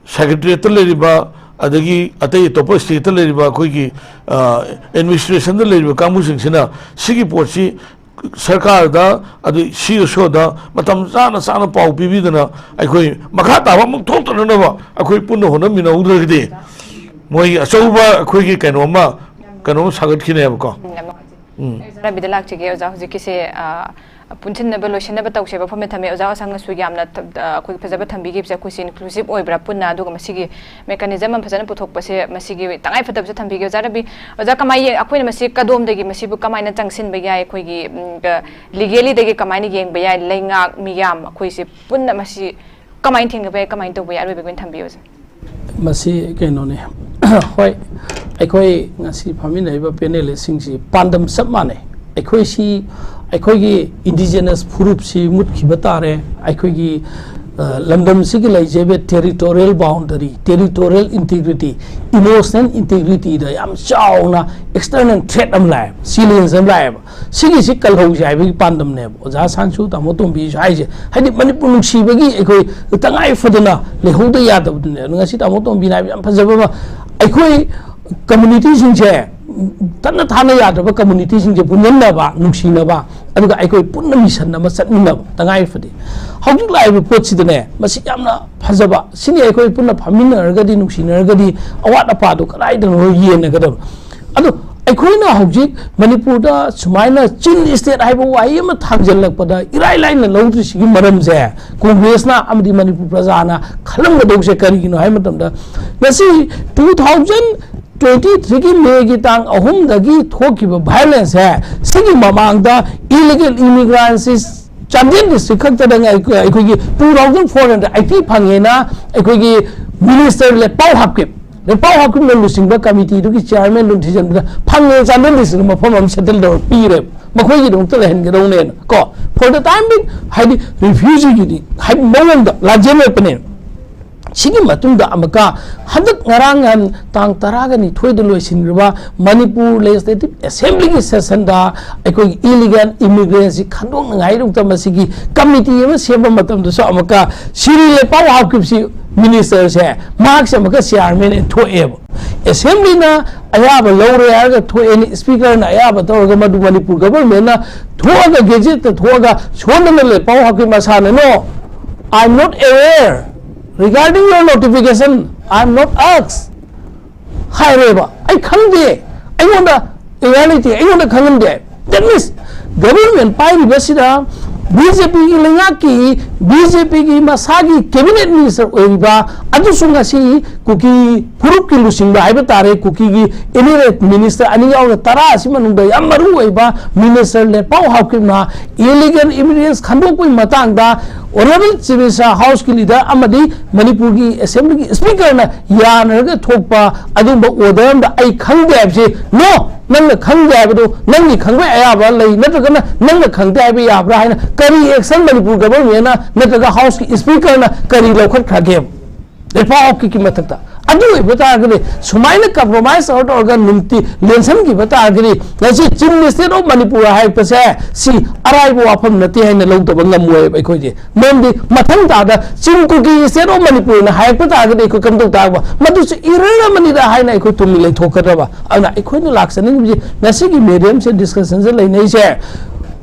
ꯁꯦꯀ꯭ꯔꯦꯇꯔꯤꯌꯦꯠꯇ ꯂꯩꯔꯤꯕ, ꯑꯗꯒꯤ ꯑꯇꯩ ꯑꯇꯣꯞꯄ ꯁ꯭ꯇꯦꯠꯇ ꯂꯩꯔꯤꯕ ꯑꯩꯈꯣꯏꯒꯤ, ꯑ, ꯑꯦꯗꯃꯤꯅꯤꯁꯇ꯭ꯔꯦꯁꯟꯗ ꯂꯩꯔꯤꯕ ꯀꯥꯡꯕꯨꯁꯤꯡꯁꯤꯅ ꯁꯤꯒꯤ ꯄꯣꯠꯁꯤ ꯁꯔꯀꯥꯔꯗ, ꯑꯗꯩ ꯁꯤ ꯏ ꯑꯣꯗ ꯃꯇꯝ ꯆꯥꯅ ꯆꯥꯅ ꯄꯥꯎ ꯄꯤꯕꯤꯗꯅ ꯑꯩꯈꯣꯏ ꯃꯈꯥ ꯇꯥꯕ ꯑꯃꯨꯛ ꯊꯣꯛꯇꯅꯅꯕ ꯑꯩꯈꯣꯏ ꯄꯨꯟꯅ ꯍꯣꯠꯅꯃꯤꯟꯅꯍꯧꯗ꯭ꯔꯒꯗꯤ ꯃꯣꯏꯒꯤ ꯑꯆꯧꯕ ꯑꯩꯈꯣꯏꯒꯤ ꯀꯩꯅꯣꯝꯃ, ꯀꯩꯅꯣꯝ ꯁꯥꯒꯠꯈꯤꯅꯦꯕꯀꯣ꯫ ꯎꯝ꯫ ꯑꯣꯖꯥ ꯔꯕꯤꯗ ꯂꯥꯛꯆꯒꯦ꯫ ꯑꯣꯖꯥ, ꯍꯧꯖꯤꯛꯀꯤꯁꯦ, ꯑ, ꯄꯨꯟꯁꯤꯟꯅꯕ, ꯂꯣꯏꯁꯤꯟꯅꯕ ꯇꯧꯁꯦꯕ꯫ ꯋꯥꯐꯝꯁꯦ ꯊꯝꯃꯦ꯫ ꯑꯣꯖꯥ ꯑꯁꯪꯅꯁꯨ ꯌꯥꯝꯅ ꯊ-, ꯑ, ꯑꯩꯈꯣꯏꯒꯤ ꯐꯖꯕ ꯊꯝꯕꯤꯈꯤꯕꯁꯦ, ꯑꯩꯈꯣꯏꯁꯦ ꯏꯟꯀ꯭ꯂꯨꯁꯤꯞ ꯑꯣꯏꯕ꯭ꯔꯥ ꯄꯨꯟꯅ, ꯑꯗꯨꯒ ꯃꯁꯤꯒꯤ ꯃꯦꯀꯥꯅꯤꯖꯝ ꯑꯃ ꯐꯖꯅ ꯄꯨꯊꯣꯛꯄꯁꯦ, ꯃꯁꯤꯒꯤ ꯇꯉꯥꯏ ꯐꯗꯕꯁꯦ ꯊꯝꯕꯤꯒꯦ꯫ ꯑꯣꯖꯥ ꯔꯕꯤ, ꯑꯣꯖꯥ, ꯀꯃꯥꯏ ꯌꯦ-, ꯑꯩꯈꯣꯏꯅ ꯃꯁꯤ ꯀꯗꯣꯝꯗꯒꯤ ꯃꯁꯤꯕꯨ ꯀꯃꯥꯏꯅ ꯆꯪꯁꯤꯟꯕ ꯌꯥꯏ? ꯑꯩꯈꯣꯏꯒꯤ, ꯎꯝ, ꯑ, ꯂꯤꯒꯦꯂꯤꯗꯒꯤ ꯀꯃꯥꯏꯅ ꯌꯦꯡꯕ ꯌꯥꯏ? ꯂꯩꯉꯥꯛ, ꯃꯤꯌꯥꯝ, ꯑꯩꯈꯣꯏꯁꯦ ꯄꯨꯟꯅ ꯃꯁꯤ ꯀꯃꯥꯏꯅ ꯊꯦꯡꯅꯕ ꯌꯥꯏ, ꯀꯃꯥꯏꯅ ꯇꯧꯕ ꯌꯥꯏ? ꯑꯔꯣꯏꯕꯒꯤ ꯑꯣꯏꯅ ꯊꯝꯕꯤꯌꯨ, ꯑꯣꯖꯥ꯫ ꯃꯁꯤ ꯀꯩꯅꯣꯅꯦ꯫ ꯍꯣꯏ, ꯑꯩꯈꯣꯏ ꯉꯁꯤ ꯐꯝꯃꯤꯟꯅꯔꯤꯕ ꯄꯦꯅꯦꯂꯤꯁꯁꯤꯡꯁꯤ ꯄꯥꯟꯗꯝ ꯆꯞ ꯃꯥꯟꯅꯩ꯫ ꯑꯩꯈꯣꯏꯁꯤ, ꯑꯩꯈꯣꯏꯒꯤ ꯏꯟꯗꯤꯖꯤꯅꯁ ꯐꯨꯔꯨꯞꯁꯤ ꯃꯨꯠꯈꯤꯕ ꯇꯥꯔꯦ꯫ ꯑꯩꯈꯣꯏꯒꯤ, ꯑ, ꯂꯝꯗꯝꯁꯤꯒꯤ ꯂꯩꯖꯔꯤꯕ territorial boundary, territorial integrity, emotional ꯏꯟꯇꯤꯒ꯭ꯔꯤꯇꯤꯗ ꯌꯥꯝ ꯆꯥꯎꯅ ꯑꯦꯛꯁꯇꯔꯅꯦꯜ ꯊ꯭ꯔꯦꯠ ꯑꯃ ꯂꯥꯛꯑꯦꯕ, ꯆꯦꯂꯦꯟꯖ ꯑꯃ ꯂꯥꯛꯑꯦꯕ꯫ ꯁꯤꯒꯤꯁꯤ ꯀꯜꯍꯧꯁꯦ ꯍꯥꯏꯕꯒꯤ ꯄꯥꯟꯗꯝꯅꯦꯕ ꯑꯣꯖꯥ ꯁꯥꯟꯁꯨ, ꯇꯥꯃꯣ ꯇꯣꯝꯕꯤꯁꯨ ꯍꯥꯏꯁꯦ꯫ ꯍꯥꯏꯗꯤ ꯃꯅꯤꯄꯨꯔ ꯅꯨꯡꯁꯤꯕꯒꯤ ꯑꯩꯈꯣꯏ ꯇꯉꯥꯏ ꯐꯗꯅ ꯂꯩꯍꯧꯗ ꯌꯥꯗꯕꯗꯨꯅꯦ꯫ ꯑꯗꯣ ꯉꯁꯤ ꯇꯥꯃꯣ ꯇꯣꯝꯕꯤꯅ ꯍꯥꯏꯕ ꯌꯥꯝ ꯐꯖꯕ ꯑꯃ, ꯑꯩꯈꯣꯏ ꯀꯝꯃꯨꯅꯤꯇꯤꯁꯤꯡꯁꯦ, ꯇꯠꯅ ꯊꯥꯅ ꯌꯥꯗ꯭ꯔꯕ ꯀꯝꯃꯨꯅꯤꯇꯤꯁꯤꯡꯁꯦ ꯄꯨꯟꯁꯤꯟꯅꯕ, ꯅꯨꯡꯁꯤꯅꯕ, ꯑꯗꯨꯒ ꯑꯩꯈꯣꯏ ꯄꯨꯟꯅ ꯃꯤꯁꯟ ꯑꯃ ꯆꯠꯃꯤꯟꯅꯕ ꯇꯉꯥꯏ ꯐꯗꯦ꯫ ꯍꯧꯖꯤꯛ ꯂꯥꯛꯏꯕ ꯄꯣꯠꯁꯤꯗꯅꯦ, ꯃꯁꯤ ꯌꯥꯝꯅ ꯐꯖꯕ꯫ ꯁꯤꯅꯤ ꯑꯩꯈꯣꯏ ꯄꯨꯟꯅ ꯐꯝꯃꯤꯟꯅꯔꯒꯗꯤ, ꯅꯨꯡꯁꯤꯅꯔꯒꯗꯤ ꯑꯋꯥꯠ ꯑꯄꯥꯗꯣ ꯀꯗꯥꯏꯗꯅꯣ ꯌꯦꯟꯅꯒꯗꯕ꯫ ꯑꯗꯣ ꯑꯩꯈꯣꯏꯅ ꯍꯧꯖꯤꯛ ꯃꯅꯤꯄꯨꯔꯗ ꯁꯨꯃꯥꯏꯅ ꯆꯤꯟ ꯏꯁꯇꯦꯠ ꯍꯥꯏꯕ ꯋꯥꯍꯩ ꯑꯃ ꯊꯥꯡꯖꯜꯂꯛꯄꯗ ꯏꯔꯥꯏ ꯂꯥꯏꯅ ꯂꯧꯗ꯭ꯔꯤꯁꯤꯒꯤ ꯃꯔꯝꯁꯦ ꯀꯣꯡꯒ꯭ꯔꯦꯁꯅ ꯑꯃꯗꯤ ꯃꯅꯤꯄꯨꯔ ꯄ꯭ꯔꯖꯥꯅ ꯈꯜꯂꯝꯒꯗꯧꯁꯦ ꯀꯔꯤꯒꯤꯅꯣ ꯍꯥꯏꯕ ꯃꯇꯝꯗ, ꯉꯁꯤ ꯇꯨ ꯊꯥꯎꯖꯟ ꯇ꯭ꯋꯦꯟꯇꯤ ꯊ꯭ꯔꯤꯒꯤ ꯃꯦꯒꯤ ꯇꯥꯡ ꯑꯍꯨꯝꯗꯒꯤ ꯊꯣꯛꯈꯤꯕ ꯚꯥꯏꯑꯣꯂꯦꯟꯁꯁꯦ, ꯁꯤꯒꯤ ꯃꯃꯥꯡꯗ ꯏꯂꯤꯒꯦꯜ ꯏꯃꯤꯒ꯭ꯔꯥꯟꯁꯤ ꯆꯥꯟꯗꯦꯜ ꯗꯤꯁꯇ꯭ꯔꯤꯛ ꯈꯛꯇꯗ ꯑꯩꯈꯣꯏ-, ꯑꯩꯈꯣꯏꯒꯤ two thousand four hundred eighty ꯐꯪꯉꯦꯅ ꯑꯩꯈꯣꯏꯒꯤ ꯃꯤꯅꯤꯁꯇꯔ ꯂꯦꯄꯥꯎ ꯍꯥꯞꯀꯤꯞ, ꯂꯦꯄꯥꯎ ꯍꯥꯞꯀꯤꯞꯅ ꯂꯨꯆꯤꯡꯕ ꯀꯃꯤꯇꯤꯗꯨꯒꯤ ꯆꯤꯌꯥꯔꯃꯦꯟꯗꯨꯅ ꯊꯤꯖꯤꯟꯕꯗ ꯐꯪꯉꯦ ꯆꯥꯟꯗꯦꯜ ꯗꯤꯁꯇ꯭ꯔꯤꯛꯇ ꯃꯐꯝ ꯑꯃ ꯁꯦꯇꯜ ꯇꯧꯔ ꯄꯤꯔꯦꯕ, ꯃꯈꯣꯏꯒꯤꯗꯃꯛꯇ ꯂꯩꯍꯟꯒꯗꯧꯅꯦꯅ ꯀꯣ꯫ For the time being, ꯍꯥꯏꯗꯤ ꯔꯤꯐ꯭ꯌꯨꯖꯤꯒꯤꯗꯤ ꯍꯥꯏꯗꯤ ꯃꯑꯣꯡꯗ ꯂꯥꯟꯖꯦꯟꯅꯔꯛꯄꯅꯦ꯫ ꯁꯤꯒꯤ ꯃꯇꯨꯡꯗ ꯑꯃꯨꯛꯀ ꯍꯟꯗꯛ ꯉꯔꯥꯡ ꯅꯍꯥꯟ ꯇꯥꯡ ꯇꯔꯥꯒ ꯅꯤꯊꯣꯏꯗ ꯂꯣꯏꯁꯤꯟꯈ꯭ꯔꯕ ꯃꯅꯤꯄꯨꯔ ꯂꯦꯖꯤꯁꯂꯦꯇꯤꯚ ꯑꯦꯁꯦꯝꯕ꯭ꯂꯤꯒꯤ ꯁꯦꯁꯟꯗ ꯑꯩꯈꯣꯏꯒꯤ ꯏꯂꯤꯒꯦꯜ ꯏꯃꯤꯒ꯭ꯔꯦꯟꯁꯤ ꯈꯟꯗꯣꯛꯅꯉꯥꯏꯗꯃꯛꯇ ꯃꯁꯤꯒꯤ ꯀꯃꯤꯇꯤ ꯑꯃ ꯁꯦꯝꯕ ꯃꯇꯝꯗꯁꯨ ꯑꯃꯨꯛꯀ ꯁꯤꯔꯤ ꯂꯦꯄꯥꯎ ꯍꯥꯞꯈꯤꯕꯁꯤ ꯃꯤꯅꯤꯁꯇꯔꯁꯦ ꯃꯍꯥꯛꯁꯦ ꯑꯃꯨꯛꯀ ꯆꯤꯌꯥꯔꯃꯦꯟ ꯊꯣꯛꯑꯦꯕ꯫ ꯑꯦꯁꯦꯝꯕ꯭ꯂꯤꯅ ꯑꯌꯥꯕ ꯂꯧꯔꯦ ꯍꯥꯏꯔꯒ ꯊꯣꯛꯑꯦꯅꯤ, ꯏꯁꯄꯤꯀꯔꯅ ꯑꯌꯥꯕ ꯇꯧꯔꯒ ꯃꯗꯨ ꯃꯅꯤꯄꯨꯔ ꯒꯚꯔꯟꯃꯦꯟꯅ ꯊꯣꯛꯑꯒ ꯒꯦꯖꯦꯠꯇ ꯊꯣꯛꯑꯒ ꯁꯣꯝꯗꯅ ꯂꯦꯄꯥꯎ ꯍꯥꯞꯈꯤꯕ ꯃꯁꯥꯅ, "No, I am not aware regarding your notification, I am not asked" ꯍꯥꯏꯔꯦꯕ꯫ "ꯑꯩ ꯈꯪꯗꯦ, ꯑꯩꯉꯣꯟꯗ ꯑꯦꯋꯦꯌꯔ ꯂꯩꯇꯦ, ꯑꯩꯉꯣꯟꯗ ꯈꯪꯍꯟꯗꯦ"꯫ That means, ꯒꯚꯔꯟꯃꯦꯟ ꯄꯥꯏꯔꯤꯕꯁꯤꯗ ꯕꯤ ꯖꯦ ꯄꯤꯒꯤ ꯂꯩꯉꯥꯛꯀꯤ, ꯕꯤ ꯖꯦ ꯄꯤꯒꯤ ꯃꯁꯥꯒꯤ ꯀꯦꯕꯤꯅꯦꯠ ꯃꯤꯅꯤꯁꯇꯔ ꯑꯣꯏꯔꯤꯕ, ꯑꯗꯨꯁꯨ ꯉꯁꯤ ꯀꯨꯀꯤ ꯐꯨꯔꯨꯞꯀꯤ ꯂꯨꯆꯤꯡꯕ ꯍꯥꯏꯕ ꯇꯥꯔꯦ, ꯀꯨꯀꯤꯒꯤ ꯏꯂꯤꯒꯦꯜ ꯃꯤꯅꯤꯁꯇꯔ ꯑꯅꯤ ꯌꯥꯎꯅ ꯇꯔꯥ ꯑꯁꯤ ꯃꯅꯨꯡꯗ ꯌꯥꯝ ꯃꯔꯨ ꯑꯣꯏꯕ ꯃꯤꯅꯤꯁꯇꯔ ꯂꯦꯄꯥꯎ ꯍꯥꯎꯀꯤꯞꯅ ꯏꯂꯤꯒꯦꯜ ꯏꯃꯤꯒ꯭ꯔꯦꯟꯁ ꯈꯟꯗꯣꯛꯄꯒꯤ ꯃꯇꯥꯡꯗ ꯑꯣꯅꯔꯦꯕꯜ ꯆꯤꯐ ꯃꯤꯅꯤꯁꯇꯔ, ꯍꯥꯎꯁꯀꯤ ꯂꯤꯗꯔ ꯑꯃꯗꯤ ꯃꯅꯤꯄꯨꯔꯒꯤ ꯑꯦꯁꯦꯝꯕ꯭ꯂꯤꯒꯤ ꯏꯁꯄꯤꯀꯔꯅ ꯌꯥꯅꯔꯒ ꯊꯣꯛꯄ ꯑꯗꯨꯒꯨꯝꯕ ꯑꯣꯔꯗꯔ ꯑꯃꯗ ꯑꯩ ꯈꯪꯗꯦ ꯍꯥꯏꯕꯁꯤ, "No, ꯅꯪꯅ ꯈꯪꯗꯦ ꯍꯥꯏꯕꯗꯨ ꯅꯪꯒꯤ ꯈꯪꯕꯩ ꯑꯌꯥꯕ ꯂꯩ, ꯅꯠꯇ꯭ꯔꯒꯅ ꯅꯪꯅ ꯈꯪꯗꯦ ꯍꯥꯏꯕ ꯌꯥꯕ꯭ꯔꯥ?" ꯍꯥꯏꯅ ꯀꯔꯤ ꯑꯦꯛꯁꯟ ꯃꯅꯤꯄꯨꯔ ꯒꯚꯔꯟꯃꯦꯟꯅ ꯅꯠꯇ꯭ꯔꯒ ꯍꯥꯎꯁꯀꯤ ꯏꯁꯄꯤꯀꯔꯅ ꯀꯔꯤ ꯂꯧꯈꯠꯈ꯭ꯔꯒꯦ? ꯂꯦꯄꯥꯎ ꯍꯥꯎꯀꯤꯞꯀꯤ ꯃꯊꯛꯇ꯫ ꯑꯗꯨ ꯑꯣꯏꯕ ꯇꯥꯔꯒꯗꯤ, ꯁꯨꯃꯥꯏꯅ ꯀꯝꯄ꯭ꯔꯣꯃꯥꯏꯁ ꯇꯧꯔ ꯇꯧꯔꯒ ꯅꯨꯡꯇꯤ ꯂꯦꯟꯁꯟꯈꯤꯕ ꯇꯥꯔꯒꯗꯤ, ꯉꯁꯤ ꯆꯤꯐ ꯃꯤꯅꯤꯁꯇꯔ ꯑꯣꯐ ꯃꯅꯤꯄꯨꯔ ꯍꯥꯏꯔꯛꯄꯁꯦ ꯁꯤ ꯑꯔꯥꯏꯕ ꯋꯥꯐꯝ ꯅꯠꯇꯦ ꯍꯥꯏꯅ ꯂꯧꯗꯕ ꯉꯝꯃꯣꯏꯕ ꯑꯩꯈꯣꯏꯗꯤ꯫ ꯃꯔꯝꯗꯤ ꯃꯊꯪ ꯇꯥꯗ ꯆꯤꯡ ꯀꯨꯀꯤ ꯏꯁꯇꯦꯠ ꯑꯣꯐ ꯃꯅꯤꯄꯨꯔꯅ ꯍꯥꯏꯔꯛꯄ ꯇꯥꯔꯒꯗꯤ ꯑꯩꯈꯣꯏ ꯀꯝꯗꯧ ꯇꯥꯕ? ꯃꯗꯨꯁꯨ ꯏꯔꯔ ꯑꯃꯅꯤꯗ ꯍꯥꯏꯅ ꯑꯩꯈꯣꯏ ꯇꯨꯃꯤꯟ ꯂꯩꯊꯣꯛꯀꯗ꯭ꯔꯕ? ꯑꯗꯨꯅ ꯑꯩꯈꯣꯏꯅ ꯂꯥꯛꯆꯅꯤꯡꯕꯁꯤ ꯉꯁꯤꯒꯤ ꯃꯦꯗꯤꯌꯝꯁꯦ ꯗꯤꯁꯀꯁꯟꯁꯦ ꯂꯩꯅꯩꯁꯦ,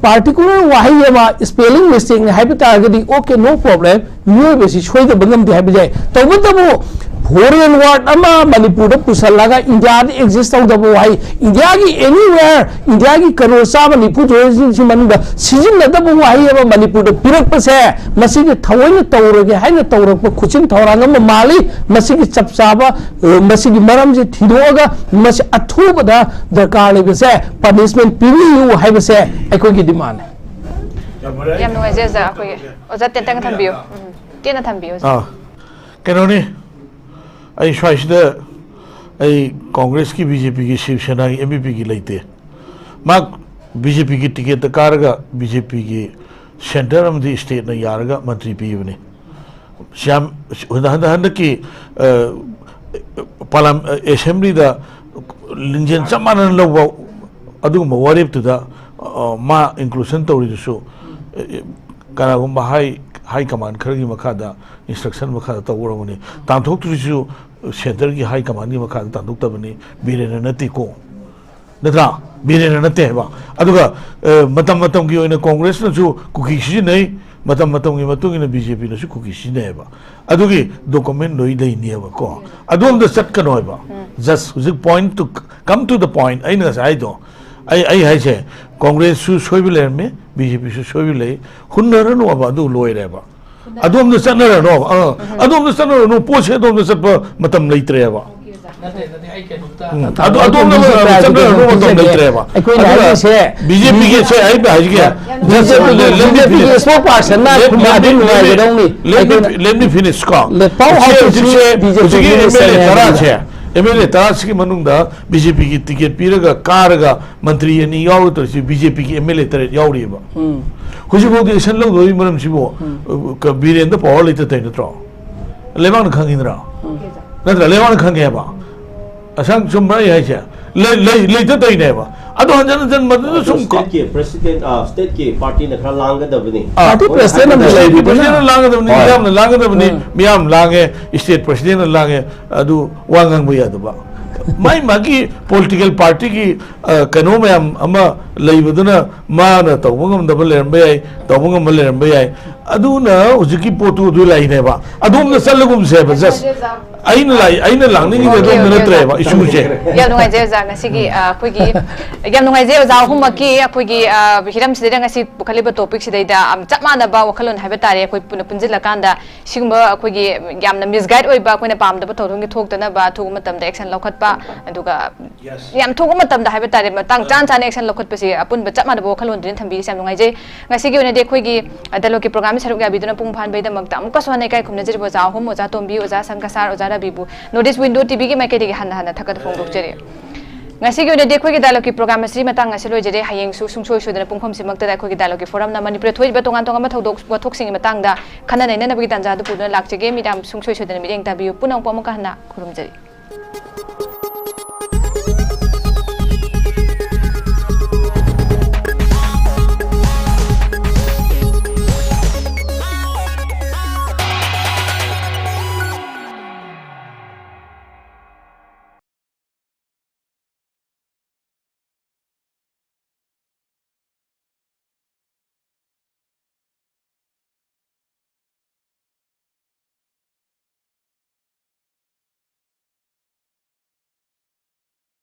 ꯄꯥꯔꯇꯤꯀꯨꯂꯔ ꯋꯥꯍꯩ ꯑꯃ ꯁ꯭ꯄꯦꯂꯤꯡ ꯃꯤꯁꯇꯦꯛꯅꯤ ꯍꯥꯏꯕ ꯇꯥꯔꯒꯗꯤ, okay, no problem, ꯃꯤꯑꯣꯏꯕꯁꯤ ꯁꯣꯏꯗꯕ ꯉꯝꯗꯦ ꯍꯥꯏꯕ ꯌꯥꯏ꯫ ꯇꯧꯕꯇꯕꯨ ꯐꯣꯔꯦꯟ ꯋꯥꯔꯗ ꯑꯃ ꯃꯅꯤꯄꯨꯔꯗ ꯄꯨꯁꯜꯂꯒ ꯏꯟꯗꯤꯌꯥꯗ ꯑꯦꯛꯖꯤꯁ ꯇꯧꯗꯕ ꯋꯥꯍꯩ, ꯏꯟꯗꯤꯌꯥꯒꯤ ꯑꯦꯅꯤꯋꯦꯌꯔ, ꯏꯟꯗꯤꯌꯥꯒꯤ ꯀꯔꯣꯔ ꯆꯥꯝꯃ ꯅꯤꯐꯨ ꯊꯣꯏꯁꯤꯡꯁꯤ ꯃꯅꯨꯡꯗ ꯁꯤꯖꯤꯟꯅꯗꯕ ꯋꯥꯍꯩ ꯑꯃ ꯃꯅꯤꯄꯨꯔꯗ ꯄꯤꯔꯛꯄꯁꯦ, ꯃꯁꯤꯒꯤ ꯊꯑꯣꯏꯅ ꯇꯧꯔꯒꯦ ꯍꯥꯏꯅ ꯇꯧꯔꯛꯄ ꯈꯨꯠꯁꯤꯟ ꯊꯧꯔꯥꯡ ꯑꯃ ꯃꯥꯜꯂꯤ꯫ ꯃꯁꯤꯒꯤ ꯆꯞ ꯆꯥꯕ, ꯑ, ꯃꯁꯤꯒꯤ ꯃꯔꯝꯁꯤ ꯊꯤꯗꯣꯛꯑꯒ ꯃꯁꯤ ꯑꯊꯨꯕꯗ ꯗꯔꯀꯥꯔ ꯂꯩꯕꯁꯦ ꯄꯅꯤꯁꯃꯦꯟ ꯄꯤꯕꯤꯌꯨ ꯍꯥꯏꯕꯁꯦ ꯑꯩꯈꯣꯏꯒꯤ ꯗꯤꯃꯥꯟꯅꯤ꯫ ꯌꯥꯝ ꯅꯨꯡꯉꯥꯏꯖꯩ ꯑꯣꯖꯥ꯫ ꯑꯩꯈꯣꯏꯒꯤ ꯑꯣꯖꯥ ꯇꯦꯟꯇꯪ ꯊꯝꯕꯤꯌꯨ꯫ ꯎꯝ, ꯇꯦꯟꯅ ꯊꯝꯕꯤꯌꯨ ꯑꯣꯖꯥ꯫ ꯑꯥ ꯀꯩꯅꯣꯅꯤ, ꯑꯩ ꯁ꯭ꯋꯥꯏꯁꯤꯗ ꯑꯩ ꯀꯣꯡꯒ꯭ꯔꯦꯁꯀꯤ, ꯕꯤ ꯖꯦ ꯄꯤꯒꯤ, ꯁꯤꯕ ꯁꯦꯅꯥꯒꯤ, ꯑꯦꯟ ꯄꯤ ꯄꯤꯒꯤ ꯂꯩꯇꯦ꯫ ꯃꯥ ꯕꯤ ꯖꯦ ꯄꯤꯒꯤ ꯇꯤꯀꯦꯠꯇ ꯀꯥꯔꯒ ꯕꯤ ꯖꯦ ꯄꯤꯒꯤ ꯁꯦꯟꯇꯔ ꯑꯃꯗꯤ ꯁ꯭ꯇꯦꯠꯅ ꯌꯥꯔꯒ ꯃꯟꯇ꯭ꯔꯤ ꯄꯤꯕꯅꯤ꯫ ꯁꯤ ꯌꯥꯝ, ꯍꯟꯗꯛ, ꯍꯟꯗꯛ, ꯍꯟꯗꯛꯀꯤ, ꯑ, ꯄꯥꯔꯂꯥꯝ-, ꯑꯦꯁꯦꯝꯕ꯭ꯂꯤꯗ ꯂꯤꯡꯖꯦꯜ ꯆꯞ ꯃꯥꯟꯅꯅ ꯂꯧꯕ ꯑꯗꯨꯒꯨꯝꯕ ꯋꯥꯔꯦꯞꯇꯨꯗ, ꯑ, ꯃꯥ ꯏꯟꯀ꯭ꯂꯨꯁꯟ ꯇꯧꯔꯤꯗꯨꯁꯨ, ꯑ, ꯀꯅꯥꯒꯨꯝꯕ ꯍꯥꯏ, ꯍꯥꯏ ꯀꯃꯥꯟ ꯈꯔꯒꯤ ꯃꯈꯥꯗ, ꯏꯟꯁꯇ꯭ꯔꯛꯁꯟ ꯃꯈꯥꯗ ꯇꯧꯕ ꯑꯣꯏꯔꯝꯒꯅꯤ꯫ ꯇꯥꯟꯊꯣꯛꯇ꯭ꯔꯤꯁꯤꯁꯨ ꯁꯦꯟꯇꯔꯒꯤ ꯍꯥꯏ ꯀꯃꯥꯟꯒꯤ ꯃꯈꯥꯗ ꯇꯥꯟꯊꯣꯛꯇꯕꯅꯤ, ꯕꯤꯔꯦꯟꯅ ꯅꯠꯇꯦꯀꯣ꯫ ꯅꯠꯇ꯭ꯔꯥ? ꯕꯤꯔꯦꯟꯅ ꯅꯠꯇꯦ ꯍꯥꯏꯕ꯫ ꯑꯗꯨꯒ, ꯑ, ꯃꯇꯝ ꯃꯇꯝꯒꯤ ꯑꯣꯏꯅ ꯀꯣꯡꯒ꯭ꯔꯦꯁꯅꯁꯨ ꯀꯨꯀꯤ ꯁꯤꯖꯤꯟꯅꯩ, ꯃꯇꯝ ꯃꯇꯝꯒꯤ ꯃꯇꯨꯡ ꯏꯟꯅ ꯕꯤ ꯖꯦ ꯄꯤꯅꯁꯨ ꯀꯨꯀꯤ ꯁꯤꯖꯤꯟꯅꯩ ꯍꯥꯏꯕ꯫ ꯑꯗꯨꯒꯤ ꯗꯣꯀꯨꯃꯦꯟ ꯂꯣꯏ ꯂꯩꯅꯦꯕꯀꯣ꯫ ꯑꯗꯣꯝꯗ ꯆꯠꯀꯅꯣ ꯍꯥꯏꯕ꯫ Just ꯍꯧꯖꯤꯛ point to, come to the point, ꯑꯩꯅ ꯉꯁꯥꯏ ꯍꯥꯏꯗꯣ, ꯑꯩ, ꯑꯩ ꯍꯥꯏꯁꯦ, ꯀꯣꯡꯒ꯭ꯔꯦꯁꯁꯨ ꯁꯣꯏꯕ ꯂꯩꯔꯝꯃꯤ, ꯕꯤ ꯖꯦ ꯄꯤꯁꯨ ꯁꯣꯏꯕ ꯂꯩ, ꯍꯨꯟꯅꯔꯅꯣꯕ, ꯑꯗꯨ ꯂꯣꯏꯔꯦꯕ꯫ ꯑꯗꯣꯝꯗ ꯆꯠꯅꯔꯅꯣꯕ, ꯑꯥ, ꯑꯗꯣꯝꯗ ꯆꯠꯅꯔꯅꯨ, ꯄꯣꯠꯁꯦ ꯑꯗꯣꯝꯗ ꯆꯠꯄ ꯃꯇꯝ ꯂꯩꯇ꯭ꯔꯦꯕ꯫ ꯅꯠꯇꯦ, ꯅꯠꯇꯦ, ꯑꯩ ꯀꯩꯅꯣꯝꯇ ꯎꯝ꯫ ꯑꯗꯨ, ꯑꯗꯣꯝꯗ ꯑꯩꯈꯣꯏꯁꯨ ꯆꯠꯅꯔꯅꯨ ꯃꯇꯝ ꯄꯤꯖꯒꯦ꯫ ꯂꯩꯇ꯭ꯔꯦꯕ꯫ ꯑꯩꯈꯣꯏꯅ ꯑꯗꯨꯒ ꯍꯥꯏꯔꯤꯁꯦ ꯕꯤ ꯖꯦ ꯄꯤꯒꯤ, ꯁꯦ, ꯑꯩ ꯍꯥꯏꯖꯒꯦ, ꯕꯤ ꯖꯦ ꯄꯤꯒꯤ, let me ꯕꯤ ꯖꯦ ꯄꯤꯒꯤ finish꯫ Spokesperson ꯅ ꯈꯨꯝꯕ ꯑꯗꯨ ꯅꯨꯡꯉꯥꯏꯒꯗꯧꯅꯤ꯫ Let me, ꯑꯩꯈꯣꯏꯅ let me finish ꯀꯣ꯫ Let, how, how ꯍꯧꯖꯤꯛ, to see ꯍꯧꯖꯤꯛꯁꯦ, ꯕꯤ ꯖꯦ ꯄꯤ ꯍꯧꯖꯤꯛꯀꯤ ꯃꯤꯅꯤꯁꯇꯔꯅꯦ ꯑꯦꯝ ꯑꯦꯜ ꯑꯦ ꯍꯥꯏꯕꯅꯤꯅ꯫ ꯇꯔꯥꯁꯦ, ꯑꯦꯝ ꯑꯦꯜ ꯑꯦ ꯇꯔꯥꯁꯤꯒꯤ ꯃꯅꯨꯡꯗ ꯕꯤ ꯖꯦ ꯄꯤꯒꯤ ꯇꯤꯀꯦꯠ ꯄꯤꯔꯒ ꯀꯥꯔꯒ ꯃꯟꯇ꯭ꯔꯤ ꯑꯅꯤ ꯌꯥꯎꯔ ꯇꯧꯔꯤꯁꯤ, ꯕꯤ ꯖꯦ ꯄꯤꯒꯤ ꯑꯦꯝ ꯑꯦꯜ ꯑꯦ ꯇꯔꯦꯠ ꯌꯥꯎꯔꯤꯑꯕ꯫ ꯎꯝ꯫ ꯍꯧꯖꯤꯛꯐꯥꯎꯗꯤ action ꯂꯧꯗꯕꯒꯤ ꯃꯔꯝꯁꯤꯕꯨ, ꯎꯝ꯫ ꯑ, ꯀ-, ꯕꯤꯔꯦꯟꯗ power ꯂꯩꯇ ꯇꯧꯔꯤ ꯅꯠꯇ꯭ꯔꯣ? ꯂꯩꯕꯥꯛꯅ ꯈꯪꯉꯤꯗꯅ? ꯎꯝ꯫ ꯅꯠꯇ꯭ꯔꯥ? ꯂꯩꯕꯥꯛꯅ ꯈꯪꯉꯦꯕ꯫ ꯑꯁꯪ ꯆꯨꯝꯕ꯭ꯔꯥ ꯑꯩ ꯍꯥꯏꯁꯦ? ꯂꯩ-, ꯂꯩ-, ꯂꯩꯇ ꯇꯧꯔꯤꯅꯦꯕ꯫ ꯑꯗꯣ ꯍꯟꯖꯟ ꯍꯟꯖꯟ ꯃꯗꯨꯗ ꯑꯗꯣ ꯁꯨꯝ ꯀ- state ꯀꯤ president, ꯑ, state ꯀꯤ party ꯅ ꯈꯔ ꯂꯥꯡꯒꯗꯕꯅꯤ꯫ ꯑ, party president ꯑꯃ state ꯀꯤ ꯂꯩꯔꯤꯗꯅ꯫ President ꯅ ꯂꯥꯡꯒꯗꯕꯅꯤ, ꯍꯣꯏ꯫ ꯃꯤꯌꯥꯝꯅ ꯂꯥꯡꯒꯗꯕꯅꯤ, ꯎꯝ꯫ ꯃꯤꯌꯥꯝ ꯂꯥꯡꯉꯦ, state president ꯅ ꯂꯥꯡꯉꯦ, ꯑꯗꯨ ꯋꯥ ꯉꯥꯡꯕ ꯌꯥꯗꯕ꯫ ꯃꯥꯏ ꯃꯥꯒꯤ political party ꯒꯤ, ꯑ, ꯀꯩꯅꯣ ꯃꯌꯥꯝ ꯑꯃ ꯂꯩꯕꯗꯨꯅ ꯃꯥꯅ ꯇꯧꯕ ꯉꯝꯗꯕ ꯂꯩꯔꯝꯕ ꯌꯥꯏ, ꯇꯧꯕ ꯉꯝꯕ ꯂꯩꯔꯝꯕ ꯌꯥꯏ꯫ ꯑꯗꯨꯅ ꯍꯧꯖꯤꯛꯀꯤ ꯄꯣꯠꯇꯨ ꯑꯗꯨ ꯂꯥꯛꯏꯅꯦꯕ꯫ ꯑꯗꯣꯝꯗ ꯆꯠꯂꯒꯨꯝꯁꯦꯕ, just꯫ ꯑꯩꯅ ꯂꯥꯛ-, ꯑꯩꯅ ꯂꯥꯛꯅꯤꯡꯉꯤꯁꯦ ꯑꯣꯀꯦ, ꯑꯗꯣꯝꯗ ꯑꯣꯀꯦ, ꯅꯠꯇ꯭ꯔꯦꯕ, ꯑꯣꯖꯥ꯫ Issue ꯁꯦ꯫ ꯌꯥꯝ ꯅꯨꯡꯉꯥꯏꯖꯩ ꯑꯣꯖꯥ, ꯉꯁꯤꯒꯤ, ꯑ, ꯑꯩꯈꯣꯏꯒꯤ, ꯌꯥꯝ ꯅꯨꯡꯉꯥꯏꯖꯩ ꯑꯣꯖꯥ ꯑꯍꯨꯝꯃꯛꯀꯤ ꯑꯩꯈꯣꯏꯒꯤ, ꯑ, ꯍꯤꯔꯝꯁꯤꯗꯩꯗ ꯉꯁꯤ ꯄꯨꯈꯠꯂꯤꯕ topic ꯁꯤꯗꯩꯗ, ꯑꯝ, ꯆꯞ ꯃꯥꯟꯅꯕ ꯋꯥꯈꯜꯂꯣꯟ ꯍꯥꯏꯕ ꯇꯥꯔꯦ, ꯑꯩꯈꯣꯏ ꯄꯨꯟꯅ ꯄꯨꯟꯁꯤꯜꯂꯀꯥꯟꯗ ꯁꯤꯒꯨꯝꯕ ꯑꯩꯈꯣꯏꯒꯤ ꯌꯥꯝꯅ misguide ꯑꯣꯏꯕ, ꯑꯩꯈꯣꯏꯅ ꯄꯥꯝꯗꯕ ꯊꯧꯗꯣꯛꯒꯤ ꯊꯣꯛꯇꯅꯕ ꯑꯊꯨꯕ ꯃꯇꯝꯗ action ꯂꯧꯈꯠꯄ, ꯑꯗꯨꯒ ꯌꯥꯝ ꯊꯨꯕ ꯃꯇꯝꯗ ꯍꯥꯏꯕ ꯇꯥꯔꯦ, ꯃꯇꯥꯡ ꯆꯥꯅ ꯆꯥꯅ action ꯂꯧꯈꯠꯄꯁꯦ ꯑꯄꯨꯟꯕ ꯆꯞ ꯃꯥꯟꯅꯕ ꯋꯥꯈꯜꯂꯣꯟꯗꯨꯅ ꯊꯝꯕꯤꯔꯤꯁꯦ ꯌꯥꯝ ꯅꯨꯡꯉꯥꯏꯖꯩ꯫ ꯉꯁꯤꯒꯤ ꯑꯣꯏꯅꯗꯤ ꯑꯩꯈꯣꯏꯒꯤ dialogueꯀꯤ programꯁꯦ ꯁꯔꯨꯛ ꯌꯥꯕꯤꯗꯨꯅ ꯄꯨꯡ ꯐꯥꯍꯟꯕꯒꯤꯗꯃꯛꯇ ꯑꯃꯨꯛꯀꯁꯨ ꯍꯟꯅ ꯏꯀꯥꯏ ꯈꯨꯝꯅꯖꯔꯤꯕ ꯑꯣꯖꯥ ꯑꯍꯨꯝ, ꯑꯣꯖꯥ ꯇꯣꯝꯕꯤ, ꯑꯣꯖꯥ ꯁꯪꯀ ꯁꯥꯔ, ꯑꯣꯖꯥ ꯔꯕꯤꯕꯨ North East Window TVꯒꯤ ꯃꯥꯏꯀꯩꯗꯒꯤ ꯍꯟꯅ ꯍꯟꯅ ꯊꯥꯒꯠꯄ ꯐꯣꯡꯗꯣꯛꯆꯔꯤ꯫ ꯉꯁꯤꯒꯤ ꯑꯣꯏꯅꯗꯤ ꯑꯩꯈꯣꯏꯒꯤ dialogueꯀꯤ programꯑꯁꯤ ꯃꯇꯥꯡ ꯑꯁꯤ ꯂꯣꯏꯖꯔꯦ꯫ ꯍꯌꯦꯡꯁꯨ ꯁꯨꯡꯁꯣꯏ ꯁꯣꯏꯗꯅ ꯄꯨꯡꯐꯝꯁꯤꯃꯛꯇꯗ ꯑꯩꯈꯣꯏꯒꯤ dialogueꯀꯤ forumꯅ ꯃꯅꯤꯄꯨꯔꯗ ꯊꯣꯛꯏꯕ ꯇꯣꯉꯥꯟ ꯇꯣꯉꯥꯟꯕ ꯊꯧꯗꯣꯛ ꯋꯥꯊꯣꯛꯁꯤꯡꯒꯤ ꯃꯇꯥꯡꯗ ꯈꯟꯅ ꯅꯩꯅꯅꯕꯒꯤ ꯇꯥꯟꯖꯥ ꯑꯗꯨ ꯄꯨꯗꯨꯅ ꯂꯥꯛꯆꯒꯦ꯫ ꯃꯤꯌꯥꯝ ꯁꯨꯡꯁꯣꯏ ꯁꯣꯏꯗꯅ ꯃꯤꯠꯌꯦꯡ ꯇꯥꯕꯤꯌꯨ꯫ ꯄꯨꯝꯅꯃꯛꯄꯨ ꯑꯃꯨꯛꯀ ꯍꯟꯅ ꯈꯨꯔꯨꯝꯖꯔꯤ꯫